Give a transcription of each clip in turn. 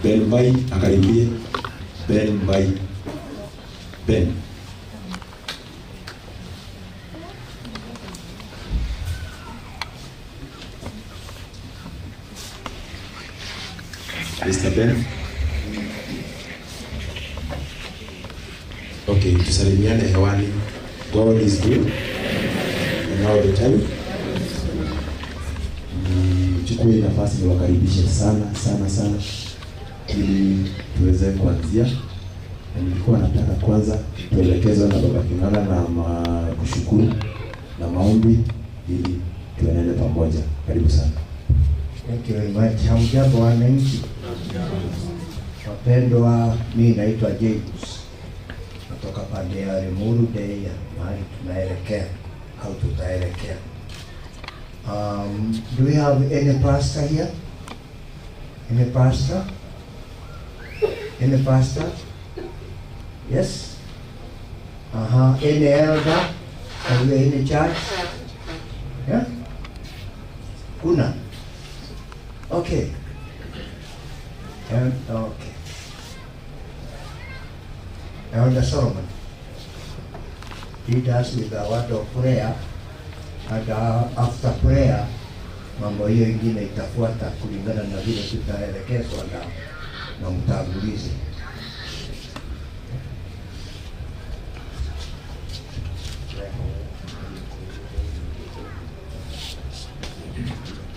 Ben Mbai akaribie. Ben Mbai. Ben. Mr. Ben. Okay, tusalimiane hewani. God is good and all the time. Nichukue nafasi niwakaribishe sana sana sana ili tuweze kuanzia. Na nilikuwa nataka kwanza tuelekezwe na Baba King'ara na kushukuru na maombi ili tuenende pamoja. Karibu sana. Thank you very much. Hamjambo wananchi. Wapendwa, mimi naitwa James. Natoka pande ya Limuru Day, mahali tunaelekea au tutaelekea. Do we have any pastor here? Any pastor? Any pastor? Yes? Uh-huh. Any elder? Are we in the church? Yeah? Kuna? Okay. And, okay. Elder Solomon, lead us with a word of prayer, and after prayer, mambo hiyo ingine itafuata kulingana na vile tutaelekezwa na mtangulizi.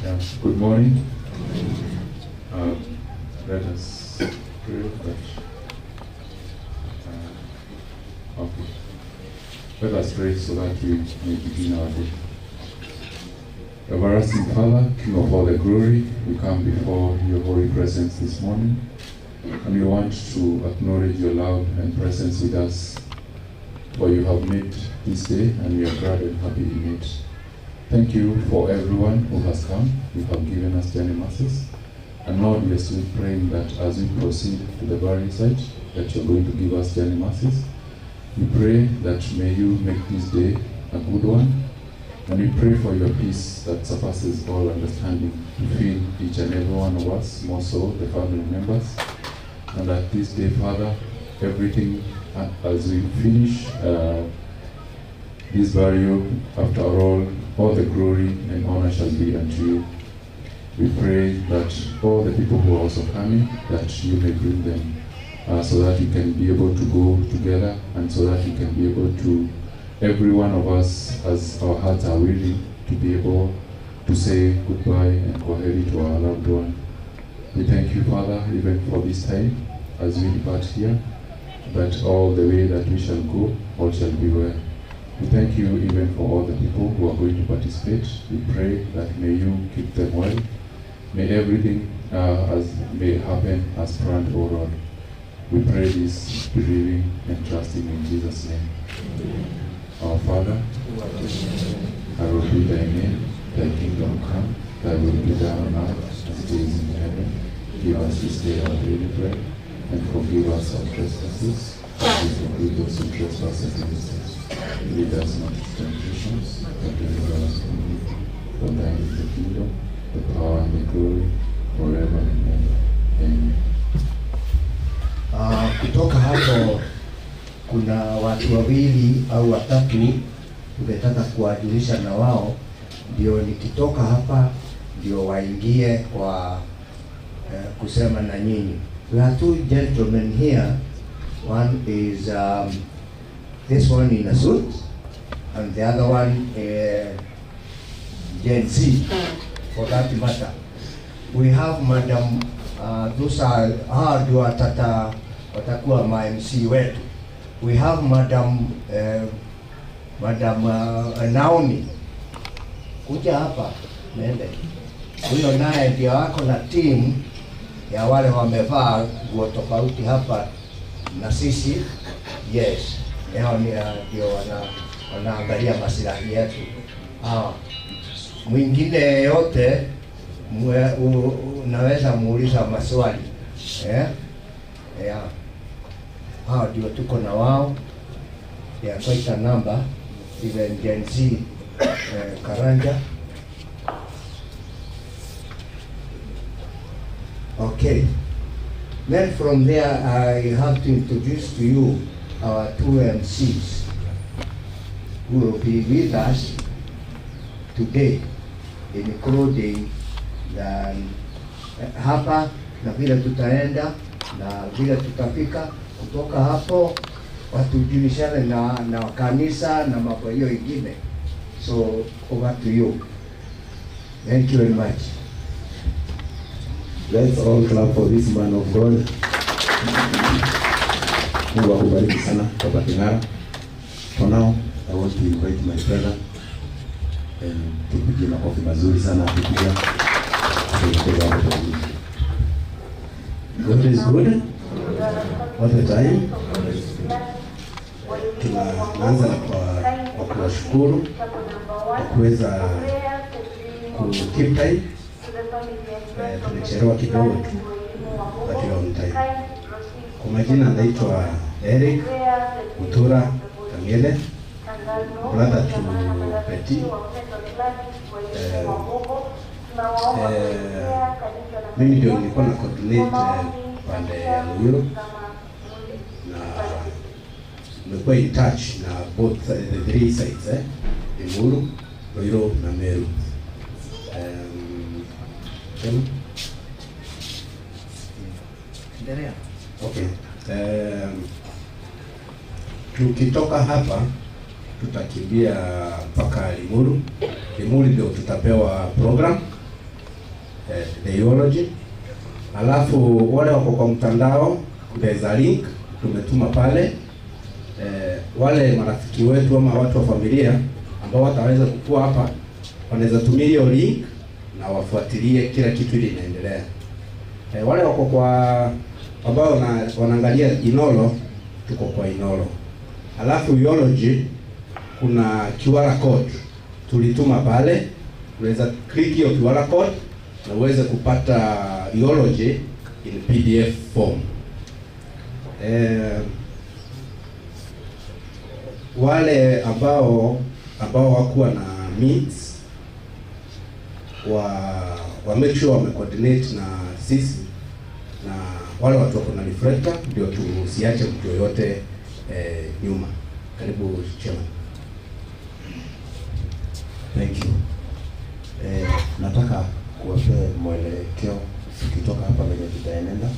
Yeah. Good morning. Let us pray that. Okay. Let us pray so that we may begin our day. Everlasting Father, King of all the glory, we come before your holy presence this morning, and we want to acknowledge your love and presence with us, for you have made this day, and we are glad and happy in it. Thank you for everyone who has come. You have given us journey mercies. And Lord, we are still praying that as we proceed to the burial site, that you're going to give us journey mercies. We pray that may you make this day a good one. And we pray for your peace that surpasses all understanding to fill each and every one of us, more so the family members. And that this day, Father, everything as we finish this burial, after all the glory and honor shall be unto you. We pray that all the people who are also coming, that you may bring them so that we can be able to go together, and so that we can be able to, every one of us, as our hearts are willing, to be able to say goodbye and kwaheri to our loved one. We thank you, Father, even for this time as we depart here, that all the way that we shall go, all shall be well. We thank you even for all the people who are going to participate. We pray that may you keep them well. May everything as may happen as planned, O Lord. We pray this believing and trusting in Jesus' name. Our Father, hallowed be thy name, thy kingdom come, thy will be done on earth as it is in heaven. Give us this day our daily bread, and forgive us our trespasses, as we forgive those who trespass against us. Lead us not into temptations, but deliver us from evil. For thine is the kingdom, the power, and the glory, forever and ever. Amen. Kutoka hapo kuna watu wawili au watatu tungetaka kuwajulisha na wao, ndio nikitoka hapa ndio waingie kwa kusema na nyinyi. We have two gentlemen here. One is this one in a suit, and the other one Gen Z, for that matter. We have Madam, those are hawa ndio watakuwa ma MC wetu. We have Madam Naomi. Kuja hapa nende. Huyo naye ndio wako na team ya wale wamevaa nguo tofauti hapa na sisi. Yes, hao ni ndio wanaangalia maslahi yetu. Mwingine yote unaweza muuliza maswali. Yeah. Hao ndio tuko na wao. They are quite a number. Even Gen Z, Karanja. Okay. Then from there I have to introduce to you our two MCs who will be with us today, including the hapa na vile tutaenda na vile tutafika kutoka hapo, watujulishane na kanisa na mambo hiyo ingine. So over to you. Thank you very much. Let's all clap for this man of God. Mungu akubariki sana, Baba King'ara. For now, I want to invite my brother and tupigie makofi mazuri sana akikuja. Tuelekeze hapo kwa Mungu. God is good all the time. Tunaanza kwa kuwashukuru kwa kuweza ku keep time. Tulichelewa kidogo tu, but we are on time. Kwa majina naitwa Eric Mutura Kangele, brother to Betty. Mimi ndio nilikuwa na coordinate pande ya Ruiru na nimekuwa in touch na both the three sides, Limuru, Ruiru na Meru. Endelea. Okay. Tukitoka hapa tutakimbia mpaka Limuru. Limuru ndio tutapewa program, the eulogy. Alafu wale wako kwa mtandao, there's a link tumetuma pale. Wale marafiki wetu ama watu wa familia ambao wataweza kukua hapa wanaweza tumia hiyo link na wafuatilie kila kitu ili inaendelea. Wale wako kwa ambao wanaangalia Inolo, tuko kwa Inolo. Alafu eulogy kuna QR code tulituma pale, unaweza click hiyo QR code na uweze kupata eulogy in PDF form. Wale ambao wakuwa na meets wa make sure wame coordinate na sisi na wale watu wako na reflector, ndio tusiache mtu yoyote nyuma. Karibu chairman. Thank you. Nataka kuwapea mwelekeo tukitoka hapa venye tutaenenda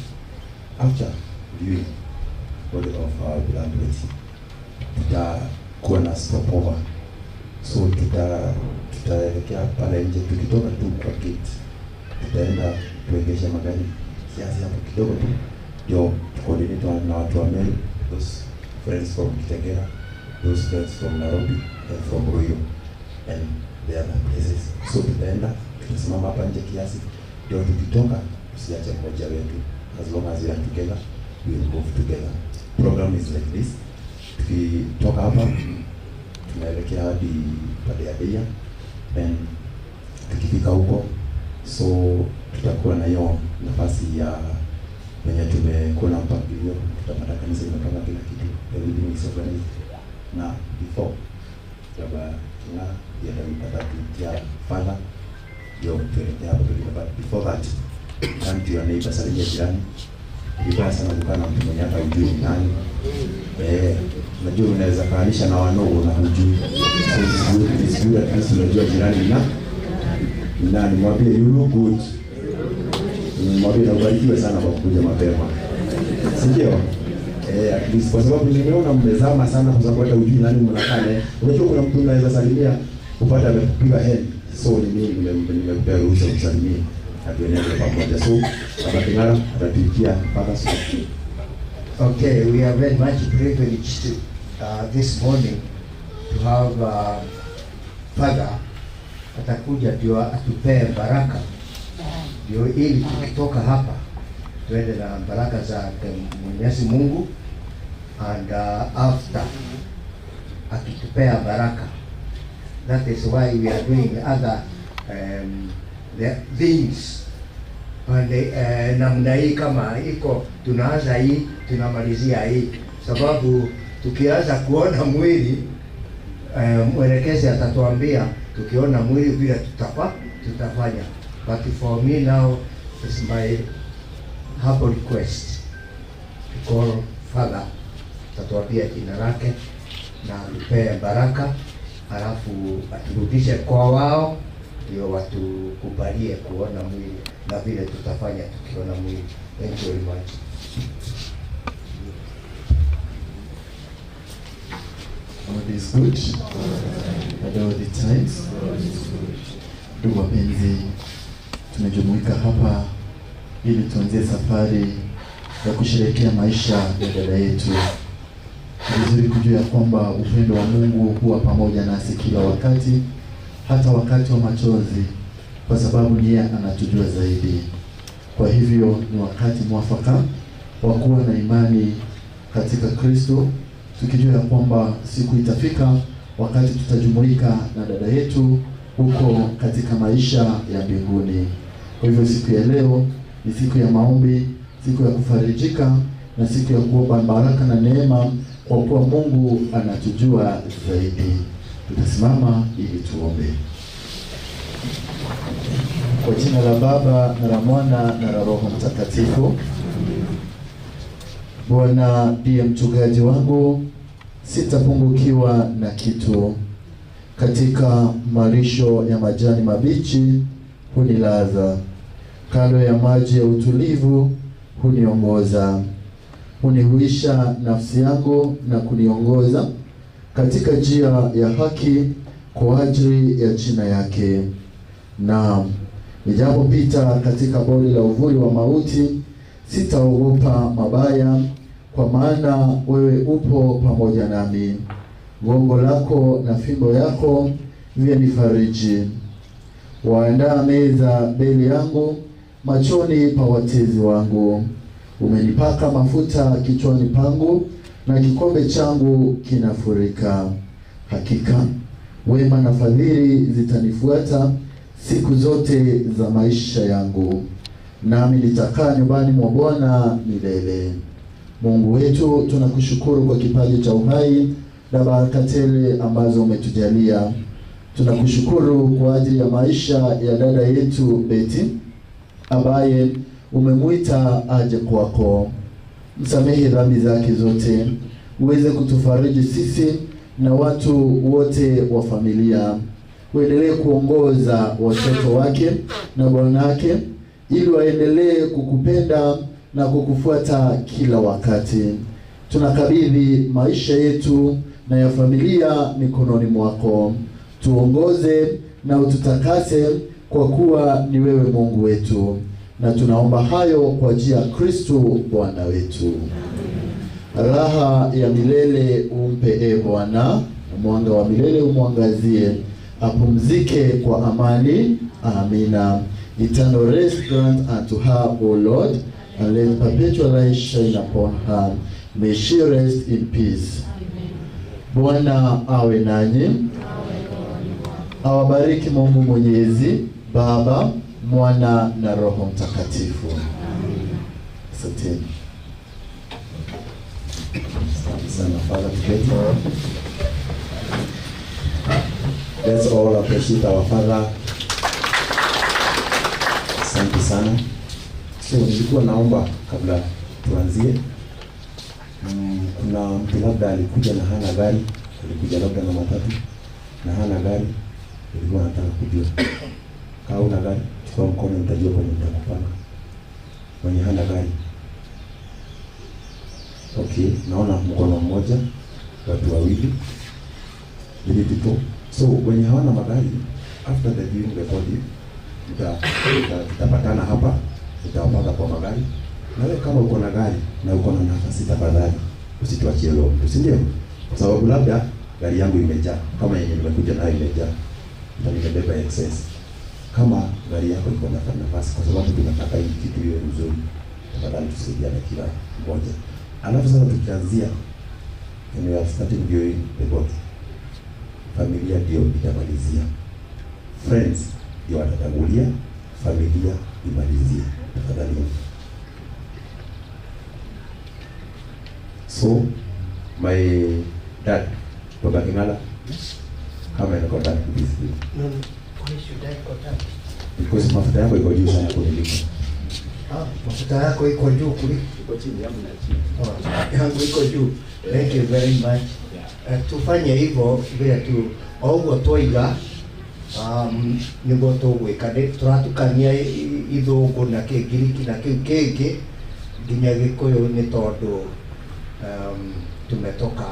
after viewing body of our beloved Betty. Tutakuwa na stopover, so tutaelekea pale nje. Tukitoka tu kwa gate tutaenda tuegeshe magari kiasi hapo kidogo tu, ndio tucoordinate na watu wa Meru, those friends from Kitengela, those friends from Nairobi and from Ruiru and the other places. So tutaenda tutasimama hapa nje kiasi, ndio tukitoka tusiache mmoja wetu. As long as we are together, we will move together. Program is like this. Tukitoka hapa tunaelekea hadi pale ya Deia, then tukifika huko so tutakuwa na hiyo nafasi ya wenye tumekuwa na mpangilio, tutapata kanisa imepanga kila kitu, everything is organized. Na before Baba King'ara atatuitia father ndio tuelekee hapo tulipo. But before that, turn to your neighbor, salimia jirani. Vibaya sana kukaa na mtu mwenye hata hujui ni nani. Unajua unaweza kaanisha na wanao na hujui. So it's good, it's good at least unajua jirani na nani. Mwambie you look good. Mwambie na ubarikiwe sana kwa kuja mapema. Si ndio? At least kwa sababu nimeona mmezama sana kwa sababu hata hujui nani mnakaa naye. Unajua kuna mtu unaweza salimia upate amekupiga head. So ni mimi nimekupea ruhusa kusalimia. Atuenende pamoja. So Baba King'ara atatuitia mpaka siku. Okay, we are very much privileged this morning to have Father atakuja ndio atupee baraka, ndio ili tukitoka hapa tuende na baraka za Mwenyezi Mungu, and after akitupea baraka, that is why we are doing other the things. And namna hii kama iko tunaanza hii tunamalizia hii, sababu tukianza kuona mwili mwelekezi atatuambia tukiona mwili vile tutafanya. But for me now it's my humble request to call Father, tatuambia jina lake na atupee baraka, halafu aturudishe kwa wao ndio watukubalie kuona mwili na vile tutafanya tukiona mwili. Thank you very much. God is good at all the times. Ndugu wapenzi, tumejumuika hapa ili tuanzie safari ya kusherehekea maisha ya dada yetu. Ni vizuri kujua ya kwamba upendo wa Mungu huwa pamoja nasi kila wakati, hata wakati wa machozi, kwa sababu ni yeye anatujua zaidi. Kwa hivyo ni wakati mwafaka wa kuwa na imani katika Kristo, tukijua ya kwamba siku itafika wakati tutajumuika na dada yetu huko katika maisha ya mbinguni. Kwa hivyo siku ya leo ni siku ya maombi, siku ya kufarijika na siku ya kuomba baraka na neema, kwa kuwa Mungu anatujua zaidi. Tutasimama ili tuombe. Kwa jina la Baba na la Mwana na la Roho Mtakatifu. Bwana ndiye mchungaji wangu, sitapungukiwa na kitu. Katika malisho ya majani mabichi hunilaza, kando ya maji ya utulivu huniongoza. Hunihuisha nafsi yangu na kuniongoza katika njia ya haki kwa ajili ya jina yake. Naam, nijapopita katika bonde la uvuli wa mauti, sitaogopa mabaya, kwa maana wewe upo pamoja nami. Gongo lako na fimbo yako vyanifariji. Waandaa meza mbele yangu machoni pa watezi wangu. Umenipaka mafuta kichwani pangu, na kikombe changu kinafurika. Hakika wema na fadhili zitanifuata siku zote za maisha yangu, nami nitakaa nyumbani mwa Bwana milele. Mungu wetu, tunakushukuru kwa kipaji cha uhai na baraka tele ambazo umetujalia. Tunakushukuru kwa ajili ya maisha ya dada yetu Betty ambaye umemuita aje kwako. Msamehe dhambi zake zote, uweze kutufariji sisi na watu wote wa familia. Uendelee kuongoza watoto wake na bwanake ili waendelee kukupenda na kukufuata kila wakati. Tunakabidhi maisha yetu na ya familia mikononi mwako. Tuongoze na ututakase, kwa kuwa ni wewe Mungu wetu. Na tunaomba hayo kwa njia ya Kristo Bwana wetu. Raha ya milele umpe, e Bwana, mwanga wa milele umwangazie, apumzike kwa amani. Amina. Eternal rest grant unto her, O Lord, and let perpetual light shine upon her. May she rest in peace. Bwana awe nanyi. Awabariki Mungu Mwenyezi, Baba, Mwana na Roho Mtakatifu. Asanteni. Asante sana Father Tuketi. Let's all appreciate our Father. Asante sana. So nilikuwa naomba kabla tuanzie, kuna mtu labda alikuja na hana gari, alikuja labda na matatu na hana gari. Nilikuwa nataka kujua kama una gari, chukua mkono, nitajua kwenye nitakupanga. Mwenye hana gari. Okay, naona mkono mmoja, watu wawili, three people. So wenye hawana magari, after the viewing the body, tutapatana hapa, tutawapanga kwa magari. Na wewe kama uko na gari na uko na nafasi, tafadhali usituachie roho mtu, si ndio? Kwa sababu labda gari yangu imejaa, kama yenye nimekuja nayo imejaa, na nimebeba excess. Kama gari yako iko na nafasi, kwa sababu tunataka hii kitu iwe nzuri, tafadhali tusaidiane kila mmoja. Alafu sasa tukianzia, and we are starting viewing the body, familia ndio itamalizia, friends ndio watatangulia, familia imalizie, tafadhali. So my dad, Baba Kingala, come and conduct this thing. No, why should I conduct? Because mafuta yako iko juu sana kuniliko. Ah, mafuta yako iko juu kuliko Iko chini, yangu na chini. Oh, yangu iko juu. Thank you very much. Yeah. Tufanye hivyo vile tu o ũguo twoiga, nĩguo tũgwĩka. Tũratukania ithũngũ na kĩngiriki na kĩu kĩngĩ nginya gĩkũyũ nĩ tondũ tumetoka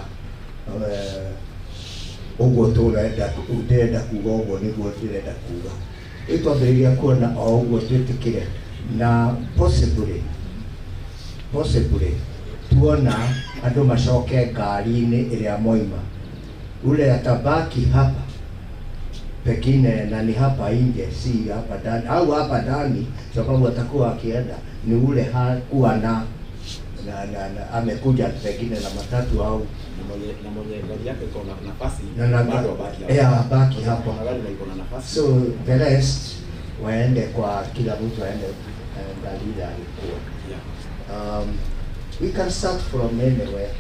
ũguo tũrenda, ndĩrenda kuga ũguo nĩguo ndĩrenda kuga. Rĩu twambĩrĩria kuona o ũguo twĩtĩkĩre na possibly tuona andũ macoke ngari-inĩ ĩrĩa moima, ule atabaki hapa pengine na ni hapa nje, si hapa ndani au hapa ndani, sababu atakuwa akienda ni ule hakuwa na amekuja pengine na matatu au Na mwenye gari yake iko na nafasi na bado abaki hapo. Yeah, abaki hapo. Kuna gari na iko na nafasi. So the rest waende kwa kila mtu aende gari ile alikuwa. We can start from anywhere.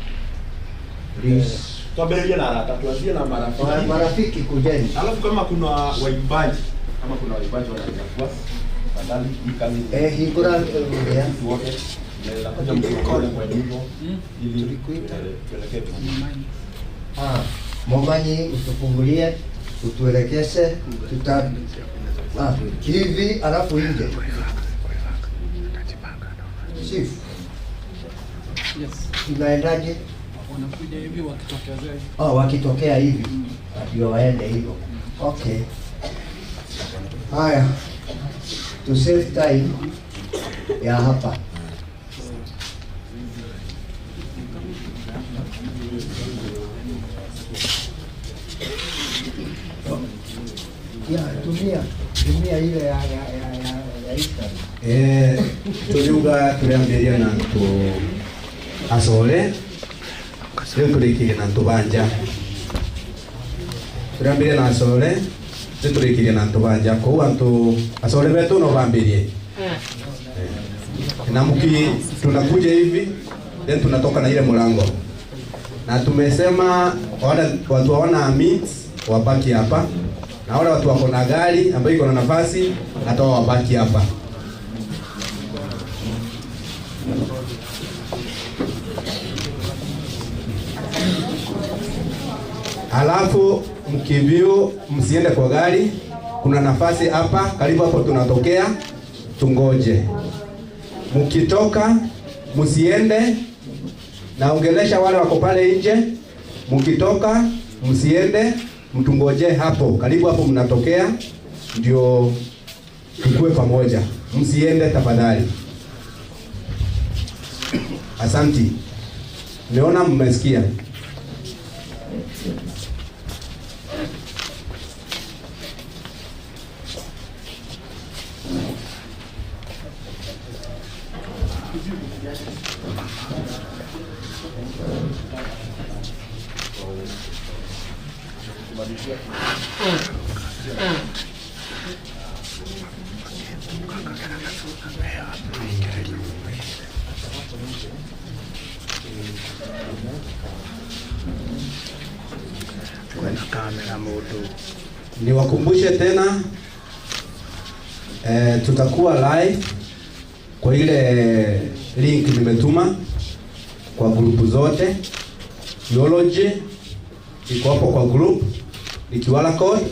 Please. Tuambie na haraka, tuanzie na marafiki. Marafiki kujeni. Alafu kama kuna waimbaji wanaweza, tafadhali hii kazi ni Hingura ya. sisi wote. Naweza kuja mtuokoe kwa nyimbo ili Tulikuita. tuelekee vizuri. Ah, Momanyi utufungulie, utuelekeze, tuta hivi alafu nje. Chief, Yes. tunaendaje? Wanakuja hivi wakitokezea hivi. Oh, wakitokea hivi ndio waende hivyo. Okay. Haya, to save time ya hapa. Ya, tumia ile ya Eastern. Turiuga turiambĩrĩria na ntũ acore, rĩu tũrĩkĩrie na ntũ banja. Tũrĩambĩrĩria na acore, rĩu tũrĩkĩrie na ntũ banja. Koguo antũ acore betũ no bambĩrie na mki tunakuja hivi, then tunatoka na ile mlango, na tumesema wale watu hawana means wabaki hapa, na wale watu wako na gari ambayo iko na nafasi hata wao wabaki hapa. Halafu mkiview msiende kwa gari, kuna nafasi hapa karibu hapo tunatokea, tungoje. Mkitoka msiende, naongelesha wale wako pale nje, mkitoka msiende, mtungoje hapo karibu hapo mnatokea, ndio tukue pamoja. Msiende tafadhali. Asanti. Niona mmesikia. Niwakumbushe tena, tutakuwa live kwa ile link nimetuma kwa grupu zote. Eulogy iko hapo kwa group, ni QR code,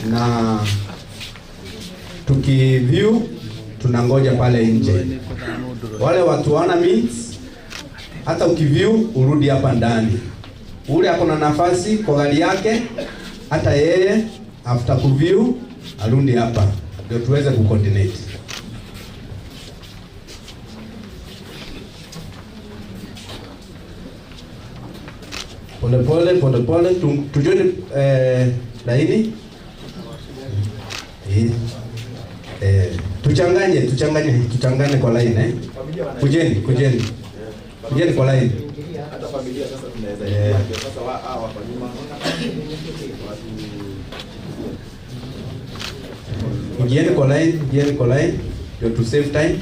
na tukiview tunangoja pale nje. Wale watu wana means, hata ukiview urudi hapa ndani. Ule ako na nafasi kwa gari yake, hata yeye after kuview arudi hapa ndio tuweze kucoordinate. Pole pole pole pole tujoin laini tuchanganye tuchanganye tuchangane kwa line. Kujeni, kujeni, kujeni kwa line. Hata familia sasa tunaweza ingia sasa hawa wako nyuma watu. Ingieni kwa line, ingieni kwa line ndio to save time.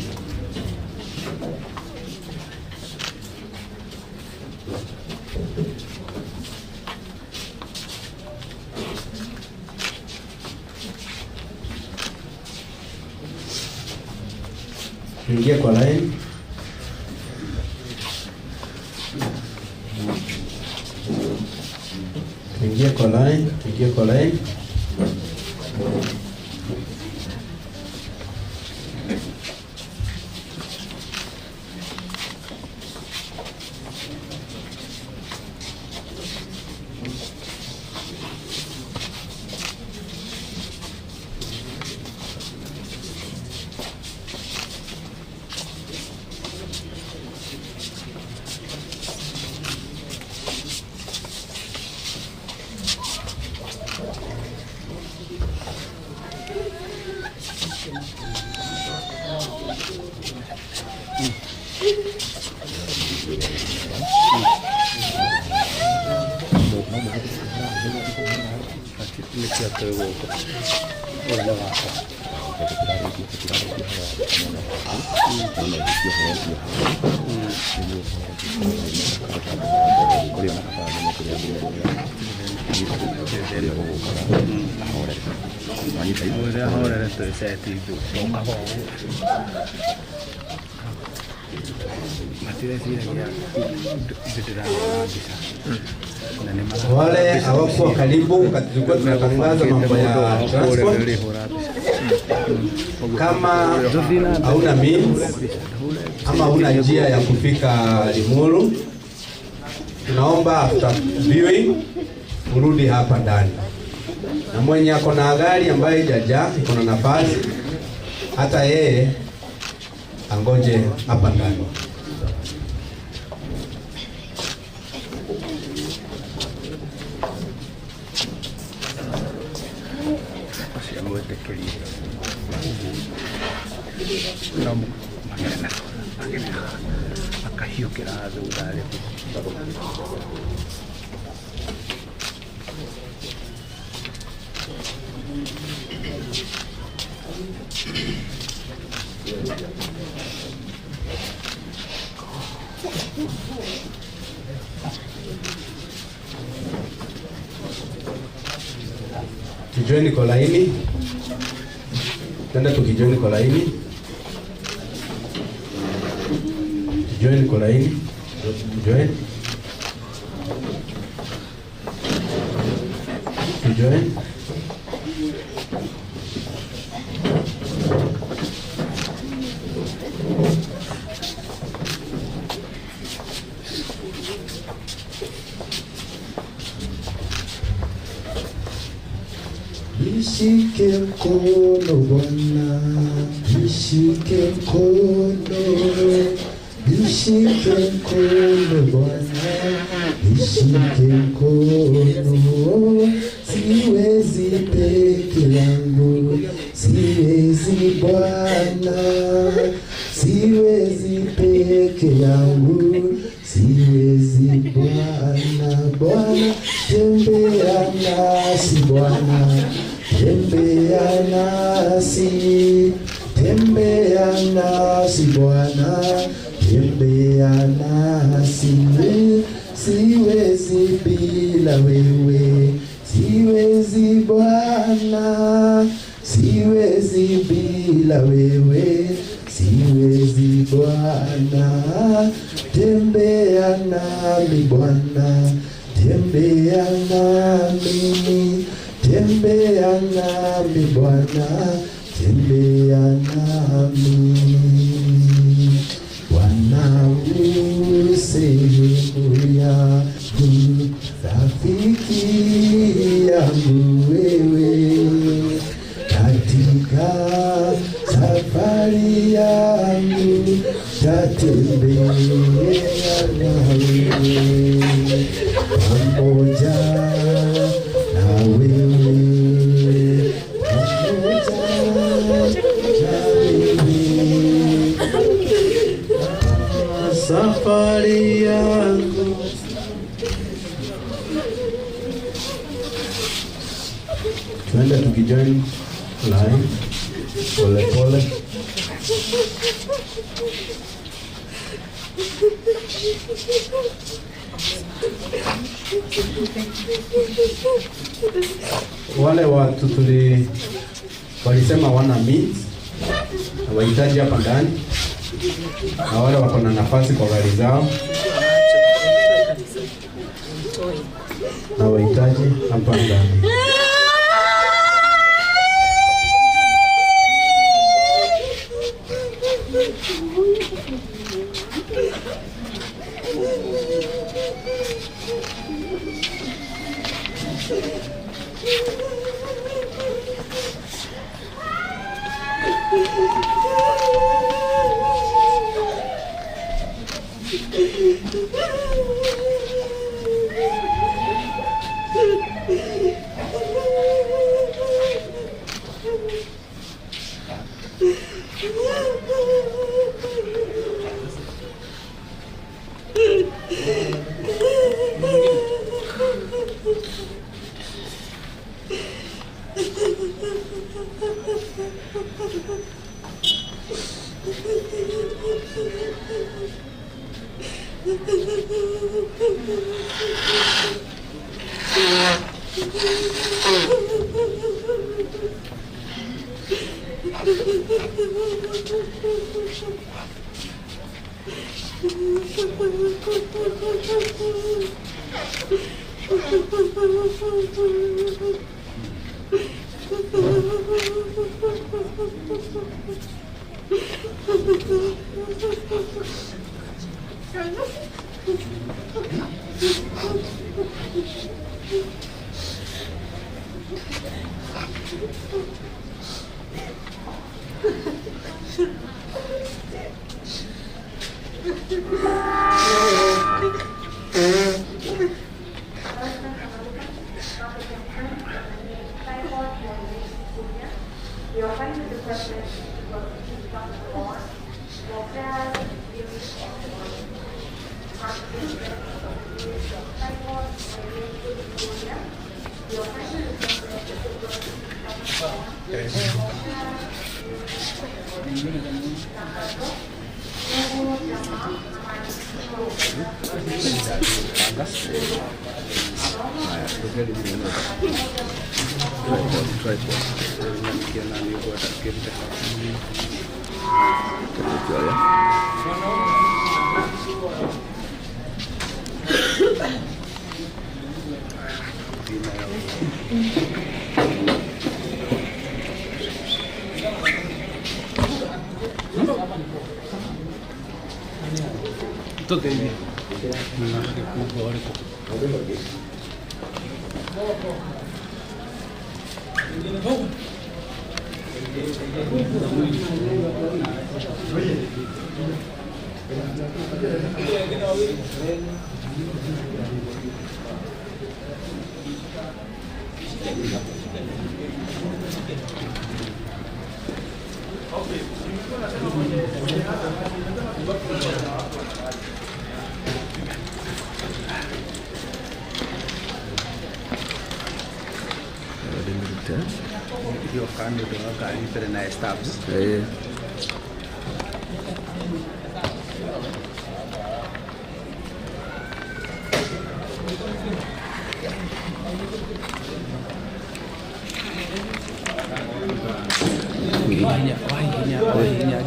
Tuingie kwa line. Tuingie kwa line, tuingie kwa line. Wale hawakuwa karibu wakati tulikuwa tunatangaza mambo ya transport, kama hauna means ama hauna njia ya kufika Limuru, tunaomba after viewing urudi hapa ndani, na mwenye ako na gari ambayo haijajaa iko na nafasi, hata yeye angoje hapa ndani. Tujoin kwa laini, tenda tukijoin kwa laini, tujoin kwa laini, tujoin, tujoin. Nishike mkono Bwana, nishike mkono, nishike mkono Bwana, nishike mkono, siwezi peke yangu, siwezi Bwana, siwezi peke yangu, siwezi Bwana, Bwana tembea nasi Bwana, tembea nasi, tembea nasi Bwana, tembea nasi, siwezi bila wewe, siwezi Bwana, siwezi bila wewe, siwezi Bwana, tembea nami Bwana, tembea nami, tembea nami Bwana, tembea nami. Bwana u sehemu yangu, rafiki yangu wewe, katika safari yangu tatembea nawe, pamoja na wewe, pamoja na wewe. Safari yangu tuende tukijoin line pole pole. Wale watu walisema wana means hawahitaji hapa ndani. Na wale wako na nafasi kwa gari zao na wahitaji hapa ndani.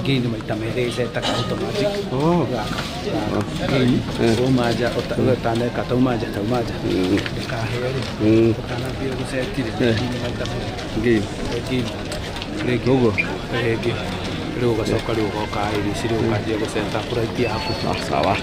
Gain maita merĩ ĩcetaga automatic. Gain ũmanja ũtaneka taumanja taumanja ndĩkahĩe rĩ ũtanambia gũcetire gain maita merĩ Gain gain rĩngĩ ũguo rĩngĩ rĩu ũgacoka rĩu ũgoka irio rĩu ũkanjia gũceta plate yaku. Sawa.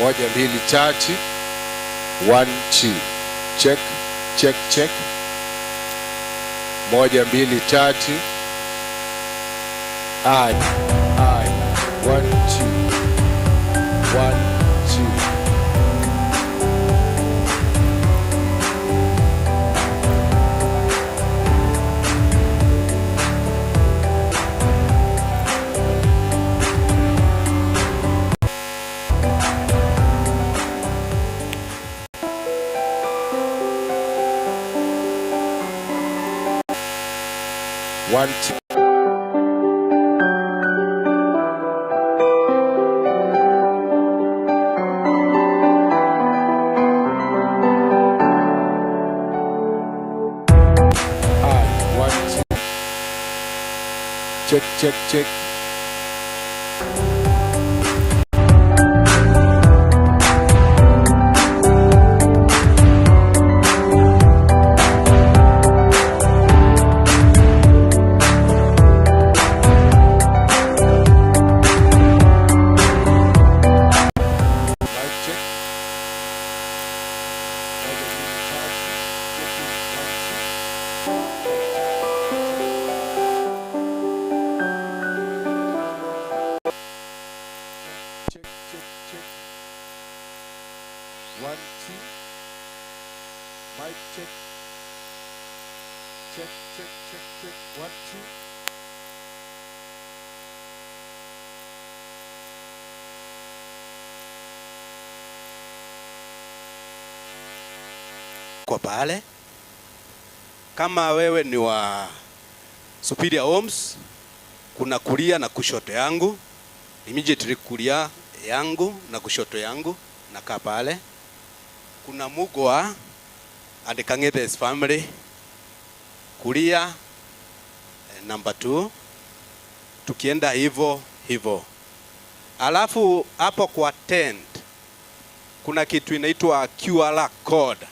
Moja, mbili, tatu. One, two. Check, check, check. Moja, mbili, tatu. I, I. One, two. One, two. One, two. I, one, two. Check, check, check. Mic check. Moja, mbili, tatu. Checking, one, two. Check, check, check. One, two. Mic check. Check, check, check, check. One, two. Kwa pale kama wewe ni wa Superior Homes, kuna kulia na kushoto yangu, immediately kulia yangu na kushoto yangu nakaa pale. Kuna Mugwa and Kangethe's family kulia, number 2, tukienda hivyo hivyo. Alafu hapo kwa tent kuna kitu inaitwa QR code.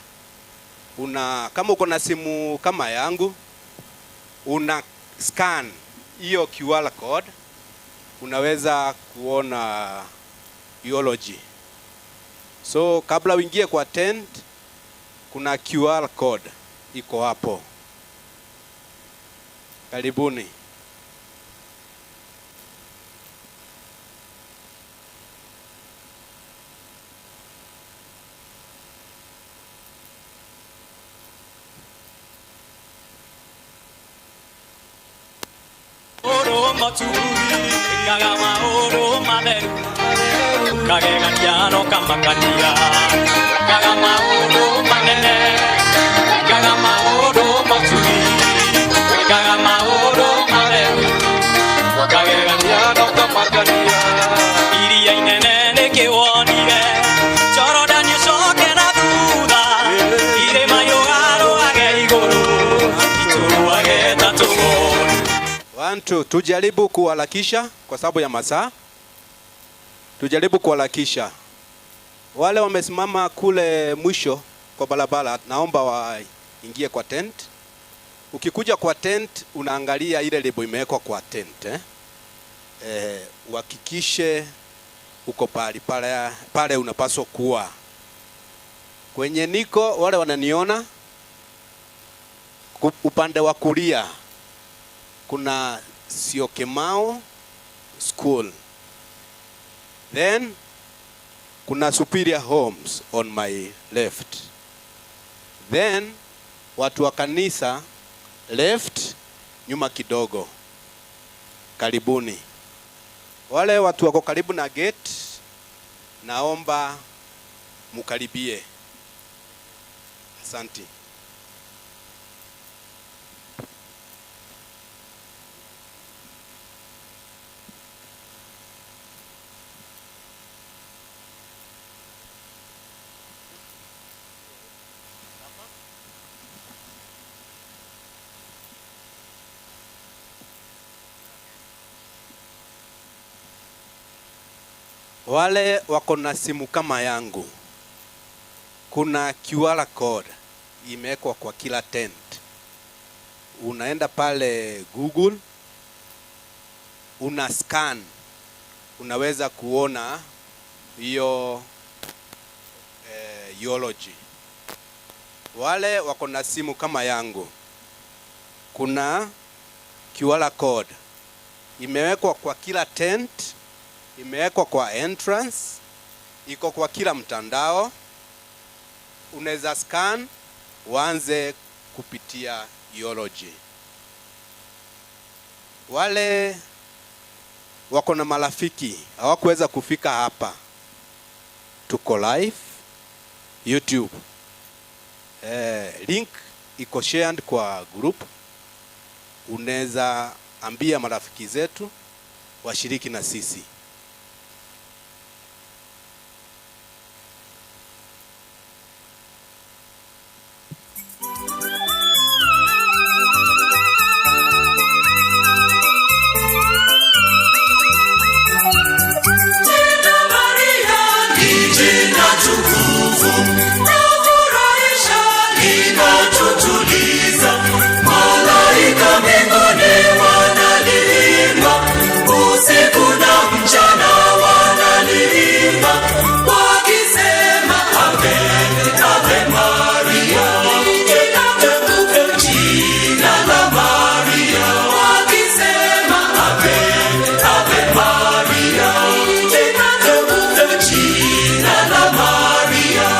Kama uko na simu kama yangu, una scan hiyo QR code, unaweza kuona eulogy. So kabla uingie kwa tent, kuna QR code iko hapo. Karibuni. Oro maturi, kaga maoro mameru, kagegania no kamakania, kaga maoro manene, kaga maoro maturi, kaga maoro mameru, kagegania no kamakania. Iria inene nĩkĩwonire, Jorodani ũcoke na thutha, irĩma yũgarũage igũrũ, itũrũage ta tũgondu. One, two. Tujaribu kuharakisha kwa sababu ya masaa. Tujaribu kuharakisha. Wale wamesimama kule mwisho kwa barabara, naomba waingie kwa tent. Ukikuja kwa tent, unaangalia ile lebo imewekwa kwa tent, eh? Uhakikishe uko pale pale, pale unapaswa kuwa. Kwenye niko, wale wananiona upande wa kulia kuna Syokimau School. Then kuna Superior Homes on my left. Then watu wa kanisa left nyuma kidogo. Karibuni. Wale watu wako karibu na gate, naomba mukaribie. Asante. Wale wako na simu kama yangu, kuna QR code imewekwa kwa kila tent. Unaenda pale Google, una scan, unaweza kuona hiyo eulogy. Wale wako na simu kama yangu, kuna QR code imewekwa kwa kila tent, imewekwa kwa entrance, iko kwa kila mtandao. Unaweza scan uanze kupitia eulogy. Wale wako na marafiki hawakuweza kufika hapa, tuko live YouTube. Link iko shared kwa group. Unaweza ambia marafiki zetu washiriki na sisi. Jina Maria ni jina tukufu, lafurahisha, linatutuliza. Malaika mbinguni wanaliimba, usiku na mchana wanaliimba, wakisema Ave, Ave Maria. Jina tukufu, jina la Maria, wakisema Ave, Ave Maria. Jina tukufu, jina la Maria.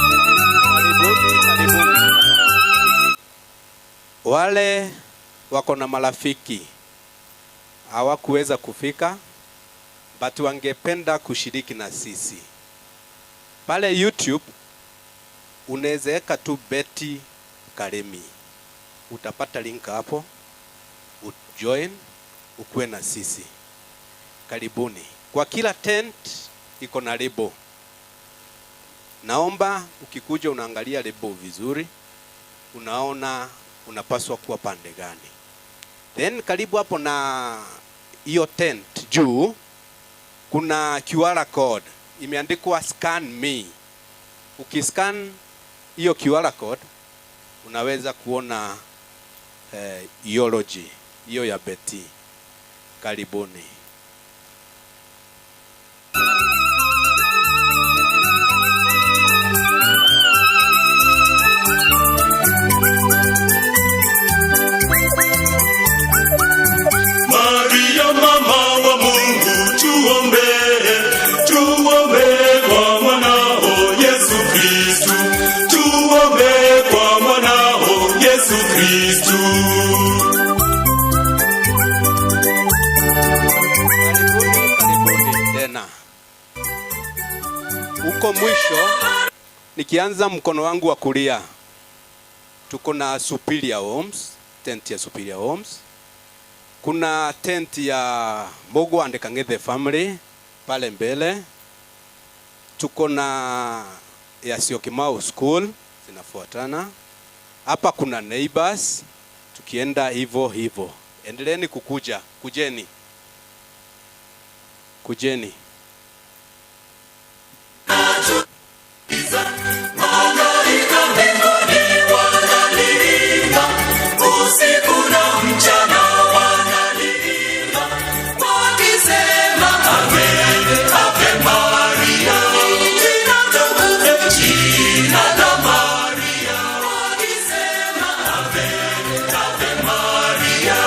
Karibuni, karibuni. Wale wako na marafiki hawakuweza kufika, but wangependa kushiriki na sisi pale YouTube, unaweza weka tu Betty Karemi, utapata link hapo, ujoin ukuwe na sisi. Karibuni. Kwa kila tent iko na lebo. Naomba ukikuja unaangalia lebo vizuri, unaona unapaswa kuwa pande gani. Then karibu hapo na hiyo tent juu kuna QR code imeandikwa "Scan me". Ukiscan hiyo QR code unaweza kuona eulogy hiyo ya Betty. Karibuni. Maria mama wa Mungu, tuombee, tuombee kwa mwanao Yesu Kristu, tuombee kwa mwanao Yesu Kristu. Karibuni, karibuni tena. Huko mwisho, nikianza mkono wangu wa kulia, tuko na Superior Homes, tent ya Superior Homes. Kuna tent ya Mogo and Kangethe family pale mbele. Tuko na ya Syokimau School zinafuatana. Hapa kuna neighbors, tukienda hivyo hivyo. Endeleeni kukuja, kujeni. Kujeni. Malaika mbinguni wanaliimba, usiku na mchana wanaliimba, wakisema Ave, Ave Maria. Jina tukufu, jina la Maria, wakisema Ave, Ave Maria.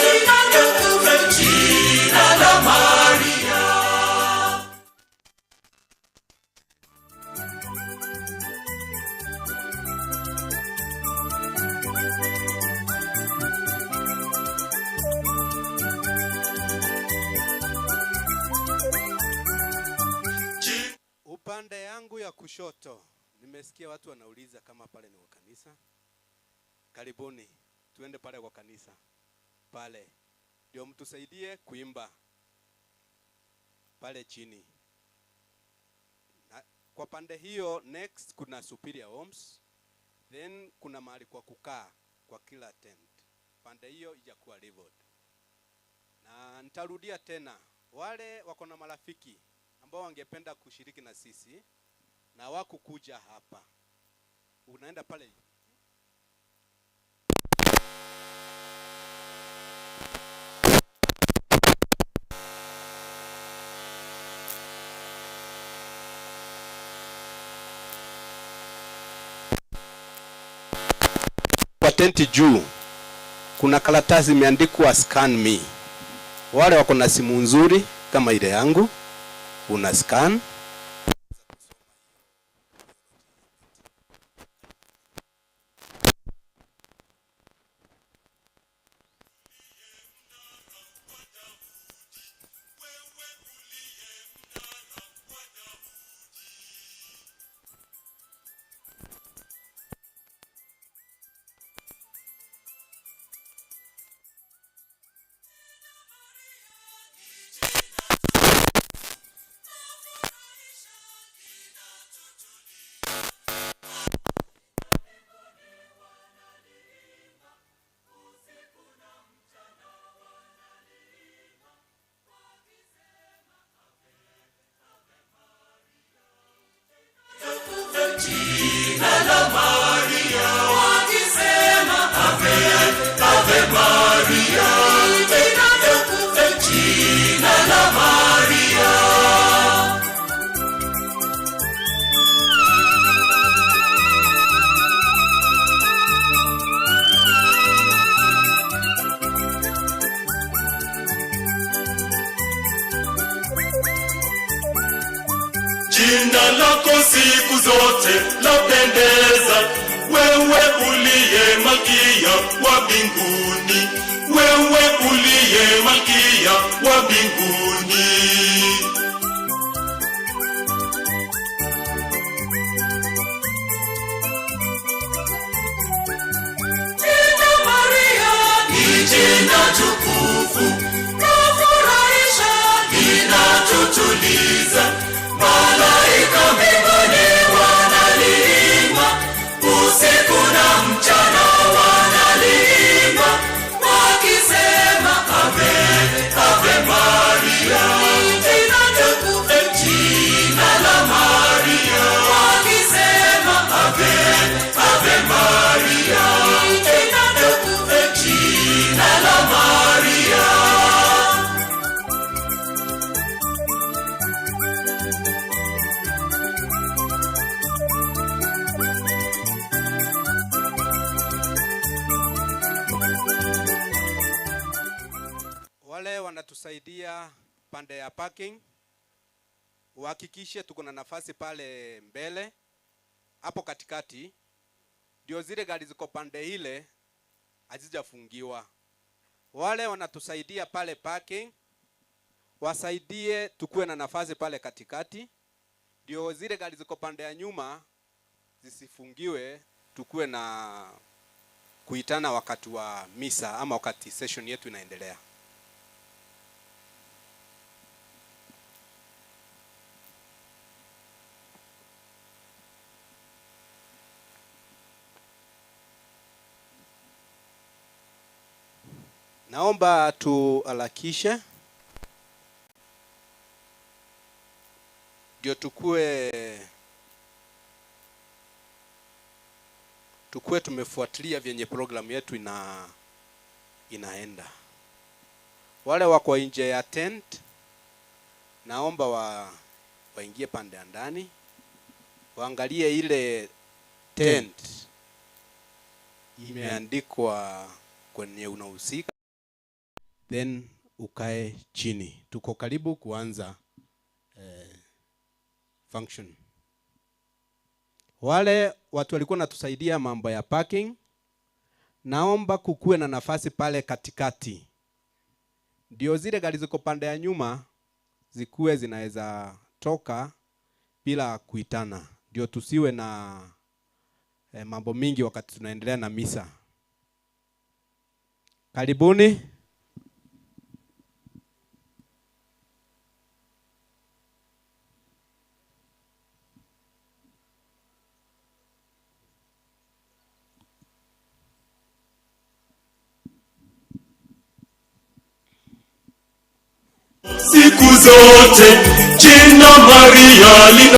Jina tukufu, jina la Maria. Upande yangu ya kushoto, nimesikia watu wanauliza kama pale ni kwa kanisa. Karibuni, tuende pale kwa kanisa. Pale ndio mtusaidie kuimba pale chini. Na kwa pande hiyo next kuna Superior Homes, then kuna mahali kwa kukaa kwa kila tent. Pande hiyo ijakuwa leveled. Na nitarudia tena, wale wako na marafiki ambao wangependa kushiriki na sisi na wakukuja hapa, unaenda pale. tenti juu kuna karatasi imeandikwa scan me. Wale wako na simu nzuri kama ile yangu, una scan. Jina la Maria, wakisema Ave, Ave Maria. Jina tukufu, jina la Maria. Jina lako siku zote lapendeza, wewe uliye malkia wa mbinguni, wewe uliye malkia wa mbinguni. Jina Maria ni jina tukufu, lafurahisha, linatutuliza. Malaika mbinguni wanaliimba, usiku na mchana wanaliimba, wakisema Ave, Ave Maria. Jina tukufu, jina la Maria, wakisema Ave, Ave Maria. Jina tukufu, jina la Maria. Wale wanatusaidia pande ya parking uhakikishe tuko na nafasi pale mbele hapo katikati, ndio zile gari ziko pande ile hazijafungiwa. Wale wanatusaidia pale parking wasaidie tukuwe na nafasi pale katikati, ndio zile gari ziko pande ya nyuma zisifungiwe, tukuwe na kuitana wakati wa misa ama wakati session yetu inaendelea. Naomba tuharakishe ndio tukue tumefuatilia vyenye program yetu inaenda. Wale wako nje ya tent naomba waingie pande ya ndani waangalie ile tent imeandikwa kwenye unahusika, then ukae chini. Tuko karibu kuanza function. Wale watu walikuwa natusaidia mambo ya parking, naomba kukuwe na nafasi pale katikati, ndio zile gari ziko pande ya nyuma zikuwe zinaweza toka bila kuitana, ndio tusiwe na mambo mingi wakati tunaendelea na misa. Karibuni. Siku zote jina Maria lina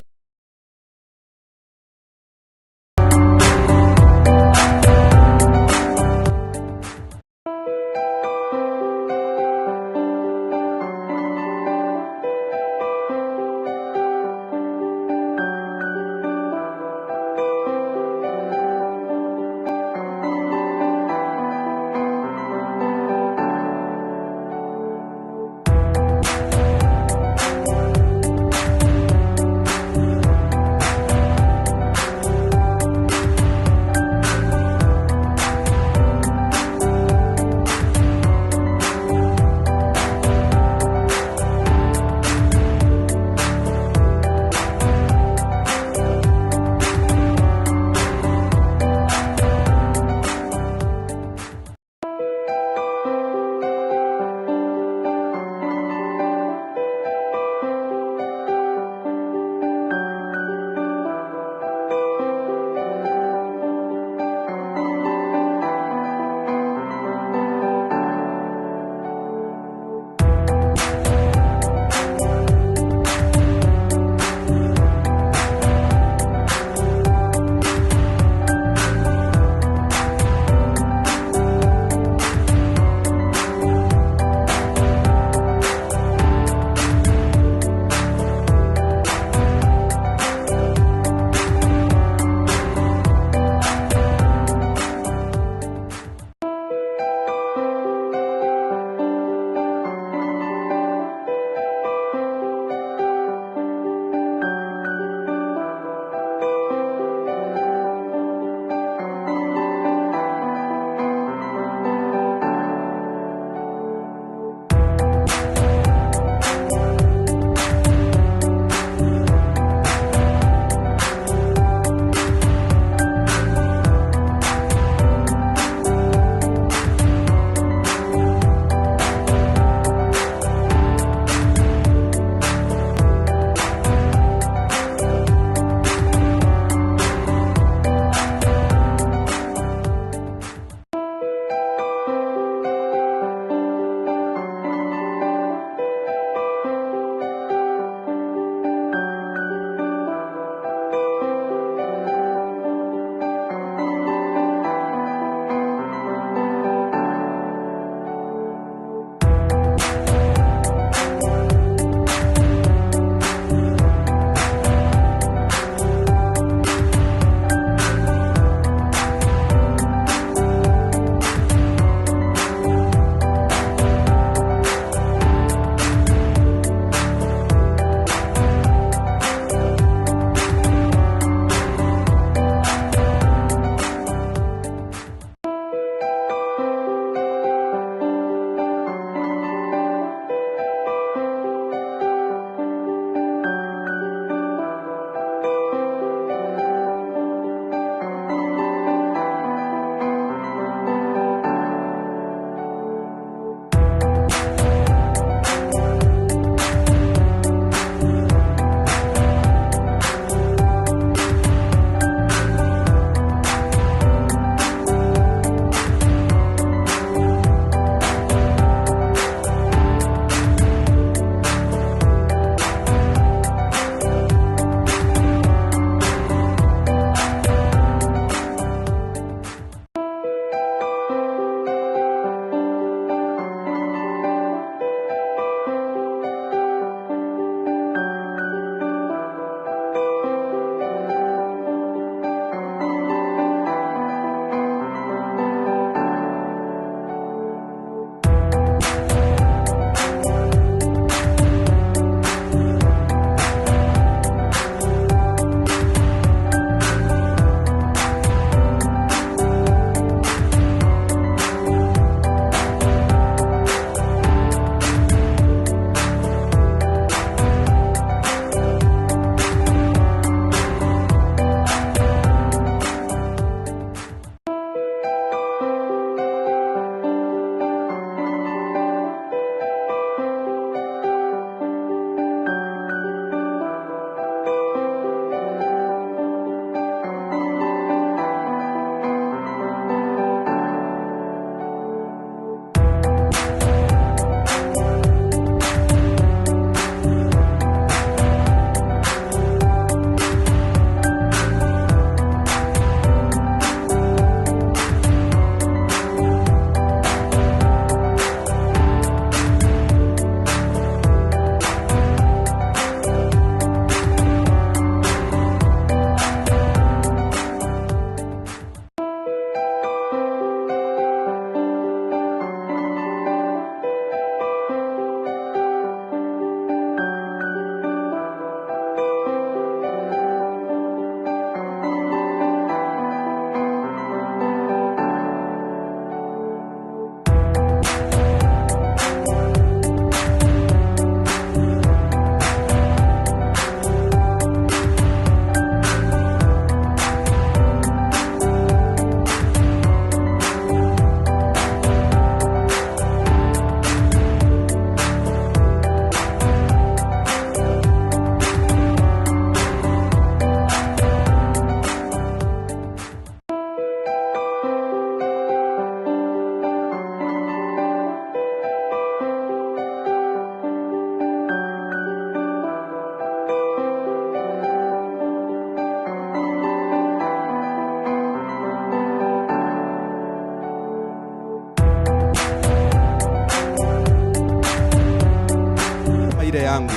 yangu.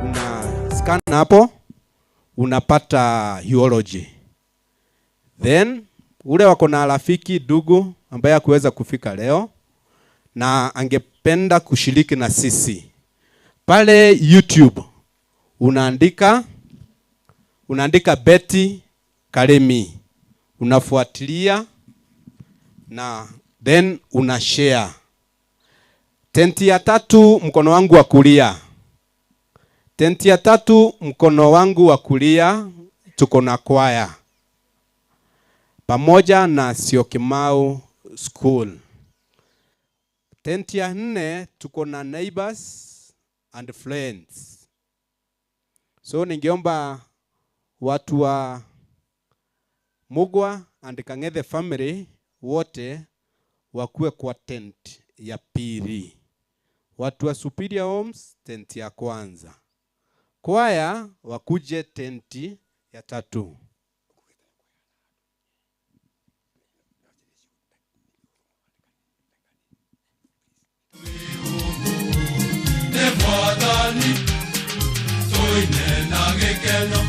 Una scan hapo unapata eulogy. Then ule wako na rafiki ndugu ambaye hakuweza kufika leo na angependa kushiriki na sisi, pale YouTube unaandika Betty Karemi, unafuatilia na then una share. Tenti ya tatu mkono wangu wa kulia, tenti ya tatu mkono wangu wa kulia tuko na kwaya pamoja na Syokimau School. Tenti ya nne tuko na neighbors and friends. So ningeomba watu wa Mugwa and Kang'ethe family wote wakuwe kwa tent ya pili. Watu wa Superior Homes tent ya kwanza. Kwaya wakuje tenti ya tatu. Nĩ Mwathani tũine na gĩkeno.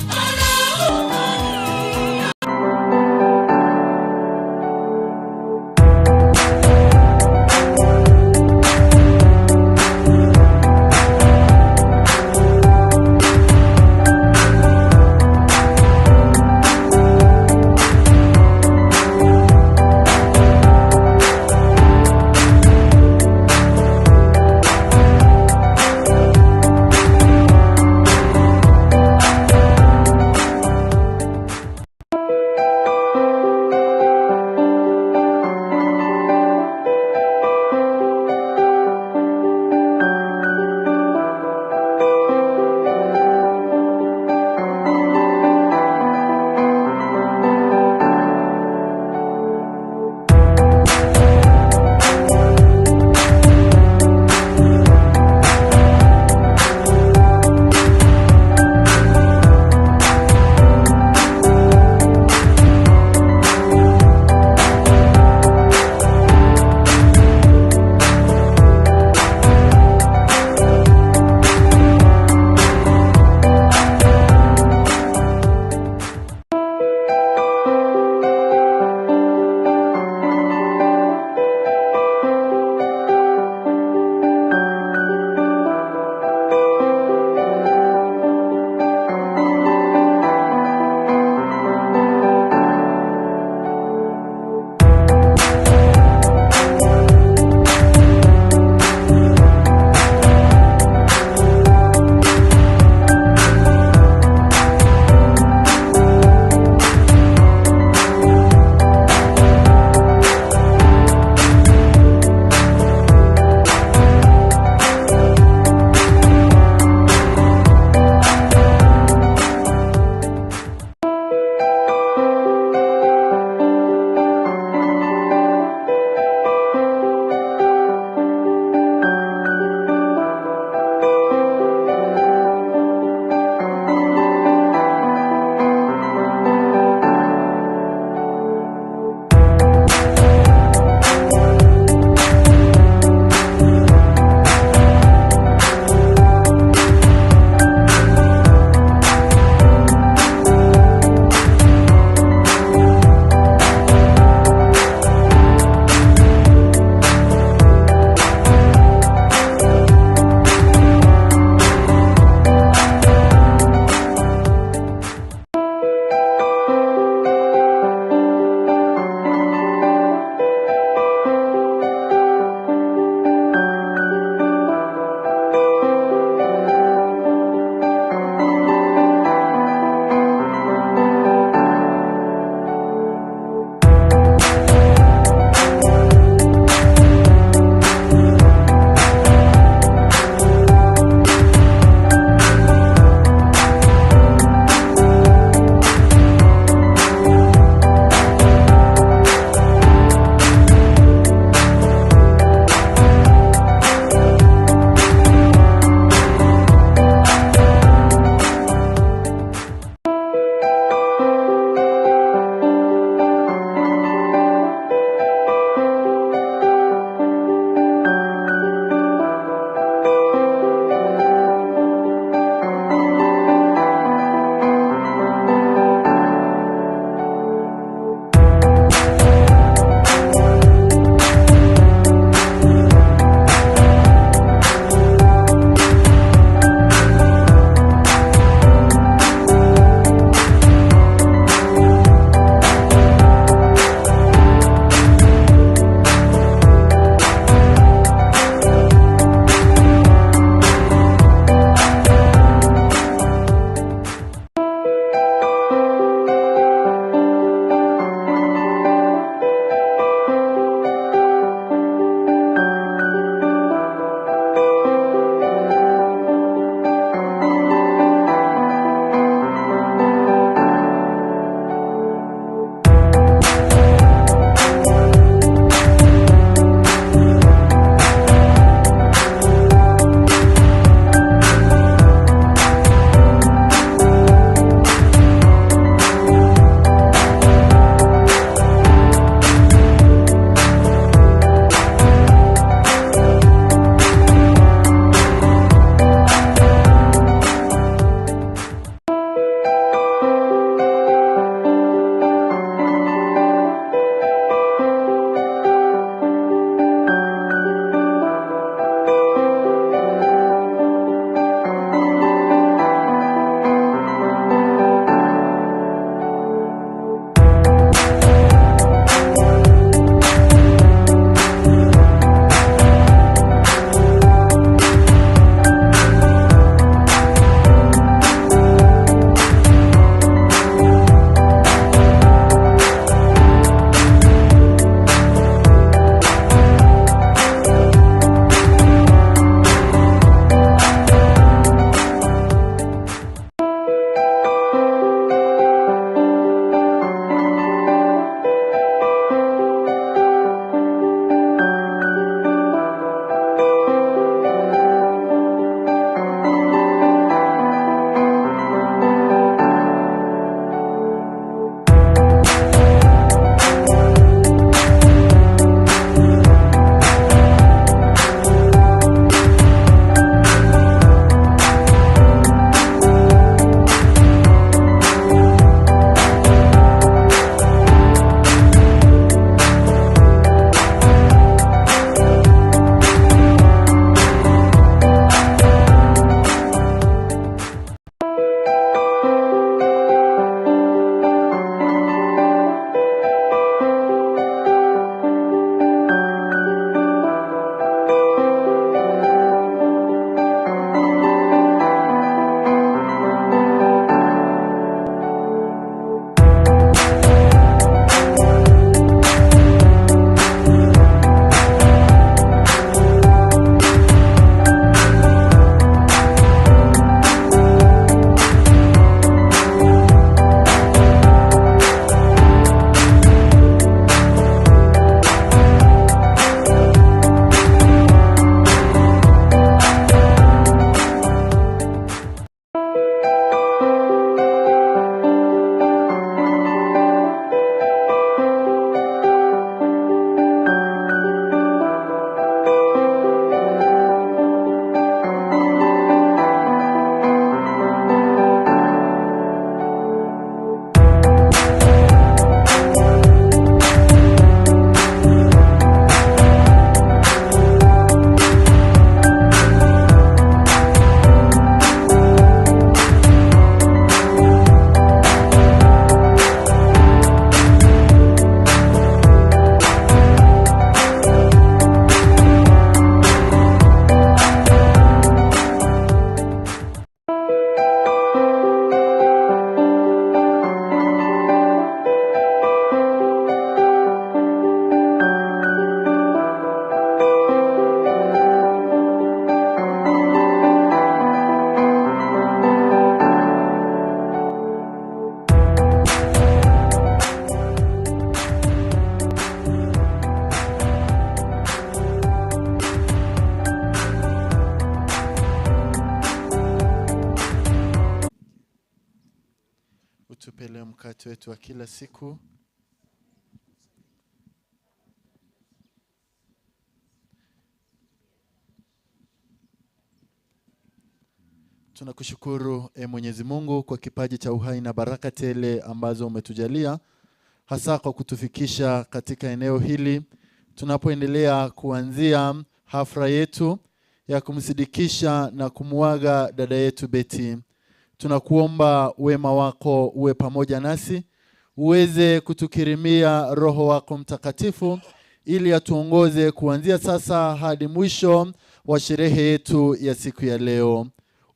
Utupe leo mkate wetu wa kila siku. Tunakushukuru e Mwenyezi Mungu kwa kipaji cha uhai na baraka tele ambazo umetujalia, hasa kwa kutufikisha katika eneo hili tunapoendelea kuanzia hafla yetu ya kumsidikisha na kumuaga dada yetu Betty. Tunakuomba wema wako uwe pamoja nasi, uweze kutukirimia Roho wako Mtakatifu ili atuongoze kuanzia sasa hadi mwisho wa sherehe yetu ya siku ya leo.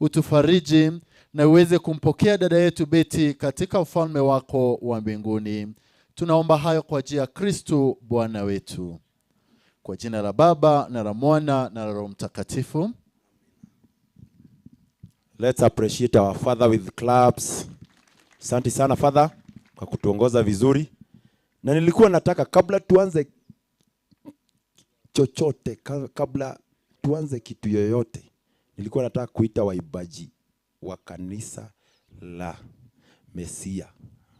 Utufariji na uweze kumpokea dada yetu Betty katika ufalme wako wa mbinguni. Tunaomba hayo kwa njia ya Kristo Bwana wetu. Kwa jina la Baba na la Mwana na la Roho Mtakatifu. Let's appreciate our father with claps. Asante sana father kwa kutuongoza vizuri. Na nilikuwa nataka kabla tuanze chochote, kabla tuanze kitu yoyote, nilikuwa nataka kuita waimbaji wa kanisa la Mesia.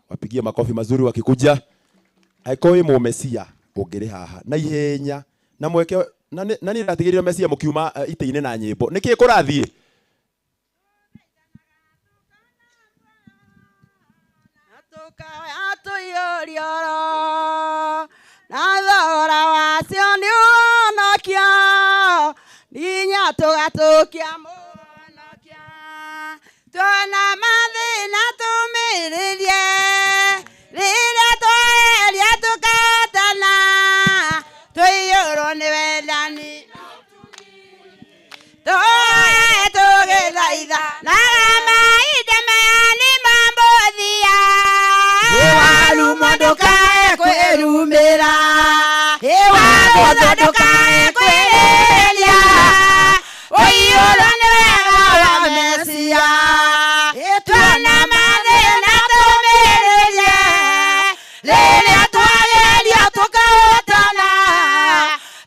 Wapigie makofi mazuri wakikuja. Aikoi mu Mesia ungiri haha na ihenya na mweke na ni ratigirire Mesia mukiuma ite-ini na nyimbo. Niki kurathie? Na thogora wacio nĩ ũhonokia, nginya tũgatũkia mũhonokia. Tuona mathĩna tũmĩrĩrie, rĩrĩa tweria tũkahotana, tũiyũrwo nĩ wendani. Tũhoe tũgĩthaitha, naga mahinda maya nĩ mamũthia. Warumwo ndũkae kwĩrumĩra, wagũthwo ndũkae kwĩrĩria, ũiyũrwo nĩ wega wa Mesia. Tuona mathĩna tũmĩrĩrie, rĩrĩa twageria tũkahotana,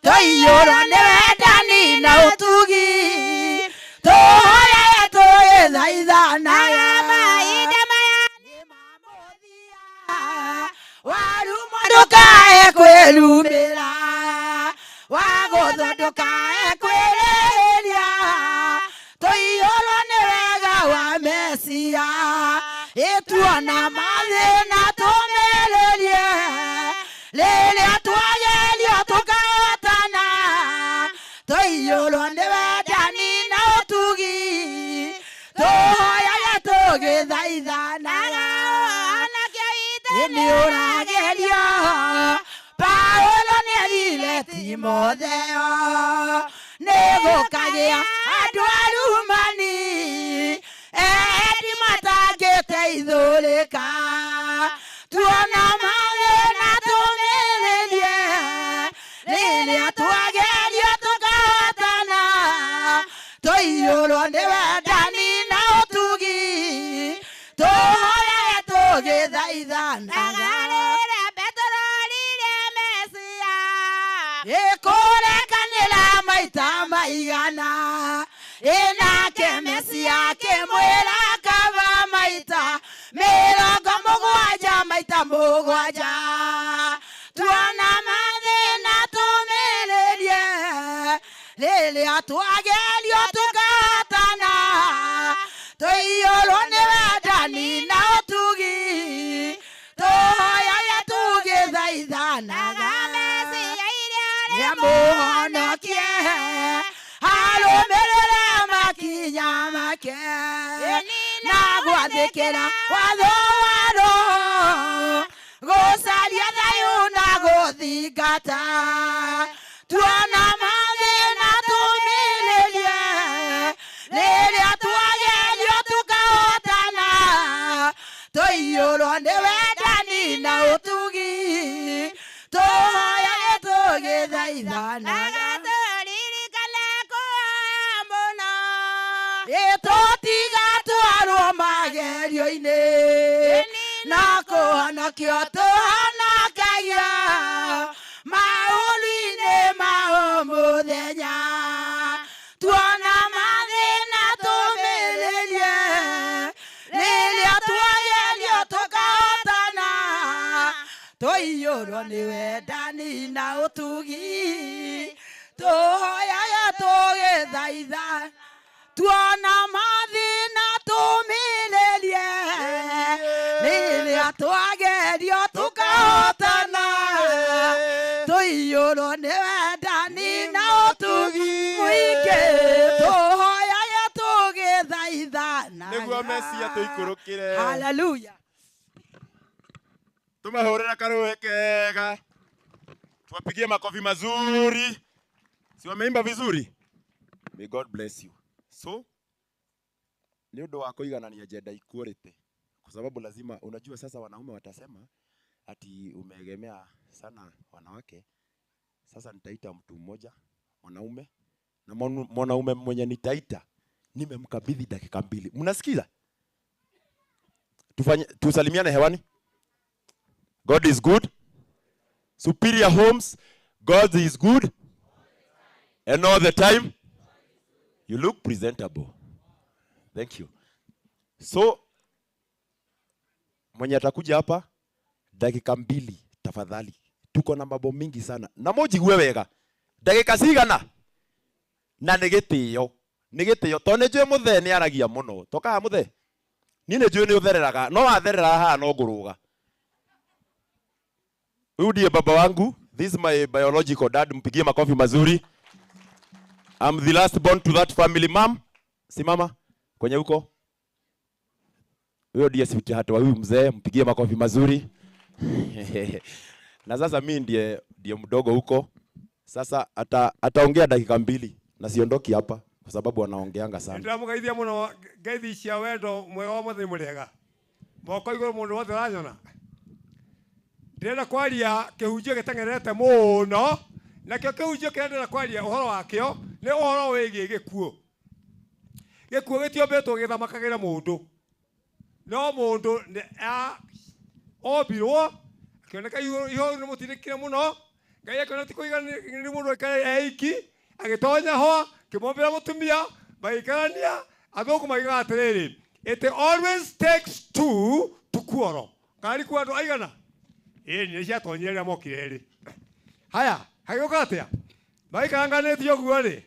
tũiyũrwo nĩ wendani na ũtugi, tũhoe tũgĩthaithanaga mahinda maya nĩ mamũthia. Warumwo ndũkae kwĩrumĩra, wagũthwo ndũkae kwĩrĩria, tũiyũrwo nĩ wega wa Mesia. Tuona mathĩna tũmĩrĩrie, rĩrĩa twagerio tũkahotana, tũiyũrwo nĩ wendani na ũtugi, tũhoyage tũgĩthaithanaga. Nĩ ũragerio, Paulo nĩerire Timotheo, nĩgũkagĩa andũ arumani, endi matangĩteithũrĩka. Tuona mathĩna tũmĩrĩrie, rĩrĩa twagerio tũkahotana, tũiyũrwo nĩ wendani na ũtugi, tũhoyage tũgĩthaithanaga. Rĩrĩa Petero orire Mesia, ĩkũrekanĩra maita maigana, ĩnake Mesia akĩmwĩra kaba maita 70 maita 7. Tuona mathĩna tũmĩrĩrie, rĩrĩa twagerio tũkahotana, tũiyũrwo nĩ wendani na ũtugi, tũhoyage tũgĩthaithanaga. Nĩamũhonokie, arũmĩrĩre makinya make, na gwathĩkĩra watho wa Roho, gũcaria thayũ na gũthingata. Tuona mathĩna tũmĩrĩrie, rĩrĩa twagerio tũkahotana, tũiyũrwo nĩ wendani na ũtugi, tũhoyage tũgĩthaithanaga. Tũririkane kũhoya mũno, tũtigatwarwo magerio-inĩ, na kũhonokio tũhonokagia maũru-inĩ ma o mũthenya. Tuona mathĩna tũmĩrĩrie, rĩrĩa twagerio tũka Tũiyũrwo nĩ wendani na ũtugi, tũhoyaga tũgĩthaitha, tuona mathĩna tũmĩrĩrie, rĩrĩa twagerio tũkahotana, tũiyũrwo nĩ wendani na ũtugi mũingĩ, tũhoyaga tũgĩthaithana. Nĩguo Mesia tũikũrũkĩre. Haleluya. Tumahũrĩra karũĩ kega, tuwapigie makofi mazuri. Si wameimba vizuri? May God bless you. So nĩ ũndũ wa kũiganania gender equality, kwa sababu lazima, unajua sasa wanaume watasema ati umeegemea sana wanawake. Sasa nitaita mtu mmoja mwanaume, na mwanaume mwenye nitaita nimemkabidhi dakika 2. Mnasikiza? Tufanye, tusalimiane hewani. God is good. Superior Homes, God is good. And all the time, you look presentable. Thank you. So, mwenye atakuja hapa, dakika 2 tafadhali. Tuko na mambo mingi sana. Na mũnjigue wega. Dakika cigana? Na nĩ gĩtĩo. Nĩ gĩtĩo. Tondũ nĩ njũĩ mũthee nĩ aragia mũno. Toka haha mũthee. Niĩ nĩ njũĩ nĩ ũthereraga. No watherera haha no ngũrũga. Huyu ndiye baba wangu. This is my biological dad. Mpigie makofi mazuri. I'm the last born to that family. Mom, simama kwenye huko. Huyo ndiye sweetheart wa huyu mzee, mpigie makofi mazuri. Na sasa mimi ndiye mdogo huko. Sasa ataongea dakika 2 na siondoki hapa kwa sababu wanaongeanga sana. Ndĩramũgeithia mũno ngeithi cia wendo mwega wa Mwathani mũrĩega. Moko igũrũ mũndũ wothe ũranyona. Ndĩrenda kwaria kĩhunjio gĩteng'erete mũno, nakĩo kĩhunjio kĩrĩa ndĩrenda kwaria ũhoro wakĩo nĩ ũhoro wĩgiĩ gĩkuũ. Gĩkuũ gĩtiombĩtwo gĩthamakagĩra mũndũ, no mũndũ nĩ ombirwo akĩoneka ihoru nĩ mũtindĩkire mũno. Ngai akĩona ti kũigana nĩ mũndũ aikare eiki, agĩtonya ho akĩmombĩra mũtumia, magĩikarania. Athũngũ magiugaga atĩrĩrĩ, it always takes two to quarrel. Ngari kuo andũ aigana? Ĩĩ, nĩ ciatonyire rĩrĩa mokire erĩ. Haya, hagĩũka atĩa? Maikaranganĩtie ũguo rĩ,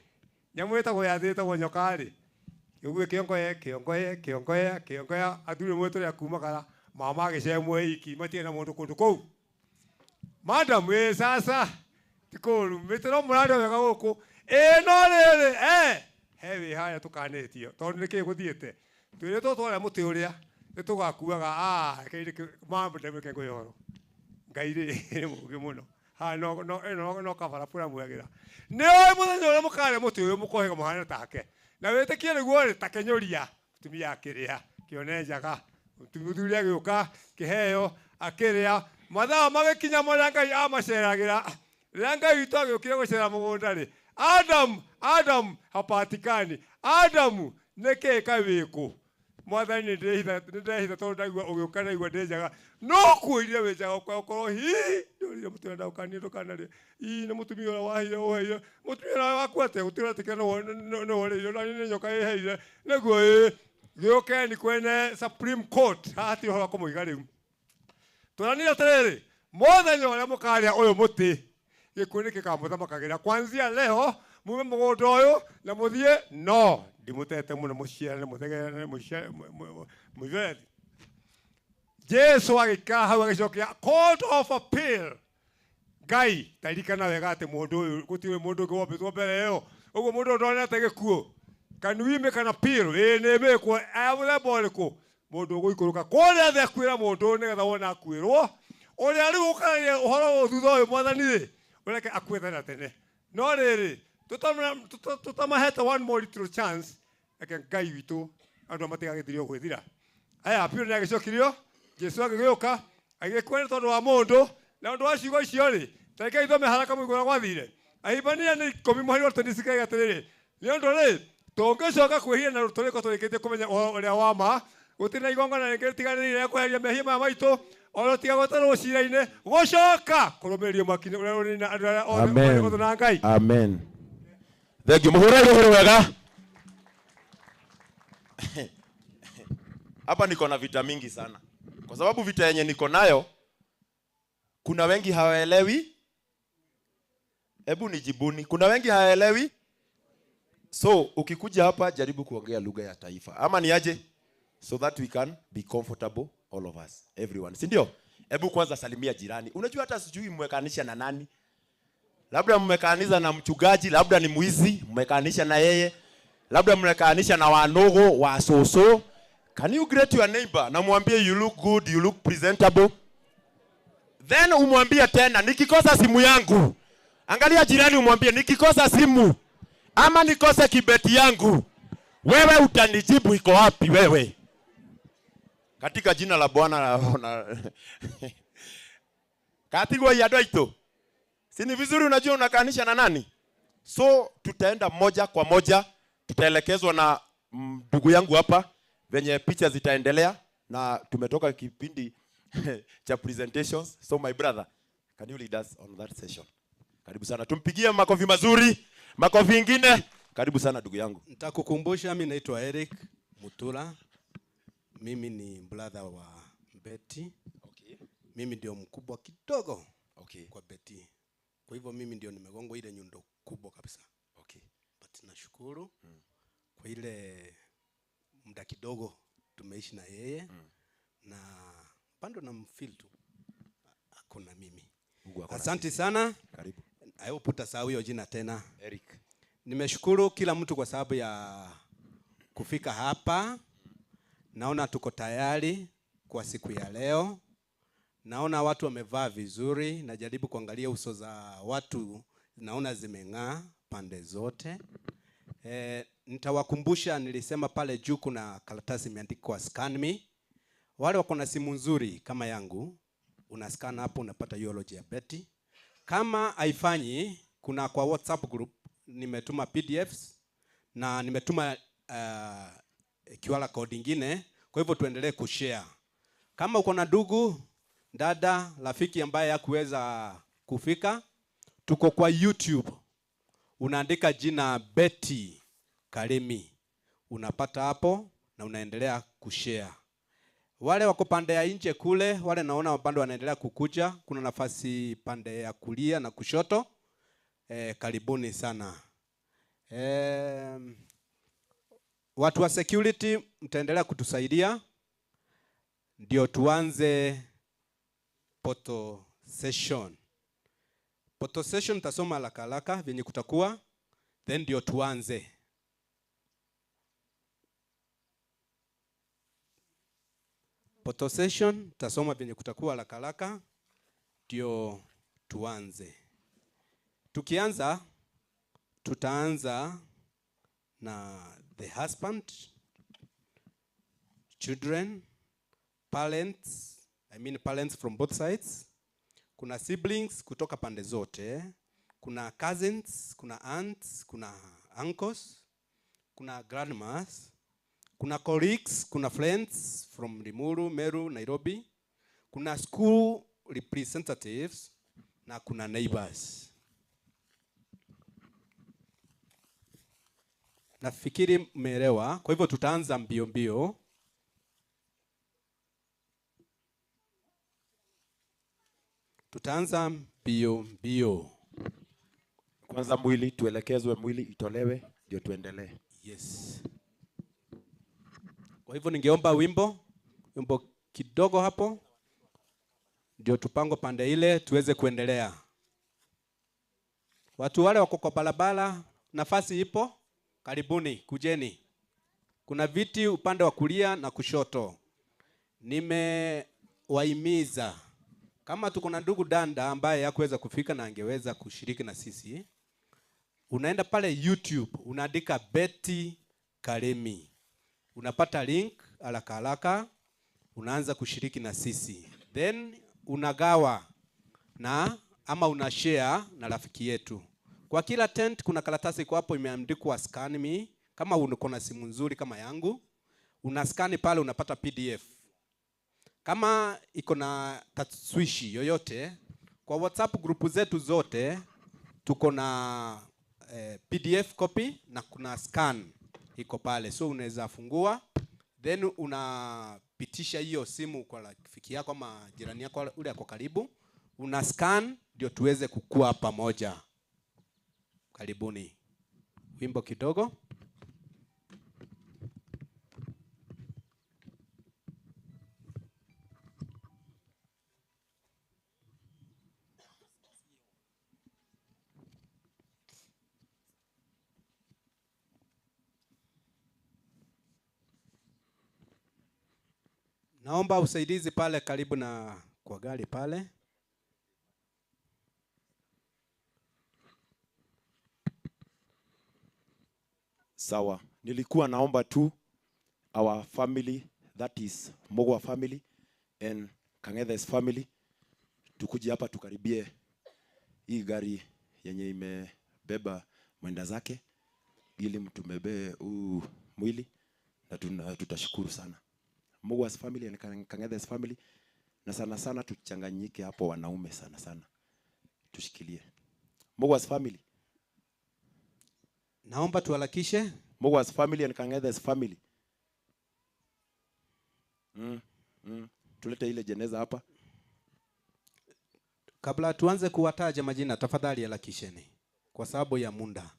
nyamũ ĩtagwo ya thĩ ĩtagwo nyoka rĩ, ũguo kĩongoye, kĩongoye, kĩongoye, kĩongoya, athuri mũĩ tũrĩa kumagara, mama agĩcemwo iki, matirĩ na mũndũ kũndũ kũu. Madam, ĩ sasa, ti kũũru, mĩtĩ no mũrarĩa wega gũkũ. Ĩ no rĩrĩ, he wĩ harĩa tũkanĩtio, tondũ nĩkĩĩ gũthiĩte? Twĩrĩtwo twarĩa mũtĩ ũrĩa, nĩ tũgakuaga, mama ndemwĩke ngũhe ũhoro. Ngai rĩ, nĩ mũũgĩ mũno. Haha no, no, ĩno no kabara mũramwagĩra. Nĩ ũĩ mũthenya ũrĩa mũkarĩa mũtĩ ũyũ mũkohĩga mũhane take. Na wĩtĩkie nĩguo rĩ, ta kĩnyũria, mũtumia akĩrĩa, kĩone njaga, mũthuri agĩũka, kĩheo, akĩrĩa. Mathaa magĩkinya marĩa Ngai amaceragĩra. Rĩrĩa Ngai witũ agĩũkire gũcera mũgũnda rĩ, Adam, Adam hapatikani. Adamu, nĩkĩĩ kaĩ wĩkũ? Mwathani nĩ ndĩrehitha tondũ ndaigua ũgĩũka ndaigua ndĩ njaga. No kwĩrire wĩ njaga ũkorwo hihi ndũrire mũtĩ ũrĩa ndaũkanirie ndũkanarĩe. Ii nĩ mũtumia ũrĩa waheire ũheire. Mũtumia ũrĩa waku atĩa? Gũtirĩ ũretĩkĩra nĩ worĩire na nĩ nyoka ĩheire. Nĩguo ĩ gĩũkeni kwene Supreme Court. Haha hatirĩ ũhoro wa kũmũiga rĩu. Tũranire atĩrĩrĩ, mũthenya ũrĩa mũkarĩa ũyũ mũtĩ, gĩkuũ nĩ gĩkamũthamakagĩra. Kuanzia leo mume mũgũnda ũyũ na mũthiĩ, no ndimũtete mũno, mũciarane, mũthegerane, mũithuĩ. Jesu agĩikara hau agĩcokia court of appeal. Ngai taririkana wega atĩ mũndũ ũyũ gũtirĩ mũndũ ũngĩ wombĩtwo mbere ĩyo. Ũguo mũndũ ũyũ ndonete gĩkuũ. Can we make an appeal? Ĩĩ nĩ ĩmĩkwo. Aya mũthemba ũrĩkũ? Mũndũ ũgũikũrũka kũrĩa thĩ akuĩra mũndũ ũyũ nĩgetha wone akuĩrwo. Ũrĩa rĩu ũkaragia ũhoro ũyũ thutha ũyũ Mwathani rĩ, ũreke akue tene na tene. No rĩrĩ, tũtamahete one more little chance, reke Ngai witũ andũ matigagĩthirio gwĩthira. Aya appeal nĩ agĩcokirio, Jesu agĩgĩũka, agĩkua nĩ tondũ wa mũndũ, na ũndũ wa ciugo icio rĩ, ta reke ithome haraka mũigue ũrĩa gwathire. Ahibania nĩ 10 mũhari wa 26 ĩkauga atĩrĩrĩ, nĩ ũndũ rĩ, tũngĩcoka kwĩhia na tũrĩko tũrĩkĩtie kũmenya ũhoro ũrĩa wa ma, gũtirĩ na igongona rĩngĩ rĩtiganĩire rĩa kweheria mehia maya maitũ, ona tiga gweterwo cira-inĩ, gũcoka kũrũmĩrĩrio mwaki-inĩ ũrĩa ũrĩ na andũ arĩa othe Amen. marĩ ũthũ na Ngai. Amen. Thank you. Mũhũre rũhĩ wega. Hapa niko na vita mingi sana. Kwa sababu vita yenye niko nayo, Kuna wengi hawaelewi. Hebu nijibuni. Kuna wengi hawaelewi. So ukikuja hapa jaribu kuongea lugha ya taifa. Ama ni aje? So that we can be comfortable, all of us, everyone. Si ndio? Hebu kwanza salimia jirani. Unajua hata sijui mmekanisha na nani. Labda mmekanisha na mchungaji, labda ni mwizi, mmekanisha na yeye. Labda mmekanisha na wanogo, wa soso. Can you greet your neighbor? Na mwambie you look good, you look presentable. Then umwambie tena, nikikosa simu yangu. Angalia jirani umwambie, nikikosa simu ama nikose kibeti yangu, wewe utanijibu iko wapi wewe? Katika jina la Bwana na katigwa ya doito. Si ni vizuri unajua unakaanisha na nani? So tutaenda moja kwa moja, tutaelekezwa na ndugu yangu hapa venye picha zitaendelea, na tumetoka kipindi cha presentations. So my brother, can you lead us on that session? Karibu sana. Tumpigie makofi mazuri, makofi ingine. Karibu sana ndugu yangu. Nitakukumbusha, mimi naitwa Eric Mutura. Mimi ni brother wa Betty. Okay. Mimi ndio mkubwa kidogo. Okay. Kwa Betty. Kwa hivyo mimi ndio nimegongwa ile nyundo kubwa kabisa. Okay. But nashukuru kwa ile muda kidogo tumeishi na yeye. Na bado namfeel tu ako na mimi. Asante sana. Karibu. I hope utasahau hiyo jina tena. Eric. Nimeshukuru kila mtu kwa sababu ya kufika hapa. Naona tuko tayari kwa siku ya leo. Naona watu wamevaa vizuri. Najaribu kuangalia uso za watu, naona zimeng'aa pande zote. Nitawakumbusha, nilisema pale juu kuna karatasi imeandikwa scan me. Wale wako na simu nzuri kama yangu, unascan hapo unapata eulogy ya Betty. Kama haifanyi, kuna kwa WhatsApp group nimetuma PDFs na nimetuma QR code ingine. Kwa hivyo tuendelee kushare. Kama uko na ndugu, dada, rafiki ambaye hakuweza kufika, tuko kwa YouTube. Unaandika jina Betty Karimi, unapata hapo na unaendelea kushare. Wale wako pande ya nje kule, wale naona bado wanaendelea kukuja, kuna nafasi pande ya kulia na kushoto. Karibuni sana. Watu wa security mtaendelea kutusaidia ndio tuanze photo session. Photo session tasoma haraka haraka vyenye kutakuwa, then ndio tuanze. Photo session tasoma vyenye kutakuwa haraka haraka ndio tuanze. Tukianza tutaanza na the husband, children, parents, I mean parents from both sides. Kuna siblings kutoka pande zote, kuna cousins, kuna aunts, kuna uncles, kuna grandmas, kuna colleagues, kuna friends from Limuru, Meru, Nairobi, kuna school representatives na kuna neighbors. Nafikiri mmeelewa. Kwa hivyo tutaanza mbio mbio. Tutaanza mbio mbio. Kwanza mwili tuelekezwe, mwili itolewe ndio tuendelee. Yes. Kwa hivyo ningeomba wimbo kidogo hapo ndio tupango pande ile tuweze kuendelea. Watu wale wako kwa barabara, nafasi ipo, karibuni, kujeni. Kuna viti upande wa kulia na kushoto. Nimewahimiza, kama tuko na ndugu danda ambaye hakuweza kufika na angeweza kushiriki na sisi, unaenda pale YouTube, unaandika Betty Karimi, unapata link haraka haraka, unaanza kushiriki na sisi. Then unagawa na ama unashare na rafiki yetu. Kwa kila tent kuna karatasi iko hapo imeandikwa scan me. Kama uko na simu nzuri kama yangu, unaskani pale unapata PDF. Kama iko na taswishi yoyote, kwa WhatsApp grupu zetu zote tuko na PDF copy na kuna scan iko pale. So unaweza fungua, then unapitisha hiyo simu kwa rafiki yako ama jirani yako ule ako karibu, Una scan ndio tuweze kukua pamoja. Karibuni. Wimbo kidogo. Naomba usaidizi pale karibu na kwa gari pale. Sawa, nilikuwa naomba tu our family, that is Mugwa family and Kangethe's family, tukuje hapa tukaribie hii gari yenye imebeba mwenda zake ili mtumbebee huu mwili na tutashukuru sana. Mugwa's family and Kangethe's family, na sana sana tuchanganyike hapo wanaume sana sana. Tushikilie. Mugwa's family. Naomba tuharakishe. Mugwa's family and Kangethe's family. Tulete ile jeneza hapa. Kabla tuanze kuwataja majina, tafadhali harakisheni kwa sababu ya muda.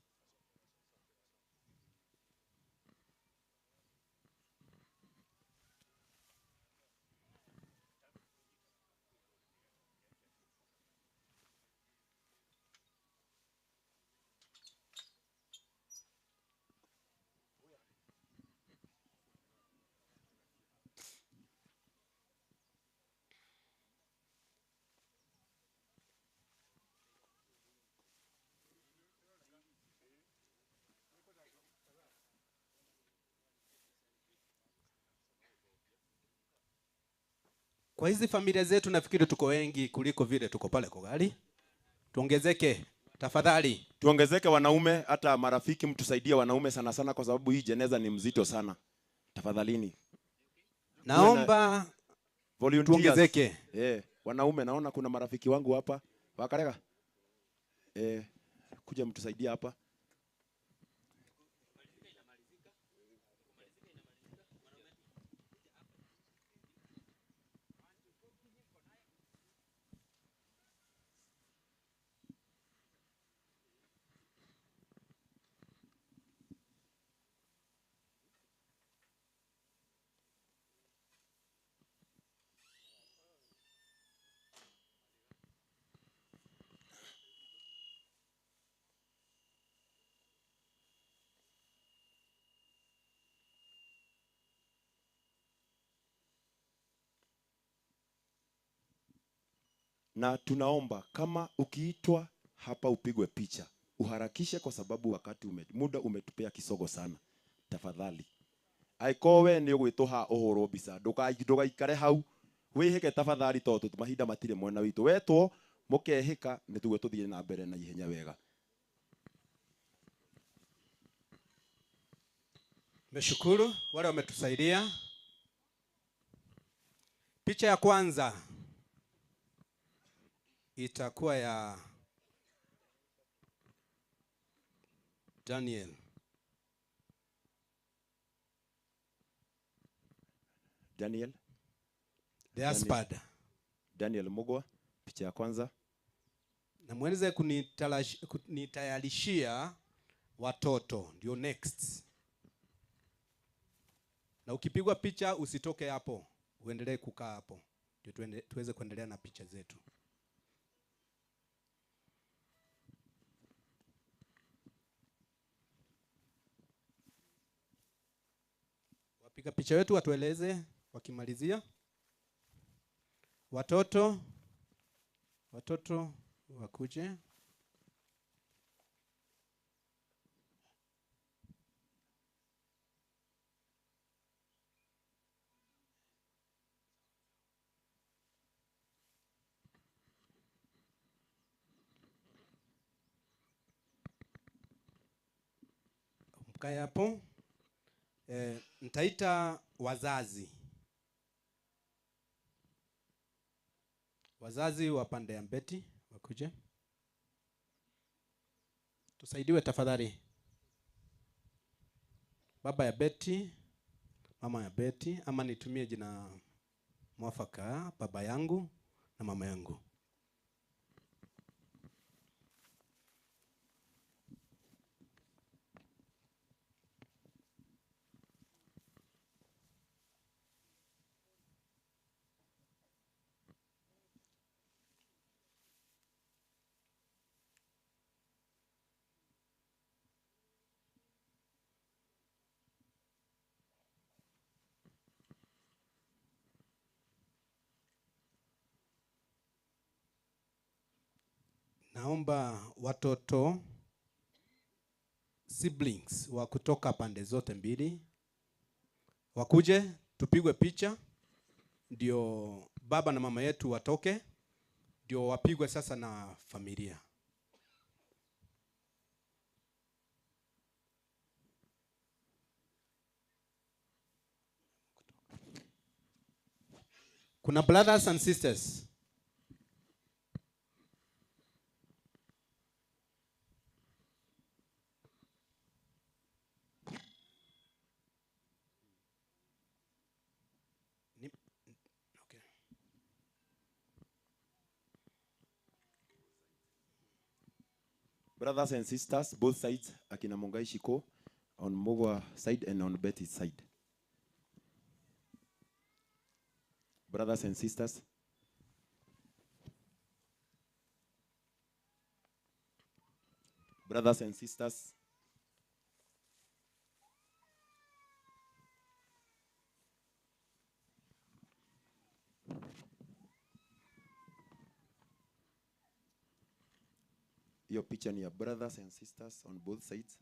Kwa hizi familia zetu nafikiri tuko wengi kuliko vile tuko pale kwa gari. Tuongezeke tafadhali. Tuongezeke wanaume, hata marafiki mtusaidie wanaume sana sana kwa sababu hii jeneza ni mzito sana. Tafadhalini. Naomba volunteers. Tuongezeke. Wanaume naona kuna marafiki wangu hapa. Wakarega. Kuja mtusaidie hapa. Na tunaomba kama ukiitwa hapa upigwe picha, uharakishe kwa sababu wakati muda umetupea kisogo sana. Tafadhali. Aikowe ni ugwitwo uhoro mbica, ndugaikare hau, wihike tafadhali tondu mahinda matire mwena witu. Wetwo mukehika nitugue tuthie na mbere na ihenya wega. Nimeshukuru wale wametusaidia. Picha ya kwanza itakuwa ya Daniel. Daniel. The husband. Daniel Mugwa, picha ya kwanza. Na muweze kunitayarishia watoto, ndio next. Na ukipigwa picha usitoke hapo, uendelee kukaa hapo. Ndio tuweze kuendelea na picha zetu. Wapiga picha wetu watueleze wakimalizia. Watoto wakuje. Mkae hapo. Nitaita wazazi. Wazazi wa pande ya Mbeti wakuje. Tusaidiwe tafadhali. Baba ya Betty, mama ya Betty, ama nitumie jina mwafaka, baba yangu na mama yangu. Naomba watoto siblings wa kutoka pande zote mbili wakuje tupigwe picha, ndio baba na mama yetu watoke, ndio wapigwe sasa na familia. Kuna brothers and sisters. Okay. Brothers and sisters, both sides, akina Mungai Shiko, on Mugwa side and on Betty's side. Brothers and sisters. Brothers and sisters. Hiyo picha ni ya brothers and sisters on both sides.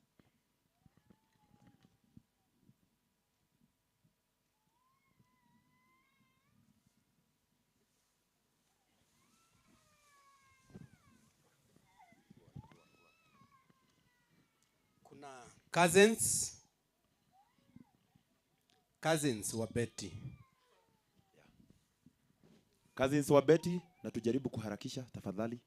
Kuna cousins wa Betty. Yeah. Cousins wa Betty, na tujaribu kuharakisha tafadhali.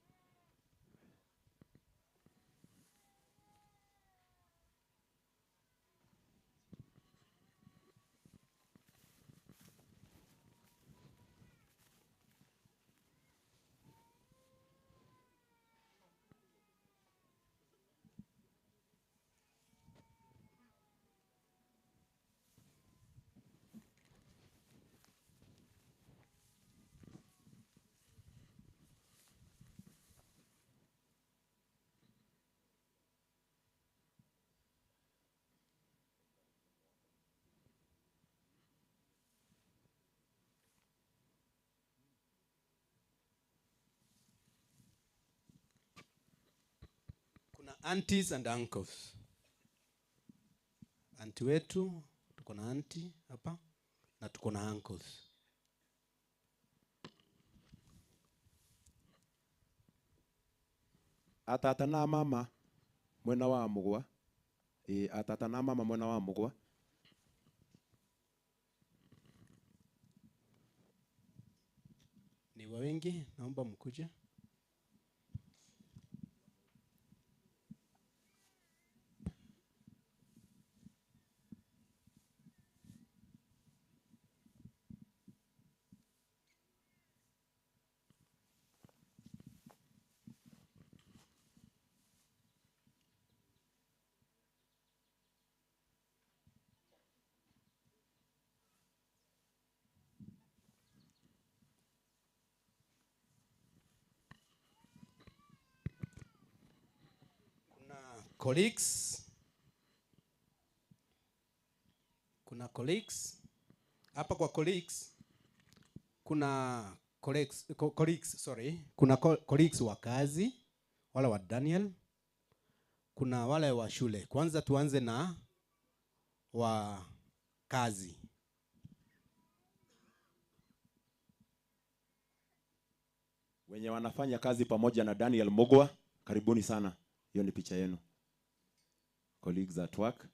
Aunties and uncles. Auntie wetu, tuko na auntie hapa na tuko na uncles. Atata na mama mwena wa Mugwa. Atata na mama mwena wa Mugwa. Ni wengi, naomba mkuje. Colleagues. Kuna colleagues. Hapa kwa colleagues kuna colleagues, sorry. Kuna colleagues wa kazi, wale wa Daniel. Kuna wale wa shule. Kwanza tuanze na wa kazi. Wenye wanafanya kazi pamoja na Daniel Mugwa, karibuni sana. Hiyo ni picha yenu. Colleagues at work.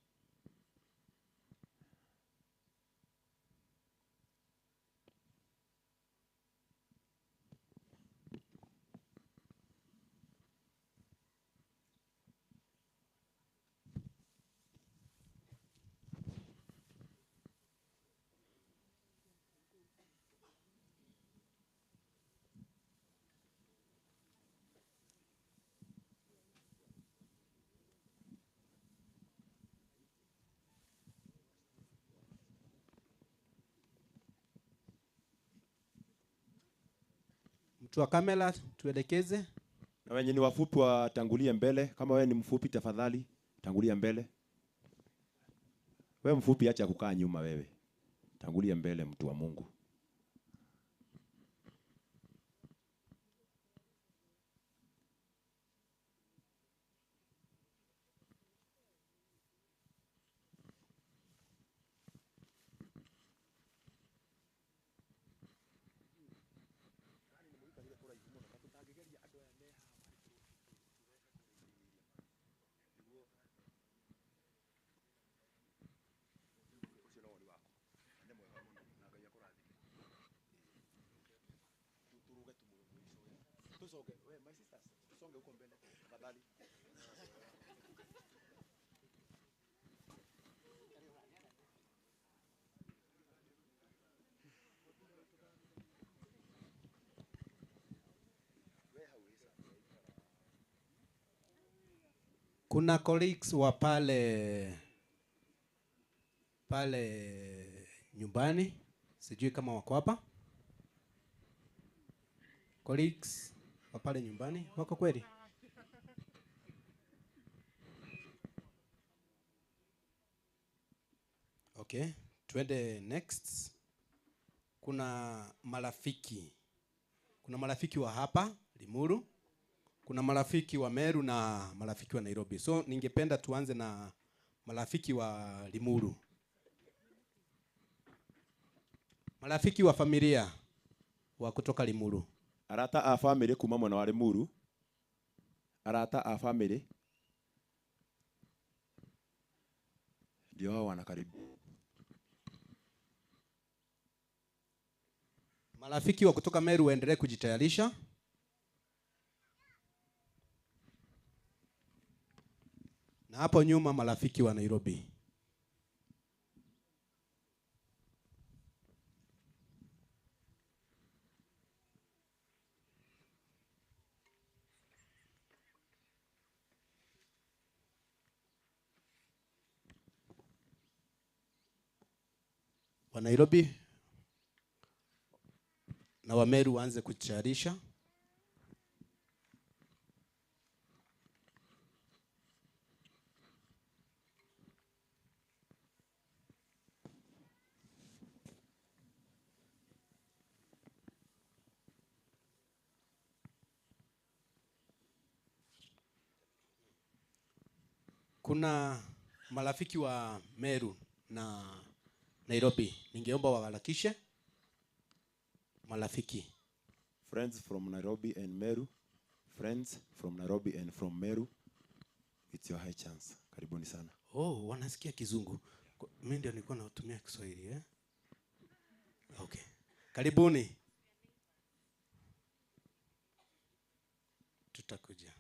Mtu wa kamera tuelekeze. Na wenye ni wafupi watangulie mbele. Kama wewe ni mfupi tafadhali tangulia mbele. Wewe mfupi acha kukaa nyuma wewe. Tangulia mbele mtu wa Mungu. My sisters, tusonge huko mbele tafadhali. Kuna colleagues wa pale pale nyumbani, sijui kama wako hapa. Colleagues wa pale nyumbani wako kweli? Okay, tuende next. Kuna marafiki. Kuna marafiki wa hapa Limuru, kuna marafiki wa Meru na marafiki wa Nairobi. So ningependa tuanze na marafiki wa Limuru. Marafiki wa familia wa kutoka Limuru. Arata a family kuma mwena wa Limuru. Arata a family ndio hao wanakaribu. Marafiki wa kutoka Meru waendelee kujitayarisha. Na hapo nyuma marafiki wa Nairobi. Wa Nairobi na wa Meru waanze kujitayarisha. Kuna marafiki wa Meru na Nairobi, ningeomba waharakishe. Marafiki. Friends from Nairobi and Meru. Friends from Nairobi and from Meru. It's your high chance. Karibuni sana. Oh, wanasikia Kizungu. Mimi ndio nilikuwa natumia Kiswahili, eh? Okay. Karibuni. Tutakuja.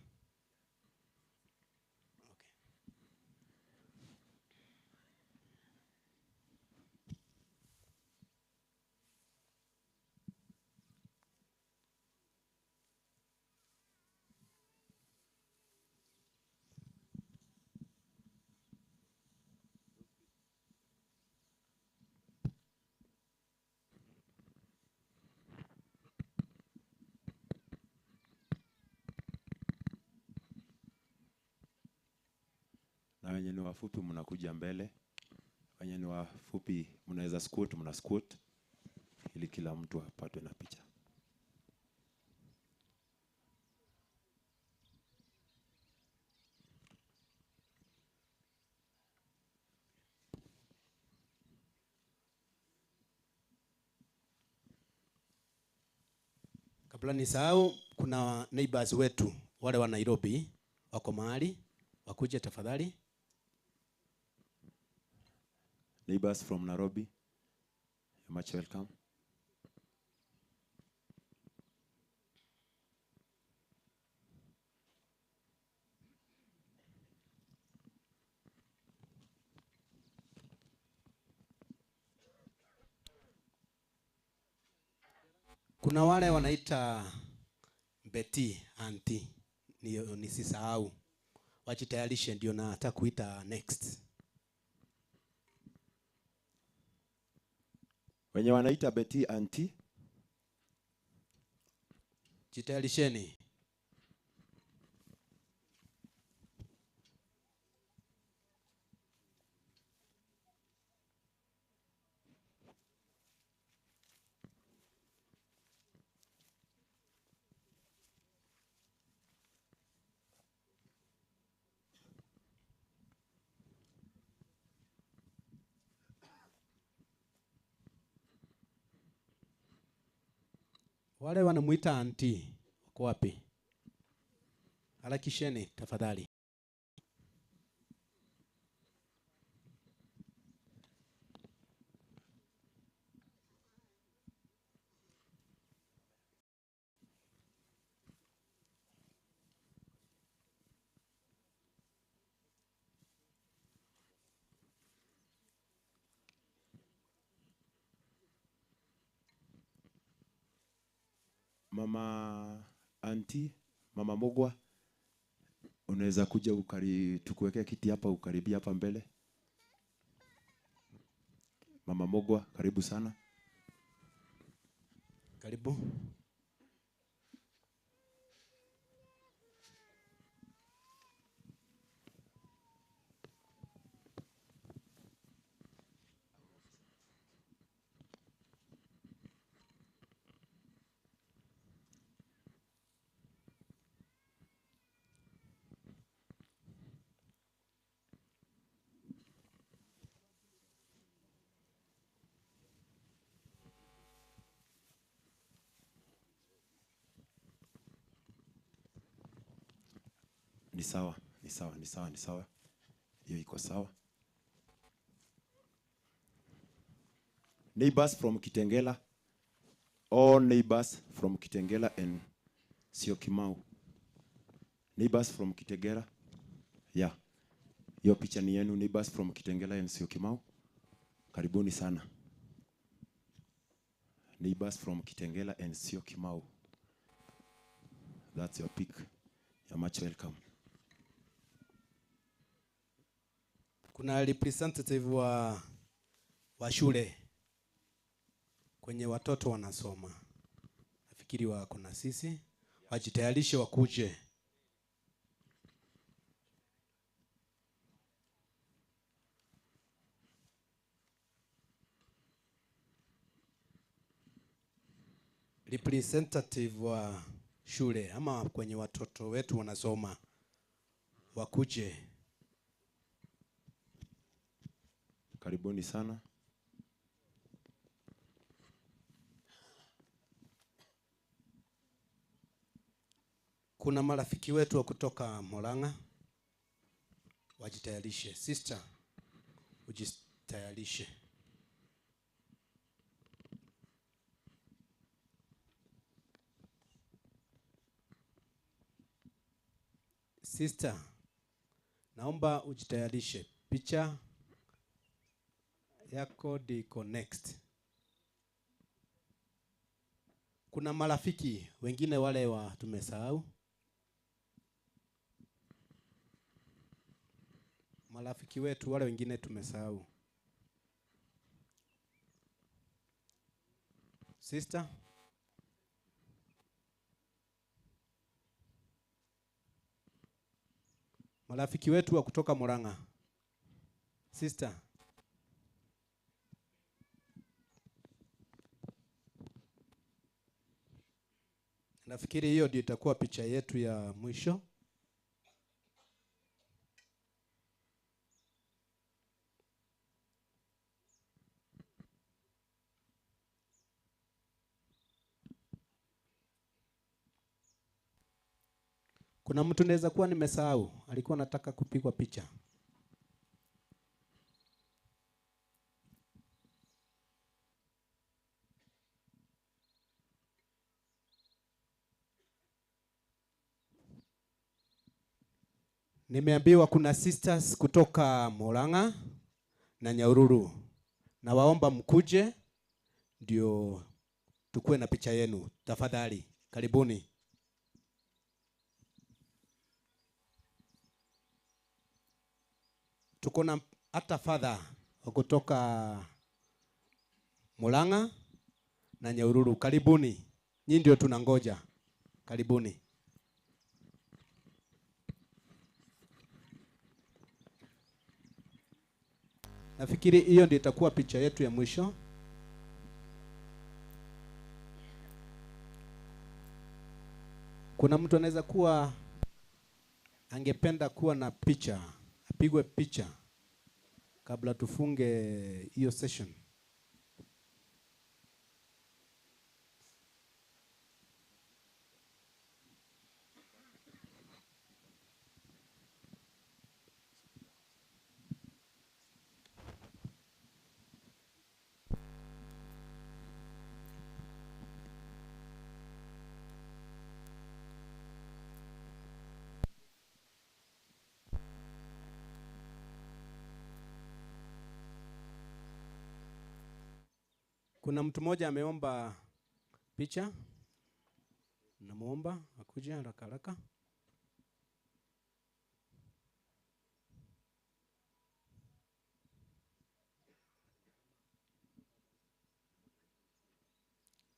Na wenye ni wafupi mnakuja mbele, wenye ni wafupi mnaweza squat, mna squat ili kila mtu apatwe na picha. Kabla nisahau, kuna neighbors wetu wale wa Nairobi wako mahali, wakuje tafadhali. Neighbors from Nairobi, you're much welcome. Kuna wale wanaita Betty auntie, nisisahau. Wajitayarishe, ndio nataka kuita next. Wenye wanaita Betty auntie, jitayarisheni. Wale wanamuita auntie wako wapi? Harakisheni tafadhali. Mama Auntie, Mama Mogwa, unaweza kuja tukuwekea kiti hapa, ukaribia hapa mbele. Mama Mogwa, karibu sana. Karibu. Ni sawa, ni sawa, ni sawa, ni sawa. Hiyo iko sawa. Neighbors from Kitengela. All neighbors from Kitengela and Syokimau. Neighbors from Kitengela. Yeah. Hiyo picha ni yenu, neighbors from Kitengela and Syokimau. Karibuni sana. Neighbors from Kitengela and Syokimau. That's your pick. You're much welcome. Kuna representative wa shule kwenye watoto wanasoma. Nafikiri wako na sisi, wajitayarishe wakuje. Representative wa shule ama kwenye watoto wetu wanasoma wakuje. Karibuni sana. Kuna marafiki wetu wa kutoka Murang'a, wajitayarishe. Sister, ujitayarishe. Sister, naomba ujitayarishe. Picha yako ndiko next. Kuna marafiki wengine wale wa tumesahau. Marafiki wetu wale wengine tumesahau. Sister, marafiki wetu wa kutoka Murang'a. Sister, nafikiri hiyo ndio itakuwa picha yetu ya mwisho. Kuna mtu naweza kuwa nimesahau, alikuwa anataka kupigwa picha. Nimeambiwa kuna sisters kutoka Murang'a na Nyahururu. Nawaomba mkuje ndio tukue na picha yenu. Tafadhali, karibuni. Tuko na hata father kutoka Murang'a na Nyahururu. Karibuni. Nyinyi ndio tunangoja. Karibuni. Nafikiri hiyo ndio itakuwa picha yetu ya mwisho. Kuna mtu anaweza kuwa angependa kuwa na picha, apigwe picha kabla tufunge hiyo session. Kuna mtu mmoja ameomba picha. Namuomba akuje haraka haraka.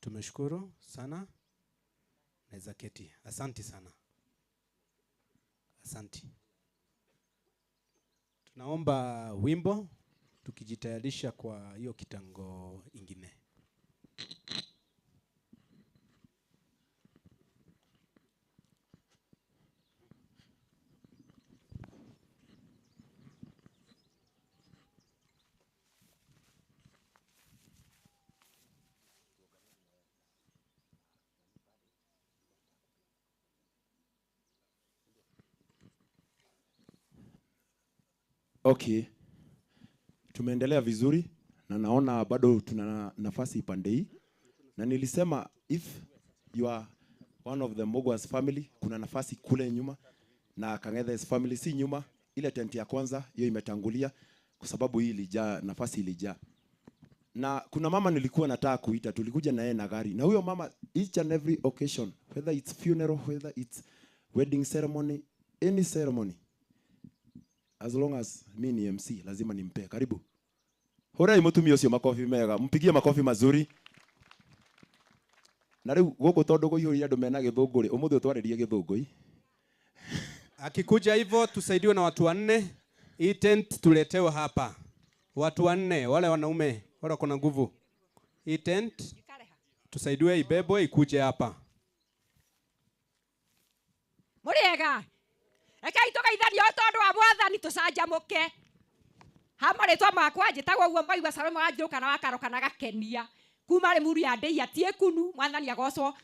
Tumeshukuru sana. Naweza keti. Asanti sana. Asanti. Tunaomba wimbo tukijitayarisha kwa hiyo kitango ingine. Okay. Tumeendelea vizuri na naona bado tuna nafasi pande hii. Na nilisema if you are one of the Mbugwa's family, kuna nafasi kule nyuma, na Kangethe's family si nyuma, ile tent ya kwanza hiyo imetangulia kwa sababu hii ilijaa, nafasi ilijaa. Na kuna mama nilikuwa nataka kuita, tulikuja na yeye na gari. Na huyo mama each and every occasion, whether it's funeral, whether it's wedding ceremony, any ceremony, as long as mi ni MC lazima nimpe. Karibu. Horai mutumia ucio makofi mega, mpigie makofi mazuri. Na riu guku tondu kuihũria andu mena githũngũ ri, umuthi utwaririe githũngũ i. Akikuja hivyo tusaidiwe na watu wanne. Hii tent tuletewe hapa. Watu wanne, wale wanaume wale wako na nguvu. Hii tent tusaidiwe ibebwe ikuje hapa. Muriega. Rekei tũgeithanie o tondũ wa Mwathani tũcanjamũke. Ha marĩtwa makwa njĩtagwo ũguo maigua Salome wa Njũũ kana wa Karo kana Gakenia. Kuma Limuru ya Ndĩia ti ĩkunu, Mwathani agocwo.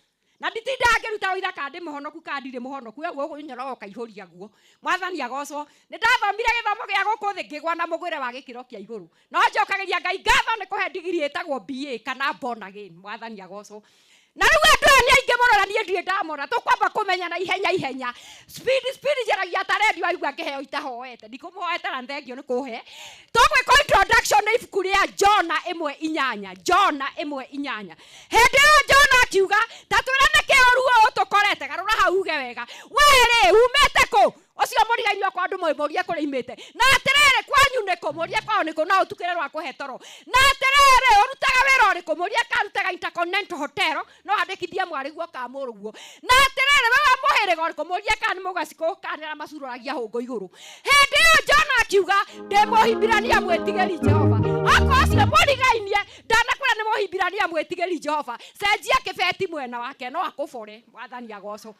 Na nditindaga ngĩruta ũira kana ndĩ mũhonoku kana ndirĩ mũhonoku, we ũnyoroga ũkaihũria guo. Mwathani agocwo. Nĩ ndathomire gĩthomo gĩa gũkũ thĩ ngĩgwa na mũgwĩre wa gĩkĩro kĩa igũrũ. No njokagĩria Ngai ngatho nĩ kũhe ndigiri ĩtagwo BA kana born again. Mwathani agocwo. Na rĩu andũ aya nĩ aingĩ mũno na niĩ ndirĩ ndamona, tũkwamba kũmenyana ihenya ihenya. Speed speed njaragia ta redio aigua ngĩheo itahoete, ndikũmũhoete na thengio nĩ kũhe. Tũgwĩka introduction nĩ ibuku rĩa Jona 1:8, Jona 1:8. Hĩndĩ ĩyo Jona akiuga, ta twĩre nĩkĩ ũru ũyũ ũtũkorete, garũra hau uge wega. We rĩ, umĩte kũ? Ũcio mũrigainĩ wakwa andũ mũrie kũrĩa imĩte. Na atĩrĩrĩ, kwanyu nĩ kũ? Mũrie kwao nĩ kũ? No ũtukĩre rwa kũhe toro. Na atĩrĩrĩ, ũrutaga wĩra ũrĩkũ? Mũrie karutaga Intercontinental Hotel, no andĩkithie mwarĩguo kana mũrũguo. Na atĩrĩrĩ, we wa mũhĩrĩga ũrĩkũ? Mũrie kana nĩ mũgacikũ kana nĩ arĩa macuroragia hũngũ igũrũ. Hĩndĩ ĩyo Jona akiuga, ndĩ Mũhibirania mwĩtigĩri Jehova. Okorwo ũcio mũrigainie ndanakwĩra nĩ Mũhibirania mwĩtigĩri Jehova, cenjia kĩbeti mwena wake no akũbore. Mwathani agocwo.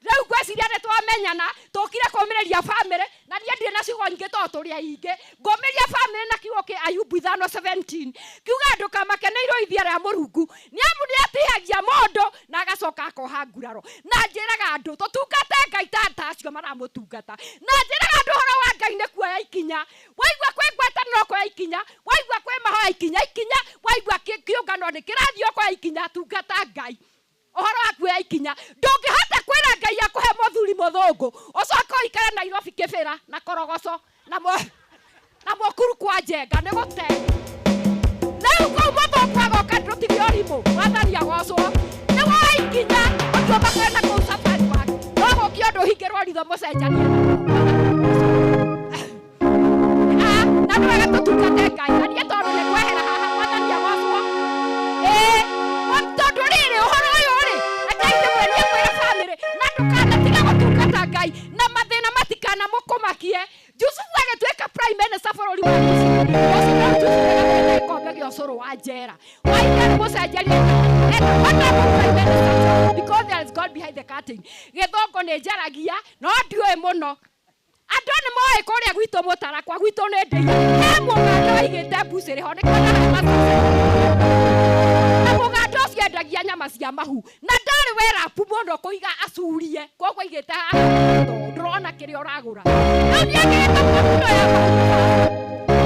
Rĩu ngwĩciria nĩ twamenyana, tũkire kũũmĩrĩria bamĩrĩ, na niĩ ndirĩ na ciugo nyingĩ tondũ tũrĩ aingĩ. Ngũmĩria bamĩrĩ na kiugo kĩa Ayubu 5:17. Kiuga ndũkamake nĩ irũithia rĩa Mũrungu, nĩ amu nĩ atihagia mũndũ na agacoka akoha nguraro. Na njĩraga andũ tũtungate Ngai ta acio maramũtungata. Na njĩraga andũ ũhoro wa Ngai nĩ kuoya ikinya. Waigua kwĩ ngwatanĩro ũkoya ikinya, waigua kwĩ mahoya ikinya ikinya, waigua kĩũngano nĩ kĩrathiĩ ũkoya ikinya, tungata Ngai. Ũhoro wa kuoya ikinya, ndũngĩhota kwĩra Ngai akũhe mũthuri mũthũngũ ũcoke ũikare Nairobi kĩbĩra na korogoco na mũkuru kwa Njenga nĩ gũte. Rĩu kũu mũthũngũ agoka ndũtige ũrimũ. Mwathani agocwo. Nĩ woe ikinya ũtua makwenda kũu safari wake. No gũkĩ ũndũ ũhingĩrwo ritho mũcenjanie. Na nĩ wega tũtungate Ngai. Na niĩ tondũ nĩ kwehera haha, Mwathani agocwo. Tondũ rĩrĩ ũhoro ũyũ rĩ, rekei ndĩmwĩre niĩ kwĩra bamĩrĩ, na ndũkanatiga gũtungata Ngai, na mathĩna matikanamũkũmakie. Jusufu agĩtuĩka prime minister bũrũri wa Misiri. Ũcio no Jusufu agĩtuĩka gĩkombe gĩa ũcũrũ wa njera. Waigua nĩ mũcenjerie prime minister, because there is God behind the curtain. Gĩthũngũ nĩ njaragia, no ndiũĩ mũno. Andũ nĩ moĩ kũrĩa gwitũ Mũtarakwa, gwitũ nĩ ndĩia. He mũganda waigĩte mbucĩrĩ ho, nĩ kuonaga na mũganda ũcio endagia nyama cia mahu, na ndarĩ werapu mũno kũiga acurie, koguo aigĩte haha ndũrona kĩrĩa ũragũra. Rĩu nĩekĩrĩte mũno ya mahu.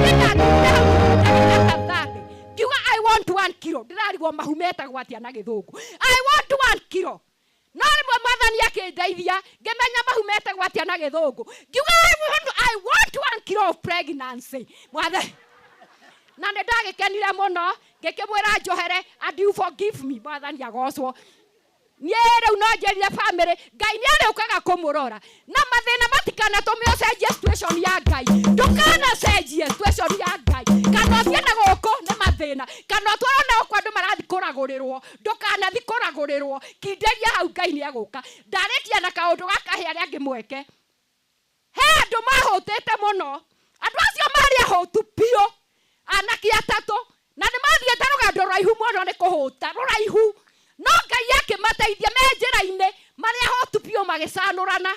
Nĩndakinyire hau ndagĩka ta 30, ngiuga I want 1 kilo. Ndĩrarigwo mahu metagwo atĩa na gĩthũngũ. I want 1 kilo. No rĩmwe Mwathani akĩndeithia ngĩmenya mahu metagwo atĩa na gĩthũngũ. Ngiuga I want 1 kilo of pregnancy. Mwathani na nĩ ndagĩkenire mũno, ngĩkĩmwĩra njohere and you forgive me. Mwathani agocwo. Niĩ rĩu no njĩrire bamĩrĩ Ngai nĩ arĩũkaga kũmũrora na mathĩna matikanatũme ũcenjie situation ya Ngai. Ndũkanacenjie situation ya Ngai. Kana ũthiĩ na gũkũ nĩ mathĩna, kana ũtwarwo na gũkũ andũ marathiĩ kũragũrĩrwo, ndũkanathiĩ kũragũrĩrwo. Kindĩria hau Ngai nĩ egũka. Ndarĩkia na kaũndũ gaka he arĩa angĩ mweke. He andũ mahũtĩte mũno, andũ acio marĩ ahũtu biũ, anake atatũ, na nĩ mathiĩte rũgendo rũraihu mũno nĩ kũhũta rũraihu, no Ngai akĩmateithia me njĩra-inĩ marĩ ahũtu biũ magĩcanũrana,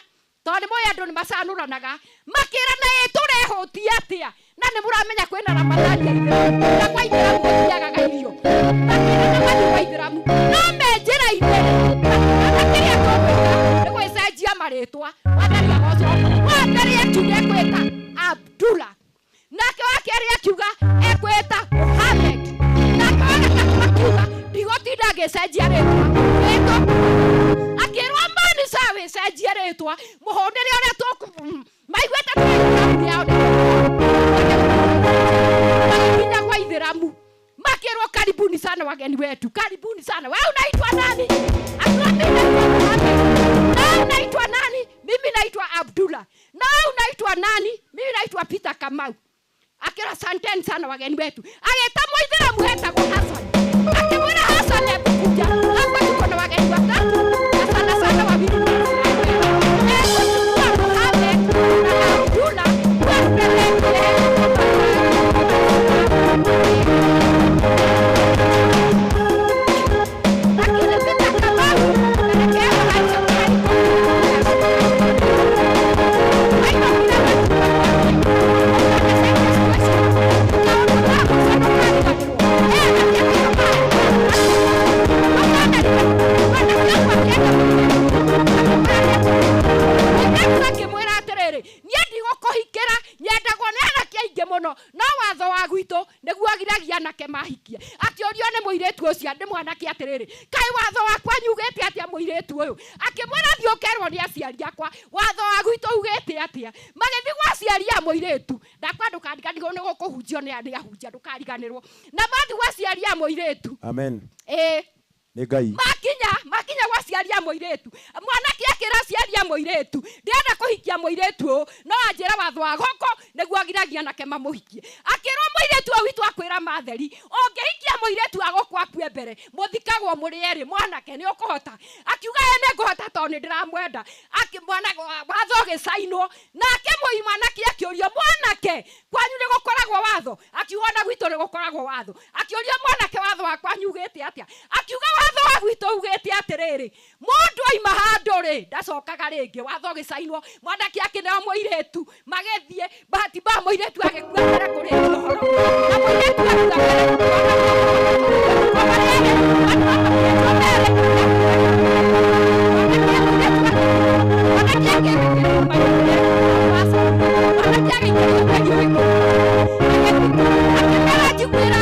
tondũ nĩ mũĩ andũ nĩ macanũranaga, makĩrana ĩ tũrehũtia atĩa, na nĩ mũramenya kwĩna Ramadhani ya Ithĩramu, na kwa Ithĩramu gũtiagaga irio, makĩrana mathiĩ kwa Ithĩramu, no me njĩra-inĩ makĩrana kĩrĩa tũgwĩka nĩ gwĩcenjia marĩtwa. Wathani agocwo. Wa mbere akiuga ekwĩta Abdullah, nake wa kerĩ akiuga ekwĩta Muhammad, nake wa gatatũ akiuga ndigũtinda ngĩcenjia rĩtwa rĩtwa, akĩrwo mani sa wĩcenjie rĩtwa mũhũnĩre ũrĩa tũkũ maiguĩte twĩ Ithĩramu rĩao magĩkinya kwa Ithĩramu makĩrwo karibuni sana wageni wetu, karibuni sana. Wewe unaitwa nani? Akiwa mimi naitwa Muhammad. Na unaitwa nani? Mimi naitwa Abdullah. Na wewe unaitwa nani? Mimi naitwa Peter Kamau. Akira asanteni sana wageni wetu. Agĩta mũithĩramu etagwo Hassan. Akĩmwĩra Hassan hebu kuja. Hapa tuko na wageni watatu na sana sana wawili ni Waislamu. Ekuchukua Muhammad na Abdullah wapeleke. Lakini Peter Kamau pelekea akĩmwĩra atĩrĩrĩ, niĩ ndigũkũhikĩra, nyendagwo nĩ anake aingĩ mũno, no watho wa gwitũ nĩguo agiragia anake mahikie. Akĩũrio nĩ mũirĩtu ũcio nĩ mwanake atĩrĩrĩ, kaĩ watho wa kwanyu ugĩte atĩa mũirĩtu ũyũ? Akĩmwĩra thiĩ ũkerwo nĩ aciari akwa watho wa gwitũ ugĩte atĩa. Magĩthiĩ gwa aciari a mũirĩtu, ndakwa ndũkariganĩrwo nĩ gũkũhunjio nĩ ahunjia, ndũkariganĩrwo. Na mathiĩ gwa aciari a mũirĩtu. Amen. Ĩĩ. Nĩ Ngai. Makinya gwa aciari a mũirĩtu, mwanake akĩra aciari a mũirĩtu ndĩrenda kũhikia mũirĩtu ũyũ, no anjĩra watho wa gũkũ nĩguo agiragia anake mamũhikie. Akĩrwo mũirĩtu ũyũ witũ akwĩra matheri, ũngĩhikia mũirĩtu wa gũkũ akue mbere, mũthikagwo mũrĩ erĩ, mwanake nĩ ũkũhota. Akiuga ĩ nĩ ngũhota tondũ nĩ ndĩramwenda. Watho ũgĩcainwo, nake mwanake akĩũrio, mwanake kwanyu nĩ gũkoragwo watho? Akiuga ona gwitũ nĩ gũkoragwo watho. Akĩũrio mwanake watho wa kwanyu ugĩte atĩa? Akiuga watho wa gwitũ ugĩte atĩrĩrĩ, mũndũ aima handũ rĩ ndacokaga rĩngĩ. Watho ũgĩcainwo, mwanake akĩneo mũirĩtu, magĩthiĩ. Bahati mbaya mũirĩtu agĩkua mbere kũrĩkia ũhoro, na mũirĩtu akua mbere akĩmera njiguĩra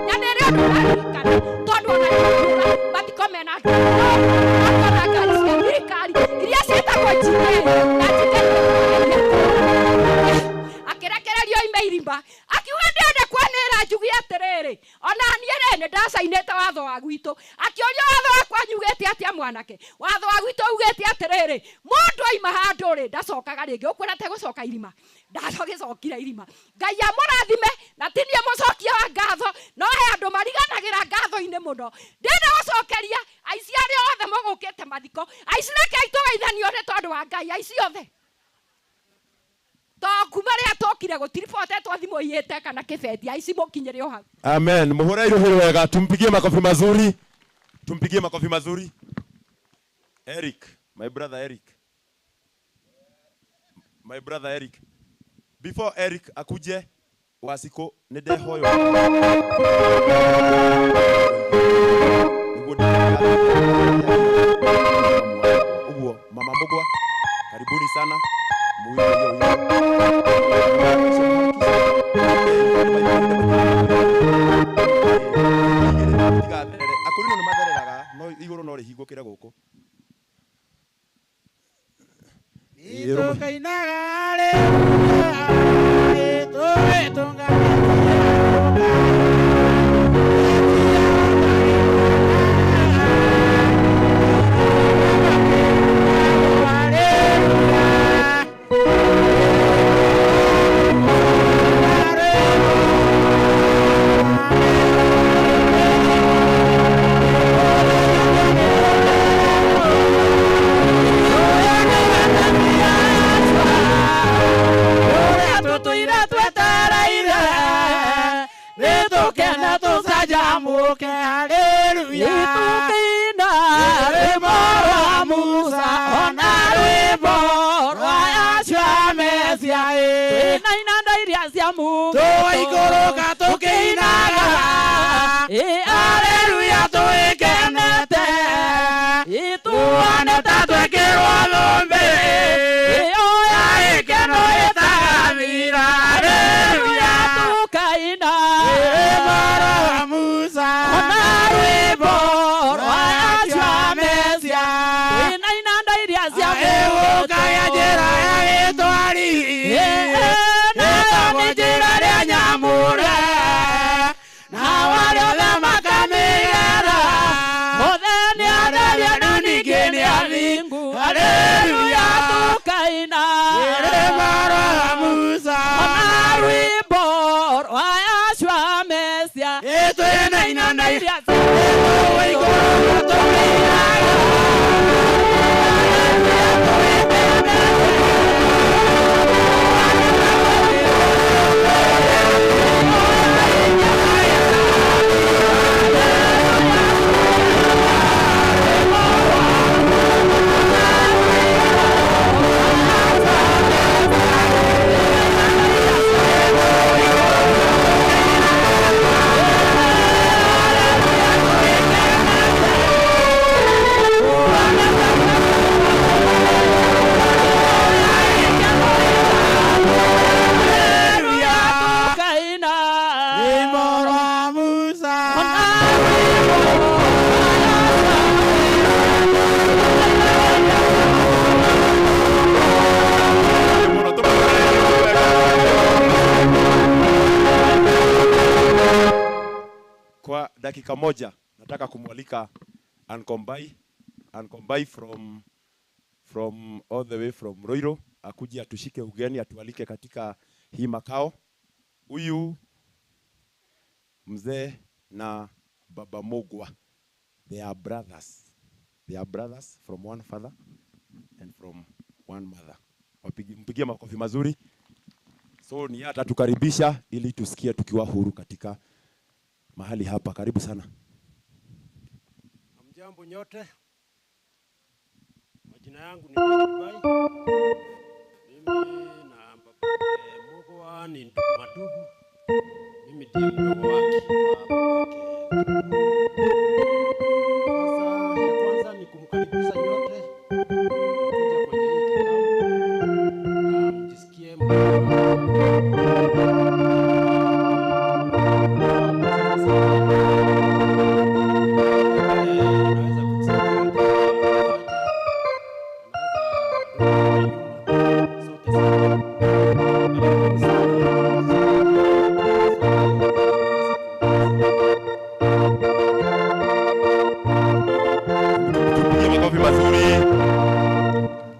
na nĩrĩ ũndũ ũraririkana, tondũ ona njiguĩra mathiko mena andũ ngari cia thirikari iria ciĩtagwo GK na GK akĩrekererio ime irima, akiuga ndĩrenda kwanĩra njuge atĩrĩrĩ, ona niĩ rĩ nĩ ndacainĩte watho wa gwitũ. Akĩũrio watho wa kwanyu ugĩte atĩa mwanake? Watho wa gwitũ ugĩte atĩrĩrĩ, mũndũ aima handũ rĩ ndacokaga rĩngĩ. Ũkwĩra tegũcoka irima, ndagĩcokire irima. Ngai amũrathime, na ti niĩ mũcokia wa ngatho, no he andũ mariganagĩra ngatho-inĩ mũno. Ndĩrenda gũcokeria aici arĩa othe mũgũkĩte mathiko, aici rekei tũgeithanio nĩ tondũ wa Ngai, aici othe. To kuma rĩrĩa tũkire gũtiribotetwo thimũ iyĩte kana kĩbeti, aici mũkinyĩre o hau. Amen. Muhure iruhuru wega, tumpigie makofi mazuri. Tumpigie makofi mazuri. Eric, my brother Eric. My brother Eric. Before Eric akuje Wasiko nĩ ndehoywo nĩguo ũguo. Mama Mbugua, karibuni sana muimbe hiyo wimbo. Tigatherere akũrinũ nĩ mathereraga no igũrũ no rĩhingũkĩre gũkũ. Itukainaga haleluya, itutunga. Tũikũrũke haleluya tũkĩina rwĩmbo rwa Musa ona rwĩmbo rwa Yahshua Mesia twĩna inanda iria cia Mungu tũikũrũka tũkĩinaga haleluya tũikenete tuone ta twekĩrwo thũmbĩ ĩyo ya gĩkeno ĩtagathira haleluya tũkaina rwĩmbo rwa Musa ona rwĩmbo rwa Yahshua Mesia twĩna inanda iria cia Mungu ĩgũkaya njĩra ya gĩtwari ĩtagwo njĩra rĩa nyamũre na arĩa othe makamĩgera othe nĩ atherie na ningĩ nĩ athingu haleluya tũkaina rwĩmbo rwa Musa ona rwĩmbo rwa Yahshua Mesia twĩna inanda iria cia Mungu tũkĩinaga. Kwa dakika moja nataka kumwalika Ankombai from all the way from Roiro akuje atushike ugeni, atualike katika hii makao. Huyu mzee na baba Mugwa, they are brothers. They are brothers from one father and from one mother. Mpigie makofi mazuri. So ni atatukaribisha ili tusikie tukiwa huru katika mahali hapa. Karibu sana. Hamjambo nyote. Majina yangu ni David Bai. Mimi na baba Mugwa ni madugu. Mimi ndiye mdogo wake. Sasa ya kwanza ni kumkaribisha nyote kuja kwenye hii kikao na mjisikie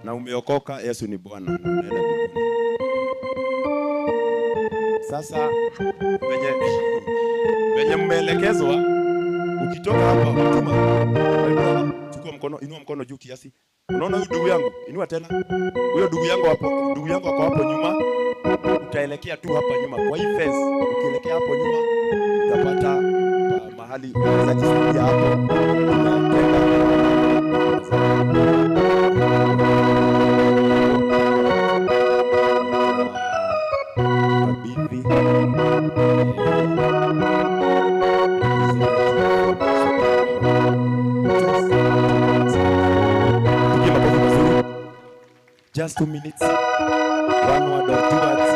Na umeokoka, Yesu ni Bwana na unaenda mbinguni. Sasa venye mmeelekezwa, ukitoka hapa mtuma, chukua mkono, inua mkono juu kiasi. Unaona huyu ndugu yangu, inua tena. Huyo ndugu yangu hapo, ndugu yangu ako hapo nyuma. Utaelekea tu hapa nyuma kwa hii fence. Ukielekea hapo nyuma utapata mahali unaweza jisaidia hapo. Just 2 minutes, one word or two words,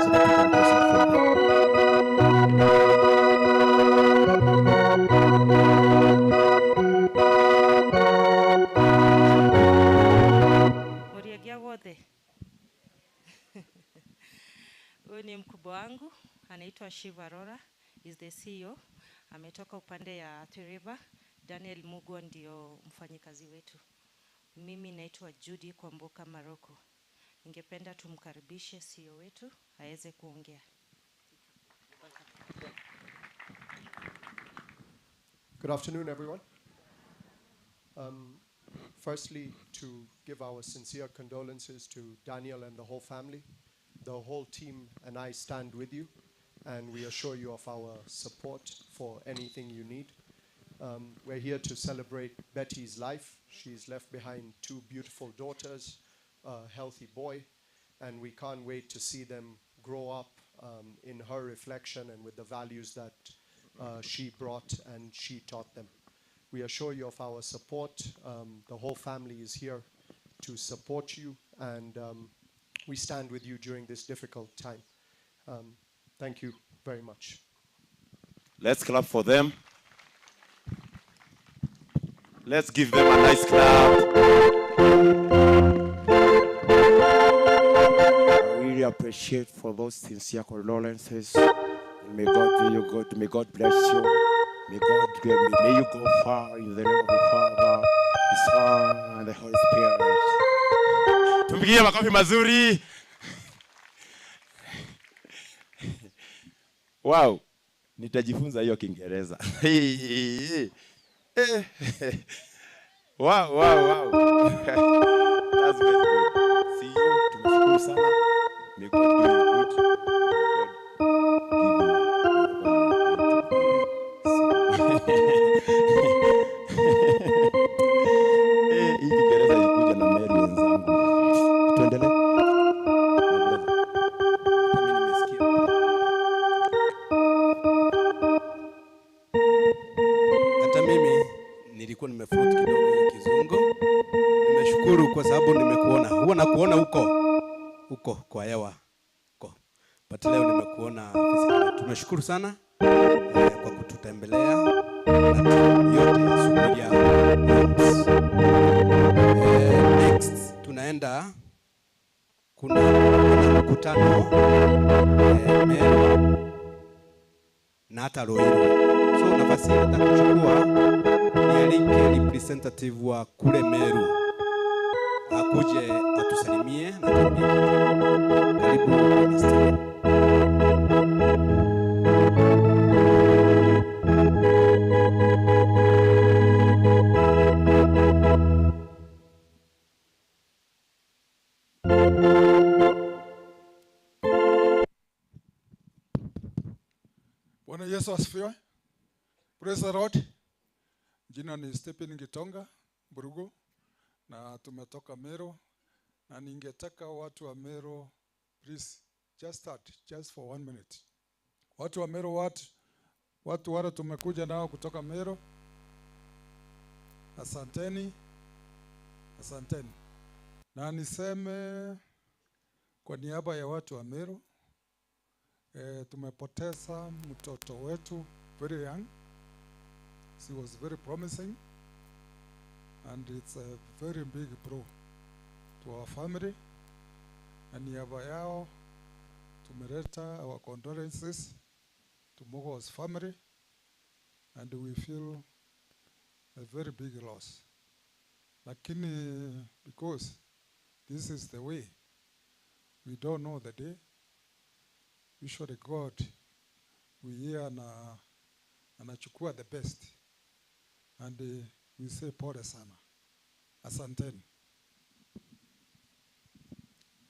so that we can proceed from there. Muriagia wote. Huyu ni mkubwa wangu, anaitwa Shiva Rora, is the CEO. Ametoka upande ya Athi River. Daniel Mugwa ndio mfanyikazi wetu. Mimi naitwa Judy Kwamboka Maroko. Ningependa tumkaribishe CEO wetu aweze kuongea. Good afternoon, everyone. Firstly, to give our sincere condolences to Daniel and the whole family. The whole team and I stand with you. And we assure you of our support for anything you need. We're here to celebrate Betty's life. She's left behind two beautiful daughters, a healthy boy, and we can't wait to see them grow up in her reflection and with the values that she brought and she taught them. We assure you of our support. The whole family is here to support you, and we stand with you during this difficult time. Thank you very much. Let's clap for them. Let's give them a nice clap. I really appreciate for those sincere condolences. And may God do you good. May God bless you. May God may you go far in the name of the Father, the Son, and the Holy Spirit. Tumpigie makofi mazuri. Wow, nitajifunza hiyo Kiingereza. Wow. That's very good. See you. Tumeshukuru sana. May God do you good. God give you. Hii Kiingereza ilikuja na Mary wenzangu. Tuendelee. Mimi nimesikia. Hata mimi nilikuwa nimefruit kidogo hiyo Kizungu. Nimeshukuru kwa sababu nimekuona. Huwa nakuona huko kwa hewa huko. But leo nimekuona physically. Tumeshukuru sana kwa kututembelea na timu yote ya Suburia Homes. Next tunaenda kuna mkutano Meru na hata Ruiru. So nafasi hii nataka kuchukua nialike representative wa kule Meru akuje atusalimie na tuambie kitu. Karibu Bwana Steven. Bwana Yesu asifiwe. Praise the Lord. Jina ni Stephen Gitonga Burugu na tumetoka Meru, na ningetaka watu wa Meru, please just start just for 1 minute. Watu wa Meru, watu wale tumekuja nao kutoka Meru, asanteni, asanteni. Na niseme kwa niaba ya watu wa Meru, tumepoteza mtoto wetu very young. She was very promising, and it's a very big blow to our family. Na niaba yao tumeleta our condolences to Mugo's family, and we feel a very big loss. Lakini because this is the way, we don't know the day. Usually God, we hear na anachukua the best, and we say pole sana. Asanteni.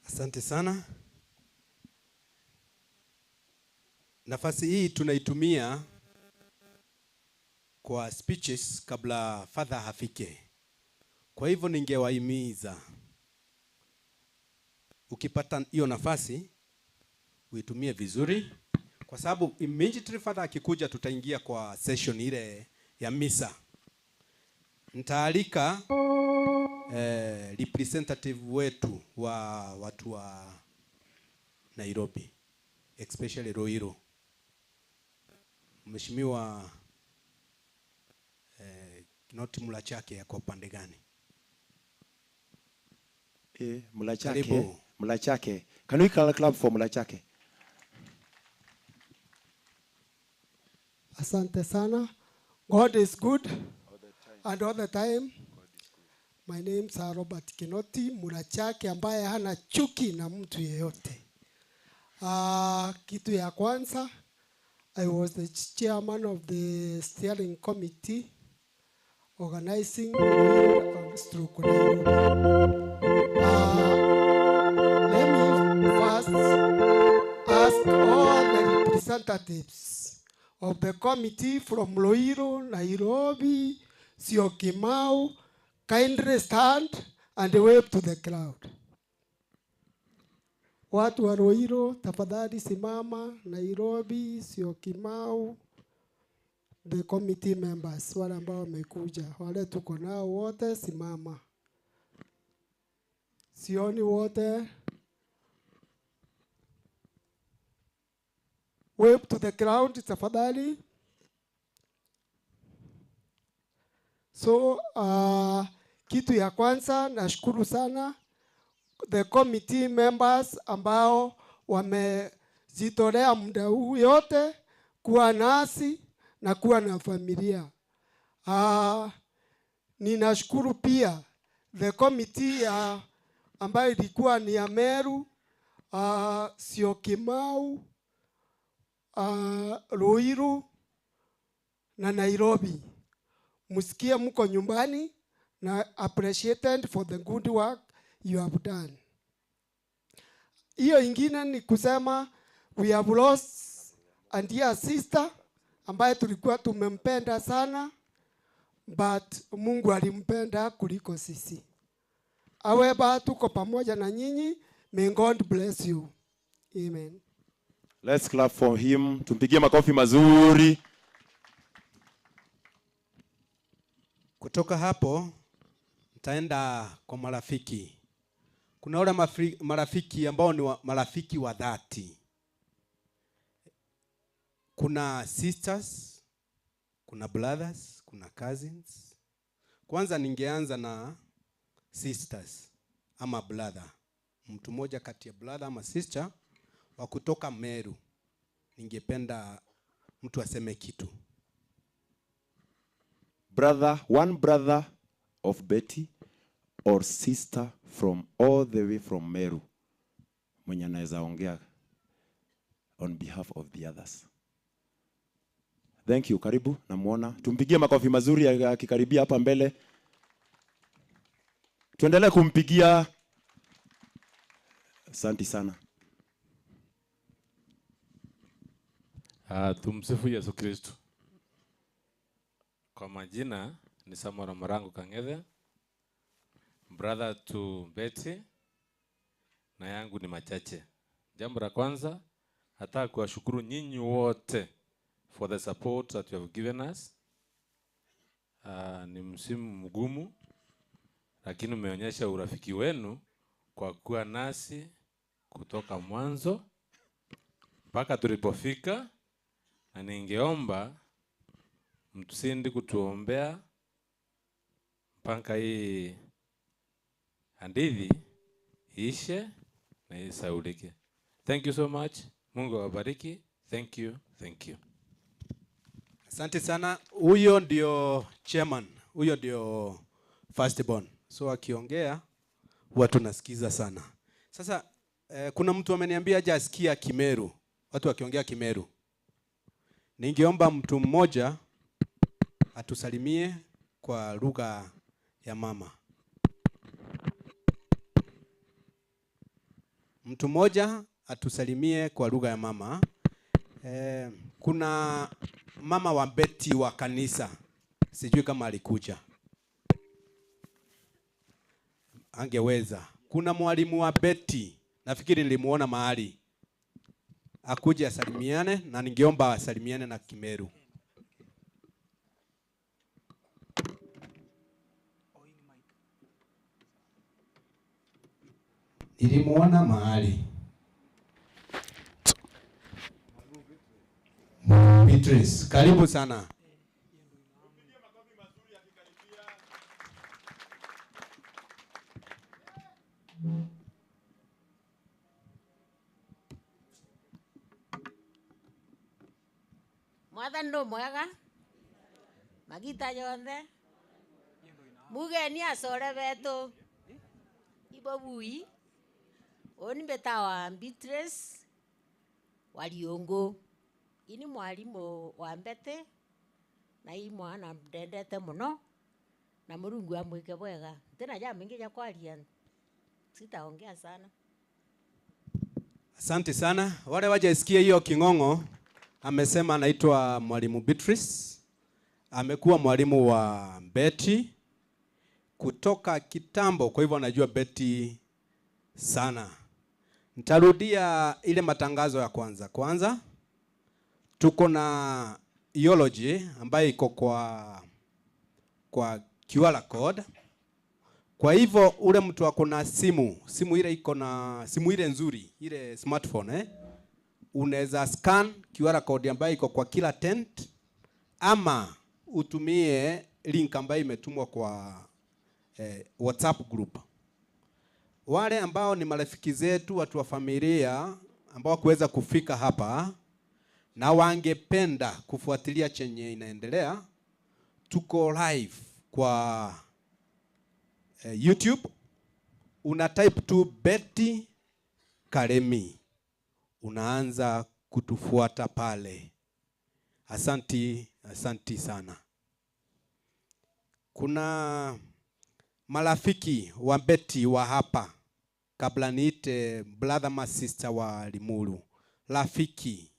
Asante sana. Nafasi hii tunaitumia kwa speeches kabla Father hafike. Kwa hivyo ningewahimiza, ukipata hiyo nafasi uitumie vizuri, kwa sababu immediately Father akikuja tutaingia kwa session ile ya misa. Nitaalika representative wetu wa watu wa Nairobi, especially Ruiru, Mheshimiwa Kinoti Mulachake yako pande gani? Mulachake. Karibu. Mulachake. Can we clap for Mulachake? Asante sana. God is good and all the time. My name is Robert Kinoti Mulachake, ambaye hana chuki na mtu yeyote. Kitu ya kwanza, I was the chairman of the steering committee organizing stroke Nairobi. Let me first ask all the representatives of the committee from Ruiru, Nairobi, Syokimau, kindly stand and wave to the crowd. Watu wa Ruiru, tafadhali simama. Nairobi, Syokimau, the committee members, wale ambao wamekuja, wale tuko nao wote, simama. Sioni wote. Wave to the crowd, tafadhali. So, kitu ya kwanza, nashukuru sana the committee members ambao wamejitolea muda huu yote kuwa nasi na kuwa na familia. Ninashukuru pia the committee ya ambayo ilikuwa ni ya Meru, Syokimau, Ruiru na Nairobi. Musikie mko nyumbani na appreciated for the good work you have done. Hiyo ingine ni kusema we have lost a dear sister ambaye tulikuwa tumempenda sana, but Mungu alimpenda kuliko sisi. However, tuko pamoja na nyinyi. May God bless you. Amen. Let's clap for him. Tumpigie makofi mazuri. Kutoka hapo nitaenda kwa marafiki. Kuna wale marafiki ambao ni marafiki wa dhati. Kuna sisters, kuna brothers, kuna cousins. Kwanza ningeanza na sisters ama brother. Mtu mmoja kati ya brother ama sister wa kutoka Meru. Ningependa mtu aseme kitu. Brother, one brother of Betty or sister from all the way from Meru. Mwenye anaweza ongea on behalf of the others. Thank you, karibu, namuona. Tumpigie makofi mazuri akikaribia hapa mbele. Tuendelee kumpigia. Asante sana. Tumsifu Yesu Kristo. Kwa majina ni Samuel Marangu Kangethe, brother to Betty, na yangu ni machache. Jambo la kwanza, nataka kuwashukuru nyinyi wote for the support that you have given us. Ni msimu mgumu, lakini umeonyesha urafiki wenu kwa kuwa nasi kutoka mwanzo mpaka tulipofika, na ningeomba mtusindi kutuombea mpaka hii hadithi ishe na isaulike. Thank you so much. Mungu awabariki. Thank you. Thank you. Asante sana. Huyo ndio chairman, huyo ndio firstborn. So akiongea huwa tunasikiza sana. Sasa kuna mtu ameniambia hajasikia Kimeru. Watu wakiongea Kimeru. Ningeomba mtu mmoja atusalimie kwa lugha ya mama. Mtu mmoja atusalimie kwa lugha ya mama. Kuna mama wa Betty wa kanisa. Sijui kama alikuja. Angeweza. Kuna mwalimu wa Betty. Nafikiri nilimuona mahali. Akuje asalimiane, na ningeomba asalimiane na Kimeru. Nilimuona mahali. Beatrice, karibu sana. Mwathani no mwega magita yonthe mugeni acore betu ibobui oni mbetawa Beatrice Wariongo ini mwalimu wa Mbete na i mwana ndendete muno na Murungu amwike bwega tena ja mingi ja kwaria sitaongea sana. Asante sana. Wale wajaisikia hiyo king'ong'o Amesema anaitwa Mwalimu Beatrice. Amekuwa mwalimu wa Betty kutoka kitambo, kwa hivyo anajua Betty sana. Nitarudia ile matangazo ya kwanza. Kwanza tuko na eulogy ambayo iko kwa QR code. Kwa hivyo ule mtu ako na simu, simu ile iko na simu ile nzuri, ile smartphone unaweza scan QR code ambayo iko kwa kila tent, ama utumie link ambayo imetumwa kwa WhatsApp group. Wale ambao ni marafiki zetu, watu wa familia ambao kuweza kufika hapa na wangependa kufuatilia chenye inaendelea, tuko live kwa YouTube. Una type tu Betty Karemi, unaanza kutufuata pale. Asanti, asanti sana. Kuna marafiki wa Betty wa hapa, kabla niite brother ma sister wa Limuru, rafiki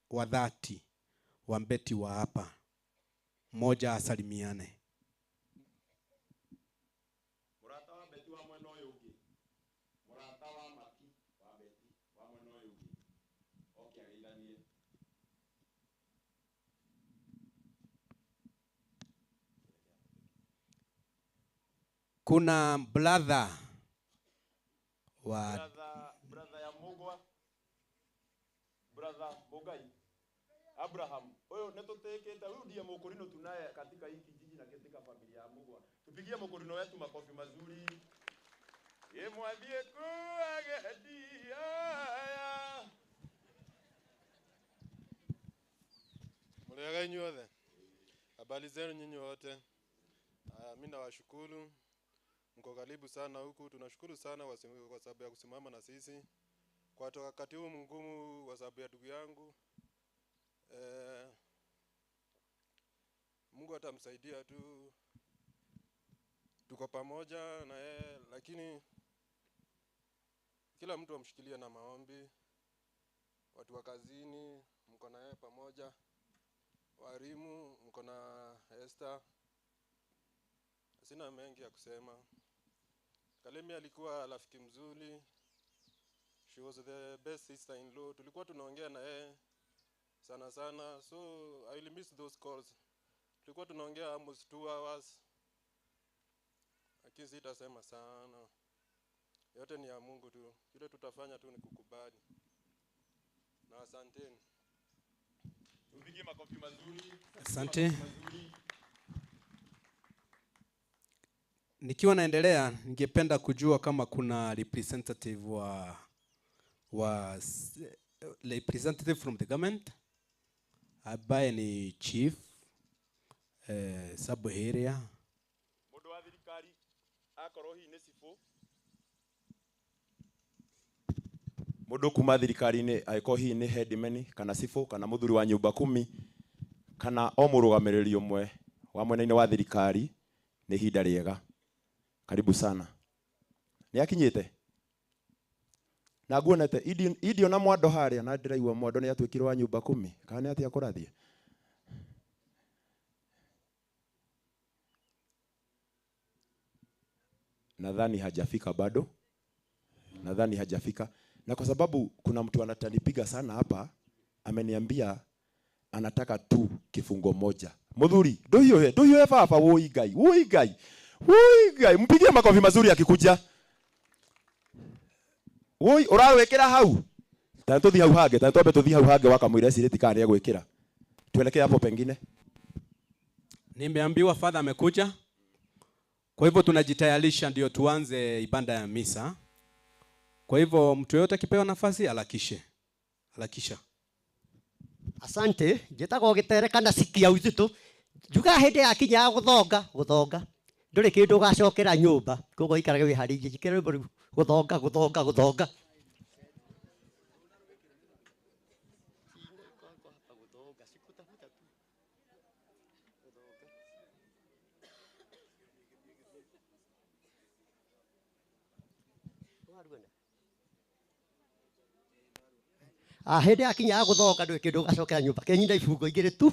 wa dhati wa Betty wa hapa, mmoja asalimiane. Murata wa Betty wa mwena uyu ungi, murata wa maki wa Betty wa mwena uyu ungi, oke ageithanie. Kuna brother wa brother ya Mugwa, brother Mugai Abraham. Huyo netoteketa, huyu ndiye mukorino tunaye katika hii kijiji na katika familia ya Mugwa. Tupigie mukorino wetu makofi mazuri. Yemwambie kuagedia. Mliaga nyuothe. Habari zenu nyinyi wote. Mimi nawashukuru. Mko karibu sana huku. Tunashukuru sana kwa sababu ya kusimama na sisi kwa wakati huu mgumu, kwa sababu ya ndugu yangu. Mungu atamsaidia tu. Tuko pamoja na yeye, lakini kila mtu amshikilie na maombi. Watu wa kazini mko na yeye pamoja, walimu mko na Esther. Sina mengi ya kusema. Kalemi alikuwa rafiki mzuri. She was the best sister-in-law. Tulikuwa tunaongea na yeye sana sana. So I will miss those calls. Tulikuwa tunaongea almost 2 hours. Lakini sitasema sana. Yote ni ya Mungu tu. Kile tutafanya tu ni kukubali. Na asanteni. Tupigie makofi mazuri. Asante. Nikiwa naendelea, ningependa kujua kama kuna representative wa representative from the government ambaye ni chief sub area. Mundu wa thirikari akorwo hihi ni cibu, mundu kuma thirikari-inĩ angĩkorwo hihi nĩ headman kana cibu kana muthuri wa nyumba kumi kana o mũrũgamĩrĩri ũmwe wa mwena-inĩ wa thirikari, nĩ ihinda rĩega. Karibu sana. Nĩ akinyĩte na nguonete idio na mwando haria, na ndĩraigua mwando nĩ atuĩkire wa nyumba kumi, kana nĩ atĩa kũrathiĩ? Nadhani hajafika bado. Nadhani hajafika. Na kwa sababu kuna mtu anatanipiga sana hapa, ameniambia anataka tu kifungo moja. Muthuri, nduhiũhe baba, woi Ngai, woi Ngai. Woi Ngai, mpigie makofi mazuri akikuja. Woi, ũrawĩkĩra hau? Ta tũthiĩ hau hangĩ, ta twambe tũthiĩ hau hangĩ wakamwĩra ecirĩti kana nĩegwĩkĩra. Tuelekee hapo pengine. Nimeambiwa father amekuja. Kwa hivyo tunajitayarisha ndio tuanze ibada ya misa. Kwa hivyo mtu yeyote akipewa nafasi alakishe. Alakisha. Asante, njĩtagwo Gĩtere kana Sikia Uzito. Njugaga hĩndĩ yakinya gũthonga, gũthonga. Ndũrĩ kĩndũ ũgacokera nyũmba, koguo ikarage wĩharĩirie. Njĩkĩre rwĩmbo rũu, gũthonga, gũthonga, gũthonga. Hĩndĩ yakinya ya gũthonga ndũrĩ kĩndũ ũgacokera nyũmba kenyinda ibungo igĩrĩ tu.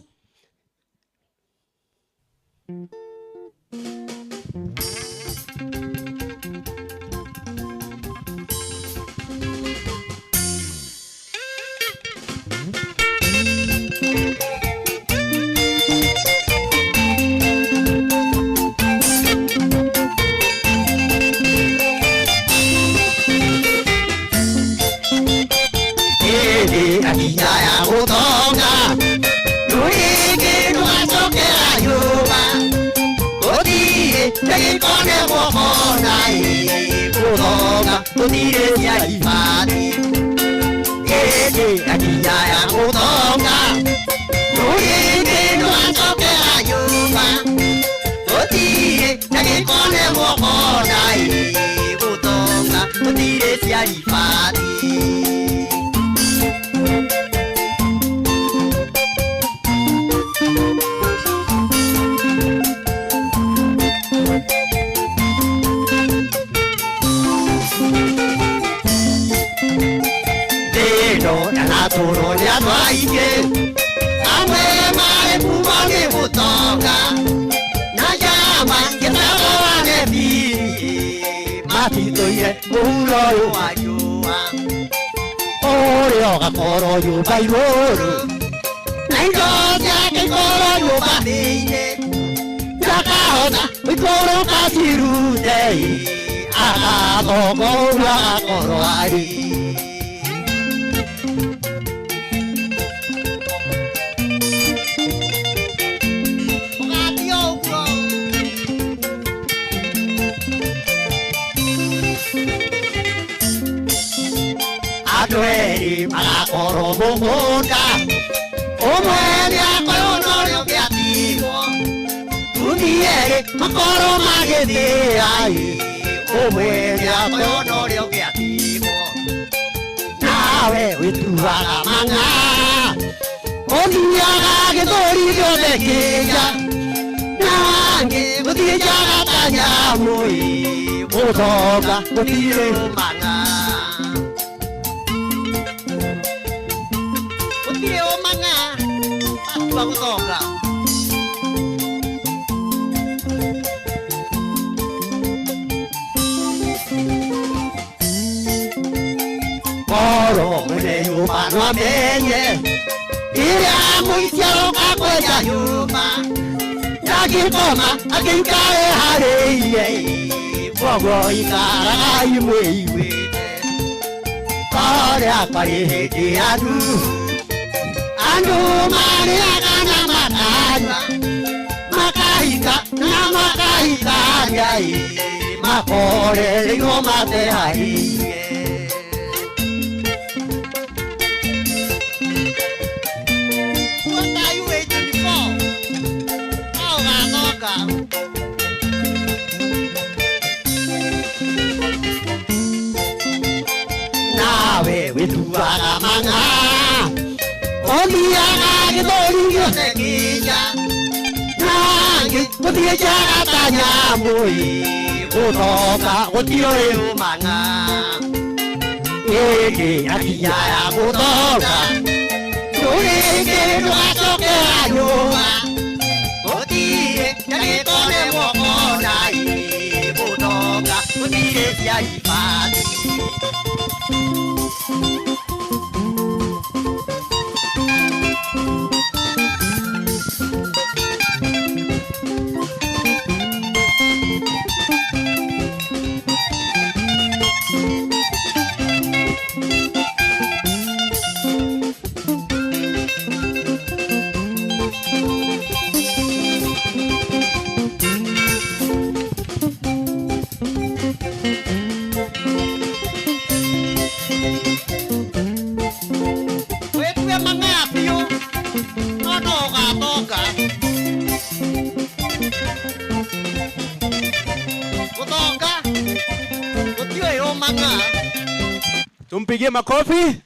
Tumpigie makofi.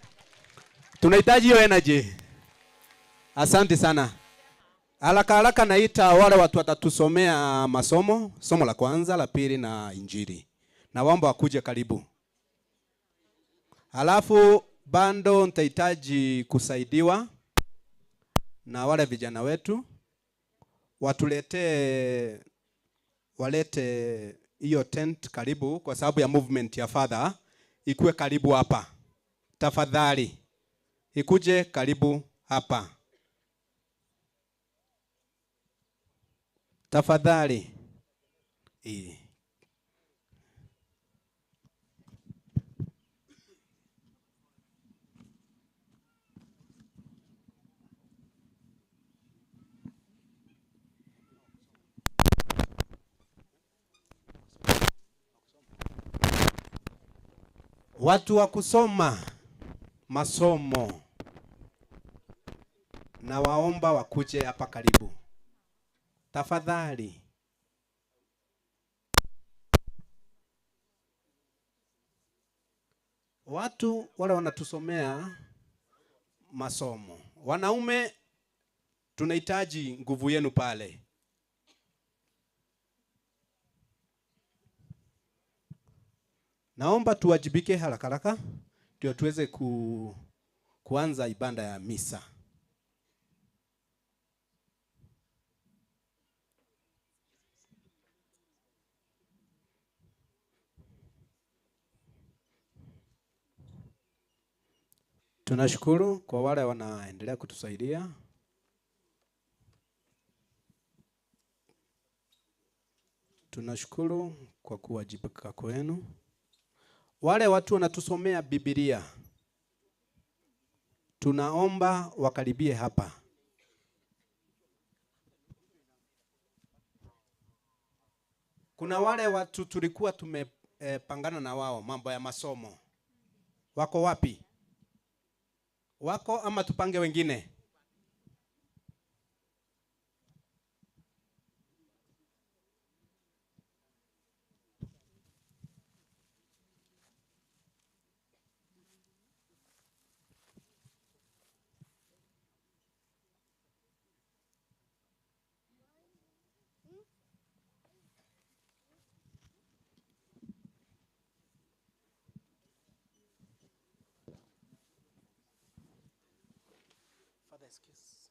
Tunahitaji hiyo energy. Asante sana. Haraka haraka naita wale watu watatusomea masomo, somo la kwanza, la pili na Injili. Na waomba wakuje karibu. Halafu Bado nitahitaji kusaidiwa na wale vijana wetu watuletee, walete hiyo tent karibu, kwa sababu ya movement ya father ikuwe karibu hapa. Tafadhali ikuje karibu hapa. Tafadhali. Watu wa kusoma masomo na waomba wakuje hapa karibu. Tafadhali. Watu wale wanatusomea masomo. Wanaume tunahitaji nguvu yenu pale. Naomba tuwajibike haraka haraka ndio tuweze kuanza ibada ya misa. Tunashukuru kwa wale wanaendelea kutusaidia. Tunashukuru kwa kuwajibika kwenu. Wale watu wanatusomea Biblia, tunaomba wakaribie hapa. Kuna wale watu tulikuwa tumepangana na wao mambo ya masomo. Wako wapi? Wako ama tupange wengine? Excuse.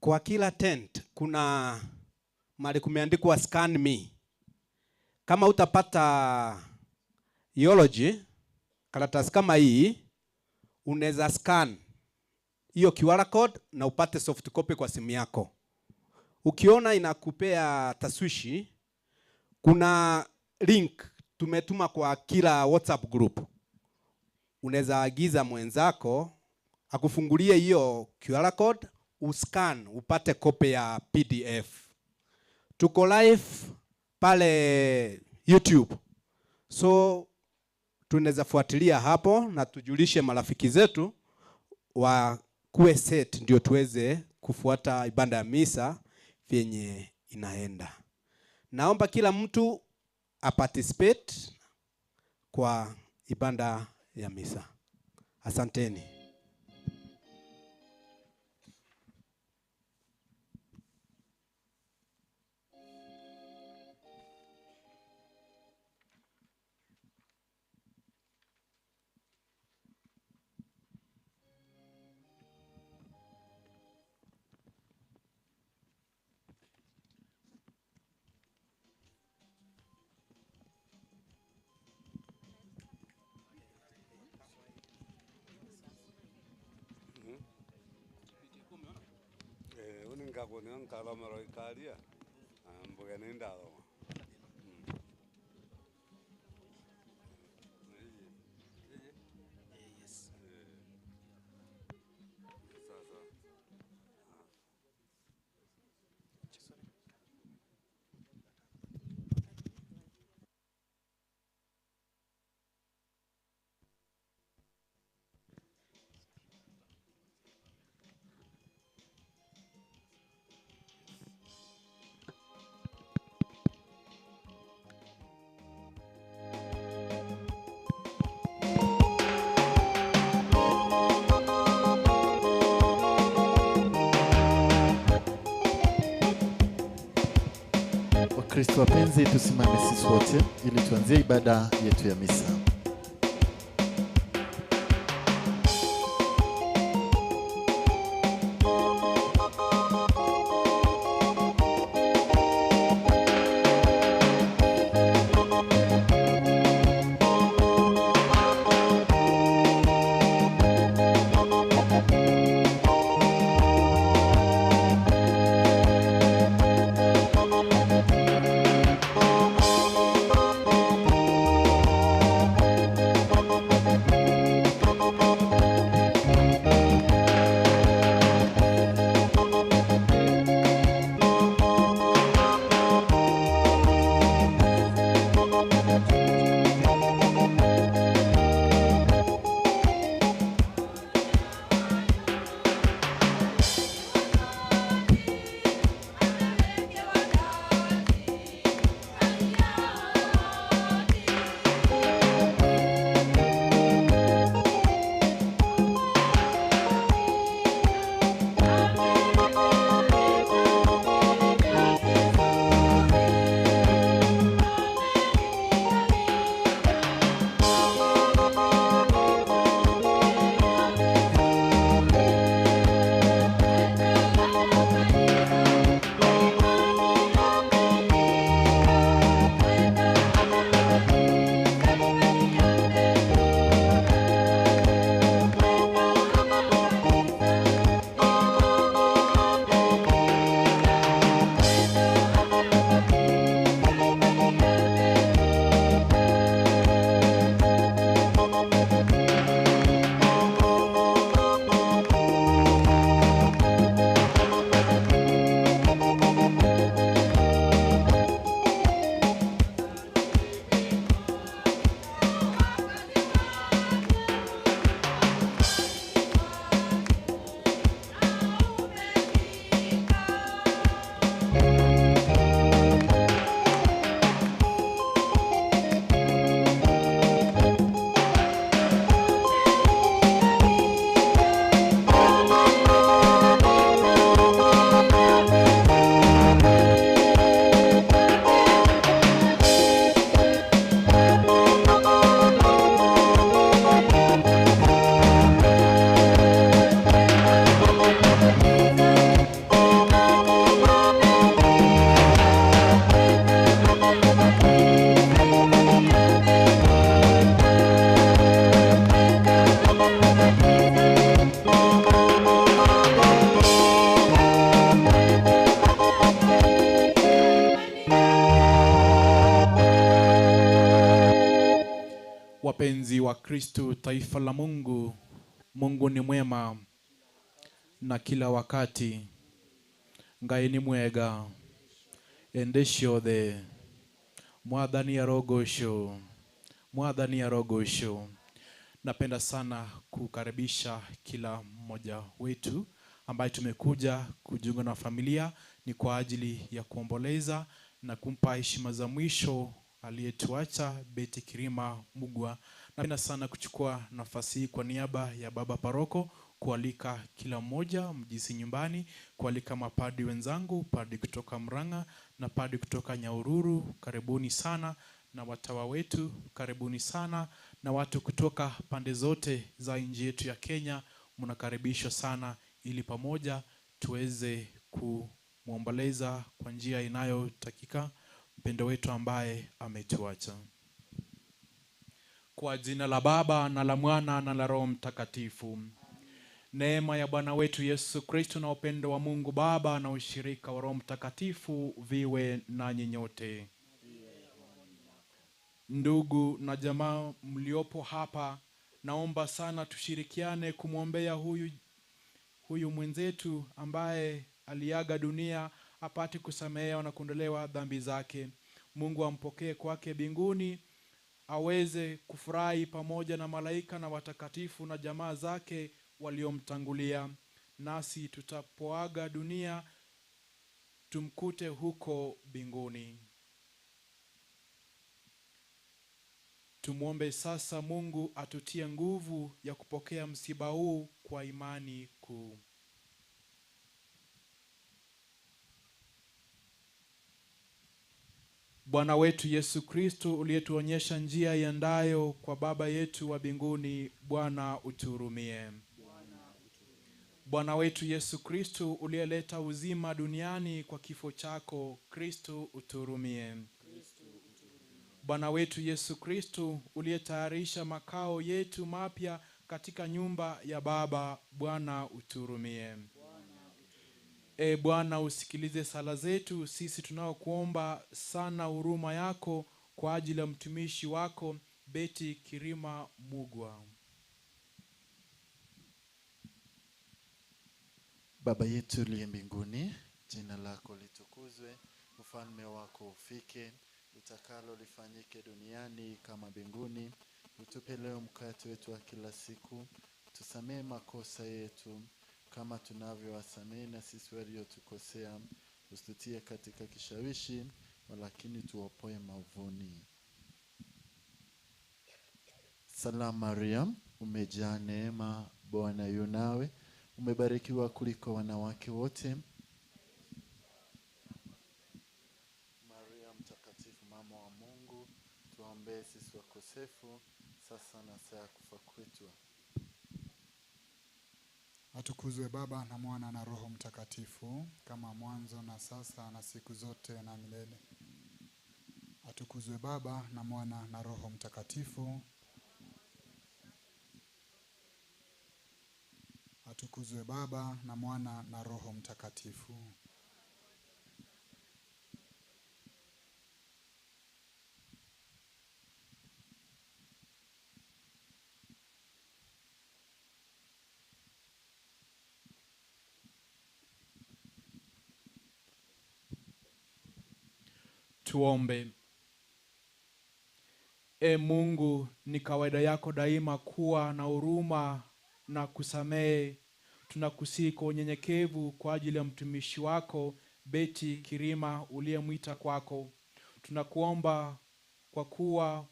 Kwa kila tent kuna mahali kumeandikwa scan me. Kama utapata eulogy karatasi kama hii, unaweza scan hiyo QR code na upate soft copy kwa simu yako. Ukiona inakupea taswishi, kuna link tumetuma kwa kila WhatsApp group. Unaweza agiza mwenzako akufungulie hiyo QR code, uscan upate copy ya PDF. Tuko live pale YouTube. So tunaweza fuatilia hapo na tujulishe marafiki zetu wa kuwe set ndio tuweze kufuata ibada ya misa vyenye inaenda. Naomba kila mtu aparticipate kwa ibada ya misa. Asanteni. Nkathomera ikaria mbuge ni ndathoma. Wakristo wapenzi, tusimame sisi wote ili tuanzie ibada yetu ya misa. Wapenzi wa Kristo, taifa la Mungu, Mungu ni mwema na kila wakati. Ngai ni mwega ende ciothe. Mwathani arogocwo, Mwathani arogocwo. Napenda sana kukaribisha kila mmoja wetu ambaye tumekuja kujiunga na familia ni kwa ajili ya kuomboleza na kumpa heshima za mwisho aliyetuacha Betty Kirima Mugwa. Napenda sana kuchukua nafasi hii kwa niaba ya baba paroko kualika kila mmoja mjisi nyumbani, kualika mapadi wenzangu, padi kutoka Murang'a na padi kutoka Nyahururu, karibuni sana, na watawa wetu karibuni sana, na watu kutoka pande zote za nchi yetu ya Kenya mnakaribishwa sana, ili pamoja tuweze kumuomboleza kwa njia inayotakika mpendo wetu ambaye ametuacha. Kwa jina la Baba na la Mwana na la Roho Mtakatifu. Neema ya Bwana wetu Yesu Kristo na upendo wa Mungu Baba na ushirika wa Roho Mtakatifu viwe nanyi nyote. Ndugu na jamaa mliopo hapa, naomba sana tushirikiane kumwombea huyu mwenzetu ambaye aliaga dunia apate kusamehewa na kuondolewa dhambi zake. Mungu ampokee kwake mbinguni, aweze kufurahi pamoja na malaika na watakatifu na jamaa zake waliomtangulia. Nasi tutapoaga dunia tumkute huko mbinguni. Tumuombe sasa Mungu atutie nguvu ya kupokea msiba huu kwa imani kuu. Bwana wetu Yesu Kristo, uliyetuonyesha njia iendayo kwa Baba yetu wa mbinguni, Bwana utuhurumie. Bwana wetu Yesu Kristo, uliyeleta uzima duniani kwa kifo chako, Kristo utuhurumie. Bwana wetu Yesu Kristo, uliyetayarisha makao yetu mapya katika nyumba ya Baba, Bwana utuhurumie. E Bwana, usikilize sala zetu sisi tunaokuomba sana huruma yako kwa ajili ya mtumishi wako Betty Kirima Mugwa. Baba yetu uliye mbinguni, jina lako litukuzwe, ufalme wako ufike, utakalo lifanyike duniani kama mbinguni. Utupe leo mkate wetu wa kila siku, tusamehe makosa yetu kama tunavyowasamehe na sisi waliotukosea, usitutie katika kishawishi, walakini tuopoe maovuni. Salamu Maria, umejaa neema, Bwana yu nawe, umebarikiwa kuliko wanawake wote. Maria mtakatifu, mama wa Mungu, tuombee sisi wakosefu, sasa na saa ya kufa kwetu. Atukuzwe Baba na Mwana na Roho Mtakatifu, kama mwanzo na sasa na siku zote na milele. Atukuzwe Baba na Mwana na Roho Mtakatifu. Atukuzwe Baba na Mwana na Roho Mtakatifu. Tuombe. E Mungu, ni kawaida yako daima kuwa na huruma na kusamehe. Tunakusihi kwa unyenyekevu kwa ajili ya mtumishi wako Betty Kirima uliyemwita kwako. Tunakuomba kwa kuwa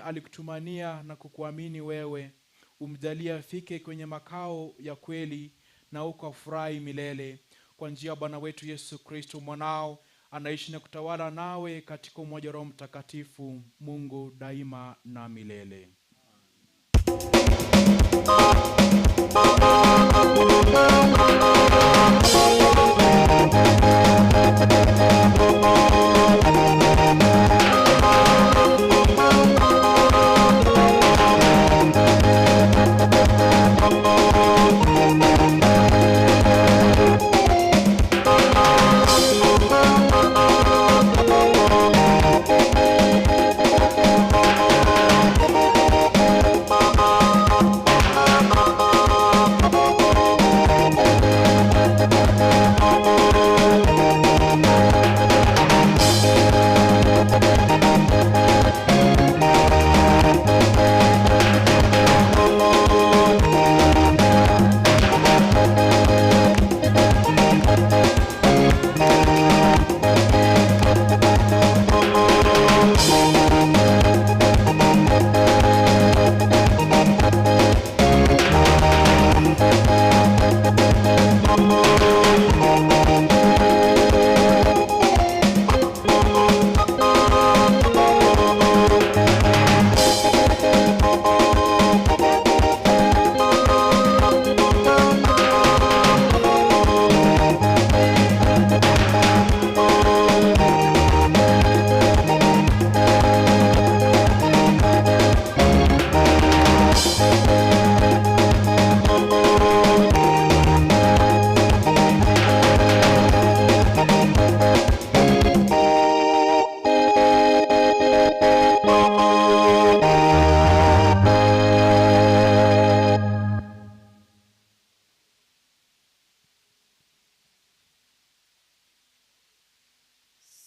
alikutumainia na kukuamini wewe, umjalie afike kwenye makao ya kweli na ukafurahi milele. Kwa njia ya Bwana wetu Yesu Kristo mwanao, anaishi na kutawala nawe katika umoja wa Roho Mtakatifu, Mungu daima na milele.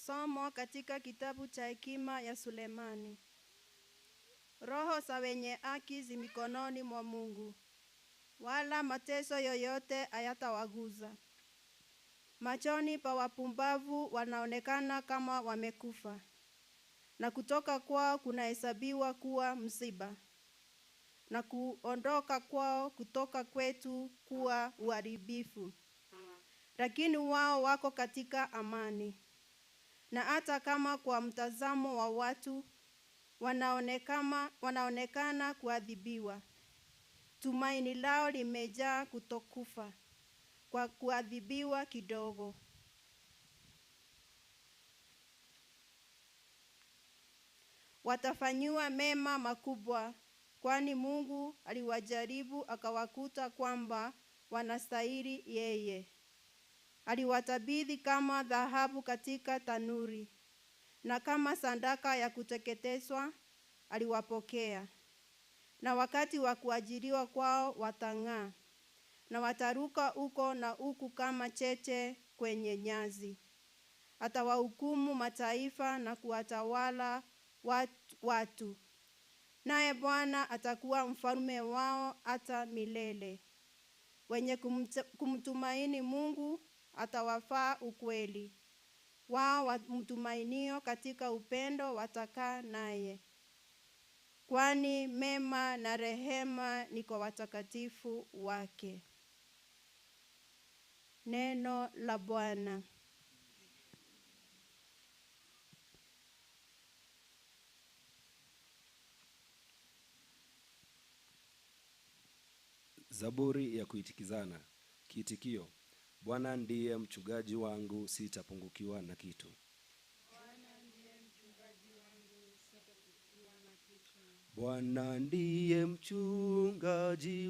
Somo katika kitabu cha Hekima ya Sulemani. Roho za wenye haki zi mikononi mwa Mungu, wala mateso yoyote hayatawaguza. Machoni pa wapumbavu wanaonekana kama wamekufa, na kutoka kwao kunahesabiwa kuwa msiba, na kuondoka kwao kutoka kwetu kuwa uharibifu. Lakini wao wako katika amani, Na hata kama kwa mtazamo wa watu wanaonekana kuadhibiwa, tumaini lao limejaa kutokufa kwa kuadhibiwa kidogo. Watafanyiwa mema makubwa, kwani Mungu aliwajaribu akawakuta kwamba wanastahili yeye. Aliwatabidhi kama dhahabu katika tanuri, na kama sadaka ya kuteketezwa aliwapokea. Na wakati wa kuajiriwa kwao watang'aa, na wataruka huko na huku kama cheche kwenye nyasi. Atawahukumu mataifa na kuwatawala watu. Naye Bwana atakuwa mfalme wao hata milele. Wenye kumtumaini Mungu atawafaa ukweli. Wao wamtumainio katika upendo watakaa naye. Kwani mema na rehema ni kwa watakatifu wake. Neno la Bwana. Zaburi ya kuitikizana. Kiitikio: Bwana ndiye mchungaji wangu, sitapungukiwa na kitu. Bwana ndiye mchungaji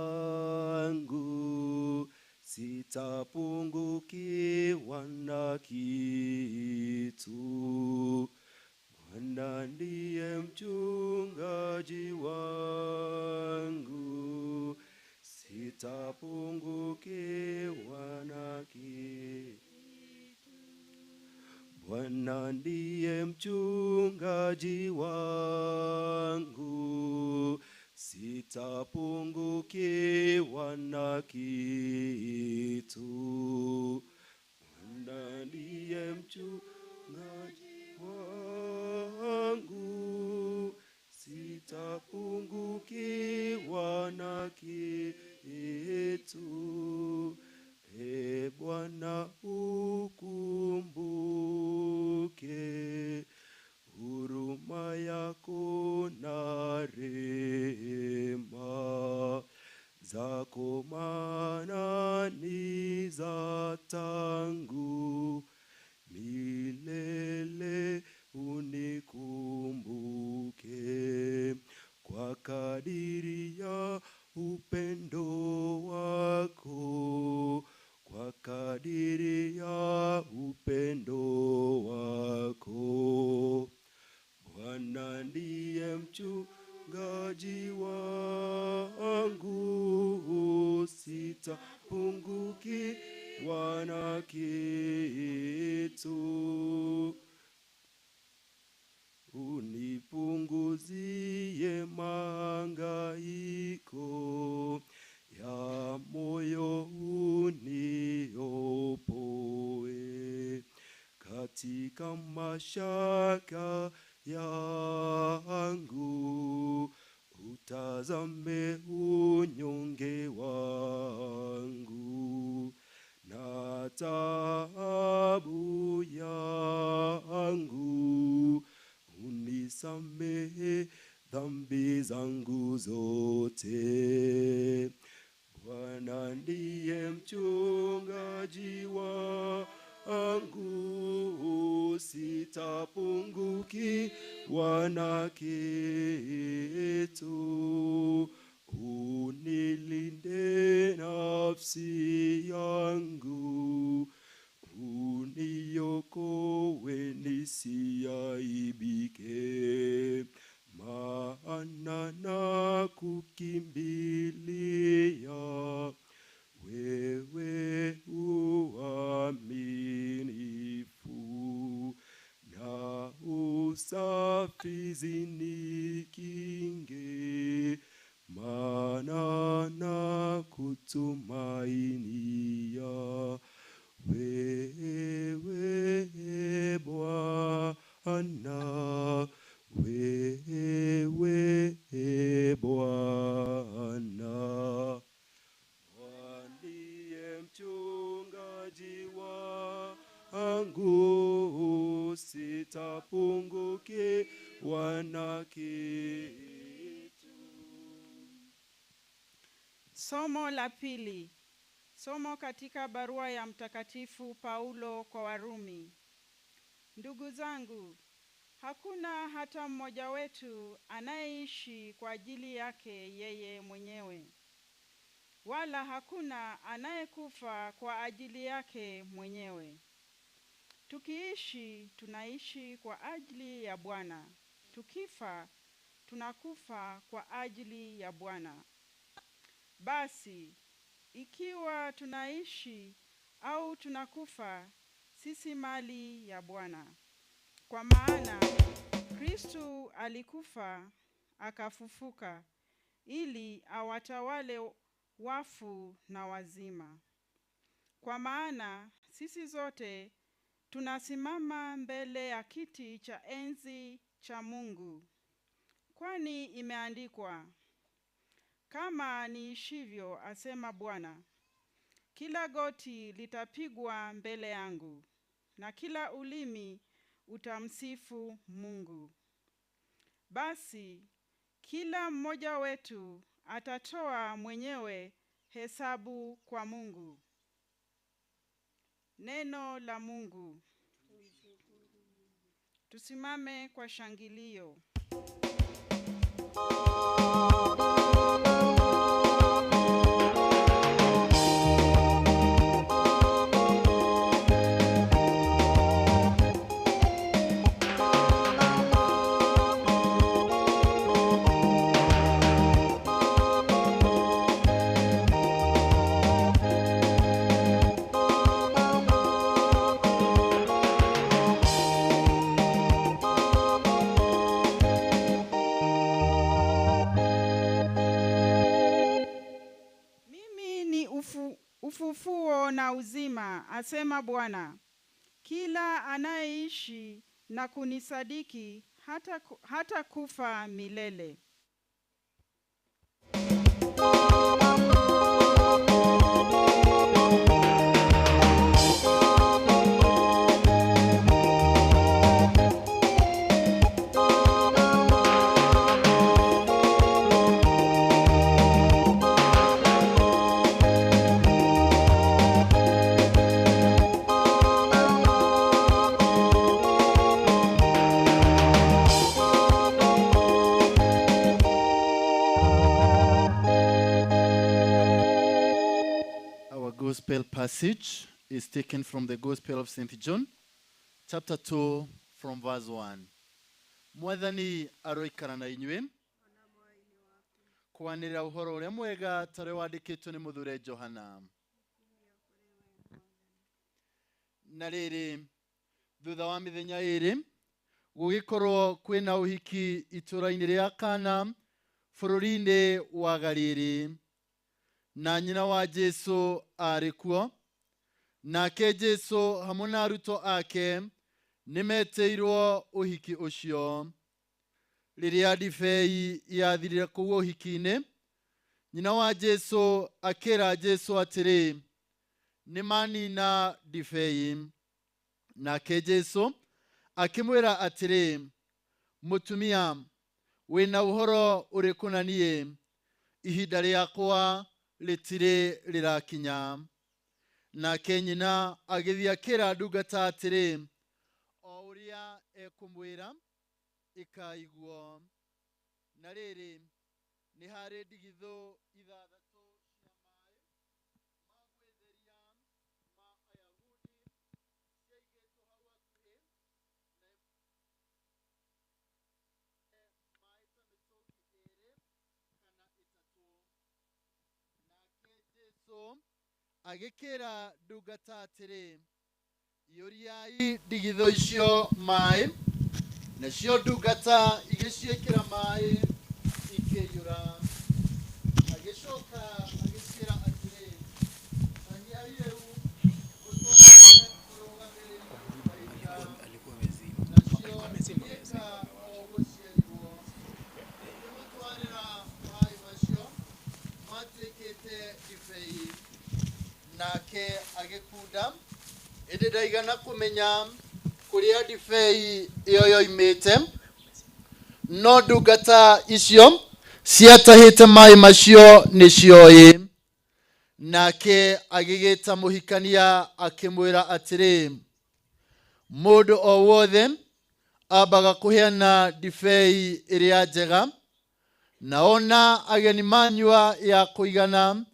wangu, sitapungukiwa na kitu. Bwana ndiye mchungaji wangu, sitapungukiwa na kitu. Bwana ndiye mchungaji wangu, sitapungukiwa na kitu. Bwana ndiye mchungaji wangu, sitapungukiwa na kitu. E Bwana, ukumbuke huruma yako na rehema zako, maana ni za tangu milele. Unikumbuke kwa kadiri ya upendo wako, kwa kadiri ya upendo wako. Bwana ndiye mchungaji wangu, sitapungukiwa na kitu. Unipunguzie mahangaiko ya moyo, uniopoe katika mashaka yangu, utazame unyonge wangu na taabu yangu, unisamehe dhambi zangu zote. Bwana ndiye mchungaji wangu, sitapungukiwa na kitu. Unilinde nafsi yangu, uniokoe nisiaibike, maana nakukimbilia wewe uaminifu, na usafi zinikinge, maana nakutumainia wewe Bwana, wewe Bwana. Bwana ndiye mchungaji wangu, Sitapungukiwa na kitu. Somo la pili. Somo katika barua ya Mtakatifu Paulo kwa Warumi. Ndugu zangu, hakuna hata mmoja wetu anayeishi kwa ajili yake yeye mwenyewe, wala hakuna anayekufa kwa ajili yake mwenyewe. Tukiishi, tunaishi kwa ajili ya Bwana. Tukifa, tunakufa kwa ajili ya Bwana. Basi, ikiwa tunaishi au tunakufa, sisi mali ya Bwana. Kwa maana Kristu alikufa akafufuka, ili awatawale wafu na wazima. Kwa maana sisi zote tunasimama mbele ya kiti cha enzi cha Mungu. Kwani imeandikwa, kama niishivyo, asema Bwana, kila goti litapigwa mbele yangu, na kila ulimi utamsifu Mungu. Basi kila mmoja wetu atatoa mwenyewe hesabu kwa Mungu. Neno la Mungu. Tusimame kwa shangilio. Ufufuo na uzima, asema Bwana. Kila anayeishi na kunisadiki hata kufa milele. Gospel passage is taken from the Gospel of St. John, chapter 2, from verse 1. Mwathani aroikara na inyuĩ kwanĩrĩra ũhoro ũrĩa mwega ta ũrĩa wandĩkĩtwo nĩ mũthure Johana. Na rĩrĩ, thutha wa mĩthenya ĩĩrĩ gũgĩkorwo kwĩna ũhiki itũũra-inĩ rĩa Kana bũrũri-inĩ wa Galili, na nyina wa Jesu arĩ kuo. Nake Jesu hamwe na arutwo ake nĩmetĩirwo ũhiki ũcio. Rĩrĩa ndibei yathirire kũu ũhiki-inĩ, nyina wa Jesu akĩra Jesu atĩrĩ, nĩmanina ndibei. Nake Jesu akĩmwĩra atĩrĩ, mũtumia, wĩna ũhoro ũrĩkũ na niĩ? Ihinda rĩakwa rĩtirĩ rĩrakinya. Nake nyina agĩthiĩ akĩra ndungata atĩrĩ, o ũrĩa ekũmwĩra ĩkaiguo. Na rĩrĩ, nĩ harĩ ndigithũ ithathatũ cia maaĩ ma gwĩtheria ma Ayahudi ciaigĩtwo hau hakuhĩ, na maaĩ ta mĩtũngi ĩĩrĩ kana ĩtatũ. Nake Jesu agĩkĩra ndungata atĩrĩ, iyũriai ndigithũ icio maaĩ. Nacio ndungata igĩciĩkĩra maaĩ ikĩiyũra. Agĩcoka agĩciĩra atĩrĩ, tanyiai rĩu mũtware mũrũgamĩrĩri wa iruga. Nacio igĩĩka o ũguo cierirwo. Ikĩmũtwarĩra maaĩ macio matuĩkĩte ndibei. Nake agĩkunda, ĩndĩ ndaigana kũmenya Kũrĩa ndibei ĩyo yoimĩte, no ndungata icio ciatahĩte maĩ macio nĩcioĩ. Nake agĩgĩta mũhikania akĩmwĩra atĩrĩ, mũndũ o wothe ambaga kũheana ndibei ĩrĩa njega, na ona ageni manyua ya kũigana,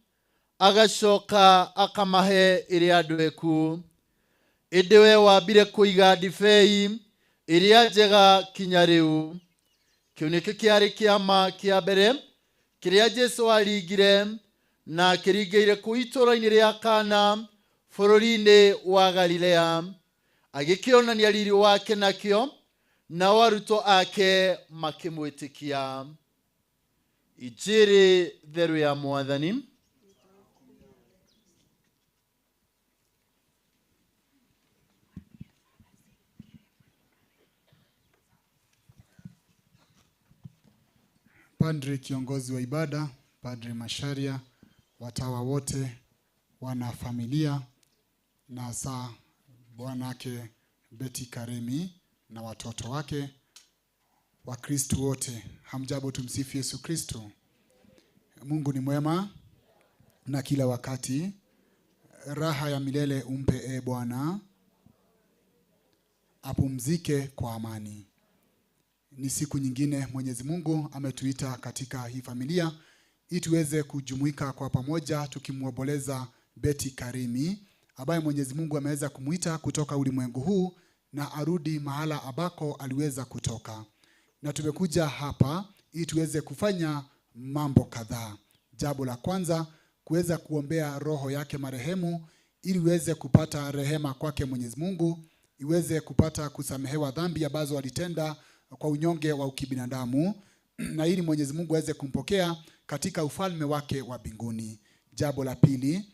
agacoka akamahe ĩrĩa ndweku. Ĩndĩ we wambire kũiga ndibei ĩrĩa njega kinya rĩu. Kĩu nĩkĩo kĩarĩ kĩama kĩa mbere kĩrĩa Jesũ aringire na akĩringĩire kũu itũũra-inĩ rĩa Kana bũrũri-inĩ wa Galilea, agĩkĩonania riri wake nakĩo, nao arutwo ake makĩmwĩtĩkia. Injiri theru ya Mwathani. Padri kiongozi wa ibada, Padri Macharia, watawa wote, wana familia na hasa bwanake Betty Karimi na watoto wake, Wakristo wote, hamjambo. Tumsifu Yesu Kristo. Mungu ni mwema na kila wakati. Raha ya milele umpe e Bwana, apumzike kwa amani. Ni siku nyingine Mwenyezi Mungu ametuita katika hii familia ili tuweze kujumuika kwa pamoja tukimwomboleza Betty Karimi ambaye Mwenyezi Mungu ameweza kumuita kutoka ulimwengu huu na arudi mahala ambako aliweza kutoka. Na tumekuja hapa ili tuweze kufanya mambo kadhaa. Jambo la kwanza, kuweza kuombea roho yake marehemu ili iweze kupata rehema kwake Mwenyezi Mungu, iweze kupata kusamehewa dhambi ambazo alitenda kwa unyonge wa ukibinadamu, na ili Mwenyezi Mungu aweze kumpokea katika ufalme wake wa mbinguni. Jambo la pili,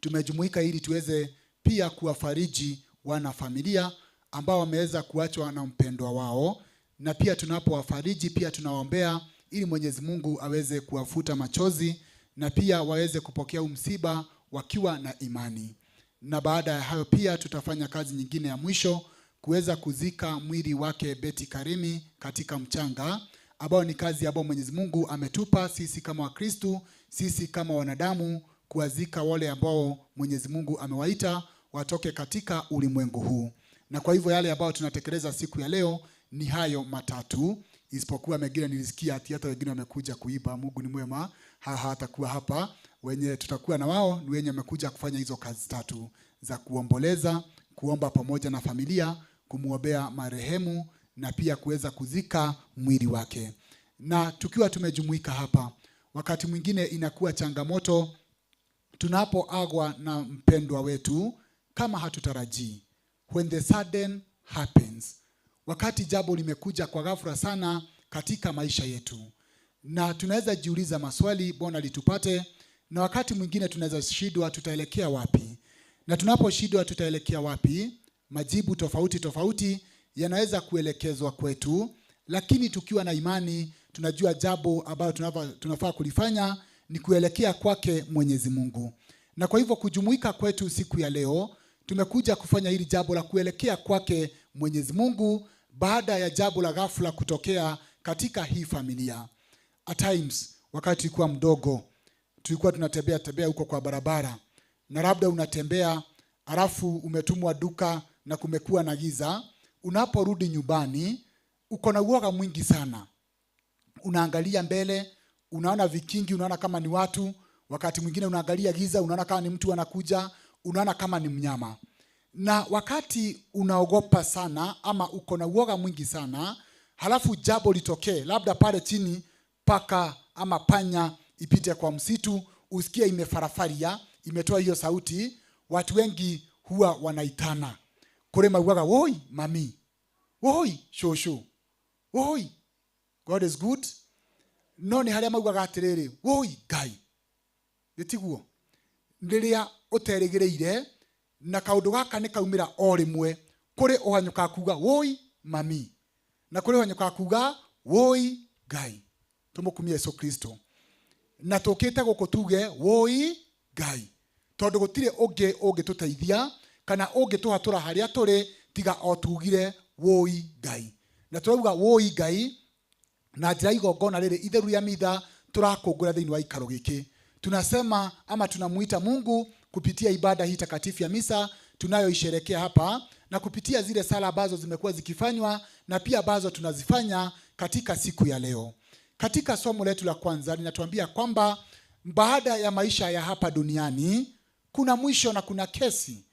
tumejumuika ili tuweze pia kuwafariji wana familia ambao wameweza kuachwa na mpendwa wao, na pia tunapowafariji pia tunawaombea ili Mwenyezi Mungu aweze kuwafuta machozi na pia waweze kupokea msiba wakiwa na imani. Na baada ya hayo pia tutafanya kazi nyingine ya mwisho, kuweza kuzika mwili wake Betty Karimi katika mchanga, ambao ni kazi ambayo Mwenyezi Mungu ametupa sisi kama Wakristo, sisi kama wanadamu, kuwazika wale ambao Mwenyezi Mungu amewaita watoke katika ulimwengu huu. Na kwa hivyo yale ambayo tunatekeleza siku ya leo ni hayo matatu, isipokuwa mengine nilisikia ati hata wengine wamekuja kuiba. Mungu ni mwema, hatakuwa hapa. Wenye tutakuwa na wao ni wenye wamekuja kufanya hizo kazi tatu za kuomboleza, kuomba pamoja na familia, kumuombea marehemu na pia kuweza kuzika mwili wake. Na tukiwa tumejumuika hapa, wakati mwingine inakuwa changamoto tunapoagwa na mpendwa wetu kama hatutarajii. When the sudden happens, wakati jambo limekuja kwa ghafla sana katika maisha yetu, na tunaweza jiuliza maswali, mbona litupate? Na wakati mwingine tunaweza shindwa tutaelekea wapi. Na tunaposhindwa tutaelekea wapi, majibu tofauti tofauti yanaweza kuelekezwa kwetu, lakini tukiwa na imani tunajua jambo ambalo tunafaa kulifanya ni kuelekea kwake Mwenyezi Mungu. Na kwa hivyo kujumuika kwetu siku ya leo, tumekuja kufanya hili jambo la kuelekea kwake Mwenyezi Mungu baada ya jambo la ghafla kutokea katika hii familia. At times, wakati tulikuwa mdogo, tulikuwa tunatembea tembea huko kwa barabara, na labda unatembea alafu umetumwa duka na kumekuwa na giza. Unaporudi nyumbani uko na uoga mwingi sana. Unaangalia mbele, unaona vikingi, unaona kama ni watu. Wakati mwingine unaangalia giza, unaona kama ni mtu anakuja, unaona kama ni mnyama. Na wakati unaogopa sana ama uko na uoga mwingi sana, halafu jambo litokee, labda pale chini paka ama panya ipite kwa msitu, usikie imefarafaria, imetoa hiyo sauti, watu wengi huwa wanaitana. Kule mauaga, woi mami, woi shosho, woi God is good. No ni haria maugaga atiriri, woi Ngai. Nitiguo riria uterigireire na kaundu gaka ni kaumira o rimwe, kuri uhanyuka kuga woi mami, na kuri uhanyuka kuga woi Ngai. Tumukumie Yesu Kristo. Na tukite guku tuge woi Ngai, tondu gutire ungi ungituteithia kana ungituhatura haria turi Tiga o tugire woi Ngai. Na turauga woi Ngai na njira igongona riri itheru ya mitha turakungura thiini wa ikaro giki. Tunasema ama tunamuita Mungu kupitia ibada hii takatifu ya misa tunayoisherekea hapa, na kupitia zile sala ambazo zimekuwa zikifanywa na pia ambazo tunazifanya katika siku ya leo. Katika somo letu la kwanza linatuambia kwamba baada ya maisha ya hapa duniani kuna mwisho na kuna kesi.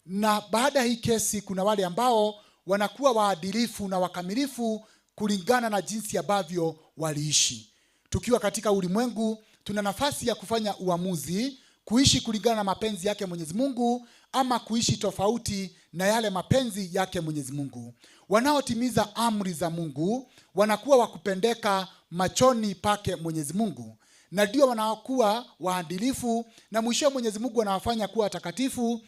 Na baada hii kesi kuna wale ambao wanakuwa waadilifu na wakamilifu kulingana na jinsi ambavyo waliishi. Tukiwa katika ulimwengu tuna nafasi ya kufanya uamuzi, kuishi kulingana na mapenzi yake Mwenyezi Mungu ama kuishi tofauti na yale mapenzi yake Mwenyezi Mungu. Wanaotimiza amri za Mungu wanakuwa wakupendeka machoni pake Mwenyezi Mungu, na ndio wanakuwa waadilifu, na mwisho Mwenyezi Mungu anawafanya kuwa watakatifu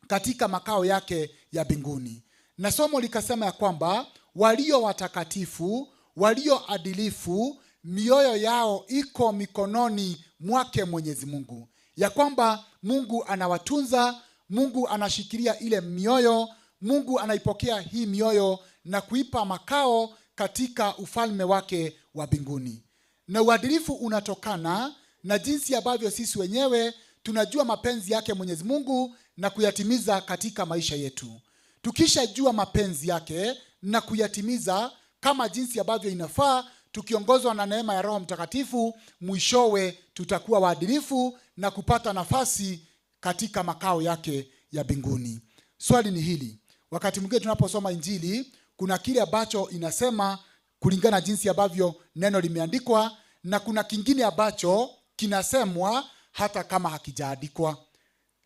katika makao yake ya mbinguni. Na somo likasema ya kwamba walio watakatifu, walio adilifu, mioyo yao iko mikononi mwake Mwenyezi Mungu. Ya kwamba Mungu anawatunza, Mungu anashikilia ile mioyo, Mungu anaipokea hii mioyo na kuipa makao katika ufalme wake wa mbinguni. Na uadilifu unatokana na jinsi ambavyo sisi wenyewe tunajua mapenzi yake Mwenyezi Mungu na kuyatimiza katika maisha yetu. Tukishajua mapenzi yake na kuyatimiza kama jinsi ambavyo inafaa, tukiongozwa na neema ya Roho Mtakatifu, mwishowe tutakuwa waadilifu na kupata nafasi katika makao yake ya mbinguni. Swali ni hili: wakati mwingine tunaposoma Injili kuna kile ambacho inasema kulingana jinsi ambavyo neno limeandikwa, na kuna kingine ambacho kinasemwa hata kama hakijaandikwa.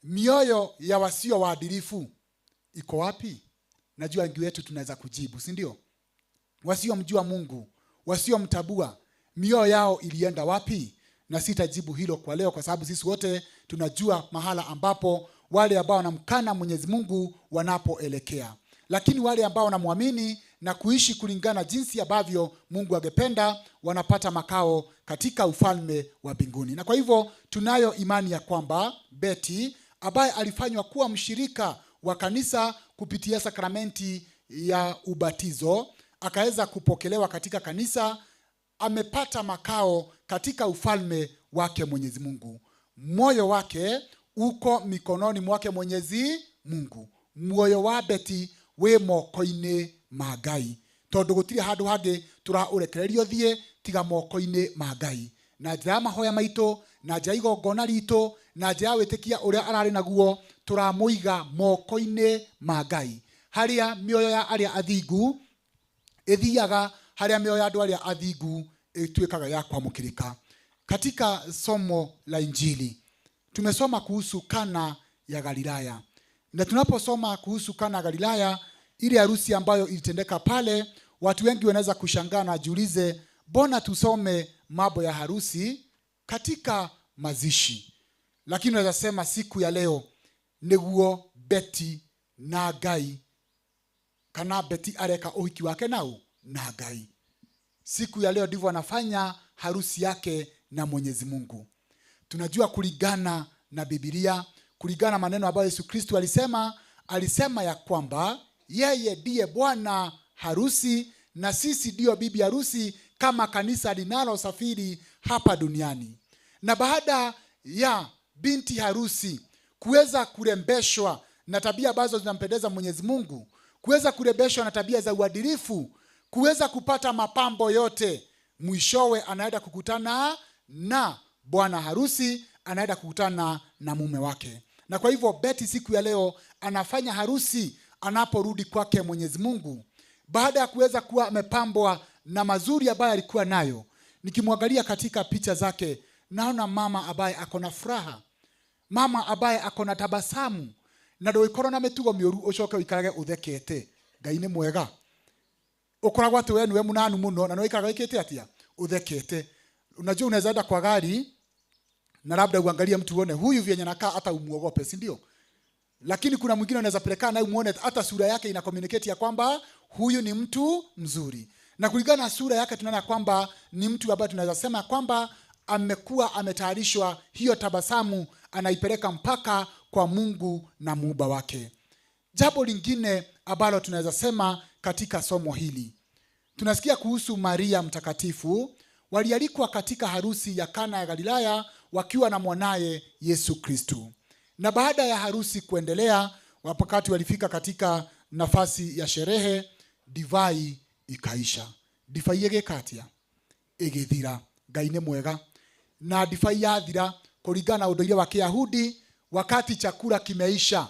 Mioyo ya wasio waadilifu iko wapi? Najua wengi wetu tunaweza kujibu, si ndio? Wasiomjua Mungu, wasiomtabua, mioyo yao ilienda wapi? Na sitajibu hilo kwa leo, kwa sababu sisi wote tunajua mahala ambapo wale ambao wanamkana Mwenyezi Mungu wanapoelekea. Lakini wale ambao wanamwamini na kuishi kulingana jinsi ambavyo Mungu angependa wanapata makao katika ufalme wa mbinguni. Na kwa hivyo tunayo imani ya kwamba Betty ambaye alifanywa kuwa mshirika wa kanisa kupitia sakramenti ya ubatizo, akaweza kupokelewa katika kanisa, amepata makao katika ufalme wake Mwenyezi Mungu. Moyo wake uko mikononi mwake Mwenyezi Mungu. Muoyo wa Betty wĩ moko-inĩ ma Ngai, tondũ gũtirĩ handũ hangĩ tũraũrekererio thiĩ tiga moko-inĩ ma Ngai. Na njĩra ya mahoya maitũ, na njĩra ya igongona ritũ, na njĩra ya wĩtĩkia ũrĩa ararĩ naguo, tũramũiga moko-inĩ ma Ngai, harĩa mĩoyo ya arĩa athingu ĩthiaga, harĩa mĩoyo ya andũ arĩa athingu ĩtuĩkaga ya kwamũkĩrĩka. Katika somo la Injili tumesoma kuhusu Kana ya Galilaya, na tunaposoma kuhusu Kana ya Galilaya, ile harusi ambayo ilitendeka pale, watu wengi wanaweza kushangaa na wajiulize, mbona tusome mambo ya harusi katika mazishi? Lakini unaweza sema siku ya leo niguo Betty na Ngai, kana Betty areka uhiki wake nao na Ngai. Siku ya leo ndivyo anafanya harusi yake na Mwenyezi Mungu. Tunajua kulingana na Biblia, kulingana maneno ambayo Yesu Kristo alisema, alisema ya kwamba yeye ndiye bwana harusi na sisi ndio bibi harusi kama kanisa linalosafiri hapa duniani. Na baada ya binti harusi kuweza kurembeshwa na tabia ambazo zinampendeza Mwenyezi Mungu, kuweza kurembeshwa na tabia za uadilifu, kuweza kupata mapambo yote, mwishowe anaenda kukutana na bwana harusi, anaenda kukutana na mume wake. Na kwa hivyo Betty siku ya leo anafanya harusi anaporudi kwake Mwenyezi Mungu, baada ya kuweza kuwa amepambwa na mazuri ambayo alikuwa nayo. Nikimwangalia katika picha zake, naona mama ambaye ako na furaha, mama ambaye ako na tabasamu, na ndũgĩkorwo na mĩtugo mĩũru ũcoke ũikarage ũthekete. Ngai nĩ mwega. Ũkoragwo atĩ we nĩwe mũnanu mũno na nĩwaikaraga wĩkĩte atĩa? Ũthekete. Unajua unaweza enda kwa gari na labda uangalie mtu uone huyu vyenye anakaa hata umuogope, si ndio? Lakini kuna mwingine unaweza pelekana naye umuone hata sura yake ina communicate ya kwamba huyu ni mtu mzuri. Na kulingana na sura yake tunaona kwamba ni mtu ambaye tunaweza sema kwamba amekuwa ametayarishwa, hiyo tabasamu anaipeleka mpaka kwa Mungu na muumba wake. Jambo lingine ambalo tunaweza sema katika somo hili, tunasikia kuhusu Maria mtakatifu. Walialikwa katika harusi ya Kana ya Galilaya wakiwa na mwanaye Yesu Kristu. Na baada ya harusi kuendelea, wakati walifika katika nafasi ya sherehe, divai ikaisha. Divai ĩgĩka atĩa? Ĩgĩthira. Ngai nĩ mwega. Na divai yathira, kulingana na ũndũire wa Kiyahudi, wakati chakula kimeisha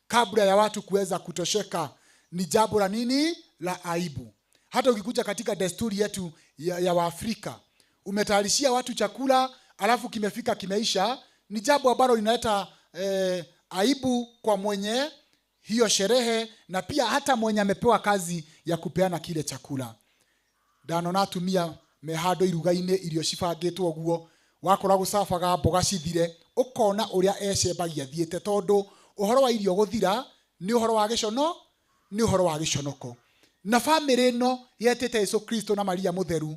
kabla ya watu kuweza kutosheka, ni jambo la nini? La aibu. Hata ukikuja katika desturi yetu ya Waafrika, umetayarishia watu chakula alafu kimefika kimeisha, ni jambo ambalo linaleta aibu kwa mwenye hiyo sherehe na pia hata mwenye amepewa kazi ya kupeana kile chakula. Ndanona atumia me handũ iruga-inĩ irio cibangĩtwo ũguo, wakora gũcabaga mboga cithire, ũkona ũrĩa ecembagia thiĩte, tondũ ũhoro wa irio gũthira nĩ ũhoro wa gĩcono, nĩ ũhoro wa gĩconoko. Na bamĩrĩ ĩno yetĩte Yesu Kristo na Maria mũtheru,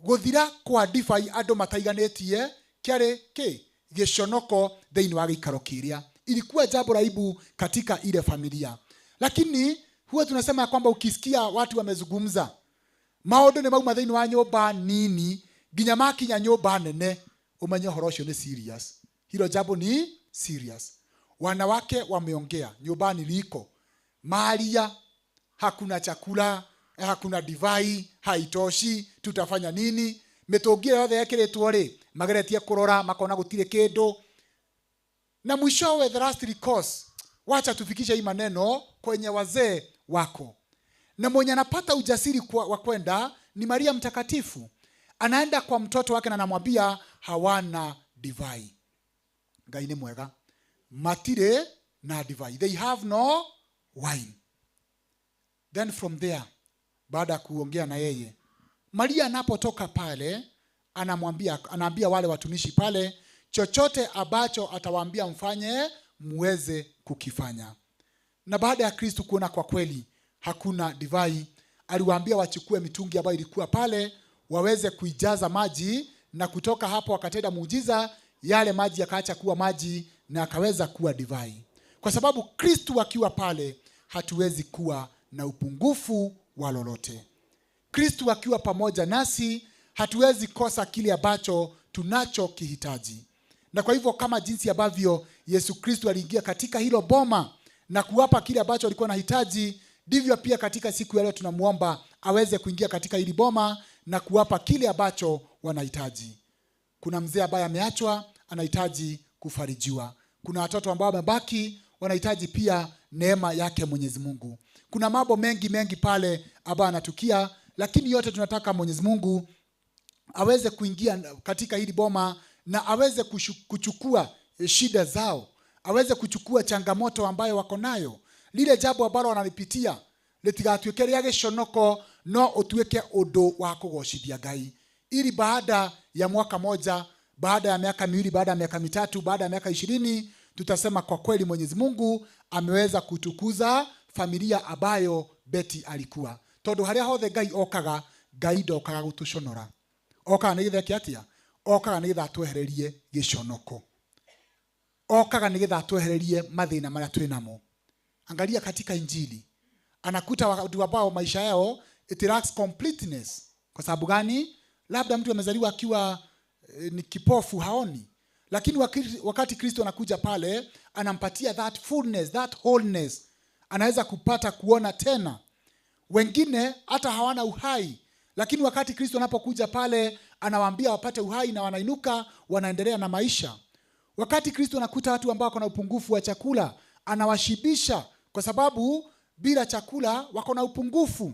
gũthira kwa ndibai andũ mataiganĩtie kĩarĩ kĩ? Gĩconoko thĩinĩ wa gĩikaro kĩrĩa. Ilikuwa jambo la aibu katika ile familia. Lakini huwa tunasema kwamba ukisikia watu wamezungumza maũndũ nĩ mauma thĩinĩ wa nyũmba nini nginya makinya nyũmba nene, umenye ũhoro ũcio nĩ serious. Hilo jambo ni serious. Wanawake wameongea nyumbani liko Maria, hakuna chakula, hakuna divai, haitoshi, tutafanya nini? Mĩtũngi ĩyo yothe yekĩrĩtwo rĩ, mageretie kũrora makona gũtirĩ kĩndũ. Na mwishowe, the last recourse, wacha tufikishe hii maneno kwenye wazee wako. Na mwenye anapata ujasiri wa kwenda ni Maria mtakatifu. Anaenda kwa mtoto wake na anamwambia hawana divai. Ngai nĩ mwega. Matire na divai. They have no wine. Then from there, baada ya kuongea na yeye, Maria anapotoka pale, anaambia wale watumishi pale, chochote ambacho atawaambia mfanye, muweze kukifanya. Na baada ya Kristo kuona kwa kweli hakuna divai, aliwaambia wachukue mitungi ambayo ilikuwa pale, waweze kuijaza maji, na kutoka hapo wakatenda muujiza, yale maji yakaacha kuwa maji na akaweza kuwa divai. Kwa sababu Kristo akiwa pale, hatuwezi kuwa na upungufu wa lolote. Kristo akiwa pamoja nasi, hatuwezi kosa kile ambacho tunachokihitaji. Na kwa hivyo kama jinsi ambavyo Yesu Kristo aliingia katika hilo boma na kuwapa kile ambacho alikuwa anahitaji, ndivyo pia katika siku ya leo tunamuomba aweze kuingia katika hili boma na kuwapa kile ambacho wanahitaji. Kuna mzee ambaye ameachwa, anahitaji kufarijiwa. Kuna watoto ambao wamebaki, wanahitaji pia neema yake Mwenyezi Mungu. Kuna mambo mengi mengi pale ambayo yanatukia, lakini yote tunataka Mwenyezi Mungu aweze kuingia katika hili boma na aweze kuchukua shida zao, aweze kuchukua changamoto ambayo wako nayo. Lile jambo ambalo wanalipitia litigatuike rĩa gĩconoko, no ũtuĩke ũndũ wa kũgocithia Ngai, ili baada ya mwaka moja, baada ya miaka miwili, baada ya miaka mitatu, baada ya miaka 20, tutasema kwa kweli Mwenyezi Mungu ameweza kutukuza familia ambayo Betty alikuwa. Tondu haria hothe Ngai okaga, Ngai ndokaga gutuconora. Okaga nĩgetha eke atĩa? Okaga nĩgetha atwehererie gĩconoko. Okaga nĩgetha atwehererie mathĩna marĩa twĩ namo. Angalia katika Injili, anakuta watu ambao maisha yao it lacks completeness. Kwa sababu gani? Labda mtu amezaliwa akiwa ni kipofu, haoni. Lakini wakati Kristo anakuja pale, anampatia that fullness, that wholeness. Anaweza kupata kuona tena. Wengine hata hawana uhai, lakini wakati Kristo anapokuja pale, anawaambia wapate uhai na wanainuka, wanaendelea na maisha. Wakati Kristo anakuta watu ambao wako na upungufu wa chakula, anawashibisha, kwa sababu bila chakula wako na upungufu.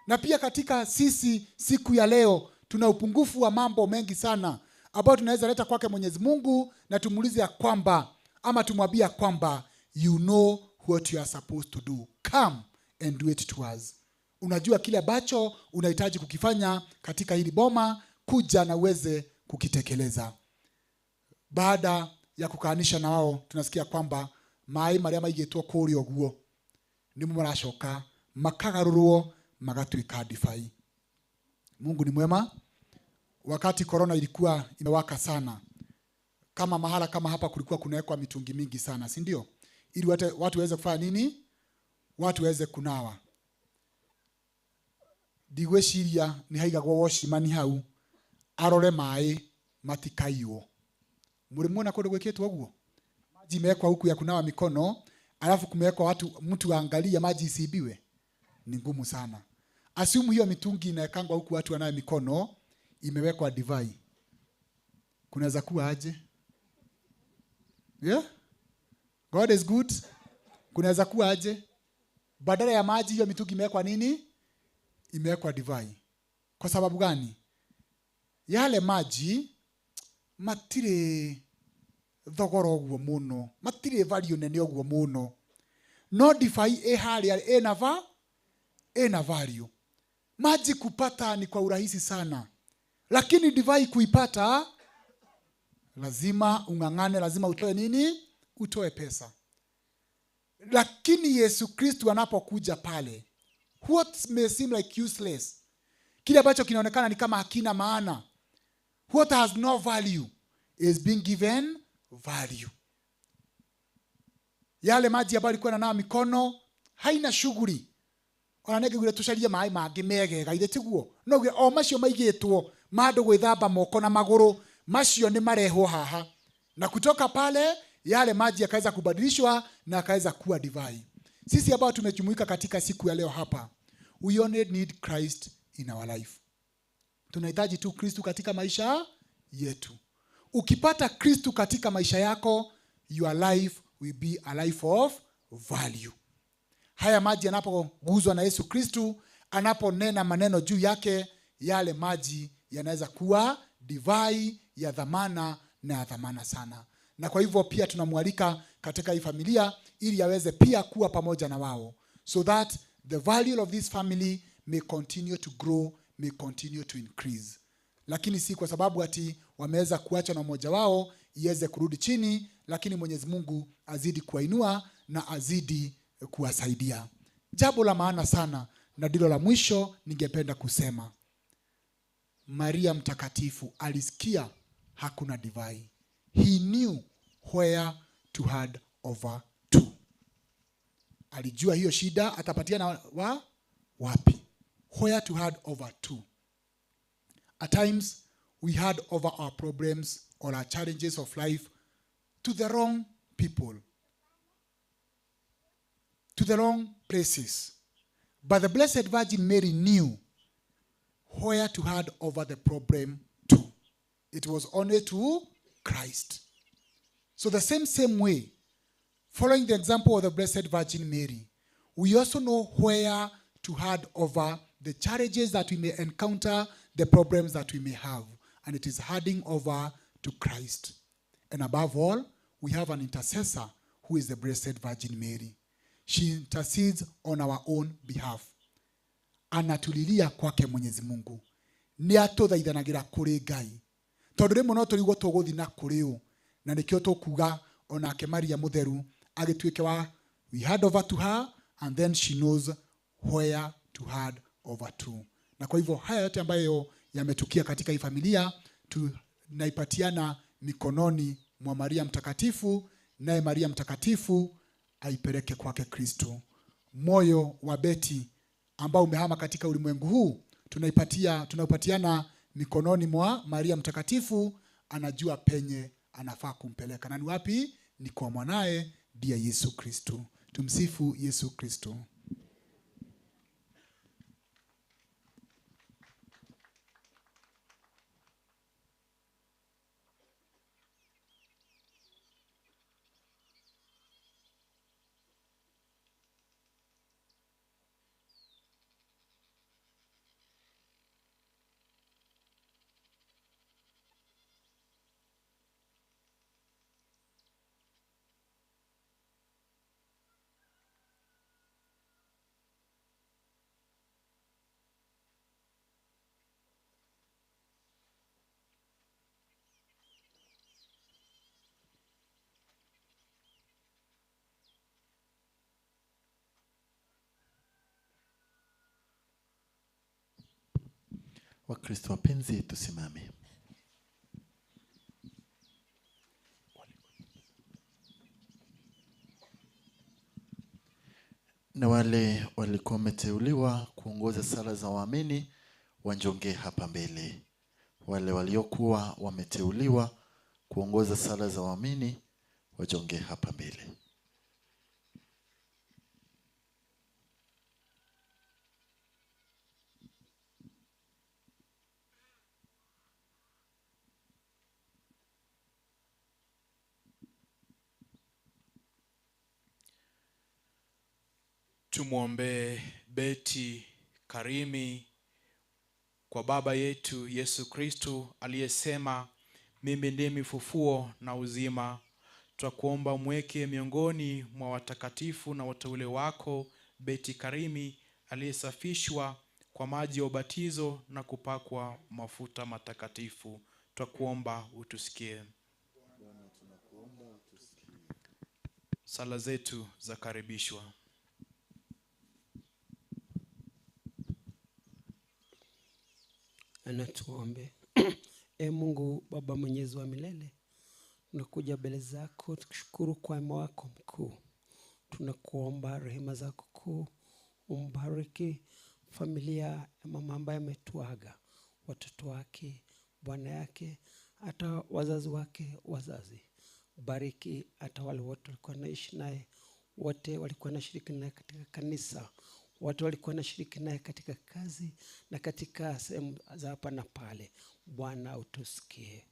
Na pia katika sisi siku ya leo tuna upungufu wa mambo mengi sana ambao tunaweza leta kwake Mwenyezi Mungu na tumuulize ya kwamba, ama tumwambie ya kwamba, you know what you are supposed to do, come and do it to us. Unajua kile ambacho unahitaji kukifanya katika hili boma, kuja na uweze kukitekeleza. Baada ya kukaanisha na wao, tunasikia kwamba maĩ marĩa maigĩtwo kũrĩa ũguo nĩmo maracoka makagarũrwo magatuĩka ndibai. Mungu ni mwema. Wakati corona ilikuwa imewaka sana, kama mahala kama hapa kulikuwa kunawekwa mitungi mingi sana, si ndio? Ili watu waweze kufanya nini? Watu waweze kunawa. Ndigwĩciria nĩ haigagwo watchman hau arore maĩ matikaiywo. Mũrĩ muona kũndũ gwĩkĩtwo ũguo? Maji imewekwa huku ya kunawa mikono, alafu kumewekwa watu, mtu aangalie maji isiibiwe. Ni ngumu sana. Assume hiyo mitungi inawekangwa huku watu wanawe mikono, imewekwa divai. Kunaweza kuwa aje? Yeah? God is good. Kunaweza kuwa aje? Badala ya maji hiyo mitungi imewekwa nini? Imewekwa divai. Kwa sababu gani? Yale maji matire thogora ũguo mũno, matirĩ value nene ũguo mũno, no divai ĩ harĩa ĩna value. Maji kupata ni kwa urahisi sana, lakini divai kuipata lazima ung'ang'ane, lazima utoe nini? Utoe pesa. Lakini Yesu Kristo anapokuja pale, what may seem like useless, kile ambacho kinaonekana ni kama hakina maana, what has no value is being given value. Yale maji ambayo alikuwa ananawa mikono haina shughuli. Ona nĩngĩguire tũcarie maĩ mangĩ megega ithe tiguo? No uge o macio maigĩtwo ma andũ gwĩthamba moko na magũrũ, macio nĩ marehwo haha. Na kutoka pale yale maji yakaweza kubadilishwa na akaweza kuwa divai. Sisi ambao tumejumuika katika siku ya leo hapa, we only need Christ in our life. Tunahitaji tu Kristo katika maisha yetu. Ukipata Kristo katika maisha yako, your life will be a life of value. Haya maji yanapoguzwa na Yesu Kristo, anaponena maneno juu yake, yale maji yanaweza kuwa divai ya dhamana na ya dhamana sana. Na kwa hivyo pia tunamwalika katika hii familia ili aweze pia kuwa pamoja na wao, so that the value of this family may continue to grow, may continue to increase. Lakini si kwa sababu ati wameweza kuacha na mmoja wao iweze kurudi chini, lakini Mwenyezi Mungu azidi kuwainua na azidi kuwasaidia. Jambo la maana sana na ndilo la mwisho ningependa kusema, Maria mtakatifu alisikia hakuna divai. He knew where to hand over to. Alijua hiyo shida atapatiana wapi. Where to hand over to. At times we hand over our problems or our challenges of life to the wrong people, to the wrong places. But the Blessed Virgin Mary knew where to hand over the problem to. It was only to Christ. So the same way, following the example of the Blessed Virgin Mary, we also know where to hand over the challenges that we may encounter, the problems that we may have. And it is handing over to Christ. And above all, we have an intercessor who is the Blessed Virgin Mary. She intercedes on our own behalf. Anatulilia kwake Mwenyezi Mungu. Nĩ atũthaithanagĩra kũrĩ Ngai. Tondũ rĩmwe no tũrigwo tũgũthiĩ na kũrĩ ũ. Na nĩkĩo tũkuga onake Maria Mũtheru agĩtuĩke wa we hand over to her, and then she knows where to hand over to. Na kwa hivyo haya yote ambayo yametukia katika hii familia tunaipatiana mikononi mwa Maria Mtakatifu, naye Maria Mtakatifu aipeleke kwake Kristo. Moyo wa Beti ambao umehama katika ulimwengu huu tunaupatiana mikononi mwa Maria Mtakatifu. Anajua penye anafaa kumpeleka. Na ni wapi? Ni kwa mwanae ndiye Yesu Kristo. Tumsifu Yesu Kristo. Wakristo wapenzi, tusimame. Na Na wale walikuwa wameteuliwa kuongoza sala za waamini wanjongee hapa mbele. Wale waliokuwa wameteuliwa kuongoza sala za waamini wajongee hapa mbele. Tumwombee Betty Karimi kwa Baba yetu Yesu Kristo aliyesema, mimi ndimi ufufuo na uzima. Twakuomba mweke miongoni mwa watakatifu na wateule wako Betty Karimi aliyesafishwa kwa maji ya ubatizo na kupakwa mafuta matakatifu. Twakuomba utusikie. Sala zetu zakaribishwa. Na tuombe. E Mungu Baba mwenyezi wa milele, tunakuja mbele zako tukishukuru kwa wema wako mkuu. Tunakuomba rehema zako kuu, umbariki familia ya mama ambaye ametuaga, watoto wake, bwana yake, hata wazazi wake wazazi. Bariki hata wale wote walikuwa naishi naye, wote walikuwa nashiriki naye katika kanisa, watu walikuwa nashiriki naye katika kazi na katika sehemu za hapa na pale. Bwana utusikie.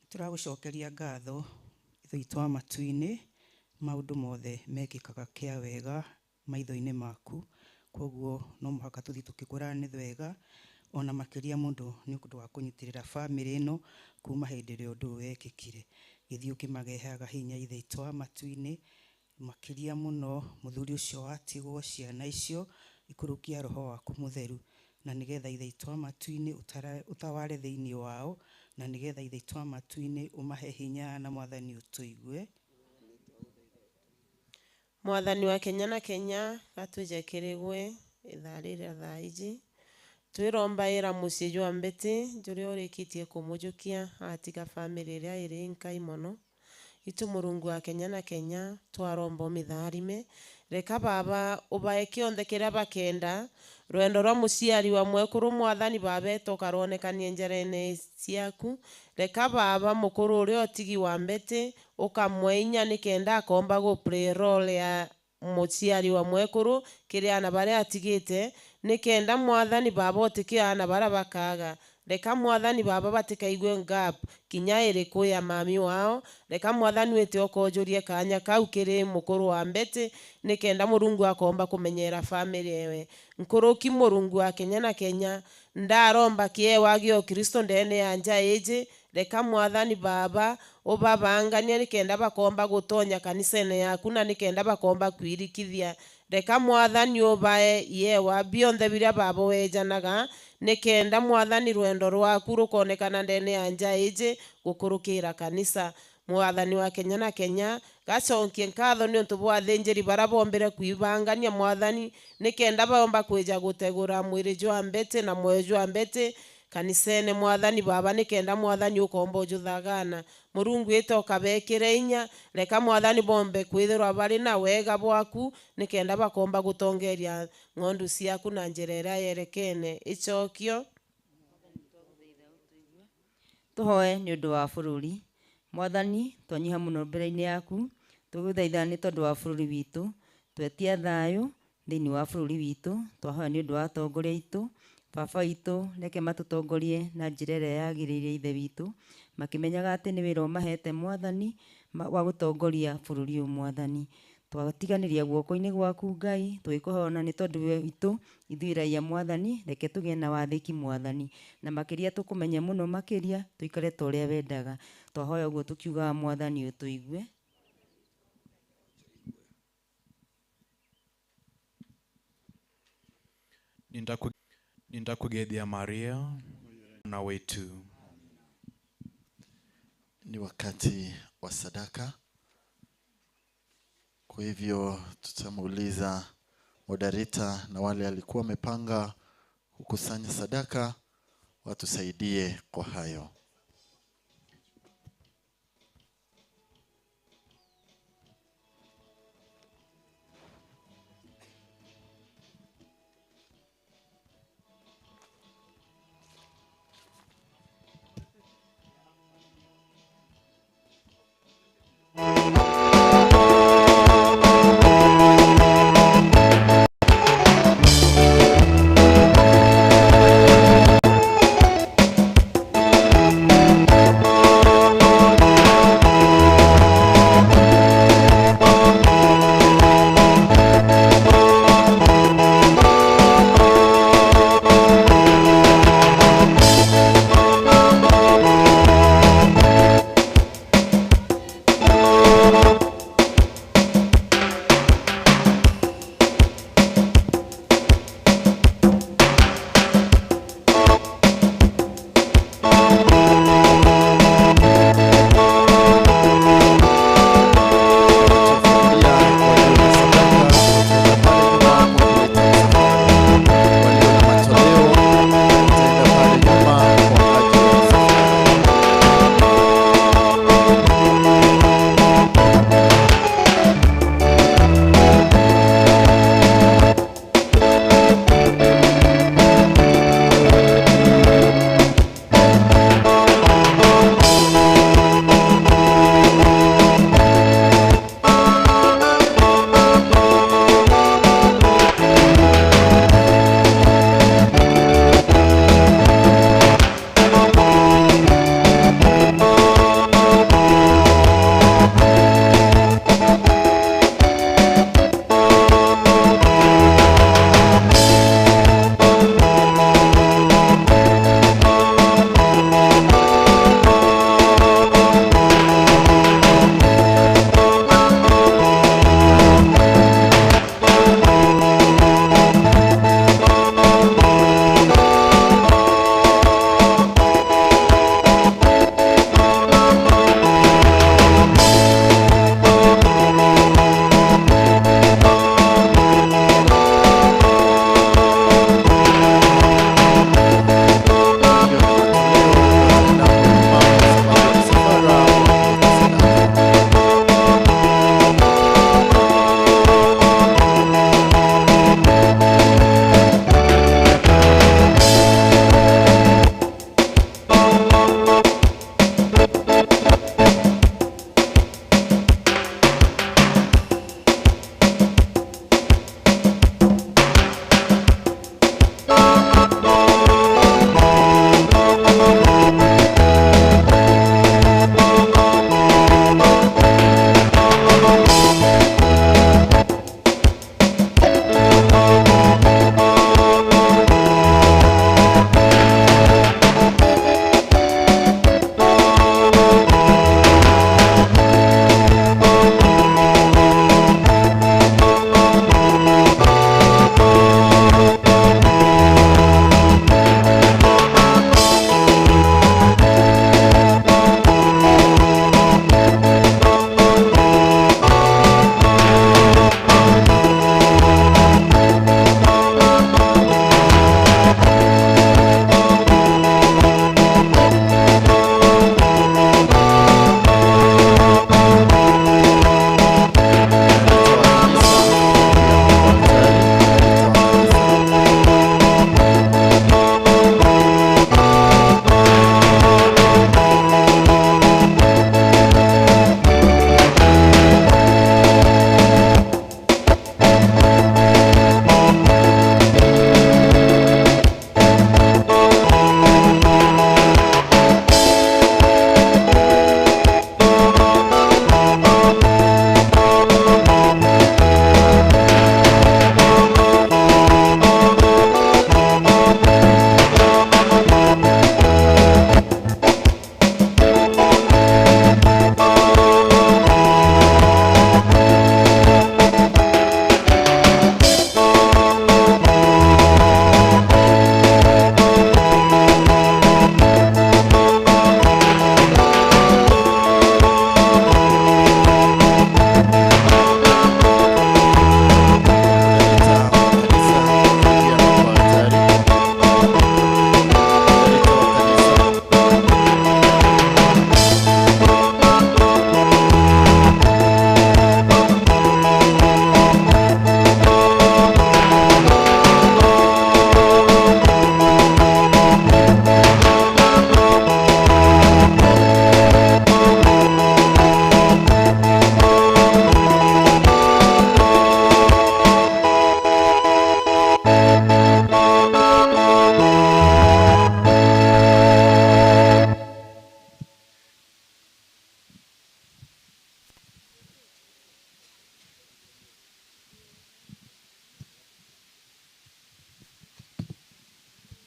Turagucokeria ngatho ithe witũ wa matu-inĩ, maũndũ mothe mekĩkaga kĩa wega maitho-inĩ maku, koguo no mũhaka tũthiĩ tũkĩkũraga nĩ wega ona makĩria mũndũ nĩ ũndũ wa kũnyitĩrĩra bamĩrĩ ĩno kuma hĩndĩ ĩrĩa ũndũ ũyũ wekĩkire. Gĩthiĩ ũkĩmarehaga hinya ithe witũ wa matu-inĩ, makĩria mũno mũthuri ũcio watigwo, ciana icio ikũrũkia roho waku mũtheru, na nĩgetha ithe witũ wa matu-inĩ ũtaware thĩinĩ wao, na nĩgetha ithe witũ wa matu-inĩ ũmahe hinya na Mwathani ũtũigue. Mwathani wa Kenya na Kenya gatũjekĩrĩgwe ithaa rĩrĩa thaa ici twĩromba ĩra mũciĩ jwa Mbeti njũrĩa ũrĩkĩtie kũmũjũkia atiga bamĩrĩ ĩrĩa ĩrĩ nkai mũno. Itu Mũrungu wa Kenya na Kenya twaromba ũmĩtharime, reka baba ũbae kĩonthe kĩrĩa bakenda, rwendo rwa mũciari wa mwekũrũ Mwathani baba etoka ruonekanie njĩra-inĩ ciaku, reka baba mũkũrũ ũrĩa ũtigi wa Mbeti ũkamweinya nĩkenda akomba gũ play role ya mũciari wa mwekũrũ kĩrĩa ana barĩa atigĩte, nĩkenda Mwathani baba ũtĩkĩ ana bara bakaga. Reka Mwathani baba batikaigwe gap kinya ĩrĩkũ ya mami wao, reka Mwathani wĩte okonjũrie kanya kau kĩrĩ mũkũrũ wa Mbeti nĩkenda Mũrungu akomba kũmenyera bamĩrĩ ewe. Nkũrũki Mũrungu wa Kenya na Kenya ndaromba kĩewa gĩa Kristo ndene ya nja ĩjĩ, reka Mwathani baba ũbabanganie nĩkenda bakomba gũtonya kanisa-inĩ yaku na nĩkenda bakomba kwirikithia. Reka Mwathani ũbae yewa bionthe biria baba wejanaga nĩkenda Mwathani rwendo rwaku rũkonekana ndene ya nja ĩjĩ gũkũrũkĩra kanisa. Mwathani wa Kenya na Kenya gacokie nkatho nĩ ũntũ bwa athĩnjĩri bara bombire kwibangania Mwathani nĩkenda baomba kwĩja gũtegũra mwĩrĩ jwa Mbeti na muoyo jwa Mbeti kanisene Mwathani baba nĩkenda Mwathani ũkomba ũjũthagana. Mũrungu ĩte ũkabekĩre inya, reka Mwathani bombe kwĩthĩrwa barĩ na wega bwaku nĩkenda bakomba gũtongeria ng'ondu ciaku na njĩra ĩrĩa yerekene. Ĩcokio tũhoe nĩ ũndũ wa bũrũri. Mwathani twanyiha mũno mbere-inĩ yaku, tũgũthaitha nĩ tondũ wa bũrũri witũ, twetia thayũ thĩinĩ wa bũrũri witũ, twahoya nĩ ũndũ wa atongoria aitũ, baba witũ reke matũtongorie na njĩra ĩrĩa yagĩrĩire ithe witũ, makĩmenyaga atĩ nĩ wĩra ũmahete Mwathani wa gũtongoria bũrũri ũyũ Mwathani. Twatiganĩria guoko-inĩ gwaku Ngai, tũgĩkũhoya nĩ tondũ witũ ithuĩ raia Mwathani, reke tũgĩe na wathĩki Mwathani, na makĩria tũkũmenye mũno makĩria, tũikare ta ũrĩa wendaga. Twahoya ũguo tũkiugaga Mwathani ũtũigue. Nindakugeithia Maria na wetu. Ni wakati wa sadaka. Kwa hivyo tutamuuliza moderator na wale alikuwa wamepanga kukusanya sadaka watusaidie kwa hayo.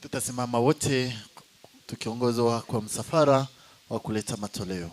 Tutasimama wote tukiongozwa kwa msafara wa kuleta matoleo.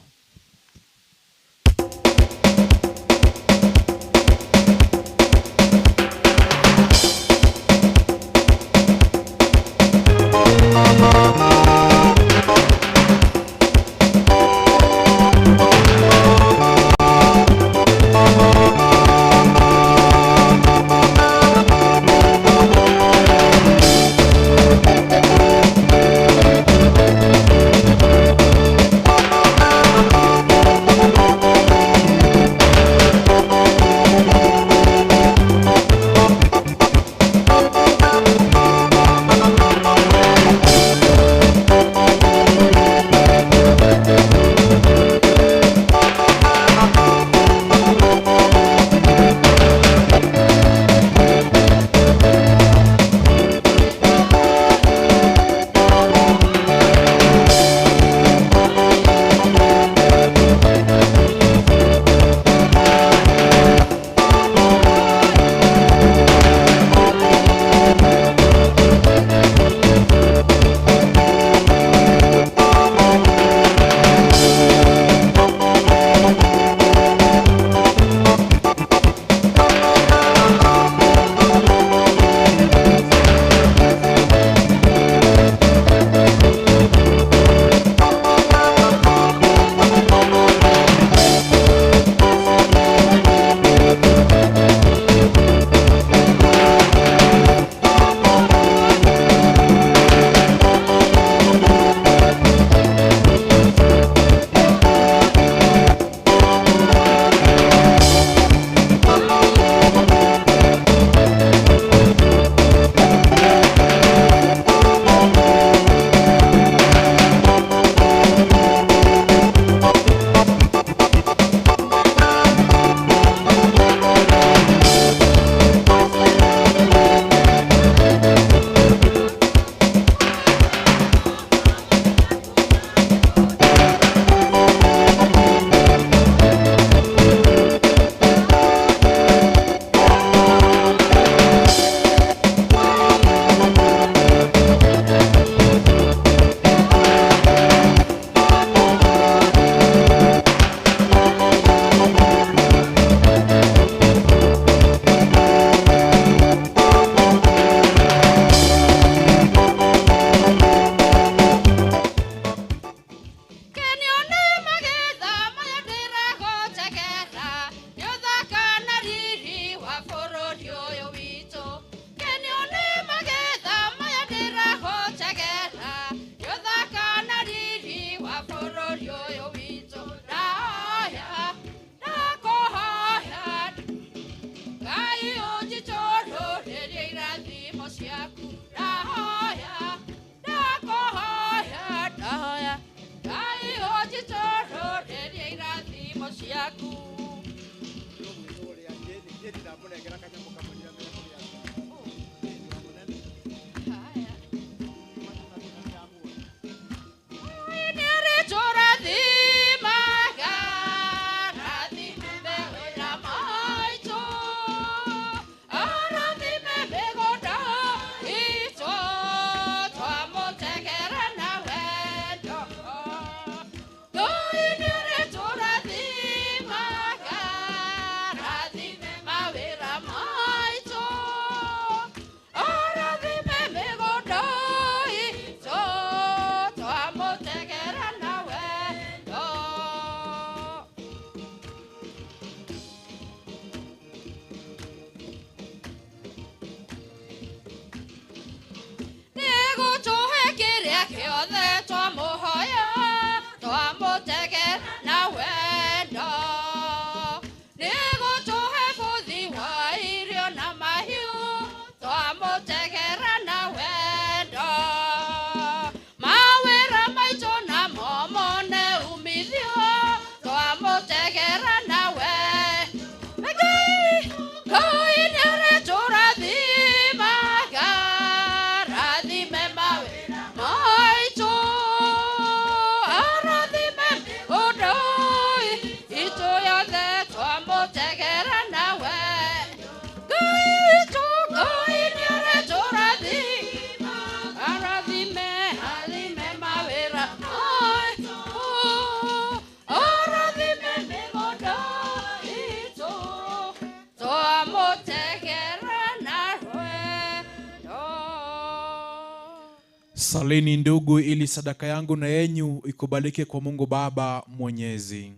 Salini ndugu, ili sadaka yangu na yenyu ikubalike kwa Mungu Baba Mwenyezi.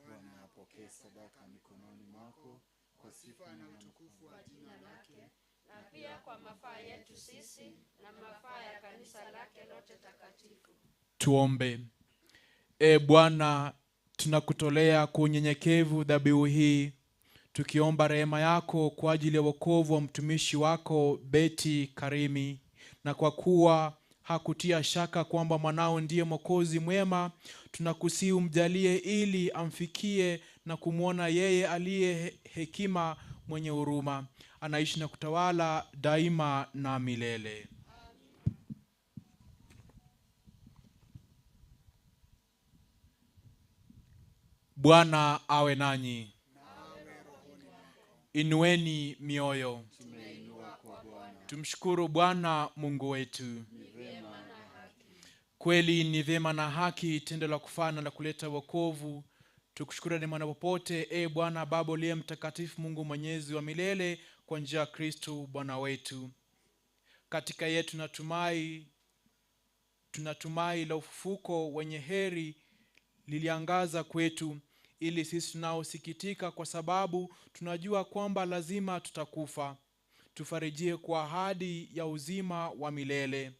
Bwana apokee sadaka mikononi mwako kwa sifa na utukufu wa jina lake, na pia kwa mafaa yetu sisi na mafaa ya kanisa lake lote takatifu. Tuombe. E Bwana, tunakutolea kwa unyenyekevu dhabihu hii, tukiomba rehema yako kwa ajili ya wokovu wa mtumishi wako Betty Karimi, na kwa kuwa hakutia shaka kwamba mwanao ndiye Mwokozi mwema, tunakusihi umjalie ili amfikie na kumwona yeye aliye hekima, mwenye huruma, anaishi na kutawala daima na milele. Bwana awe nanyi. Inueni mioyo. Tumshukuru Bwana Mungu wetu. Kweli ni vyema na haki, tendo la kufana na la kuleta wokovu. Tukushukuru daima na popote, e Bwana Baba uliye mtakatifu, Mungu mwenyezi wa milele, kwa njia ya Kristo Bwana wetu. Katika yeye tunatumai la ufufuko wenye heri liliangaza kwetu, ili sisi tunaosikitika kwa sababu tunajua kwamba lazima tutakufa, tufarijie kwa ahadi ya uzima wa milele.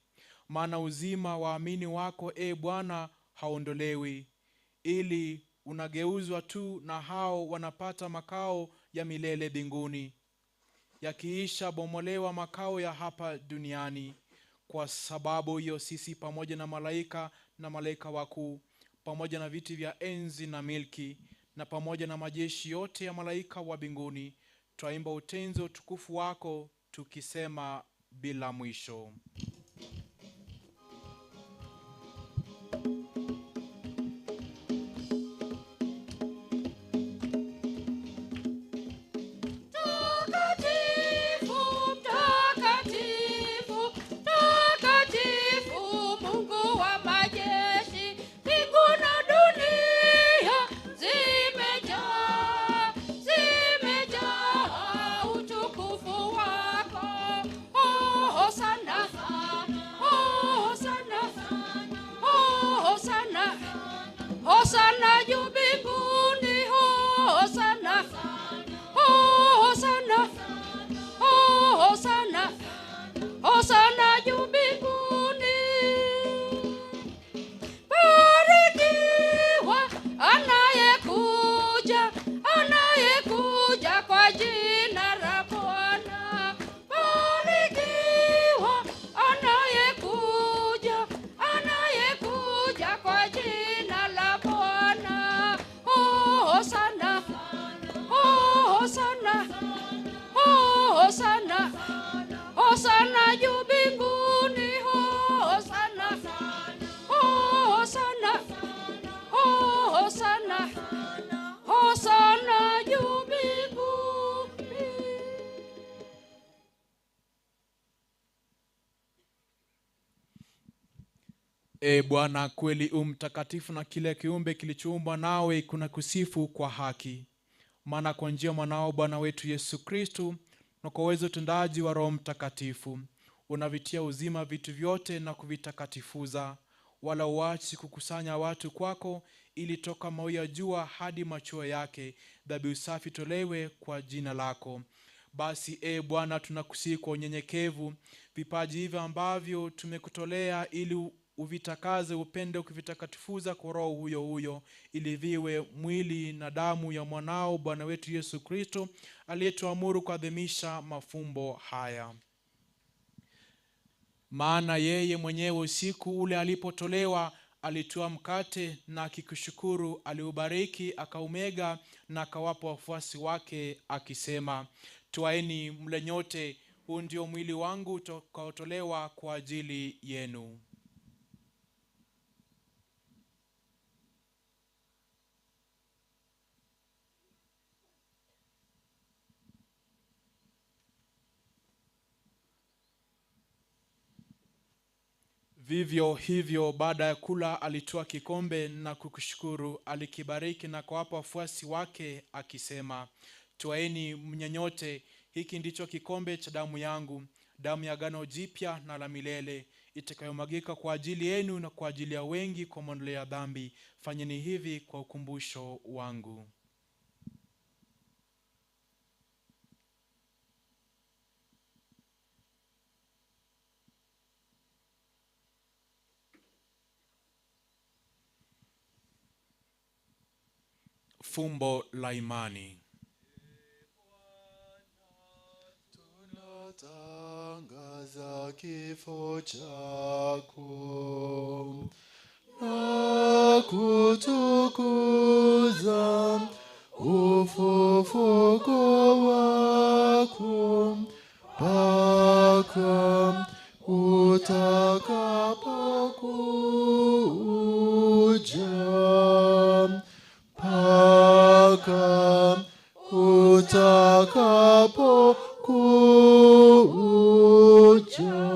Maana uzima waamini wako, e Bwana, haondolewi, ili unageuzwa tu, na hao wanapata makao ya milele mbinguni, yakiisha bomolewa makao ya hapa duniani. Kwa sababu hiyo sisi pamoja na malaika na malaika wakuu, pamoja na viti vya enzi na milki, na pamoja na majeshi yote ya malaika wa mbinguni, twaimba utenzi wa utukufu wako, tukisema bila mwisho. Mtakatifu, mtakatifu, mtakatifu, Mungu wa majeshi, mbingu na dunia zimejaa, zimejaa utukufu wako. Oh, Hosana, oh, Hosana, oh, Hosana, Hosana juu mbinguni, Hosana, oh, Hosana, oh, Hosana, Hosana juu mbinguni. Barikiwa anayekuja, anayekuja kwa jina la Bwana. Barikiwa anayekuja, anayekuja kwa jina la Bwana. Oh, Hosana, oh, Hosana, oh, Hosana, Hosana juu mbinguni, Hosana, oh, Hosana, oh, Hosana, Hosana juu mbinguni. E Bwana, kweli u mtakatifu, na kila kiumbe kilichoumbwa nawe kuna kusifu kwa haki. Maana kwa njia mwanao Bwana wetu Yesu Kristo, na kwa uwezo utendaji wa Roho Mtakatifu, unavitia uzima vitu vyote na kuvitakatifuza, wala uachi kukusanya watu kwako, ili toka mawio ya jua hadi machweo yake dhabihu safi tolewe kwa jina lako. Basi e Bwana, tunakusihi kwa unyenyekevu, vipaji hivi ambavyo tumekutolea, ili uvitakaze, upende ukivitakatifuza kwa Roho huyo huyo, ili viwe mwili na damu ya mwanao Bwana wetu Yesu Kristo, aliyetuamuru kuadhimisha mafumbo haya. Maana yeye mwenyewe usiku ule alipotolewa, alitoa mkate na akikushukuru, aliubariki, akaumega na akawapa wafuasi wake, akisema, twaeni mle nyote, huu ndio mwili wangu utakaotolewa kwa ajili yenu. Vivyo hivyo baada ya kula alitoa kikombe na kukushukuru, alikibariki na kuwapa wafuasi wake akisema, twaeni mnyenyote, hiki ndicho kikombe cha damu yangu, damu ya agano jipya na la milele, itakayomwagika kwa ajili yenu na kwa ajili ya wengi kwa maondoleo ya dhambi. Fanyeni hivi kwa ukumbusho wangu. Fumbo la imani. Tunatangaza kifo chako na kutukuza ufufuko wako mpaka utakapokuja, mpaka utakapokuja.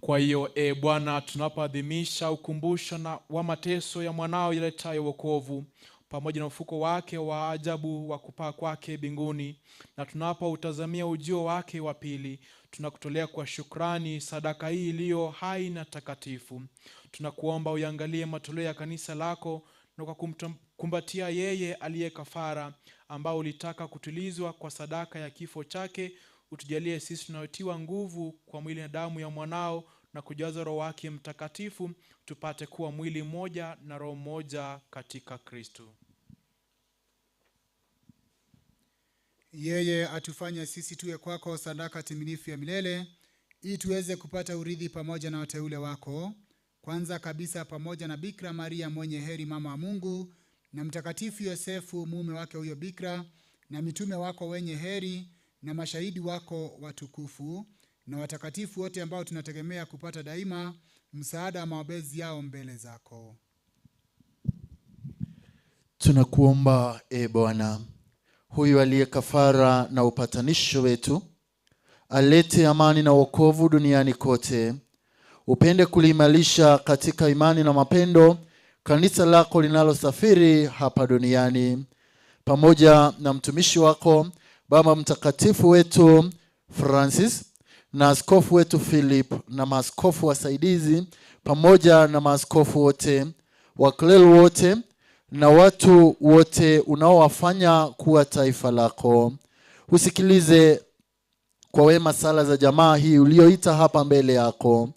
Kwa hiyo, e Bwana, tunapoadhimisha ukumbusho na wa mateso ya mwanao yaletayo wokovu pamoja na ufuko wake wa ajabu wa kupaa kwake mbinguni, na tunapoutazamia ujio wake wa pili, tunakutolea kwa shukrani sadaka hii iliyo hai na takatifu. Tunakuomba uiangalie matoleo ya kanisa lako, na kwa kumkumbatia yeye aliye kafara, ambao ulitaka kutulizwa kwa sadaka ya kifo chake, utujalie sisi tunaotiwa nguvu kwa mwili na damu ya mwanao na kujaza Roho wake Mtakatifu, tupate kuwa mwili mmoja na roho moja katika Kristo. Yeye atufanye sisi tuwe kwako sadaka timilifu ya milele, ili tuweze kupata urithi pamoja na wateule wako, kwanza kabisa pamoja na Bikira Maria mwenye heri, mama wa Mungu, na Mtakatifu Yosefu mume wake huyo Bikira, na mitume wako wenye heri, na mashahidi wako watukufu, na watakatifu wote ambao tunategemea kupata daima msaada wa maombezi yao mbele zako. Tunakuomba e Bwana, huyu aliye kafara na upatanisho wetu, alete amani na wokovu duniani kote. Upende kuliimarisha katika imani na mapendo kanisa lako linalosafiri hapa duniani, pamoja na mtumishi wako Baba Mtakatifu wetu Francis, na askofu wetu Philip, na maaskofu wasaidizi, pamoja na maaskofu wote, wakleli wote, na watu wote unaowafanya kuwa taifa lako. Usikilize kwa wema sala za jamaa hii ulioita hapa mbele yako.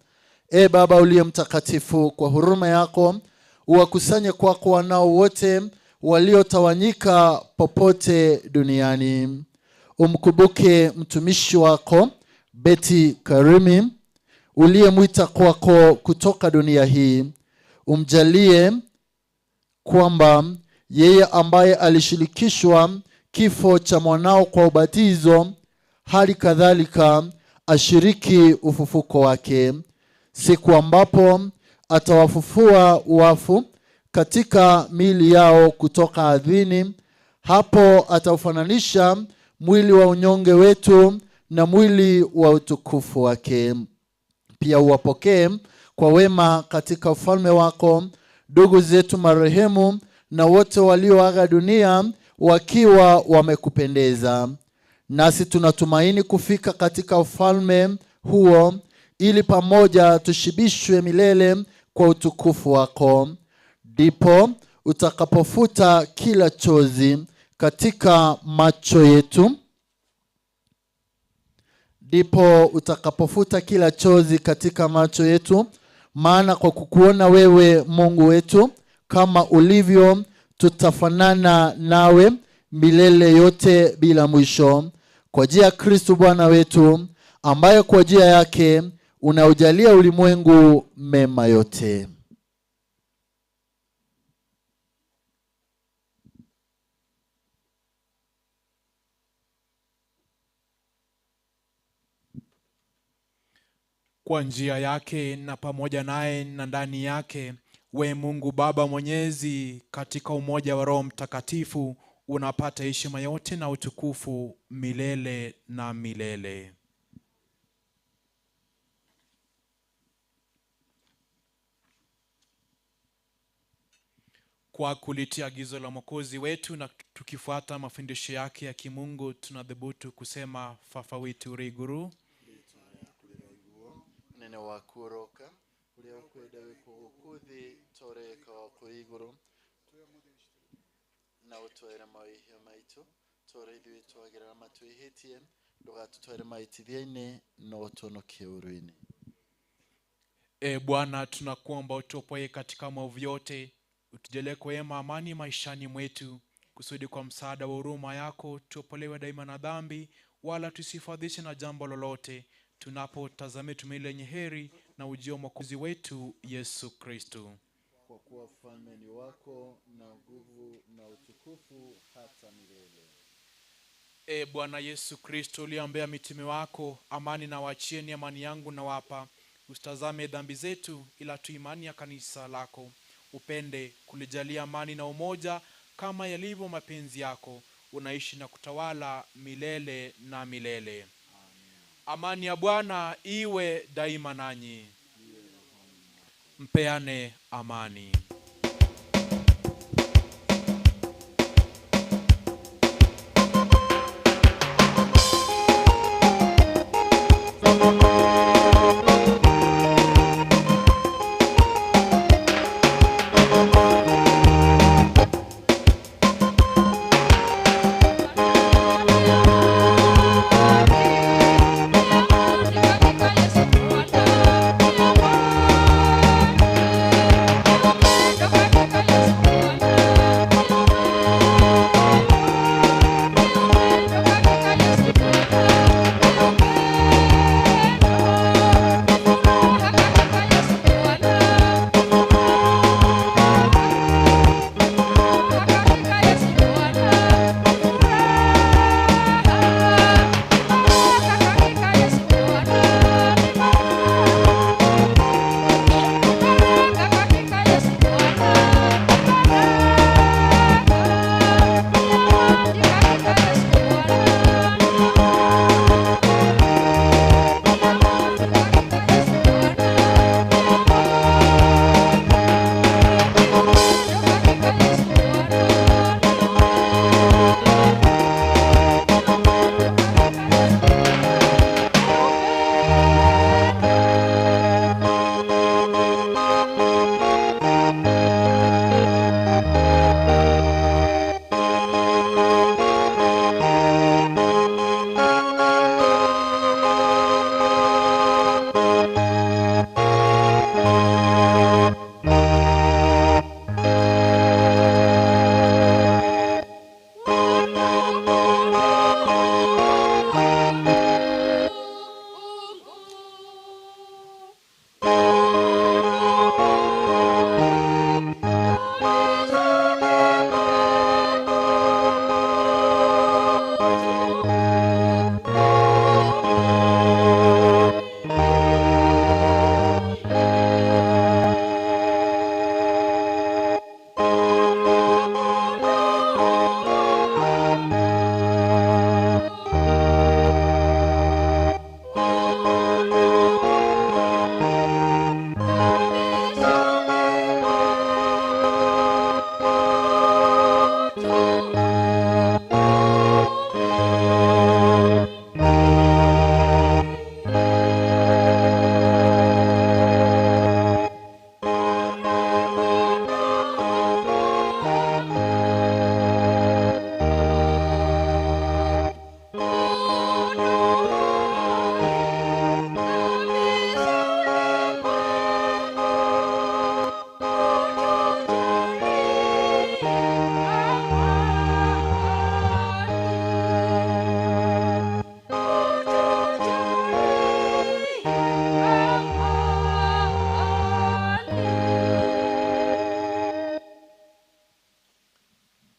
E Baba uliye mtakatifu, kwa huruma yako uwakusanye kwako wanao wote waliotawanyika popote duniani. Umkumbuke mtumishi wako Betty Karimi uliyemwita kwako kutoka dunia hii. Umjalie kwamba yeye ambaye alishirikishwa kifo cha mwanao kwa ubatizo, hali kadhalika ashiriki ufufuko wake, siku ambapo atawafufua wafu katika miili yao kutoka ardhini. Hapo ataufananisha mwili wa unyonge wetu na mwili wa utukufu wake. Pia uwapokee kwa wema katika ufalme wako ndugu zetu marehemu na wote walioaga dunia wakiwa wamekupendeza. Nasi tunatumaini kufika katika ufalme huo, ili pamoja tushibishwe milele kwa utukufu wako. Ndipo utakapofuta kila chozi katika macho yetu, ndipo utakapofuta kila chozi katika macho yetu, maana kwa kukuona wewe Mungu wetu kama ulivyo, tutafanana nawe milele yote bila mwisho, kwa njia ya Kristo Bwana wetu, ambaye kwa njia yake unaujalia ulimwengu mema yote. Kwa njia yake na pamoja naye na ndani yake, we Mungu Baba Mwenyezi, katika umoja wa Roho Mtakatifu, unapata heshima yote na utukufu milele na milele. Kwa kulitia agizo la Mwokozi wetu na tukifuata mafundisho yake ya kimungu, tunadhubutu kusema Fafa wetu uri iguru, Unene waku ũroka, ũrĩa ũkwenda wĩkwo gũkũ thĩ ta ũrĩa wĩkagwo kũu igũrũ. Na ũtwere mawĩhia maitũ ta ũrĩa ithuĩ twagĩrĩra matwĩhĩtie, ndũgatũtware mahĩtithia-inĩ, no ũtũhonokie ũũru-inĩ. E Bwana, tunakuomba utuopoe katika maovu yote, utujalie kwa wema amani maishani mwetu, kusudi kwa msaada wa huruma yako tuopolewe daima na dhambi, wala tusifadhishe na jambo lolote, tunapotazamia tumaini lenye heri na ujio wa Mwokozi wetu Yesu Kristo. Kwa kuwa ufalme ni wako na nguvu na utukufu hata milele. E Bwana Yesu Kristo, uliambia mitume wako, amani na waachieni, amani yangu nawapa, usitazame dhambi zetu, ila tu imani ya kanisa lako. Upende kulijalia amani na umoja kama yalivyo mapenzi yako. Unaishi na kutawala milele na milele. Amani ya Bwana iwe daima nanyi. Mpeane amani.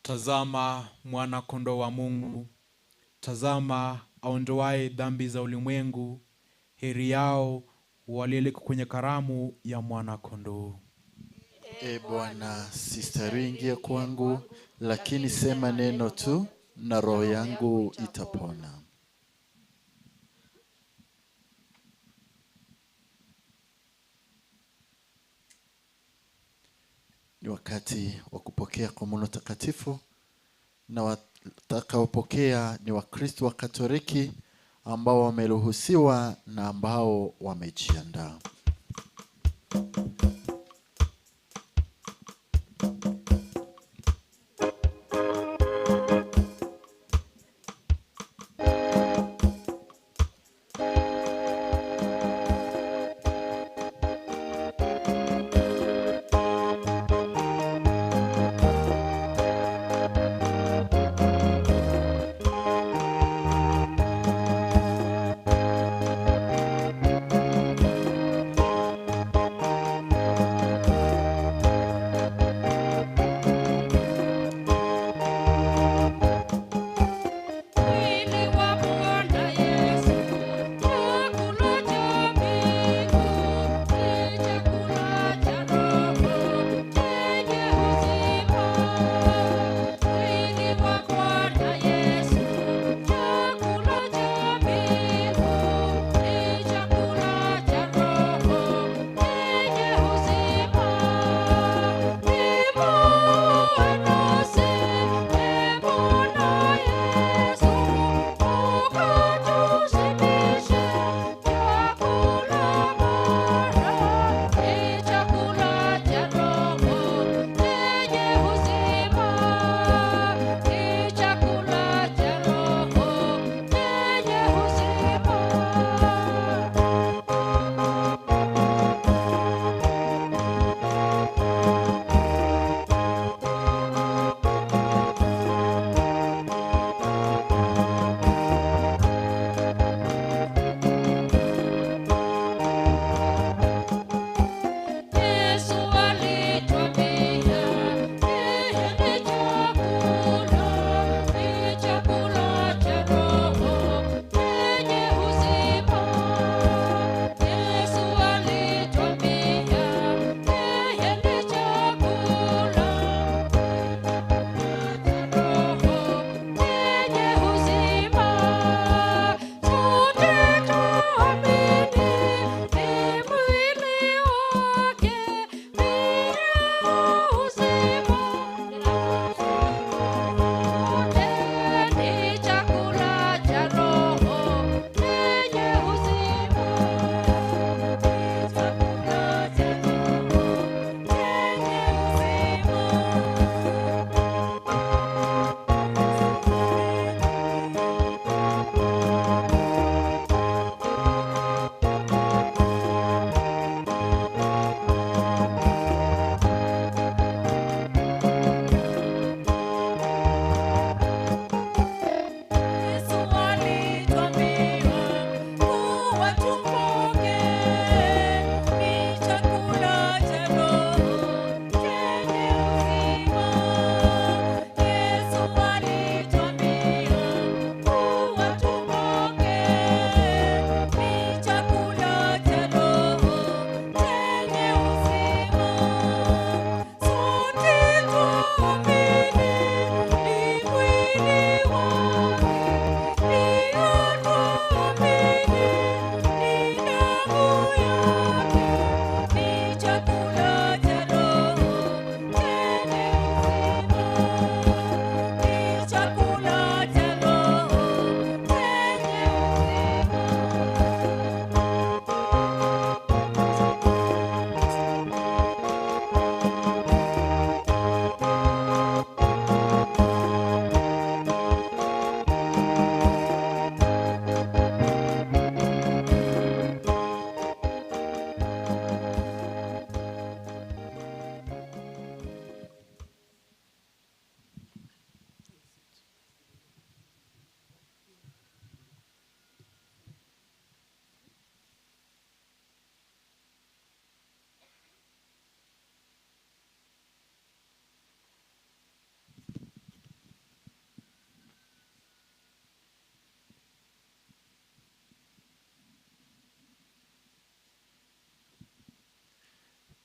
Tazama mwana kondoo wa Mungu, tazama aondoaye dhambi za ulimwengu. Heri yao walioalikwa kwenye karamu ya mwana kondoo. E Bwana, sistahili ingie kwangu, lakini sema neno tu na roho yangu itapona. Ni wakati wa kupokea komuno takatifu, na watakaopokea ni Wakristo wa Katoliki ambao wameruhusiwa na ambao wamejiandaa.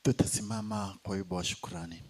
Tutasimama kwa wimbo wa shukrani.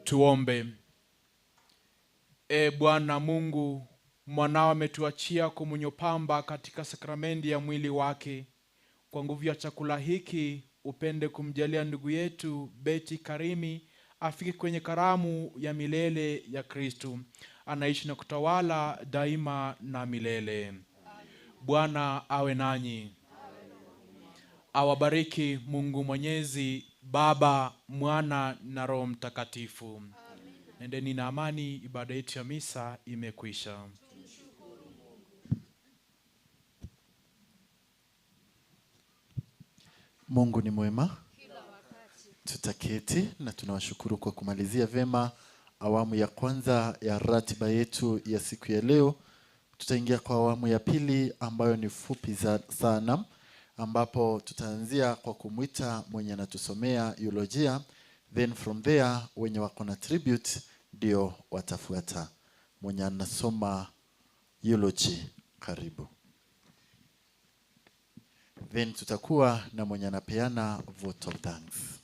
Tuombe. E Bwana Mungu, mwanao ametuachia komunyopamba katika sakramendi ya mwili wake. Kwa nguvu ya chakula hiki upende kumjalia ndugu yetu Betty Karimi afike kwenye karamu ya milele ya Kristu. Anaishi na kutawala daima na milele. Bwana awe nanyi. Awabariki Mungu Mwenyezi, Baba, Mwana na Roho Mtakatifu. Nendeni na amani, ibada yetu ya misa imekwisha. Mungu ni mwema. Tutaketi na tunawashukuru kwa kumalizia vema awamu ya kwanza ya ratiba yetu ya siku ya leo. Tutaingia kwa awamu ya pili ambayo ni fupi sana, ambapo tutaanzia kwa kumwita mwenye anatusomea eulogia, then from there wenye wako na tribute ndio watafuata. Mwenye anasoma eulogy, karibu. Then tutakuwa na mwenye anapeana vote of thanks.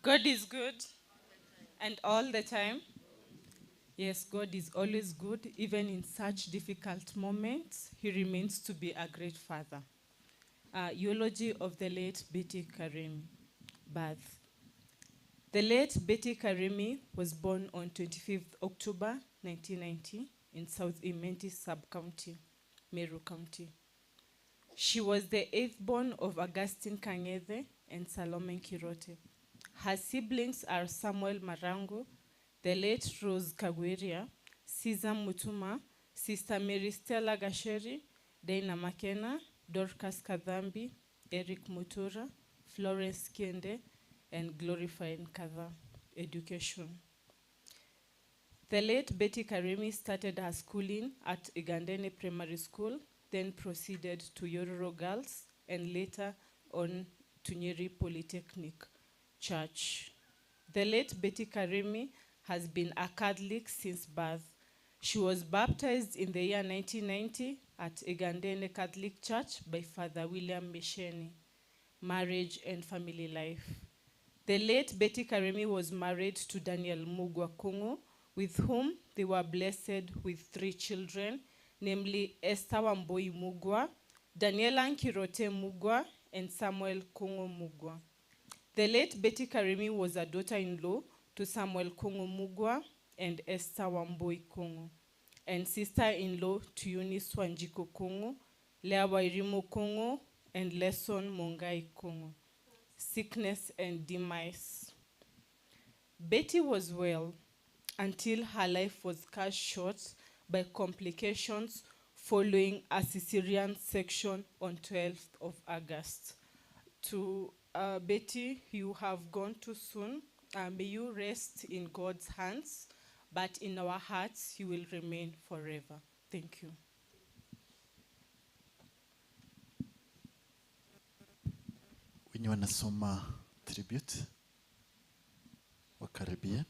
God is good, and all the time. Yes, God is always good. Even in such difficult moments, he remains to be a great father. Eulogy of the late Betty Karimi. Birth. The late Betty Karimi was born on 25th October 1990 in South Imenti Sub-County, Meru County. She was the eighth born of Augustine Kangethe and Salome Kirote. Her siblings are Samuel Marango, the late Rose Kagwiria, Caesar Mutuma, Sister Mary Stella Gasheri, Dana Makena, Dorcas Kadhambi, Eric Mutura, Florence Kende, and Glorifying Kadha. Education. The late Betty Karimi started her schooling at Igandene Primary School, then proceeded to Yororo Girls, and later on to Nyeri Polytechnic Church. The late Betty Karimi has been a Catholic since birth. She was baptized in the year 1990 at Igandene Catholic Church by Father William Misheni. Marriage and family life. The late Betty Karimi was married to Daniel Mugwa Kungu, with whom they were blessed with 3 children, namely Esther Wamboi Mugwa, Daniela Nkirote Mugwa, and Samuel Kungu Mugwa. The late Betty Karimi was a daughter-in-law to Samuel Kungu Mugwa and Esther Wamboi Kungu, and sister-in-law to Eunice Wanjiko Kungu, Lea Wairimu Kungu, and Lesson Mungai Kungu. Sickness and demise. Betty was well until her life was cut short by complications following a cesarean section on 12th of August. To Betty, you have gone too soon. May you rest in God's hands, but in our hearts you will remain forever. Thank you. Wenye wanasoma tribute wakaribia.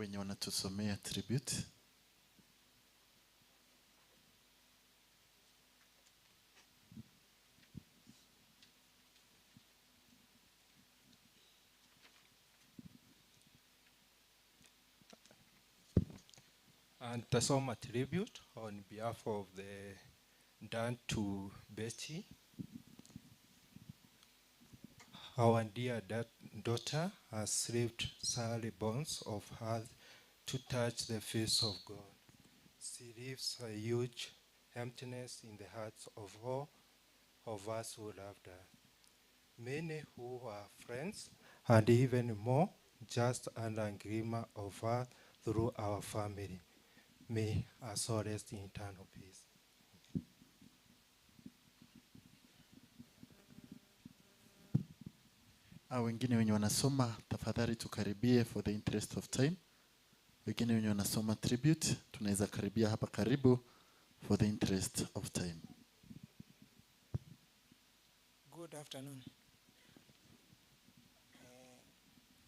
Wenye wanatusomea tribute. And Tasoma tribute on behalf of the done to Betty, our dear daughter has slipped sorry bones of earth to touch the face of God. She leaves a huge emptiness in the hearts of all of us who loved her. Many who were friends, and even more, just an glimmer of her through our family. May our soul rest in eternal peace. Wengine wenye wanasoma tafadhali tukaribie for the interest of time. Wengine wenye wanasoma tribute tunaweza karibia hapa karibu for the interest of time. Good afternoon.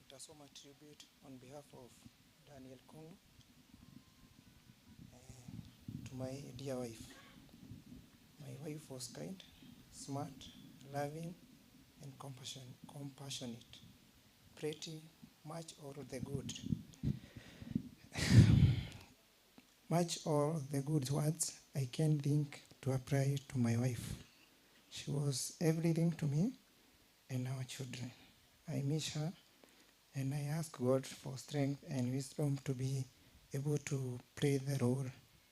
Nitasoma tribute on behalf of Daniel Kong to my dear wife. My wife was kind, smart, loving, and compassionate. Pretty much all the good. Much all the good words I can think to apply to my wife. She was everything to me and our children. I miss her, and I ask God for strength and wisdom to be able to play the role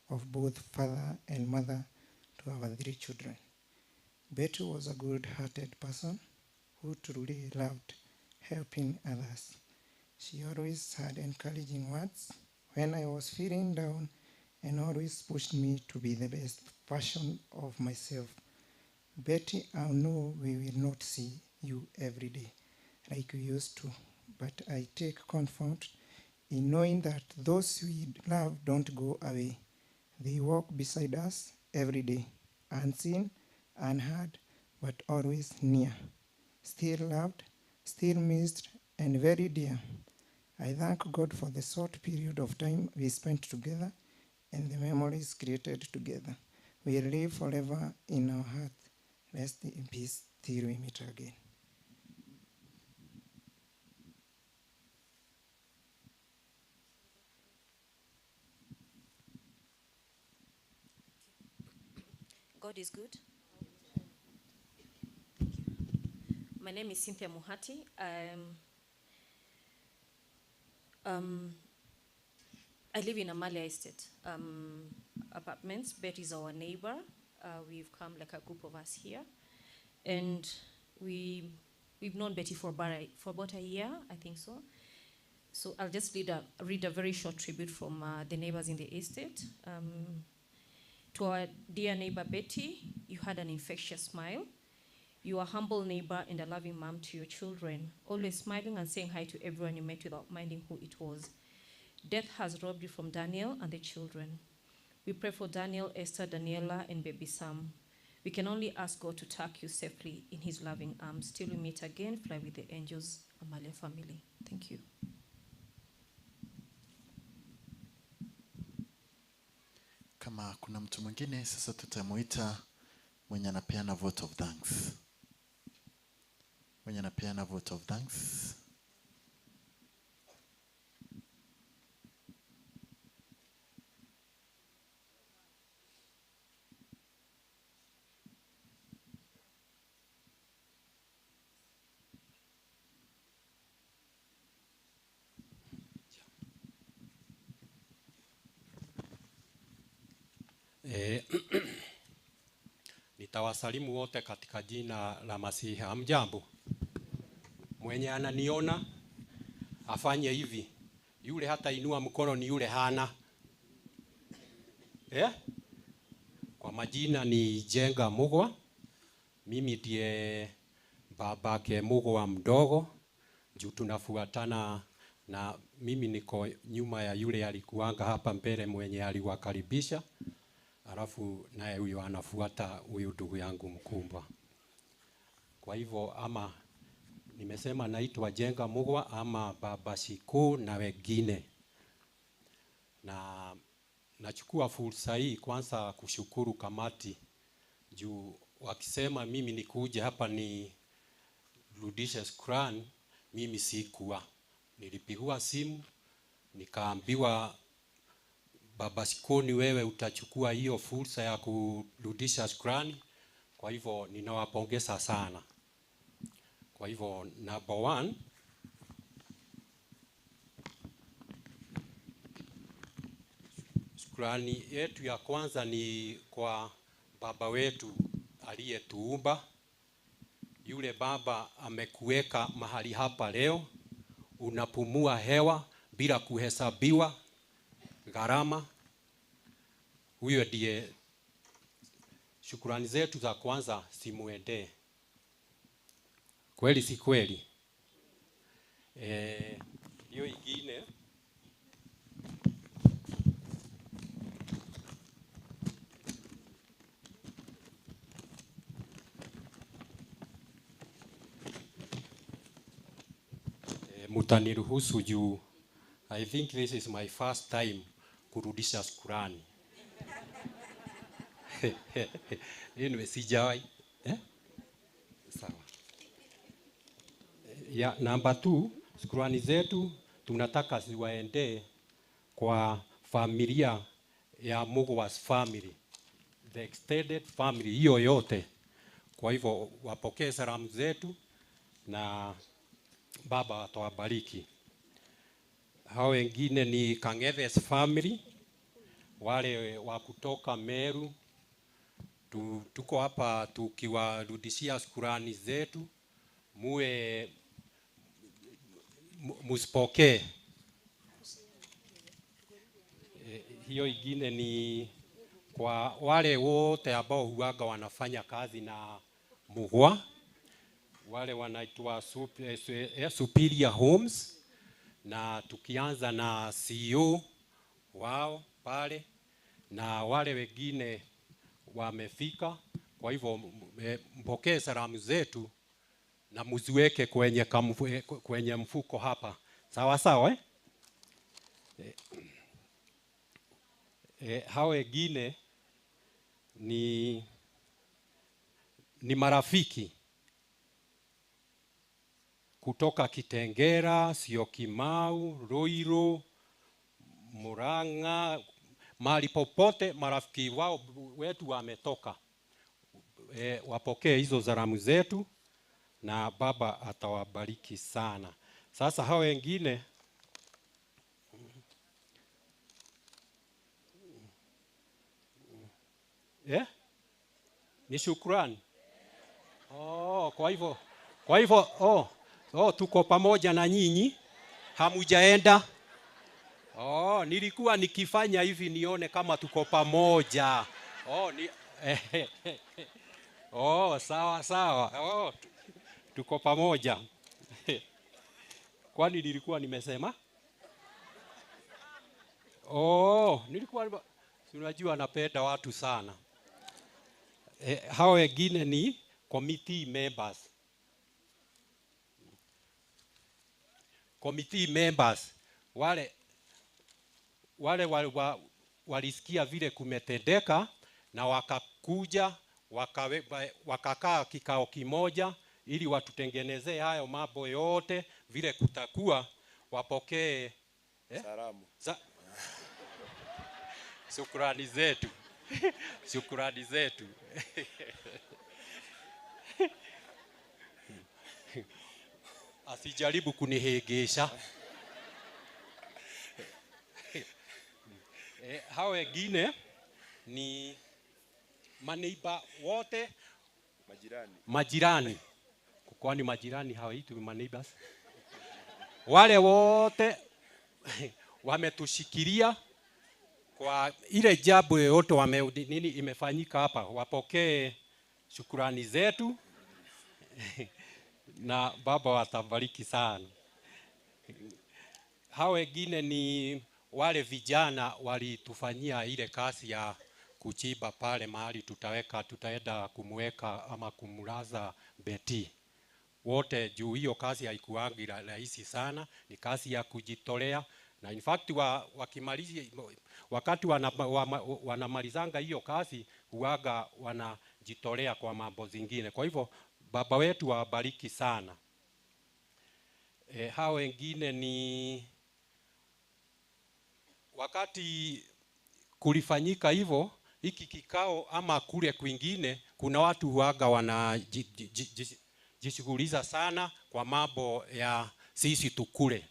of both father and mother to our 3 children. Betty was a good-hearted person who truly loved helping others. She always had encouraging words when I was feeling down and always pushed me to be the best version of myself. Betty, I know we will not see you every day like we used to, but I take comfort in knowing that those we love don't go away. They walk beside us every day, unseen, unheard, but always near. Still loved, still missed, and very dear. I thank God for the short period of time we spent together and the memories created together. We live forever in our heart. Rest in peace till we meet again. God is good. My name is Cynthia Muhati. I live in Amalia Estate apartments. Betty is our neighbor. We've come like a group of us here. And we've known Betty for about a year, I think so. So I'll just read a very short tribute from the neighbors in the estate. To our dear neighbor Betty, you had an infectious smile. You are a humble neighbor and a loving mom to your children, always smiling and saying hi to everyone you met without minding who it was. Death has robbed you from Daniel and the children. We pray for Daniel, Esther, Daniela, and baby Sam. We can only ask God to tuck you safely in his loving arms. Till we meet again, fly with the angels, Amalia family. Thank you. Kama kuna mtu mwingine sasa tutamuita mwenye anapeana vote of thanks. Mwenye anapeana vote of thanks. Nitawasalimu wote katika jina la Masihi. Hamjambo? Mwenye ananiona afanye hivi. Yule hata inua mkono ni yule hana. Kwa majina ni Jenga Mugwa. Mimi ndiye babake Mugwa mdogo. Juu tunafuatana na mimi niko nyuma ya yule alikuanga hapa mbele mwenye aliwakaribisha. Alafu naye huyo anafuata huyu ndugu yangu mkubwa. Kwa hivyo ama nimesema naitwa Jenga Mugwa ama Baba Shiku na wengine. Na nachukua fursa hii kwanza kushukuru kamati juu wakisema mimi nikuje hapa ni rudishe shukrani, mimi sikuwa. Nilipigiwa simu nikaambiwa, Baba Shikoni, wewe utachukua hiyo fursa ya kurudisha shukrani. Kwa hivyo ninawapongeza sana. Kwa hivyo number 1, shukrani yetu ya kwanza ni kwa baba wetu aliyetuumba. Yule baba amekuweka mahali hapa leo, unapumua hewa bila kuhesabiwa gharama. Huyo ndiye shukrani zetu za kwanza simuendee. Kweli si kweli? Hiyo ingine mutaniruhusu juu I think this is my first time kurudisha shukrani. Anyway, sijawahi. Sawa. Ya namba 2, shukrani zetu tunataka ziwaendee kwa familia ya Mugwa's family, the extended family hiyo yote. Kwa hivyo wapokee salamu zetu na Baba atawabariki. Hao wengine ni Kangethe's family, wale wa kutoka Meru. Tuko hapa tukiwarudishia shukrani zetu, muwe musipokee. Hiyo ingine ni kwa wale wote ambao huaga wanafanya kazi na Mugwa, wale wanaitwa Superior Homes, na tukianza na CEO wao pale na wale wengine wamefika. Kwa hivyo mpokee salamu zetu na muziweke kwenye mfuko hapa. Sawa sawa, eh? Hao wengine ni marafiki kutoka Kitengera, Syokimau, Ruiru, Murang'a, mahali popote marafiki wao wetu wametoka. Wapokee hizo salamu zetu na Baba atawabariki sana. Sasa hao wengine ni shukrani. Oh, kwa hivyo tuko pamoja na nyinyi, hamujaenda. Oh, nilikuwa nikifanya hivi nione kama tuko pamoja. Oh, sawa sawa. Oh, tuko pamoja. Kwani nilikuwa nimesema? Oh, nilikuwa, unajua napenda watu sana. Hao wengine ni committee members. Committee members wale walisikia vile kumetendeka na wakakuja wakakaa kikao kimoja ili watutengenezee hayo mambo yote vile kutakuwa, wapokee salamu. Shukrani zetu. Shukrani zetu. Asijaribu kunihegesha. Hao wengine ni maneiba wote, majirani. Majirani. Kwani majirani hawaitwi maneighbors? Wale wote wametushikilia kwa ile jambo yote nini imefanyika hapa, wapokee shukrani zetu. Na Baba watabariki sana. Hao wengine ni wale vijana walitufanyia ile kazi ya kuchimba pale mahali tutaenda kumweka ama kumlaza Betty. Wote juu hiyo kazi haikuangi rahisi sana, ni kazi ya kujitolea. Na in fact wakimalizi, wakati wanamalizanga hiyo kazi huaga wanajitolea kwa mambo zingine. Kwa hivyo baba wetu wabariki sana. Hao wengine ni wakati kulifanyika hivyo hiki kikao ama kule kwingine, kuna watu huaga wanajishughuliza sana kwa mambo ya sisi tukule.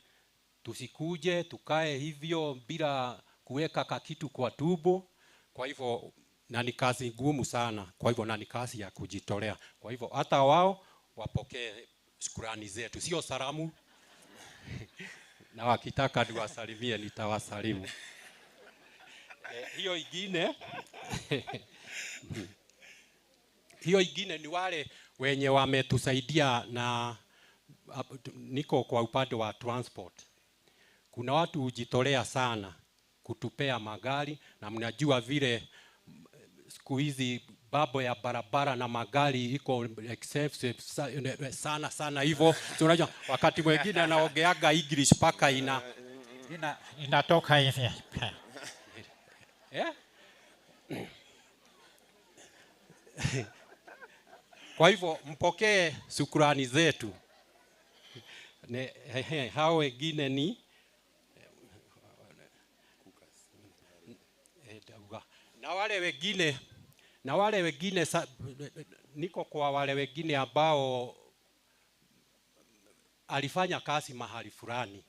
Tusikuje tukae hivyo bila kuweka kakitu kwa tumbo. Kwa hivyo na ni kazi ngumu sana. Kwa hivyo na ni kazi ya kujitolea. Kwa hivyo hata wao wapokee shukrani zetu, sio salamu. Na wakitaka niwasalimie nitawasalimu. Hiyo ingine hiyo ingine ni wale wenye wametusaidia, na niko kwa upande wa transport. Kuna watu hujitolea sana kutupea magari, na mnajua vile siku hizi babo ya barabara na magari iko excessive sana sana hivyo. So unajua wakati mwingine anaongeaga English paka inatoka hivi. Kwa hivyo mpokee shukrani zetu. Hao wengine ni na wale wengine, niko kwa wale wengine ambao alifanya kazi mahali fulani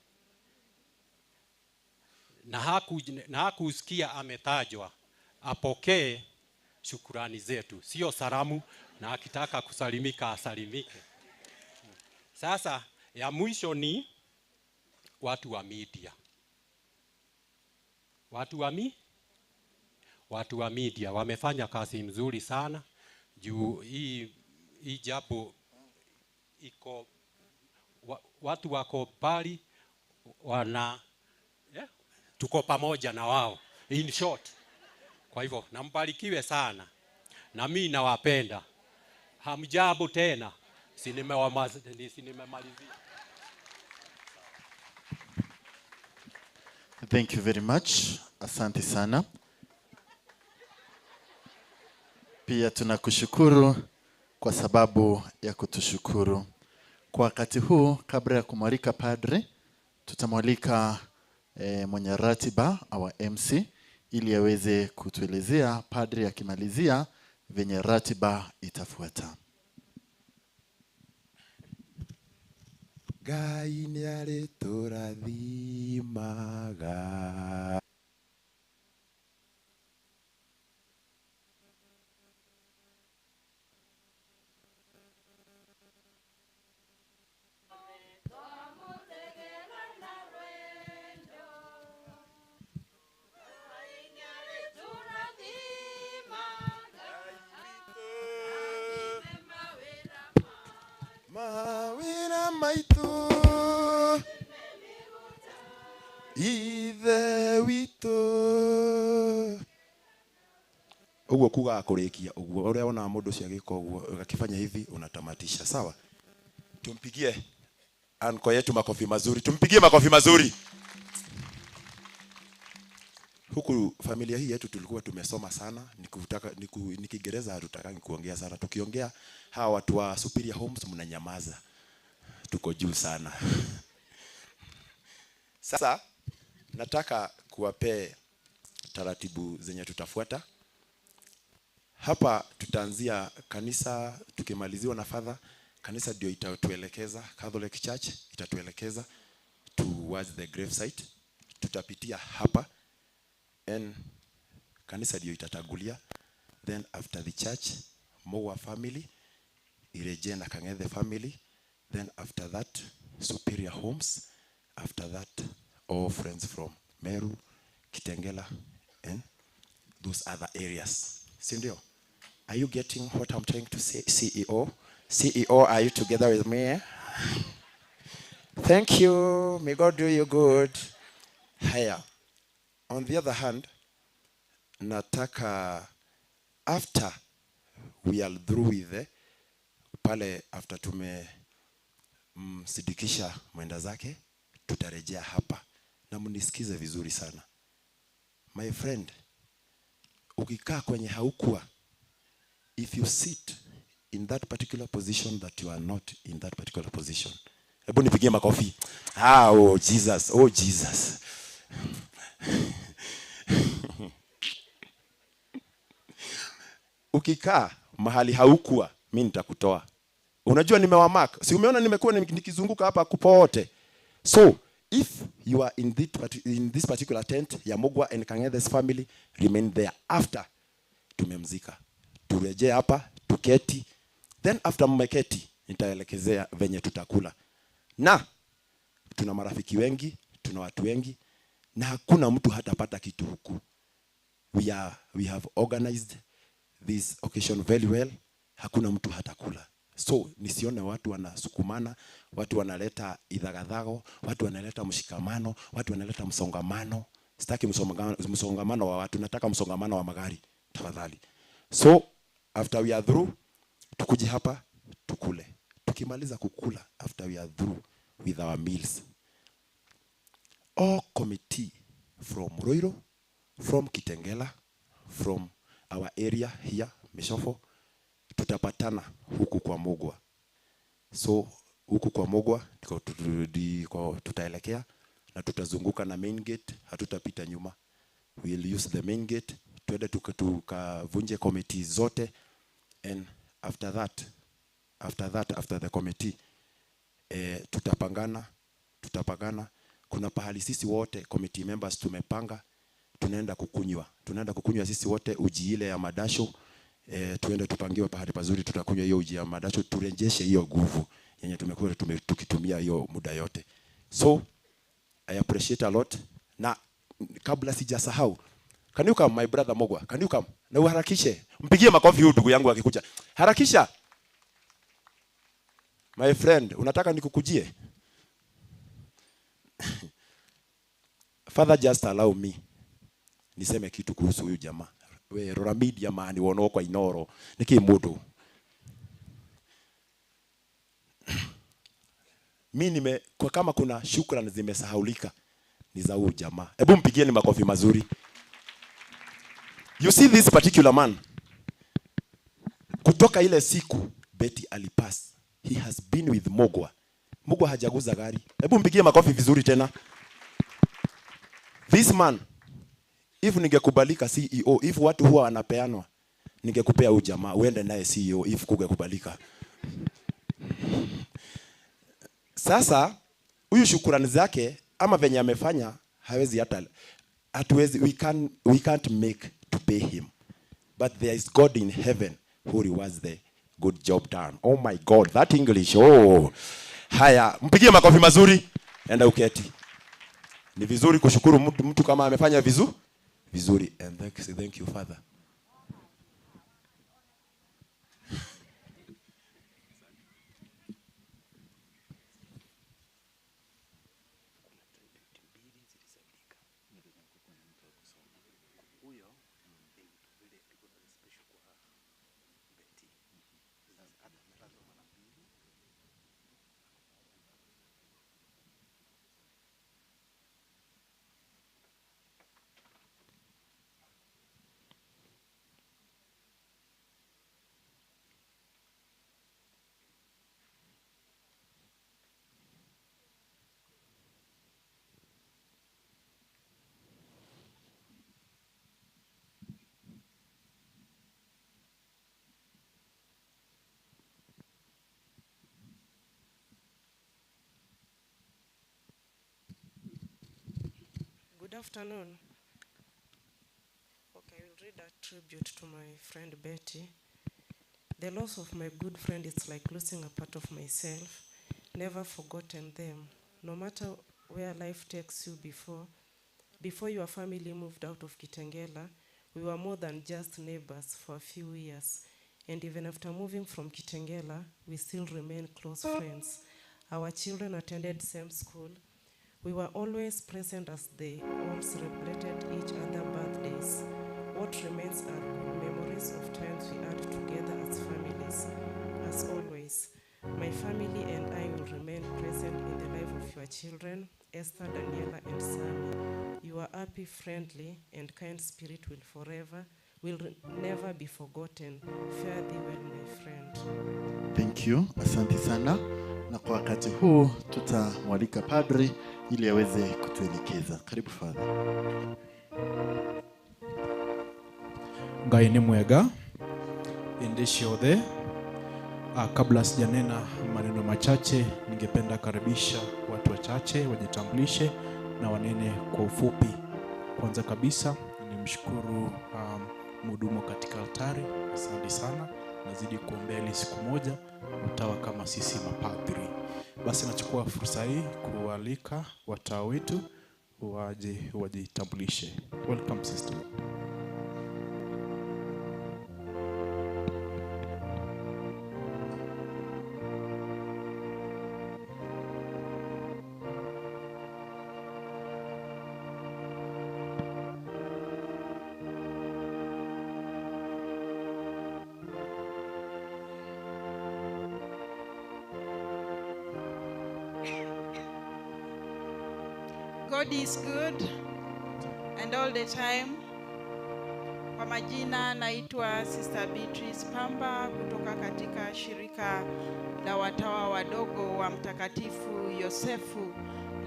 na hakusikia ametajwa, apokee shukrani zetu, sio salamu, na akitaka kusalimika asalimike. Sasa ya mwisho ni watu wa media. Watu wa media wamefanya kazi mzuri sana juu hii jambo iko watu wako mbali, wana tuko pamoja na wao in short. Kwa hivyo nambarikiwe sana, na mimi nawapenda. Hamjambo tena, si nimemalizia. Thank you very much. Asante sana. Pia tunakushukuru kwa sababu ya kutushukuru. Kwa wakati huu, kabla ya kumwalika padre, tutamwalika mwenye ratiba, our MC, ili aweze kutuelezea padre akimalizia venye ratiba itafuata. Ngai nĩ arĩtũrathimaga. Mawĩra maitũ Ithe witũ. Ũguo kuga kũrĩkia ũguo ũrĩa wonaga mũndũ ũcio agĩka ũguo akifanya hivi unatamatisha, sawa? Tumpigie anko yetu makofi mazuri, tumpigie makofi mazuri. Huku familia hii yetu tulikuwa tumesoma sana, ni Kiingereza hatutakangi kuongea sana. Tukiongea hawa watu wa Superior Homes mnanyamaza. Tuko juu sana. Sasa nataka kuwapee taratibu zenye tutafuata. Hapa tutaanzia kanisa, tukimaliziwa na father, kanisa ndio itatuelekeza, Catholic Church itatuelekeza towards the gravesite. Tutapitia hapa and kanisa ndio itatagulia. Then after the church, Mowa family, Ireje na Kang'ethe family. Then after that, Superior Homes. After that, all friends from Meru, Kitengela, and those other areas. Sindio? Are you getting what I'm trying to say, CEO? CEO, are you together with me? Thank you. May God do you good. Haya. On the other hand, nataka after we are through with the, pale after tume msidikisha mwenda zake, tutarejea hapa Na mnisikize vizuri sana. My friend, ukikaa kwenye haukuwa, if you sit in that particular position that you are not in that particular position. Hebu nipigie makofi. Ah, oh Jesus, oh Jesus. Ukikaa mahali haukuwa, mimi nitakutoa. Unajua nimewamark. Si umeona nimekuwa nikizunguka hapa kupote. So, if you are in this particular tent ya Mugwa and Kangethe's family, remain there after tumemzika. Turejee hapa, tuketi. Then after mmeketi, nitaelekezea venye tutakula. Na tuna marafiki wengi, tuna watu wengi, na hakuna mtu hatapata kitu huku. We have organized this occasion very well. Hakuna mtu hatakula. So nisione watu wanasukumana, watu wanaleta idhagadhago, watu wanaleta mshikamano, watu wanaleta msongamano. Sitaki msongamano wa watu, nataka msongamano wa magari, tafadhali. So after we are through, tukuje hapa tukule. Tukimaliza kukula, after we are through with our meals, all committee from Ruiru, from Kitengela, from our area here, Mishofo, tutapatana huku kwa Mugwa. So huku kwa Mugwa tutaelekea na tutazunguka na main gate, hatutapita nyuma. We'll use the main gate, tuende tukavunje committee zote, and after the committee, tutapangana. Kuna pahali sisi wote committee members tumepanga, tunaenda kukunywa sisi wote uji ile ya madasho. Tuende tupangiwe pahali pazuri, tutakunywa hiyo uji ya madasho, turejeshe hiyo nguvu yenye tumekuwa tukitumia hiyo muda yote. So I appreciate a lot. Na kabla sijasahau, can you come my brother Mugwa? Can you come? Na uharakishe. Mpigie makofi huyu ndugu yangu akikuja. Harakisha. My friend, unataka nikukujie? Father, just allow me niseme kitu kuhusu huyu jamaa. We rora media man wono kwa inoro niki mundu. Mimi kwa kama kuna shukrani zimesahaulika ni za huyu jamaa. Hebu mpigieni makofi mazuri. You see this particular man, kutoka ile siku Betty alipass, he has been with Mugwa. Mugwa hajaguza gari. Hebu mpigie makofi vizuri tena. This man, if ningekubalika CEO, if watu huwa wanapeanwa, ningekupea huyu jamaa uende naye CEO if kungekubalika. Sasa huyu shukrani zake ama venye amefanya hawezi hata, hatuwezi, we can't make to pay him. But there is God in heaven who rewards the good job done. Oh my God, that English. Oh. Haya, mpigie makofi mazuri. Enda uketi. Ni vizuri kushukuru mtu kama amefanya vizuri. And thank you Father. Good afternoon. Okay, I will read a tribute to my friend Betty. The loss of my good friend is like losing a part of myself. Never forgotten them. No matter where life takes you before your family moved out of Kitengela, we were more than just neighbors for a few years. And even after moving from Kitengela, we still remain close friends. Our children attended same school. We were always present as they all celebrated each other's birthdays. What remains are good memories of times we had together as families. As always, my family and I will remain present in the life of your children Esther, Daniela, and Sammy. Your happy, friendly, and kind spirit will never be forgotten. Fare thee well, my friend. Thank you. Asante sana. Na kwa wakati huu tutamwalika padri ili aweze kutuelekeza. Karibu Father. Ngai ni mwega indi ciothe. Kabla sijanena maneno machache, ningependa karibisha watu wachache wajitambulishe na wanene kwa ufupi. Kwanza kabisa nimshukuru mhudumu katika altari, asante sana. Nazidi kuombea ili siku moja utawa kama sisi mapadri. Basi nachukua fursa hii kualika watawa wetu waje wajitambulishe. Welcome sister. God is good and all the time. Kwa majina naitwa Sister Beatrice Pamba kutoka katika shirika la watawa wadogo wa Mtakatifu Yosefu.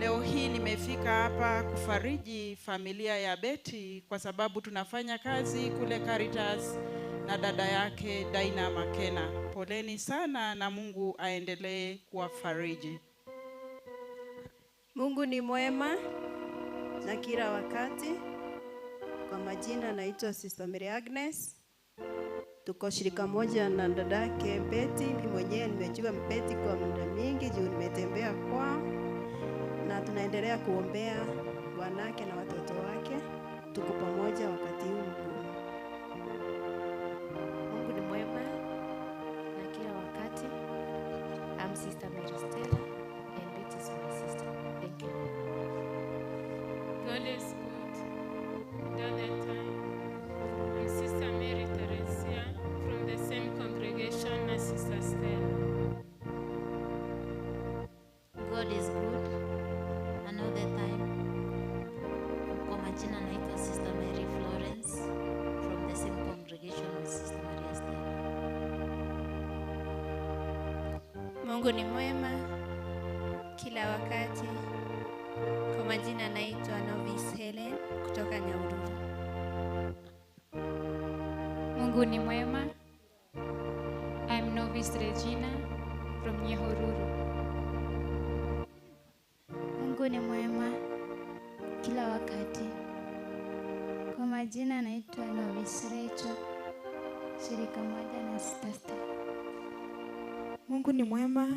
Leo hii nimefika hapa kufariji familia ya Betty kwa sababu tunafanya kazi kule Caritas na dada yake Daina Makena. Poleni sana na Mungu aendelee kuwafariji. Mungu ni mwema na kila wakati. Kwa majina naitwa Sister Mary Agnes. Tuko shirika moja na dadake Betty. Mimi mwenyewe nimejua Betty kwa muda mingi juu nimetembea kwao, na tunaendelea kuombea wanake na watoto wake. Tuko pamoja wakati huu mgumu. Mungu ni mwema na kila wakati. I'm Sister Mary Stella and Betty is my sister. Thank you. God is good all the time. I'm Sister Mary Teresia from the same congregation as Sister Stella. God is good and all the time. Kwa majina naitwa Sister Mary Florence from the same congregation with Sister Maria Stella. Mungu ni mwema kila wakati. Kwa majina naitwa Novice Helen kutoka Nyahururu. Mungu ni mwema. I'm Novice Regina from Nyahururu. Mungu ni mwema kila wakati. Kwa majina naitwa Novice Rachel, shirika moja na Sister Stella. Mungu ni mwema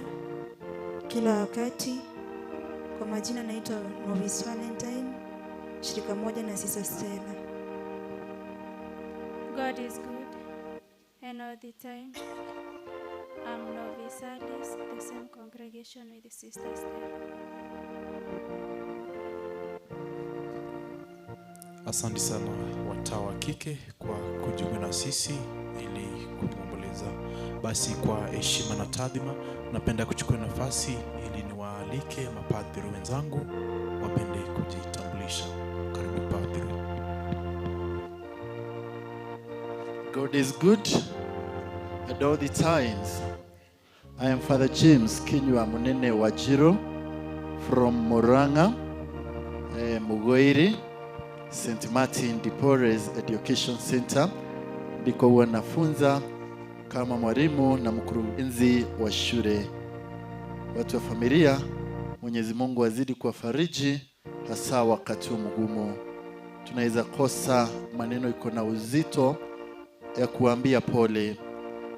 kila wakati. Kwa majina naitwa Novice Valentine, shirika moja na Sister Stella. God is good and all the time. I'm Novice Alice, the same congregation with Sister Stella. Asante sana watawa kike kwa kujiunga na sisi ili kumwomboleza. Basi kwa heshima na taadhima napenda kuchukua nafasi ili niwaalike mapadri wenzangu wapende kujitambulisha. Karibu padri. God is good at all the times. I am Father James Kinyua Munene Wajiro from Murang'a, Mugoiri, St. Martin de Porres Education Center. Ndiko wanafunza kama mwalimu na mkurugenzi wa shule. Watu wa familia, Mwenyezi Mungu azidi kuwafariji hasa wakati mgumu. Tunaweza kosa maneno iko na uzito ya kuambia pole,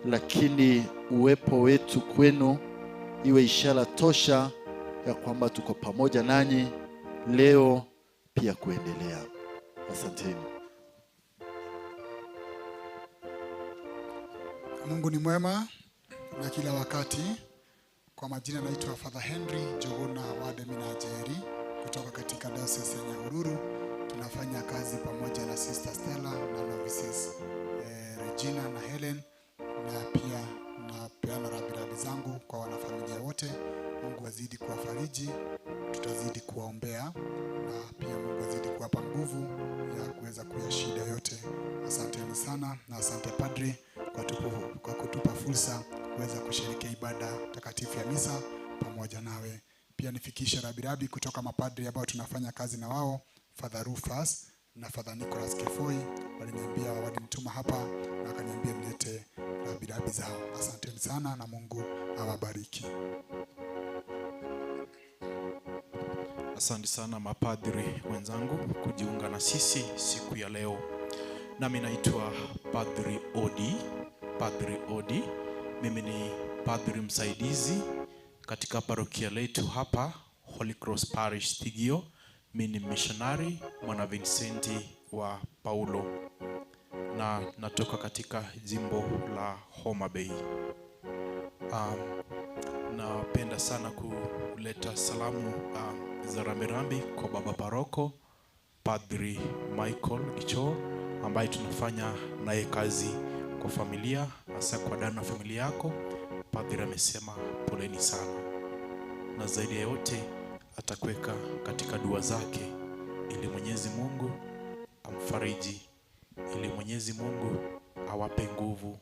lakini uwepo wetu kwenu iwe ishara tosha ya kwamba tuko pamoja nanyi leo pia kuendelea. Asanteni. Mungu ni mwema na kila wakati. Kwa majina naitwa Father Henry Jogona Wademinajeri kutoka katika Diocese ya Nyahururu. Tunafanya kazi pamoja na Sister Stella na Novices Regina na Helen, na pia napeana rambirambi zangu kwa wanafamilia wote. Mungu azidi kuwafariji, tutazidi kuwaombea na pia Mungu azidi kuwapa nguvu ya kuweza kuyashinda yote. Asanteni sana na asante Padri kwa kutupa fursa kuweza kushirikia ibada takatifu ya misa pamoja nawe. Pia nifikishe rabirabi kutoka mapadri ambao tunafanya kazi na wao, Father Rufus na Father Nicholas Kefoi, waliniambia, walinituma hapa na wakaniambia nilete rabirabi zao. Asanteni sana na Mungu awabariki. Asante sana mapadri wenzangu kujiunga na sisi siku ya leo. Nami naitwa Padri Odi, Padri Odi. Mimi ni padri msaidizi katika parokia letu hapa Holy Cross Parish Thigio. Mimi ni missionary mwana Vincenti wa Paulo na natoka katika jimbo la Homa Bay. Napenda sana kuleta salamu za rambirambi kwa baba paroko Padri Michael Gicho ambaye tunafanya naye kazi kwa familia, hasa kwa dana familia yako. Padri amesema poleni sana, na zaidi ya yote atakuweka katika dua zake ili Mwenyezi Mungu amfariji, ili Mwenyezi Mungu awape nguvu,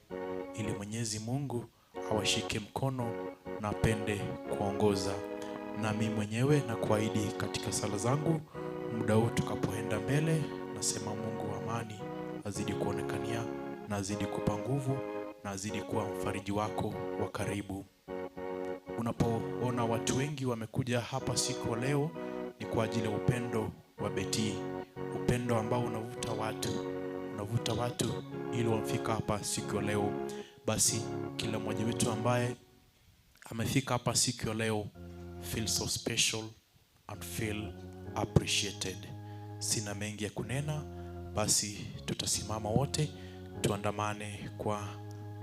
ili Mwenyezi Mungu awashike mkono na apende kuongoza. Na mimi mwenyewe na kuahidi katika sala zangu muda huu tukapoenda mbele, nasema Mungu wa amani azidi kuonekania na azidi kupa nguvu na azidi kuwa mfariji wako wa karibu. Unapoona watu wengi wamekuja hapa siku leo ni kwa ajili ya upendo wa Betty, upendo ambao unavuta watu, unavuta watu ili wamfika hapa siku leo. Basi kila mmoja wetu ambaye amefika hapa siku leo feel so special and feel appreciated. Sina mengi ya kunena, basi tutasimama wote tuandamane kwa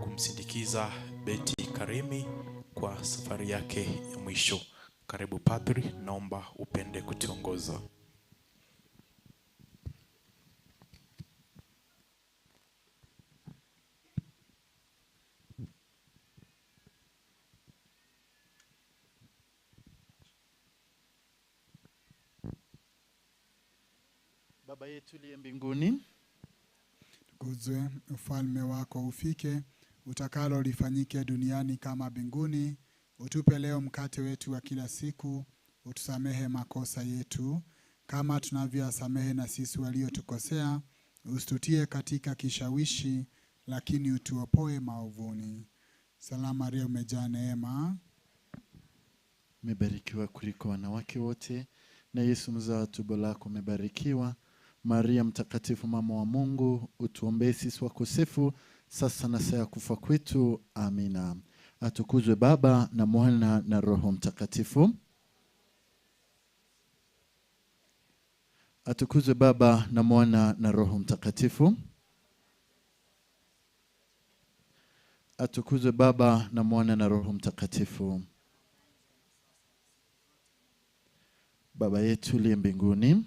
kumsindikiza Betty Karimi kwa safari yake ya mwisho. Karibu Padri, naomba upende kutuongoza. Baba yetu uliye mbinguni, tukuzwe ufalme wako ufike, utakalo lifanyike duniani kama mbinguni. Utupe leo mkate wetu wa kila siku, utusamehe makosa yetu kama tunavyowasamehe na sisi waliotukosea, usitutie katika kishawishi, lakini utuopoe maovuni. Salamu Maria, umejaa neema, umebarikiwa kuliko wanawake wote, na Yesu mzao wa tumbo lako umebarikiwa. Maria mtakatifu, mama wa Mungu, utuombee sisi wakosefu, sasa na saa ya kufa kwetu. Amina. Atukuzwe Baba na Mwana na Roho Mtakatifu. Atukuzwe Baba na Mwana na Roho Mtakatifu. Atukuzwe Baba na Mwana na Roho Mtakatifu. Baba yetu uliye mbinguni,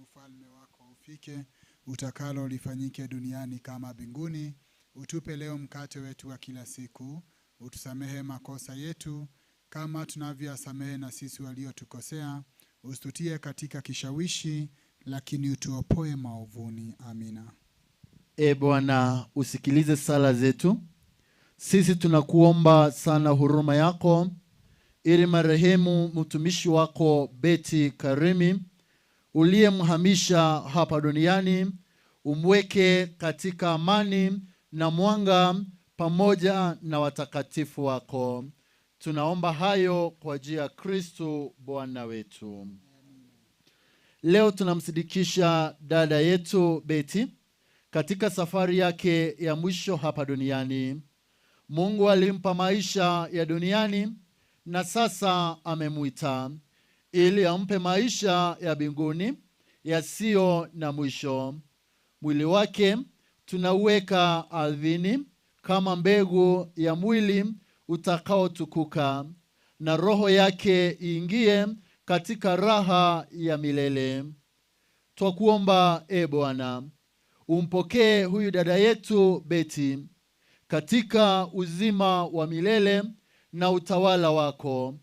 ufalme wako ufike, utakalo lifanyike duniani kama mbinguni. Utupe leo mkate wetu wa kila siku, utusamehe makosa yetu kama tunavyowasamehe na sisi waliotukosea, usitutie katika kishawishi, lakini utuopoe maovuni. Amina. E Bwana, usikilize sala zetu. Sisi tunakuomba sana huruma yako, ili marehemu mtumishi wako Betty Karimi uliyemhamisha hapa duniani umweke katika amani na mwanga pamoja na watakatifu wako. Tunaomba hayo kwa njia ya Kristo Bwana wetu. Leo tunamsidikisha dada yetu Betty katika safari yake ya mwisho hapa duniani. Mungu alimpa maisha ya duniani na sasa amemuita ili ampe maisha ya mbinguni yasiyo na mwisho. Mwili wake tunauweka ardhini kama mbegu ya mwili utakaotukuka, na roho yake iingie katika raha ya milele. Twakuomba e Bwana, umpokee huyu dada yetu Betty katika uzima wa milele na utawala wako,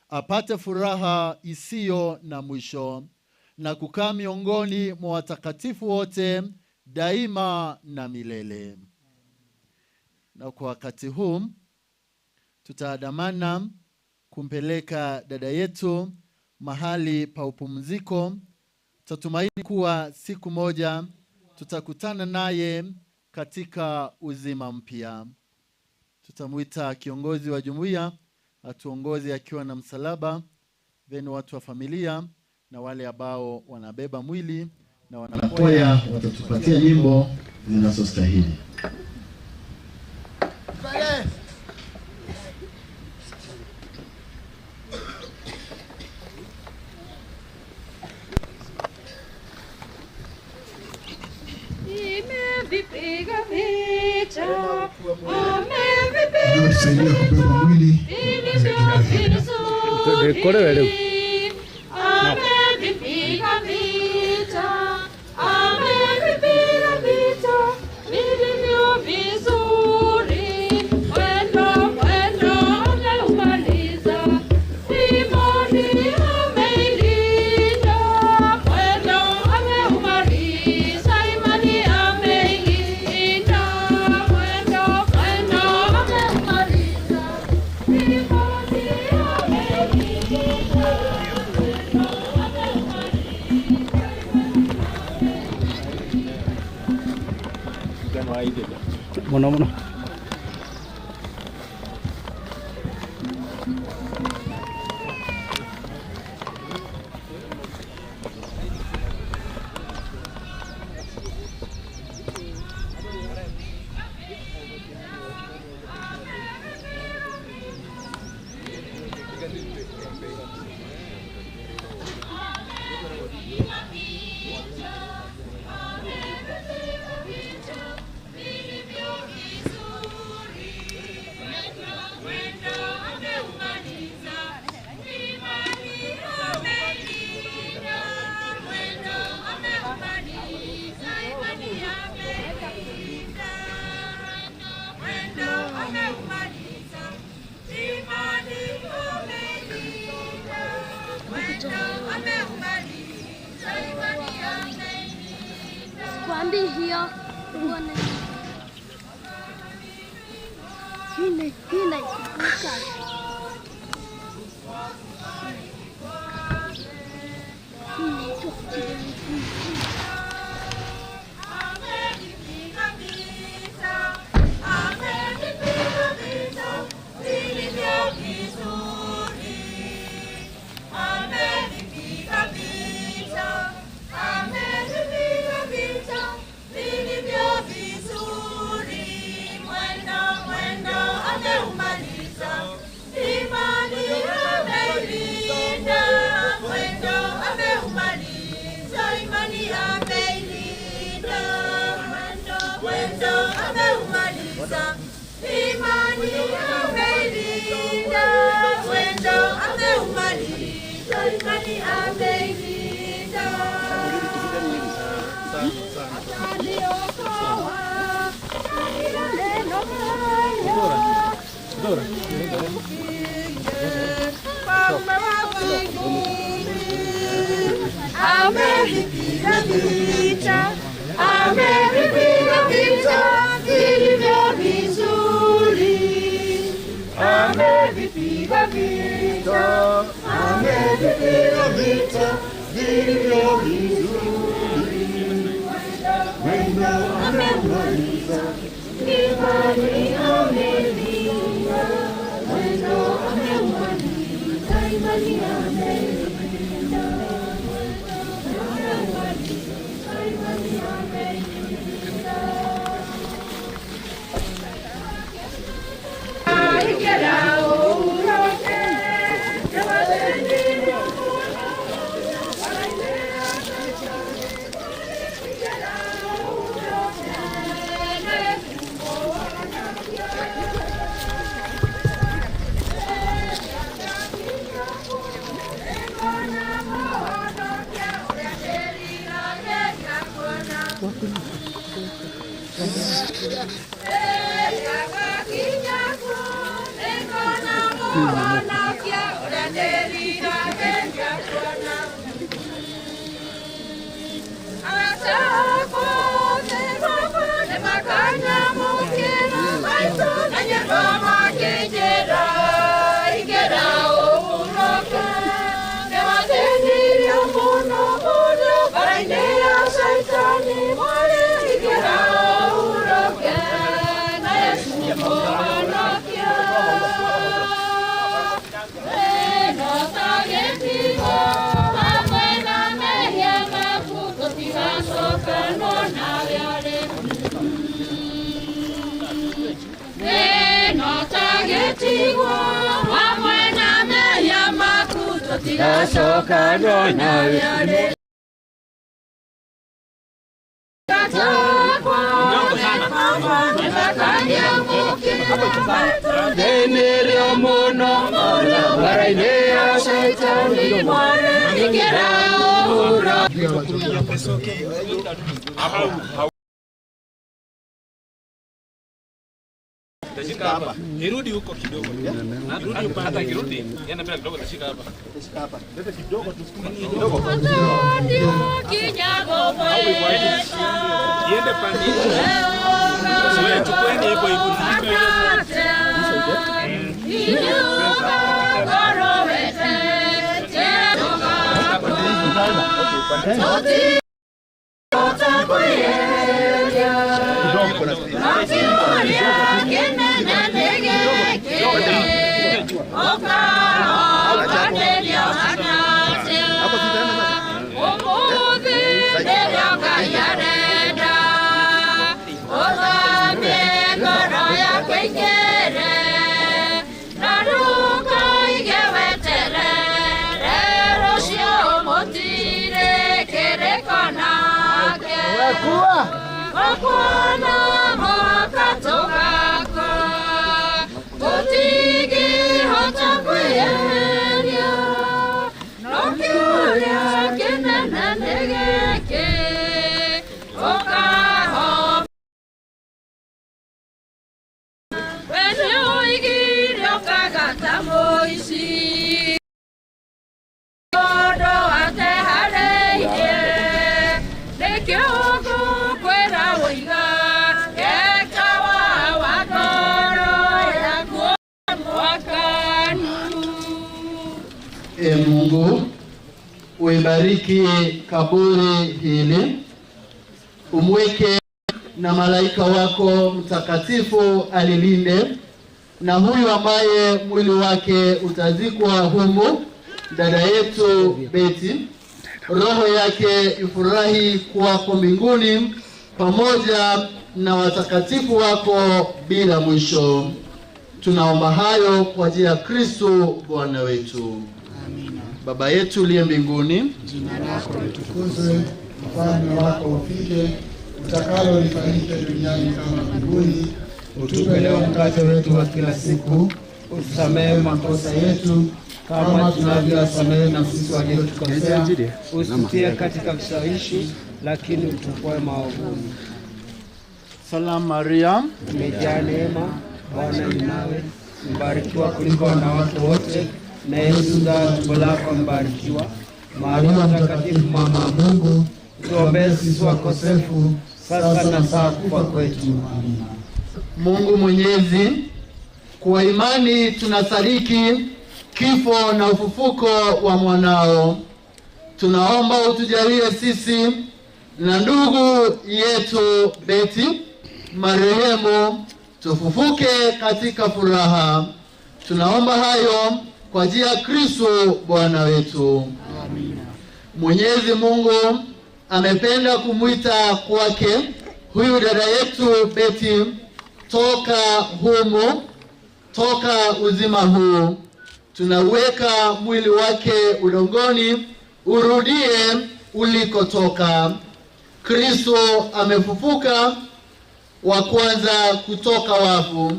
apate furaha isiyo na mwisho na kukaa miongoni mwa watakatifu wote daima na milele. Na kwa wakati huu tutaandamana kumpeleka dada yetu mahali pa upumziko. Tutatumaini kuwa siku moja tutakutana naye katika uzima mpya. Tutamuita kiongozi wa jumuiya atuongoze akiwa na msalaba, then watu wa familia na wale ambao wanabeba mwili na wanakwaya watatupatia nyimbo zinazostahili. Anatusaidia kubeba mwili. Amevipiga vita, amevipiga vita vilivyo vizuri. Mwendo mwendo ameumaliza, imani ameilinda. Mwendo ameumaliza, imani ameilinda. Mwendo mwendo ameumaliza, imani ameilinda. Muno muno. Sikwambi hiyo mbona hii naikumbuka. Hii inaitwa kijani. Imani ameilinda, mwendo ameumaliza, imani ameilinda. Ataniokoa na neno haya, Mfalme wa mbinguni. Amevipiga vita, amevipiga vita vilivyo vizuri. Amevipiga vita, amevipiga vita vilivyo vizuri. Mwendo ameumaliza, imani ameilinda. Mwendo ameumaliza, imani ameilinda. Ameumaliza, imani ameilinda. Mũhonokia ũrĩa ndĩriragĩria kuona. Arata akwa othe baba nĩmakanyamũkĩra maitũ na nyĩmbo makĩnjĩra ingĩra ũhurũke. Nĩwathĩnirio mũno mũno bara-inĩ ya Caitani mwarĩ ingĩra ũhurũke na Yesu Mũhonokia. Ĩno ta gĩtigo hamwe na mehia maku tũtigacokanwo nawe rĩ. Ĩno ta gĩtigwo hamwe na mehia maku tũtigacokanwo nawe rĩ. Thĩnirio mũno bara-inĩ ya Caitani mwarĩ ingĩra ũhurũke. Tashika hapa. Nirudi huko kidogo. Rudi hata kirudi, yenda mbele kidogo tashika hapa. Tashika hapa. Leta kidogo tusukume kidogo. Iende pande. Wewe chukueni hivyo hivyo. E Mungu, uibariki kaburi hili, umweke na malaika wako mtakatifu alilinde, na huyu ambaye mwili wake utazikwa humu, dada yetu Betty, roho yake ifurahi kwako mbinguni pamoja na watakatifu wako bila mwisho. Tunaomba hayo kwa ajili ya Kristo Bwana wetu. Amina. Baba yetu uliye mbinguni, jina lako litukuzwe, ufalme wako ufike, utakalo lifanyike duniani kama mbinguni. Utupe leo mkate wetu wa kila siku, utusamehe makosa yetu kama tunavyowasamehe na sisi waliotukosea, usitutie katika vishawishi, lakini utuokoe maovuni. Salamu Maria, umejaa neema, Bwana yu nawe, mbarikiwa kuliko wanawake wote, na Yesu mzao wa tumbo lako mbarikiwa. Maria Mtakatifu, mama wa Mungu, tuombee sisi wakosefu, sasa na saa kufa kwetu. Amina. Mungu Mwenyezi, kwa imani tunasadiki kifo na ufufuko wa mwanao. Tunaomba utujalie sisi na ndugu yetu Betty marehemu tufufuke katika furaha. Tunaomba hayo kwa ajili ya Kristo Bwana wetu. Amina. Mwenyezi Mungu amependa kumwita kwake huyu dada yetu Betty toka humu, toka uzima huu. Tunaweka mwili wake udongoni, urudie ulikotoka. Kristo amefufuka wa kwanza kutoka wafu.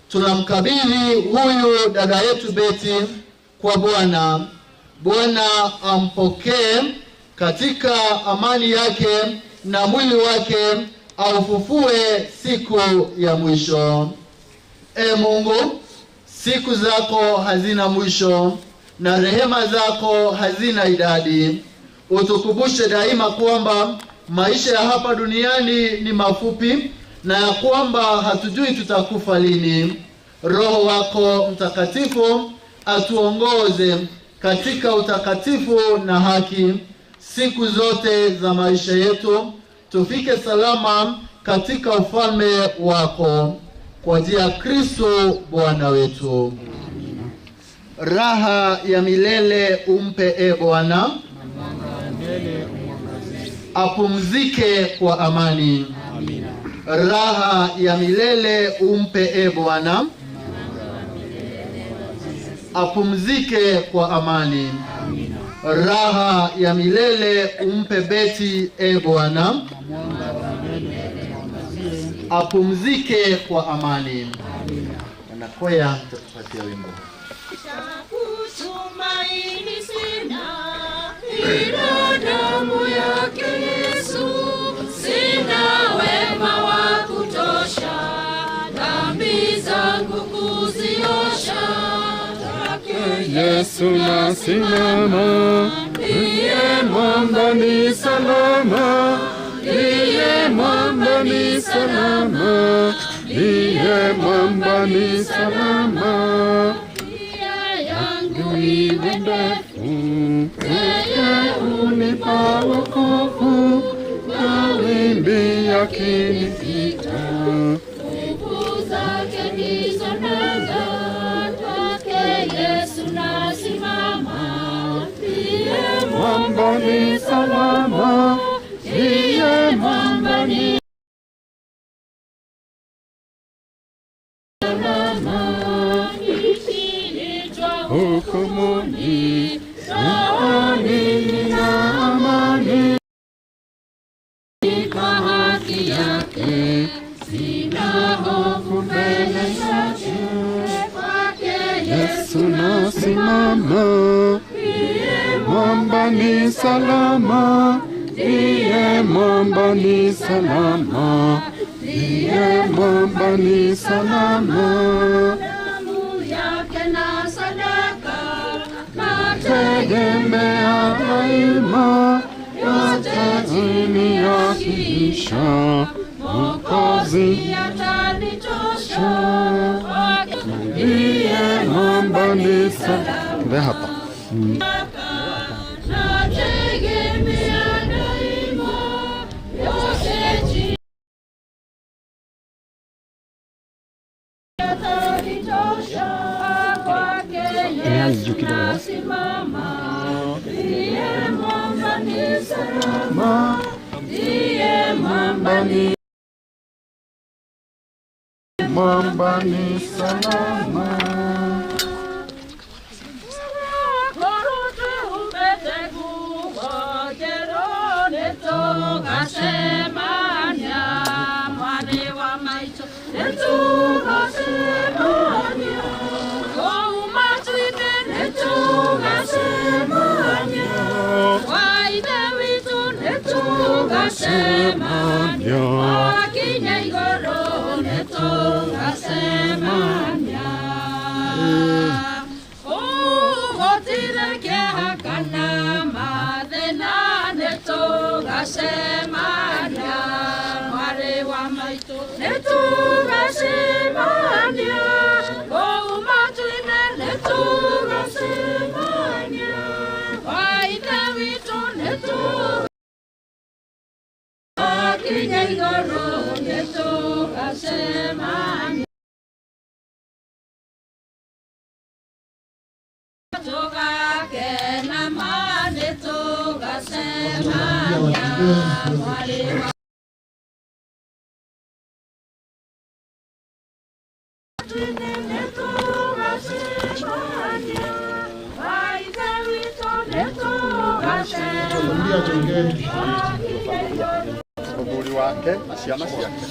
Tunamkabidhi huyu dada yetu Betty kwa Bwana. Bwana ampokee katika amani yake na mwili wake aufufue siku ya mwisho. E Mungu, Siku zako hazina mwisho na rehema zako hazina idadi. Utukumbushe daima kwamba maisha ya hapa duniani ni mafupi na ya kwamba hatujui tutakufa lini. Roho wako Mtakatifu atuongoze katika utakatifu na haki siku zote za maisha yetu, tufike salama katika ufalme wako, kwa njia ya Kristo Bwana wetu. Raha ya milele umpe, e Bwana, apumzike kwa amani. Amina. Raha ya milele umpe, e Bwana, apumzike kwa amani. Amina. Raha ya milele umpe Betty, e Bwana, apumzike kwa amani. Amina. Wanakwaya mtatupatia wimbo. Kutumaini sina ila damu yake Yesu, sina wema wa kutosha, dhambi zangu kuziosha. Yesu nasimama, ndiye mwamba ni salama, ndiye mwamba ni salama, ndiye mwamba ni salama. Yangu iwe ndefu, yeye hunipa wokovu, mawimbi yakiniita. Nguvu zake ndizo nanga, kwake Yesu nasimama, ndiye Mwamba ni salama, ndiye mwamba ni salama. Nikiitwa hukumuni, rohoni nina amani, kwa haki yake, sina hofu mbele zake, kwake Yesu nasimama, mwamba ni salama, ndiye mwamba ni salama, ndiye mwamba ni salama. Damu yake na sadaka, Tegemea daima, yote chini yakiisha, Mwokozi atanitosha, kwake ndiye mwamba ni salama. Hapa nategemea daima, yote chini atanitosha, kwake Yesu nasimama, ndiye mwamba ni salama, ndiye mwamba ni mwamba ni salama. Nĩtũgacemania mwarĩ wa maitũ, nĩtũgacemania kũu matu-inĩ, nĩtũgacemania kwa Ithe witũ, nĩtũgakinya igũrũ, nĩtũgacemania tũgakena ma, nĩtũgacemania mwarĩ wa Mũthuri wake na ciana ciake.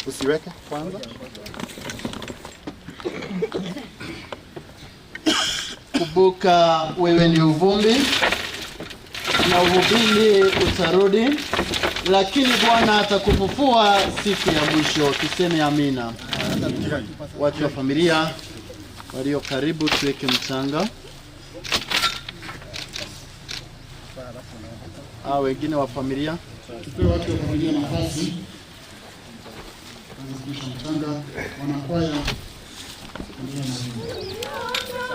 Usiweke kwanza. Kumbuka wewe ni uvumbi na uvumbini utarudi, lakini Bwana atakufufua siku ya mwisho. Tuseme amina. Watu wa familia walio karibu, tuweke mchanga. Wengine wa familia, tupewe watu wa familia nafasi waweze kurusha mchanga. Wanakwaya, endelea na wimbo.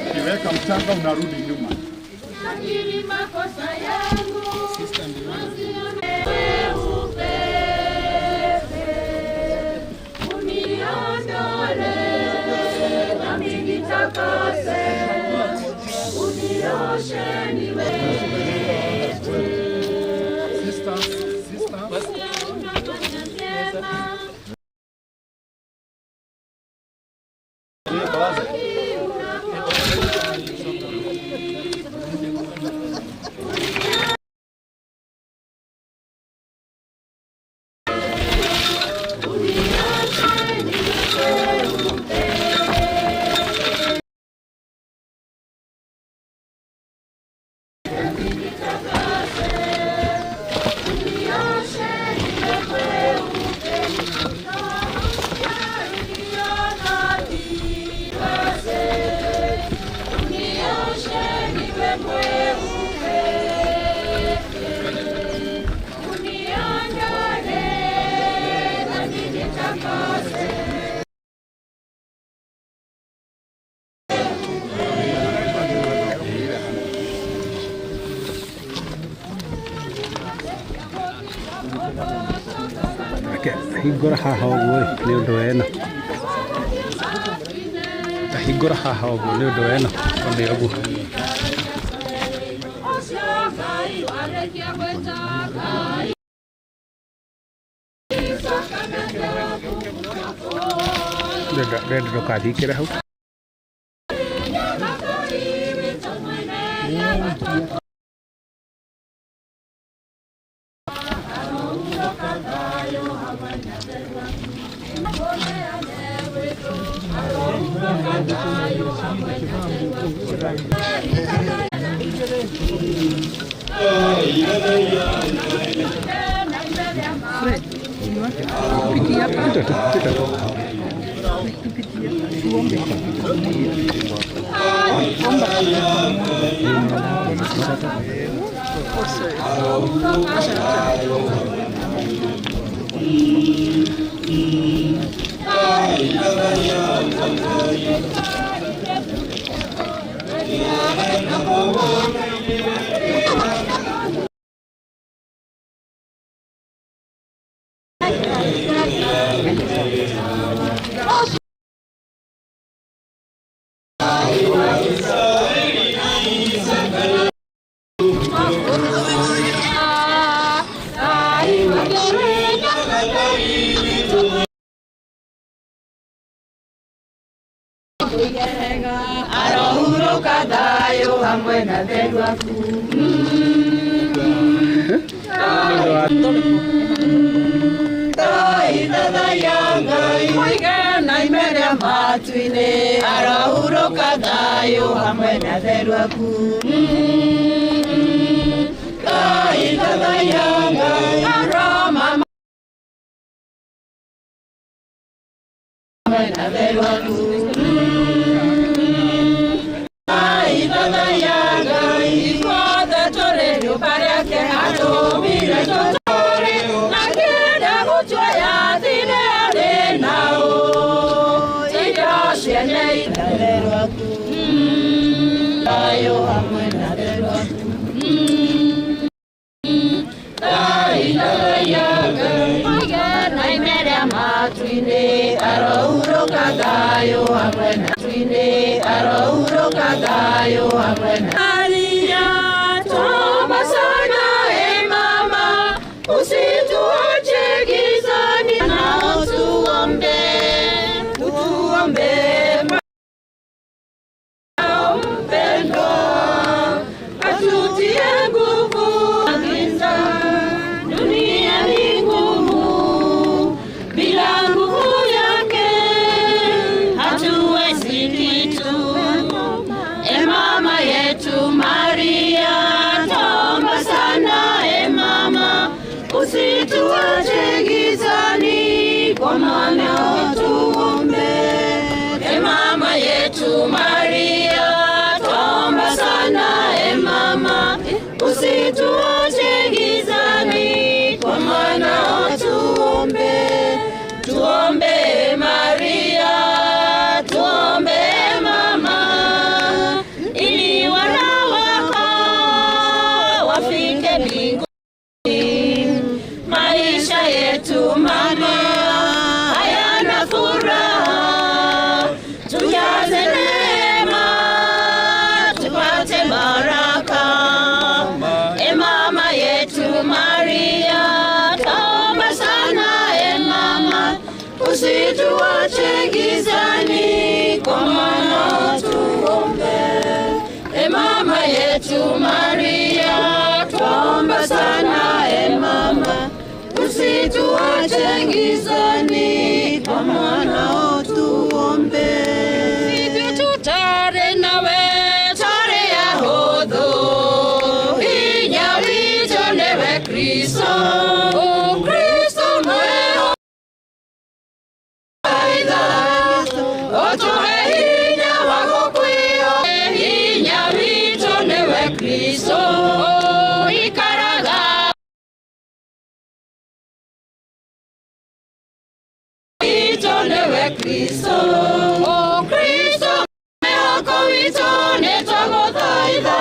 Ukiweka mchanga unarudi nyuma. Hingũra haha ũguo nĩ ũndũ wa ĩno. Hingũra haha ũguo nĩ ũndũ wa ĩno nĩ ũguo. Ndĩrenda ndũkathikĩre hau. Arohuruka thayũ hamwe na theru aku. Tũithathaia Ngai mũige na ime rĩa matu-inĩ, arohuruka thayũ hamwe na theru aku. Tũithathaia Ngai aroma hamwe na theru aku. yetu Maria hayana furaha, tujaze neema tupate baraka. E mama yetu Maria, twaomba sana e mama, usituache gizani, kwa maana tuombe. E mama yetu Maria, twaomba sana e mama, usituache gizani, kwa maana tuombe. Sisi tutare nawe tare ya hodho, inya wito newe Kristo, o Kristo mweho aidha, otuhe hinya wagokwiho, hinya wito newe Kristo, o ikaraga wito newe Kristo, o Kristo mehoko wito netwagothaitha,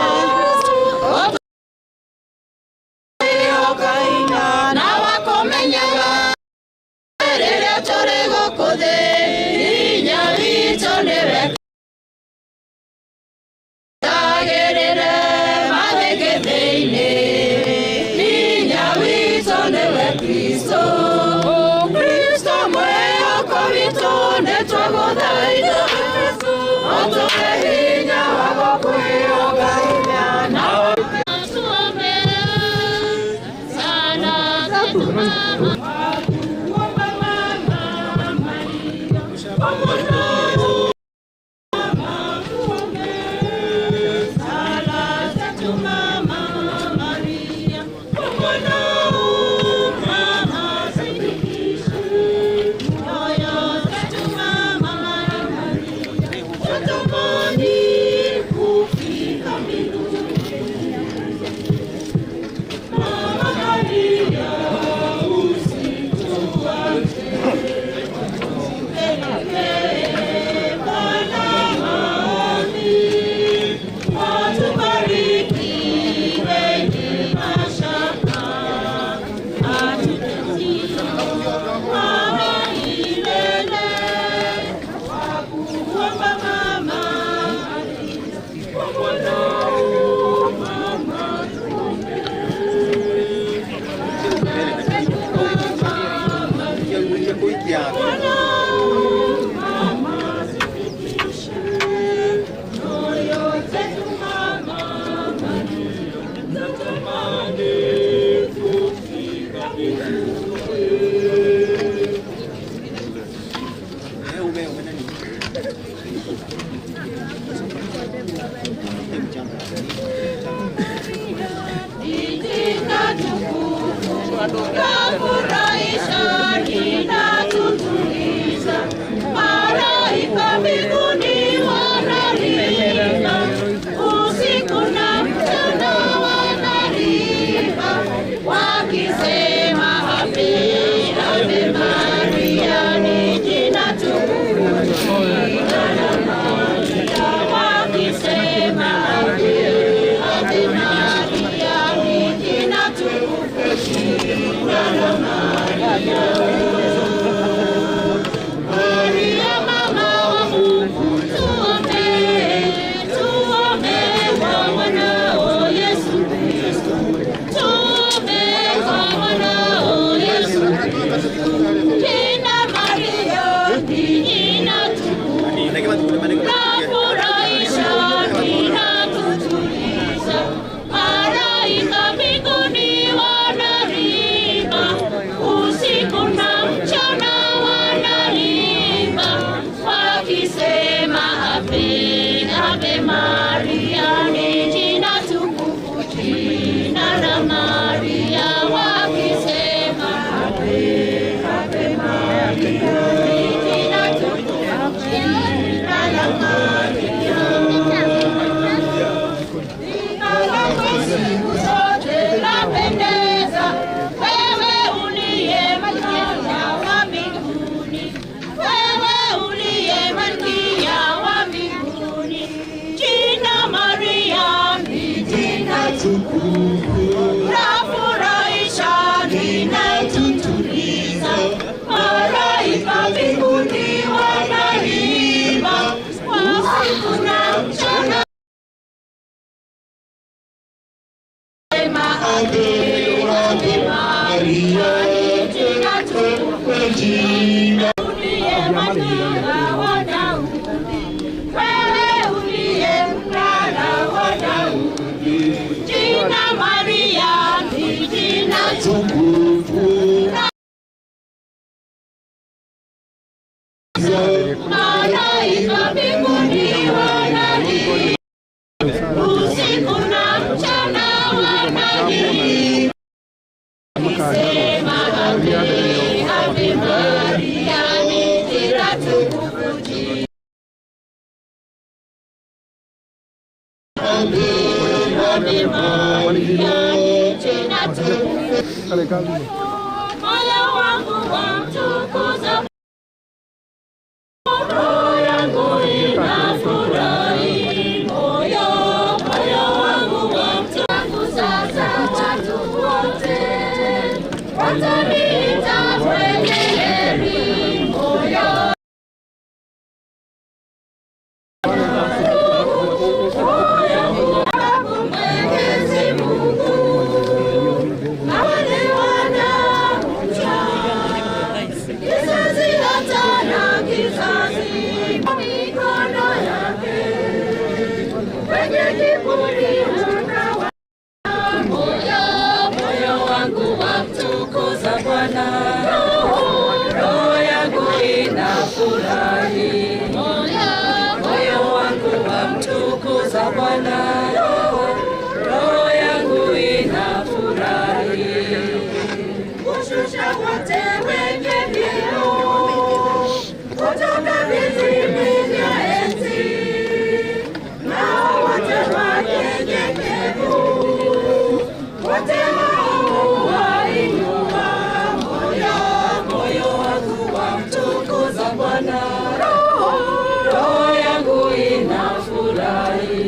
otuhokaina na wakomenyaga rĩrĩa tũrĩ gũkũ thĩ, hinya witũ nĩwe tagĩrĩre mathĩkĩ thĩinĩ, hinya witũ nĩwe Kristo, o Kristo mwĩhoko witũ nĩtwagũthaitha, ũtũhe hinya wa gũkwĩhoka na Tuombe sala zetu mama. Kafurahisha inatutuliza, malaika mbinguni wanaimba, usiku na mchana wanaimba, wakisema Ave, Ave Maria ni jina tukufu, jina la Maria, wakisema Ave, Ave Maria ni jina tukufu, jina la Maria. Maria mama wa Mungu, tuombee, tuombee kwa mwanao Yesu Kristo, tuombee kwa mwanao Yesu Kristo. Jina Maria ni jina tukufu, lafurahisha, linatutuliza, malaika mbinguni wanaimba, usiku na mchana wanaimba, wakisema Ave, Ave Maria ni jina tukufu, jina la Maria, wakisema Ave, Ave Maria ni jina tukufu, jina la Maria. Jina lako siku zote lapendeza, wewe uliye malkia wa mbinguni, wewe uliye malkia wa mbinguni. Jina Maria ni jina tukufu, lafurahisha, linatutuliza. Ave, Ave Maria, jina tukufu. Uliye Mnara wa Daudi, wewe uliye Mnara wa Daudi. Jina Maria ni jina tukufu. Malaika mbinguni wanalia, usiku na mchana wanalia, wakisema Ave, Ave Maria, ni jina tukufu. Ave, Ave Maria, ni jina tukufu. Moyo wangu wamtukuza, roho yangu inafurahi, moyo wangu wamtukuza. Sasa watu wote wataniita mwenye heri, moyo Mwenyezi Mungu na wale wanaomcha, kizazi hata na kizazi, mikono yake wenye kiburi unawa. Moyo wangu wamtukuza Bwana, roho yangu inafurahi, moyo wangu wamtukuza Bwana, roho yangu inafurahi. Kushusha wote wenye vyeo kutoka viti vya enzi, nao wote wanyenyekevu, wote wainua moyo wangu wamtukuza Bwana, roho yangu inafurahi,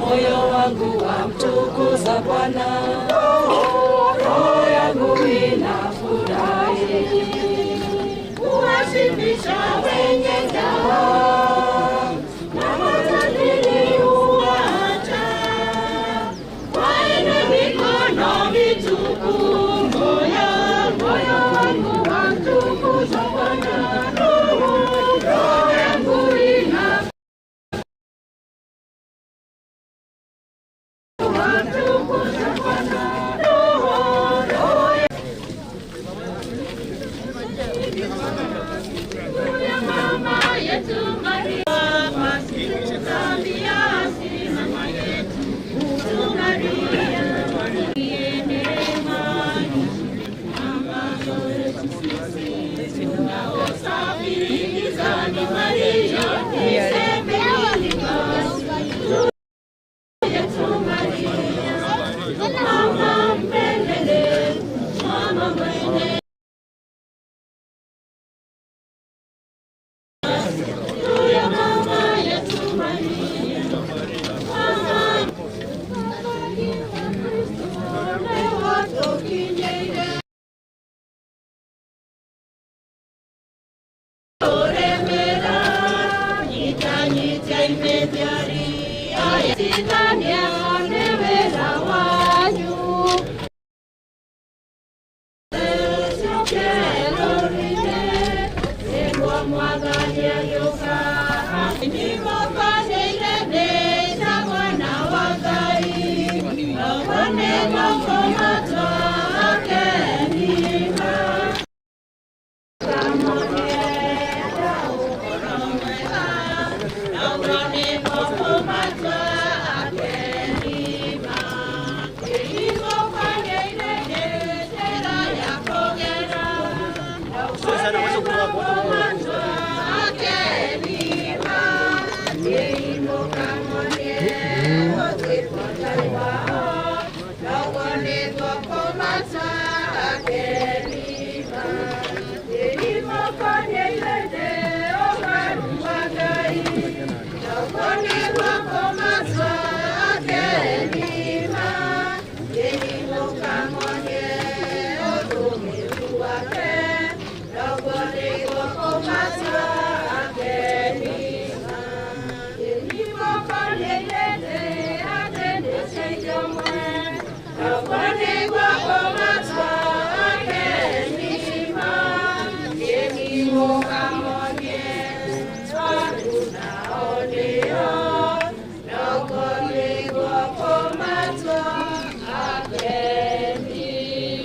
moyo wangu wamtukuza Bwana, roho yangu inafurahi. Kuwashibisha wenye njaa na matajiri huwaacha waende mikono mitupu. Moyo wangu wamtukuza Bwana, roho yangu ina wamtukuza Bwana.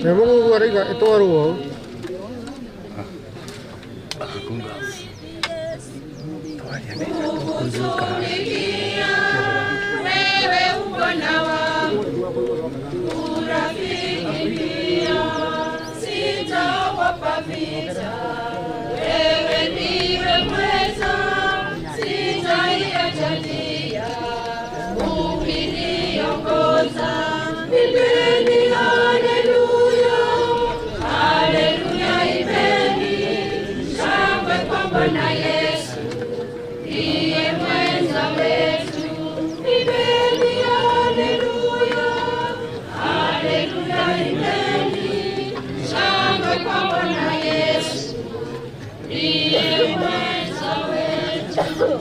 Nĩguo arauga ĩtwarwo hau. Wewe ubwana wangu, urafiki pia, sitaogopa vita. Wewe ndiwe mweza, sitaiacha njia, ukiniongoza. Imbeni haleluya, haleluya imbeni, shangwe kwa Bwana Yesu, ndiye mwenza wetu. Imbeni haleluya, haleluya imbeni, shangwe kwa Bwana Yesu, ndiye mwenza wetu.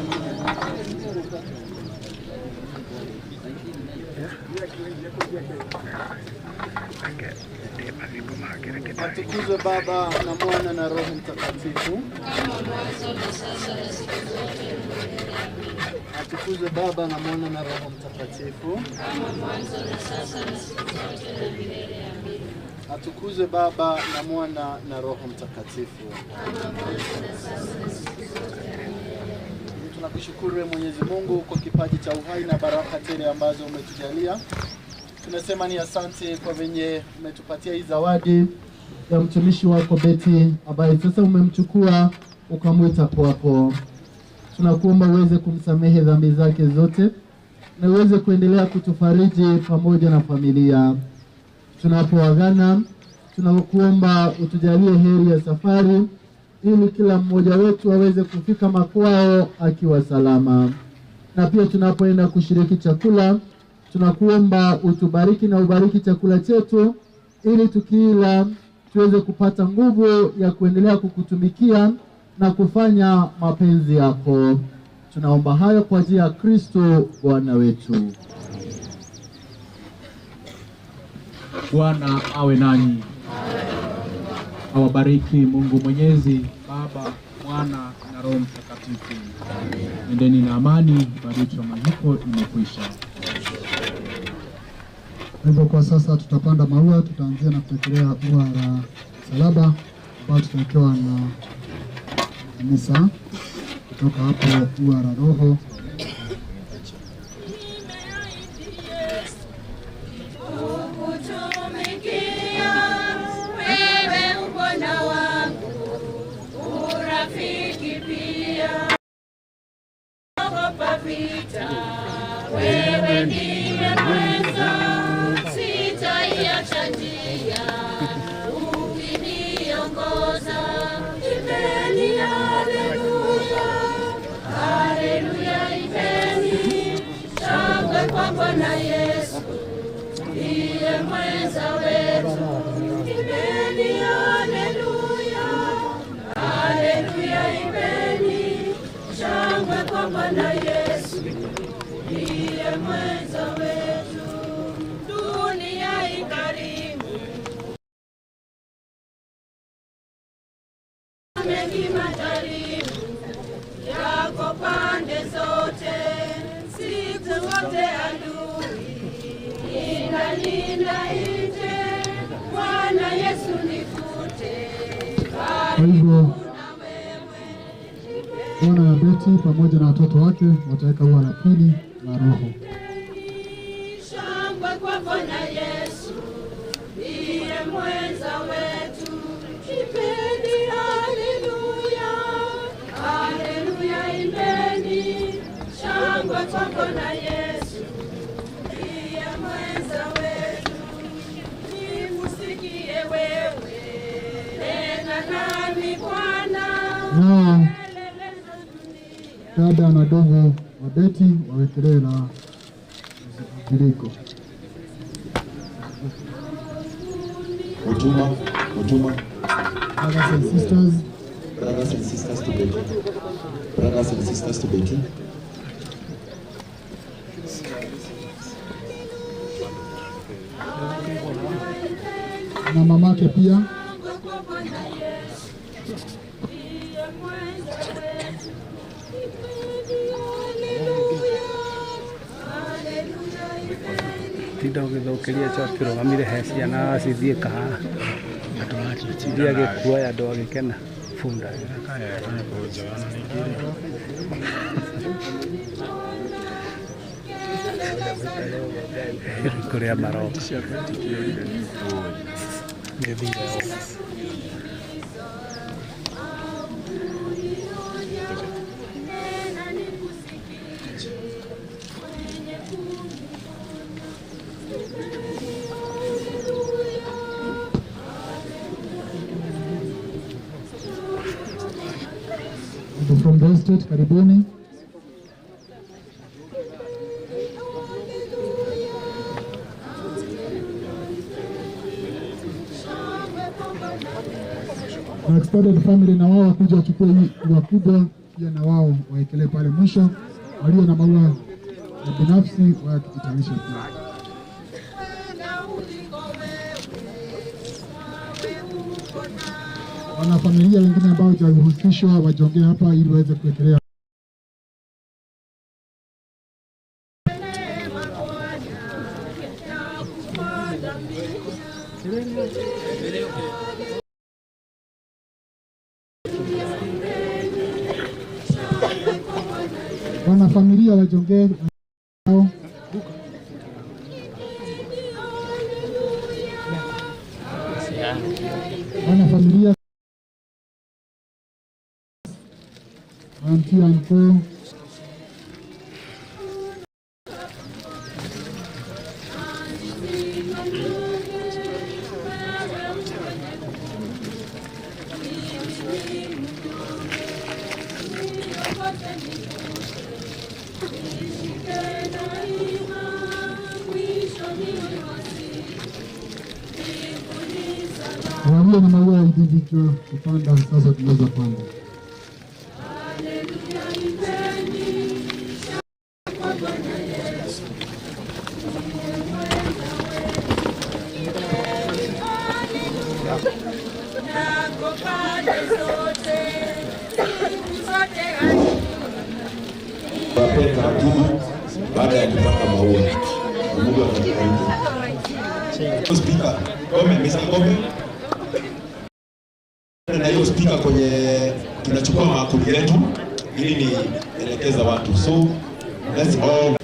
Atukuzwe Baba na Mwana na Roho Mtakatifu. Kama mwanzo na sasa na siku zote na milele. Amina. Atukuzwe Baba na Mwana na Roho Mtakatifu. Kama mwanzo na sasa na siku zote na milele. Amina. Atukuzwe Baba na Mwana na Roho Mtakatifu. Kama mwanzo na sasa na siku zote na milele. Amina. Tunakushukuru wewe Mwenyezi Mungu kwa kipaji cha uhai na baraka tele ambazo umetujalia. Tunasema ni asante kwa venye umetupatia hii zawadi ya mtumishi wako Betty ambaye sasa umemchukua ukamwita kwako. Tunakuomba uweze kumsamehe dhambi zake zote na uweze kuendelea kutufariji pamoja na familia. Tunapoagana, tunakuomba utujalie heri ya safari ili kila mmoja wetu aweze kufika makwao akiwa salama. Na pia tunapoenda kushiriki chakula, tunakuomba utubariki na ubariki chakula chetu ili tukila tuweze kupata nguvu ya kuendelea kukutumikia na kufanya mapenzi yako. Tunaomba hayo kwa njia ya Kristo Bwana wetu. Bwana awe nanyi. Awabariki Mungu Mwenyezi, Baba, Mwana na Roho Mtakatifu. Nendeni na amani, bariki wa maziko imekwisha. Kwa hivyo kwa sasa tutapanda maua, tutaanzia na kuwekelea ua la msalaba ambao tutawekewa na kanisa. Kutoka hapo ua la roho. Kukutumikia wewe ubwana wangu, urafiki pia, ogopa vita. Wewe ndiwe mwenza, sitaiacha njia, ukiniongoza. Imbeni haleluya, haleluya imbeni, shangwe kwa Bwana Yesu, ndiye mwenza wetu. Imbeni haleluya, haleluya imbeni, shangwe kwa Bwana Yesu, ndiye mwenza wetu. Dunia ikarimu, mengi majaribu yako pande zote, siku zote adui inalinda nje. Bwana Yesu nifute. Kwa hivyo Bwana na Betty pamoja na watoto wake wataweka ua la pili la roho. Shangwe kwa Bwana Yesu, ndiye mwenza wetu. Imbeni haleluya, haleluya imbeni, shangwe kwa Bwana Yesu, ndiye mwenza wetu. Nikusikie wewe, nena nami Bwana. Nao dada na dogo wa Betty wawekelee na mviringo. Mutuma, Mutuma. Brothers and sisters. Brothers and sisters to Betty. Brothers and sisters to Betty. Na mamake pia. Tinda ũgĩthũkĩria coki ũrũgamire he ciana cithiĩ kahaha. Ithiĩ agĩkuoya andũ agĩkena bunda. Kũrĩa maroka. Nĩthire From the estate, karibuni. Na extended family na wao wakuja wachukue hii ua kubwa pia na wao waekelee pale mwisho. Walio na maua ya binafsi wakijitayarisha pia. Wanafamilia wengine ambao hawajahusishwa wajongee hapa ili waweze kuwekelea. Wanafamilia wajongee hao. Wanafamilia, auntie, uncle, walio na maua ya individual kupanda sasa tunaweza panda. Wape taratibu baada ya kupanda maua. Mungu atakubariki. Speaker, Gome, Mr. Gome. Na hiyo speaker kwenye tunachukua maakuli yetu ili ni elekeza watu. So let's all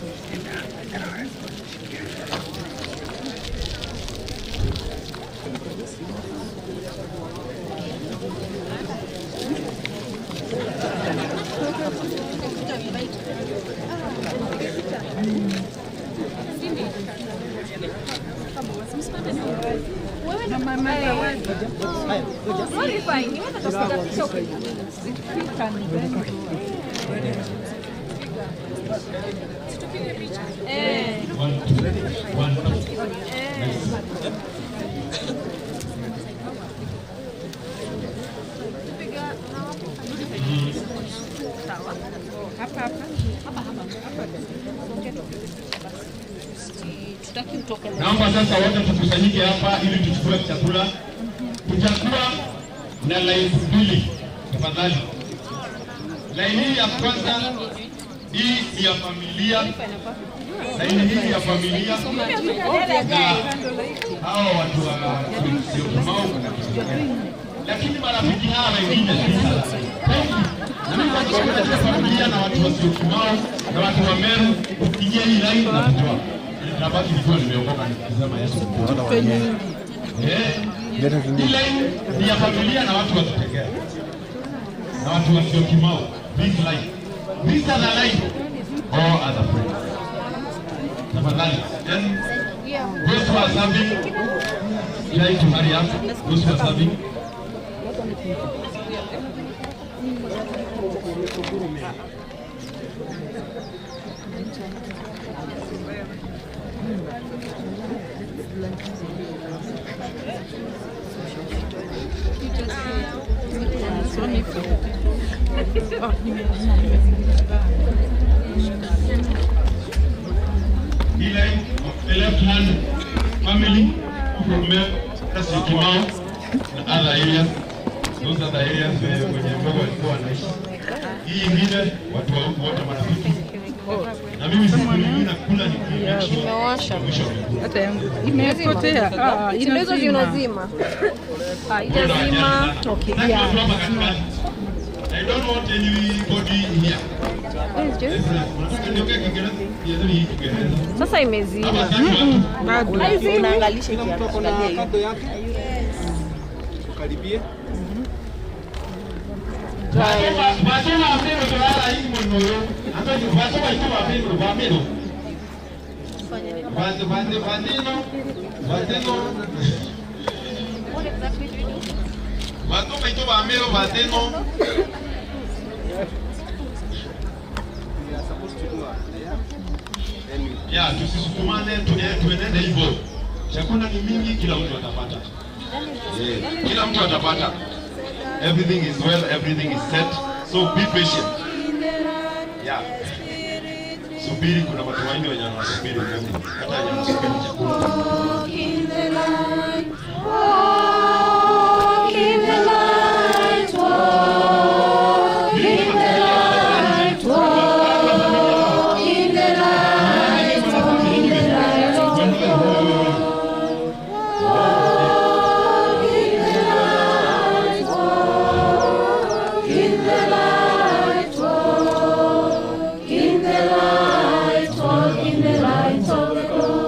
Naomba sasa wote tukusanyike hapa ili tuchukue chakula. Tutakuwa na laini mbili tafadhali. Laini hii ya kwanza hii ni ya familia. Laini hii ya familia na hao watu wa Syokimau, lakini marafiki hawa wengine na mimi kwa familia na watu wa Syokimau na watu wa Meru, ukiingia hii laini na kutoa nabaki nikiwa nimeokoka nikisema Yesu. Hii line ni ya familia na watu wa Kitegea na watu wa Syokimau. This line, this other line, all other friends. Tafadhali, yes? Those who are serving, try to hurry up. Those who are serving. The left hand family from Syokimau and other areas. Those other areas wenye mbogo walikuwa wanaishi. Hii ingine watu wa huku wote marafiki. Na mimi sikuli, mimi nakula ni Imewasha. Hata yangu imepotea. Ah, hizo zinazima. Haijazima. Okay. Yeah. I don't want anybody here. Unataka niongee Kiingereza? Kiingereza Kiingereza. Sasa imezima. Bado. Unaangalisha Kila mtu ako na kado yake. Ukaribie. Basoma amero tolala hii moyo. Ambacho basoma iko amero amero. Base base basino. Basino. What exactly do you do? Basoma iko amero basino. We are supposed to do yeah. Yeah, tusisukumane tuenende hivyo. Chakula ni mingi, kila mtu atapata. Yeah, kila mtu atapata. Everything is well, everything is set. So be patient. Yeah. Subiri, kuna matumaini wenye wanasubiri Mungu. Hata wenye wanasubiri chakula. Walk in the light, walk in the light, walk in the light, walk in the light, walk in the light of God. Walk in the light, walk in the light, walk in the light, walk in the light of God.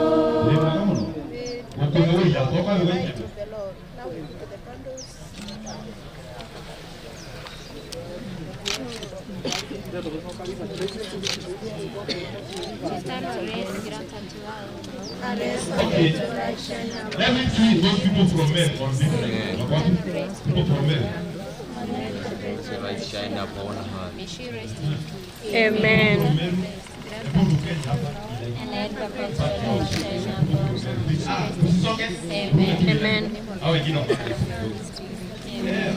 Okay. Let me see those people from men on this side. People from men. Light shine upon her. May she rest in peace. Amen. And let perpetual light shine upon her. May she rest in peace. Amen. Amen. Hao wengine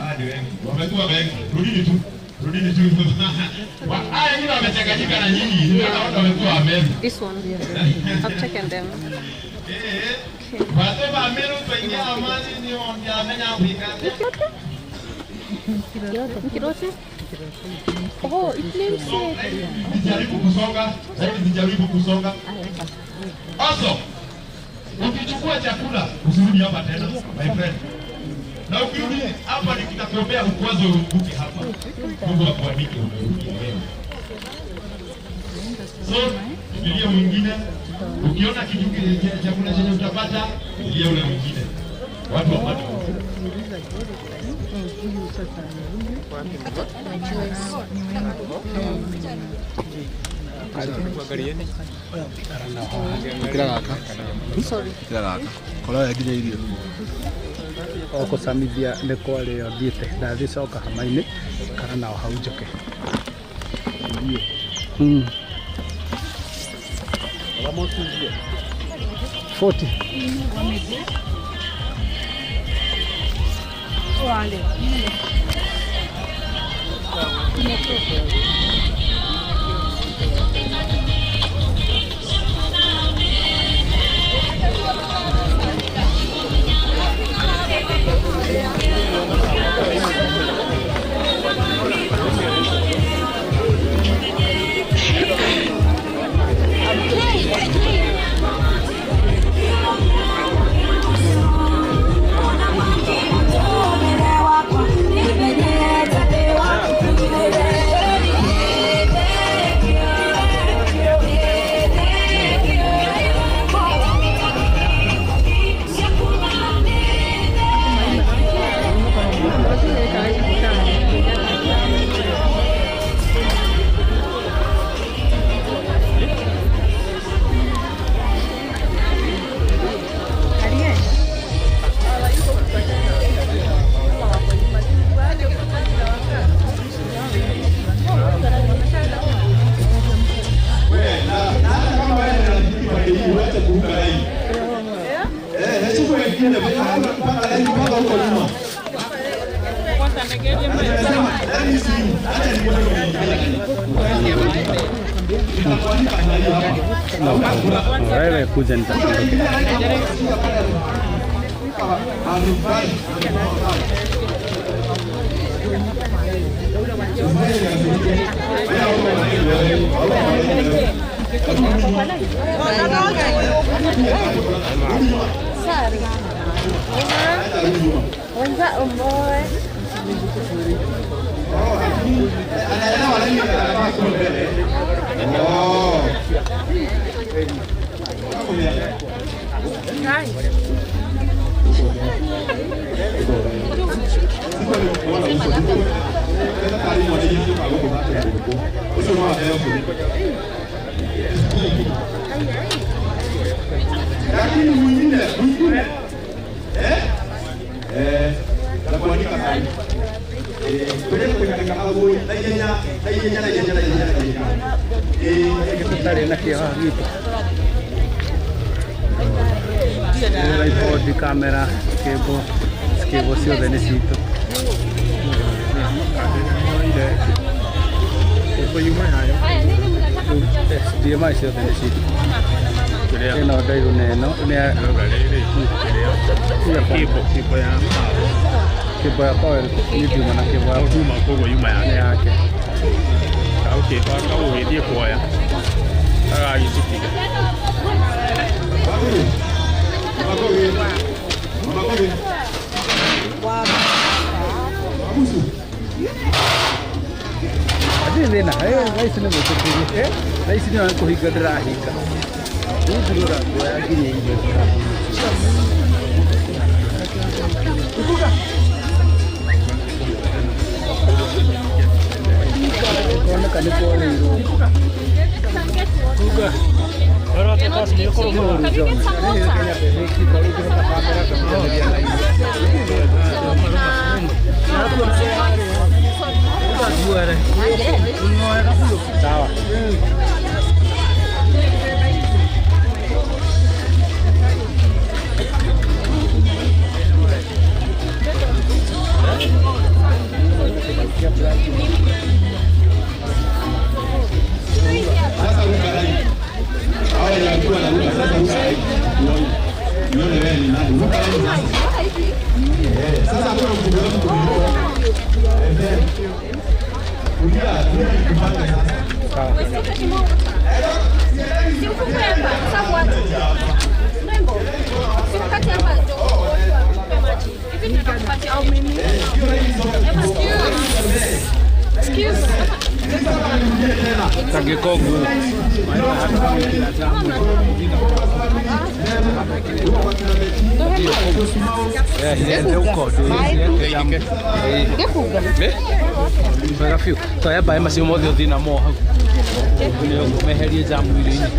hadi wengi. Wamekuwa wengi. Rudini tu. Rudini tu. Haya wengine wamechanganyika na nyinyi. Naona wamekuwa Ameru. This one. I've taken them. Wasema Ameru tuingia amani ni ongea Afrika. Kirote? Oh, it names it. Jaribu kusonga, jaribu kusonga. Also, ukichukua chakula usirudi hapa tena, my friend. Na ukirudi hapa nikitakuombea ukwazo uruke hapa. Mungu akuandike umerudia wewe. So, fikiria mwingine, ukiona kitu chakula chenye utapata, fikiria ule mwingine. Watu wapate. O kũcamithia nĩ kwarĩo thiĩte ndathiĩ hama-inĩ kana nao hau njoke. 40. Wewe kuja nitakuondoka. Lakini mwingine na kuandika sana. Tripod, kamera, cable, cable ciothe nĩ citũ. HDMI ciothe nĩ citũ. Ĩno ndaigũ na ĩno nĩ ya kĩbo ya power nĩ nduma na kĩbo ya nduma koguo yuma yake yake. Ũkĩbanga ũgĩthiĩ kuoya agagĩcitiga. Hatirĩ thĩna, thaa ici nĩ gwĩtĩkĩrie. Thaa ici nĩ kũhinga ndĩrahinga. Rĩu ndĩrora nguoya nginya irio. Kuoneka nĩ kworĩirwo. Sawa. Sasa ruka line. Hawa ni walikuwa na ruka, sasa ruka line. Nione wewe ni nani. Ruka line sasa. Sasa hakuna mtu mrefu kuliko. Kulia, kulia ni kupanga sasa. Kagikogu. Wega biũ. Toya maĩ macio mothe ũthiĩ namo hau. Meherie jamu irio-inĩ.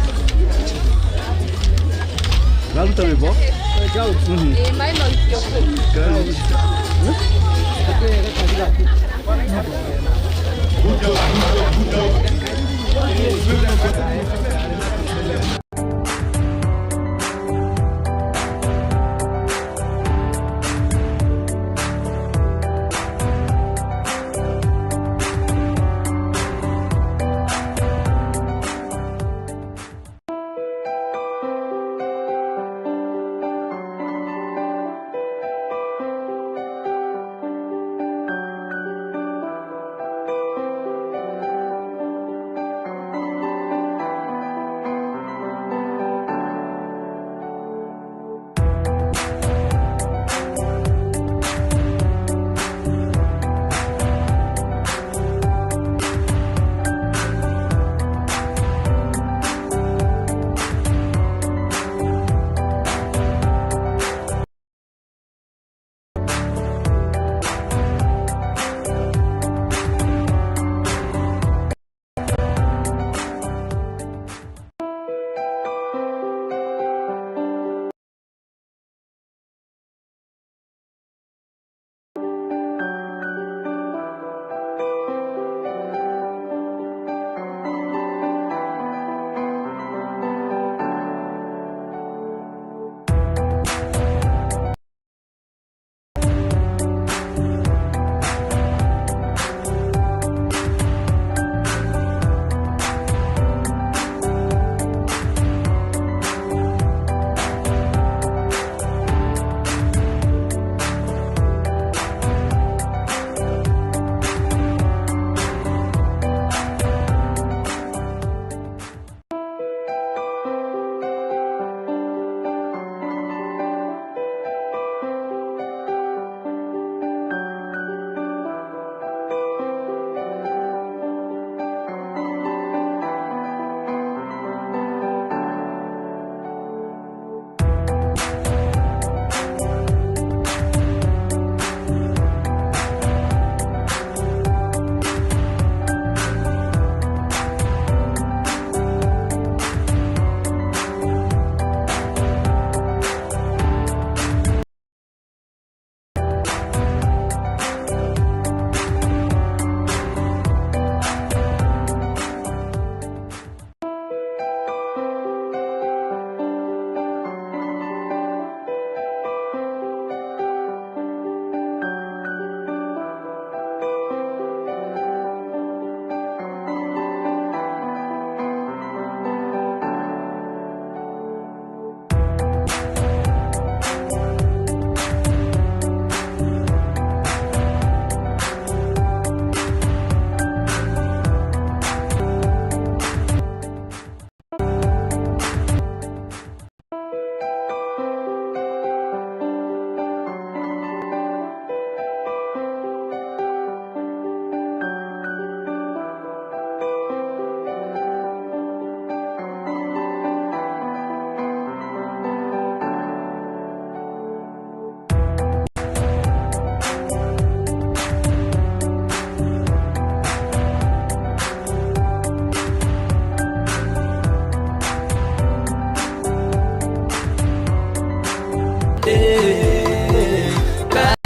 Ũraruta rwĩmbo?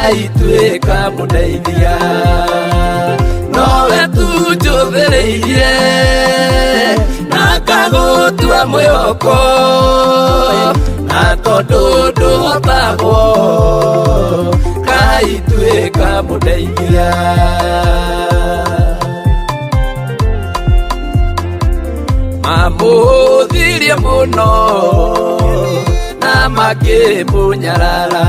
Kaituĩka mũndeithia nowe tu njũthĩrĩirie na ngagũtua mwĩhoko na tondũ ndũhotagwo kaituĩka mũndeithia. Mamũhũthirie mũno na makĩmũnyarara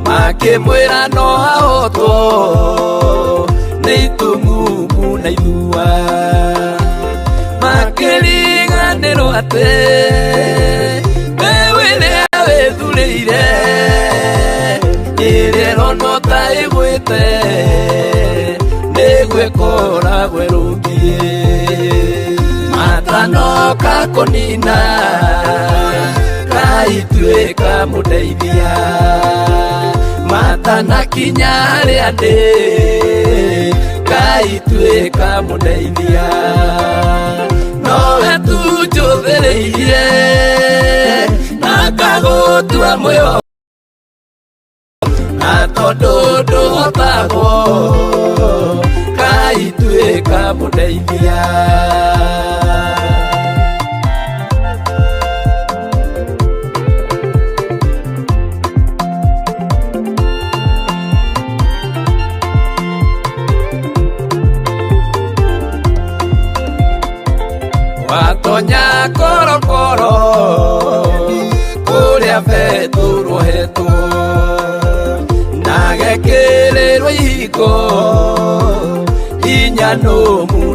makĩmwĩra no ahotwo nĩ itumumu na ithua makĩriganĩrwo atĩ mbeũ ĩrĩa wĩthurĩire ĩrĩa ĩronwo ta ĩgwĩte nĩguo ĩkoragwo ĩrũngiĩ matanoka kũnina kaituĩka mũndeithia matanakinya harĩa ndĩ kaituĩka mũndeithia nowe tu njũthĩrĩirie na ngagũtua mwĩhoko na tondũ ndũhotagwo kaituĩka mũndeithia. Watonya korokoro kũrĩa Petero hetwo na gekĩrĩrwo ihingo inya nũmu.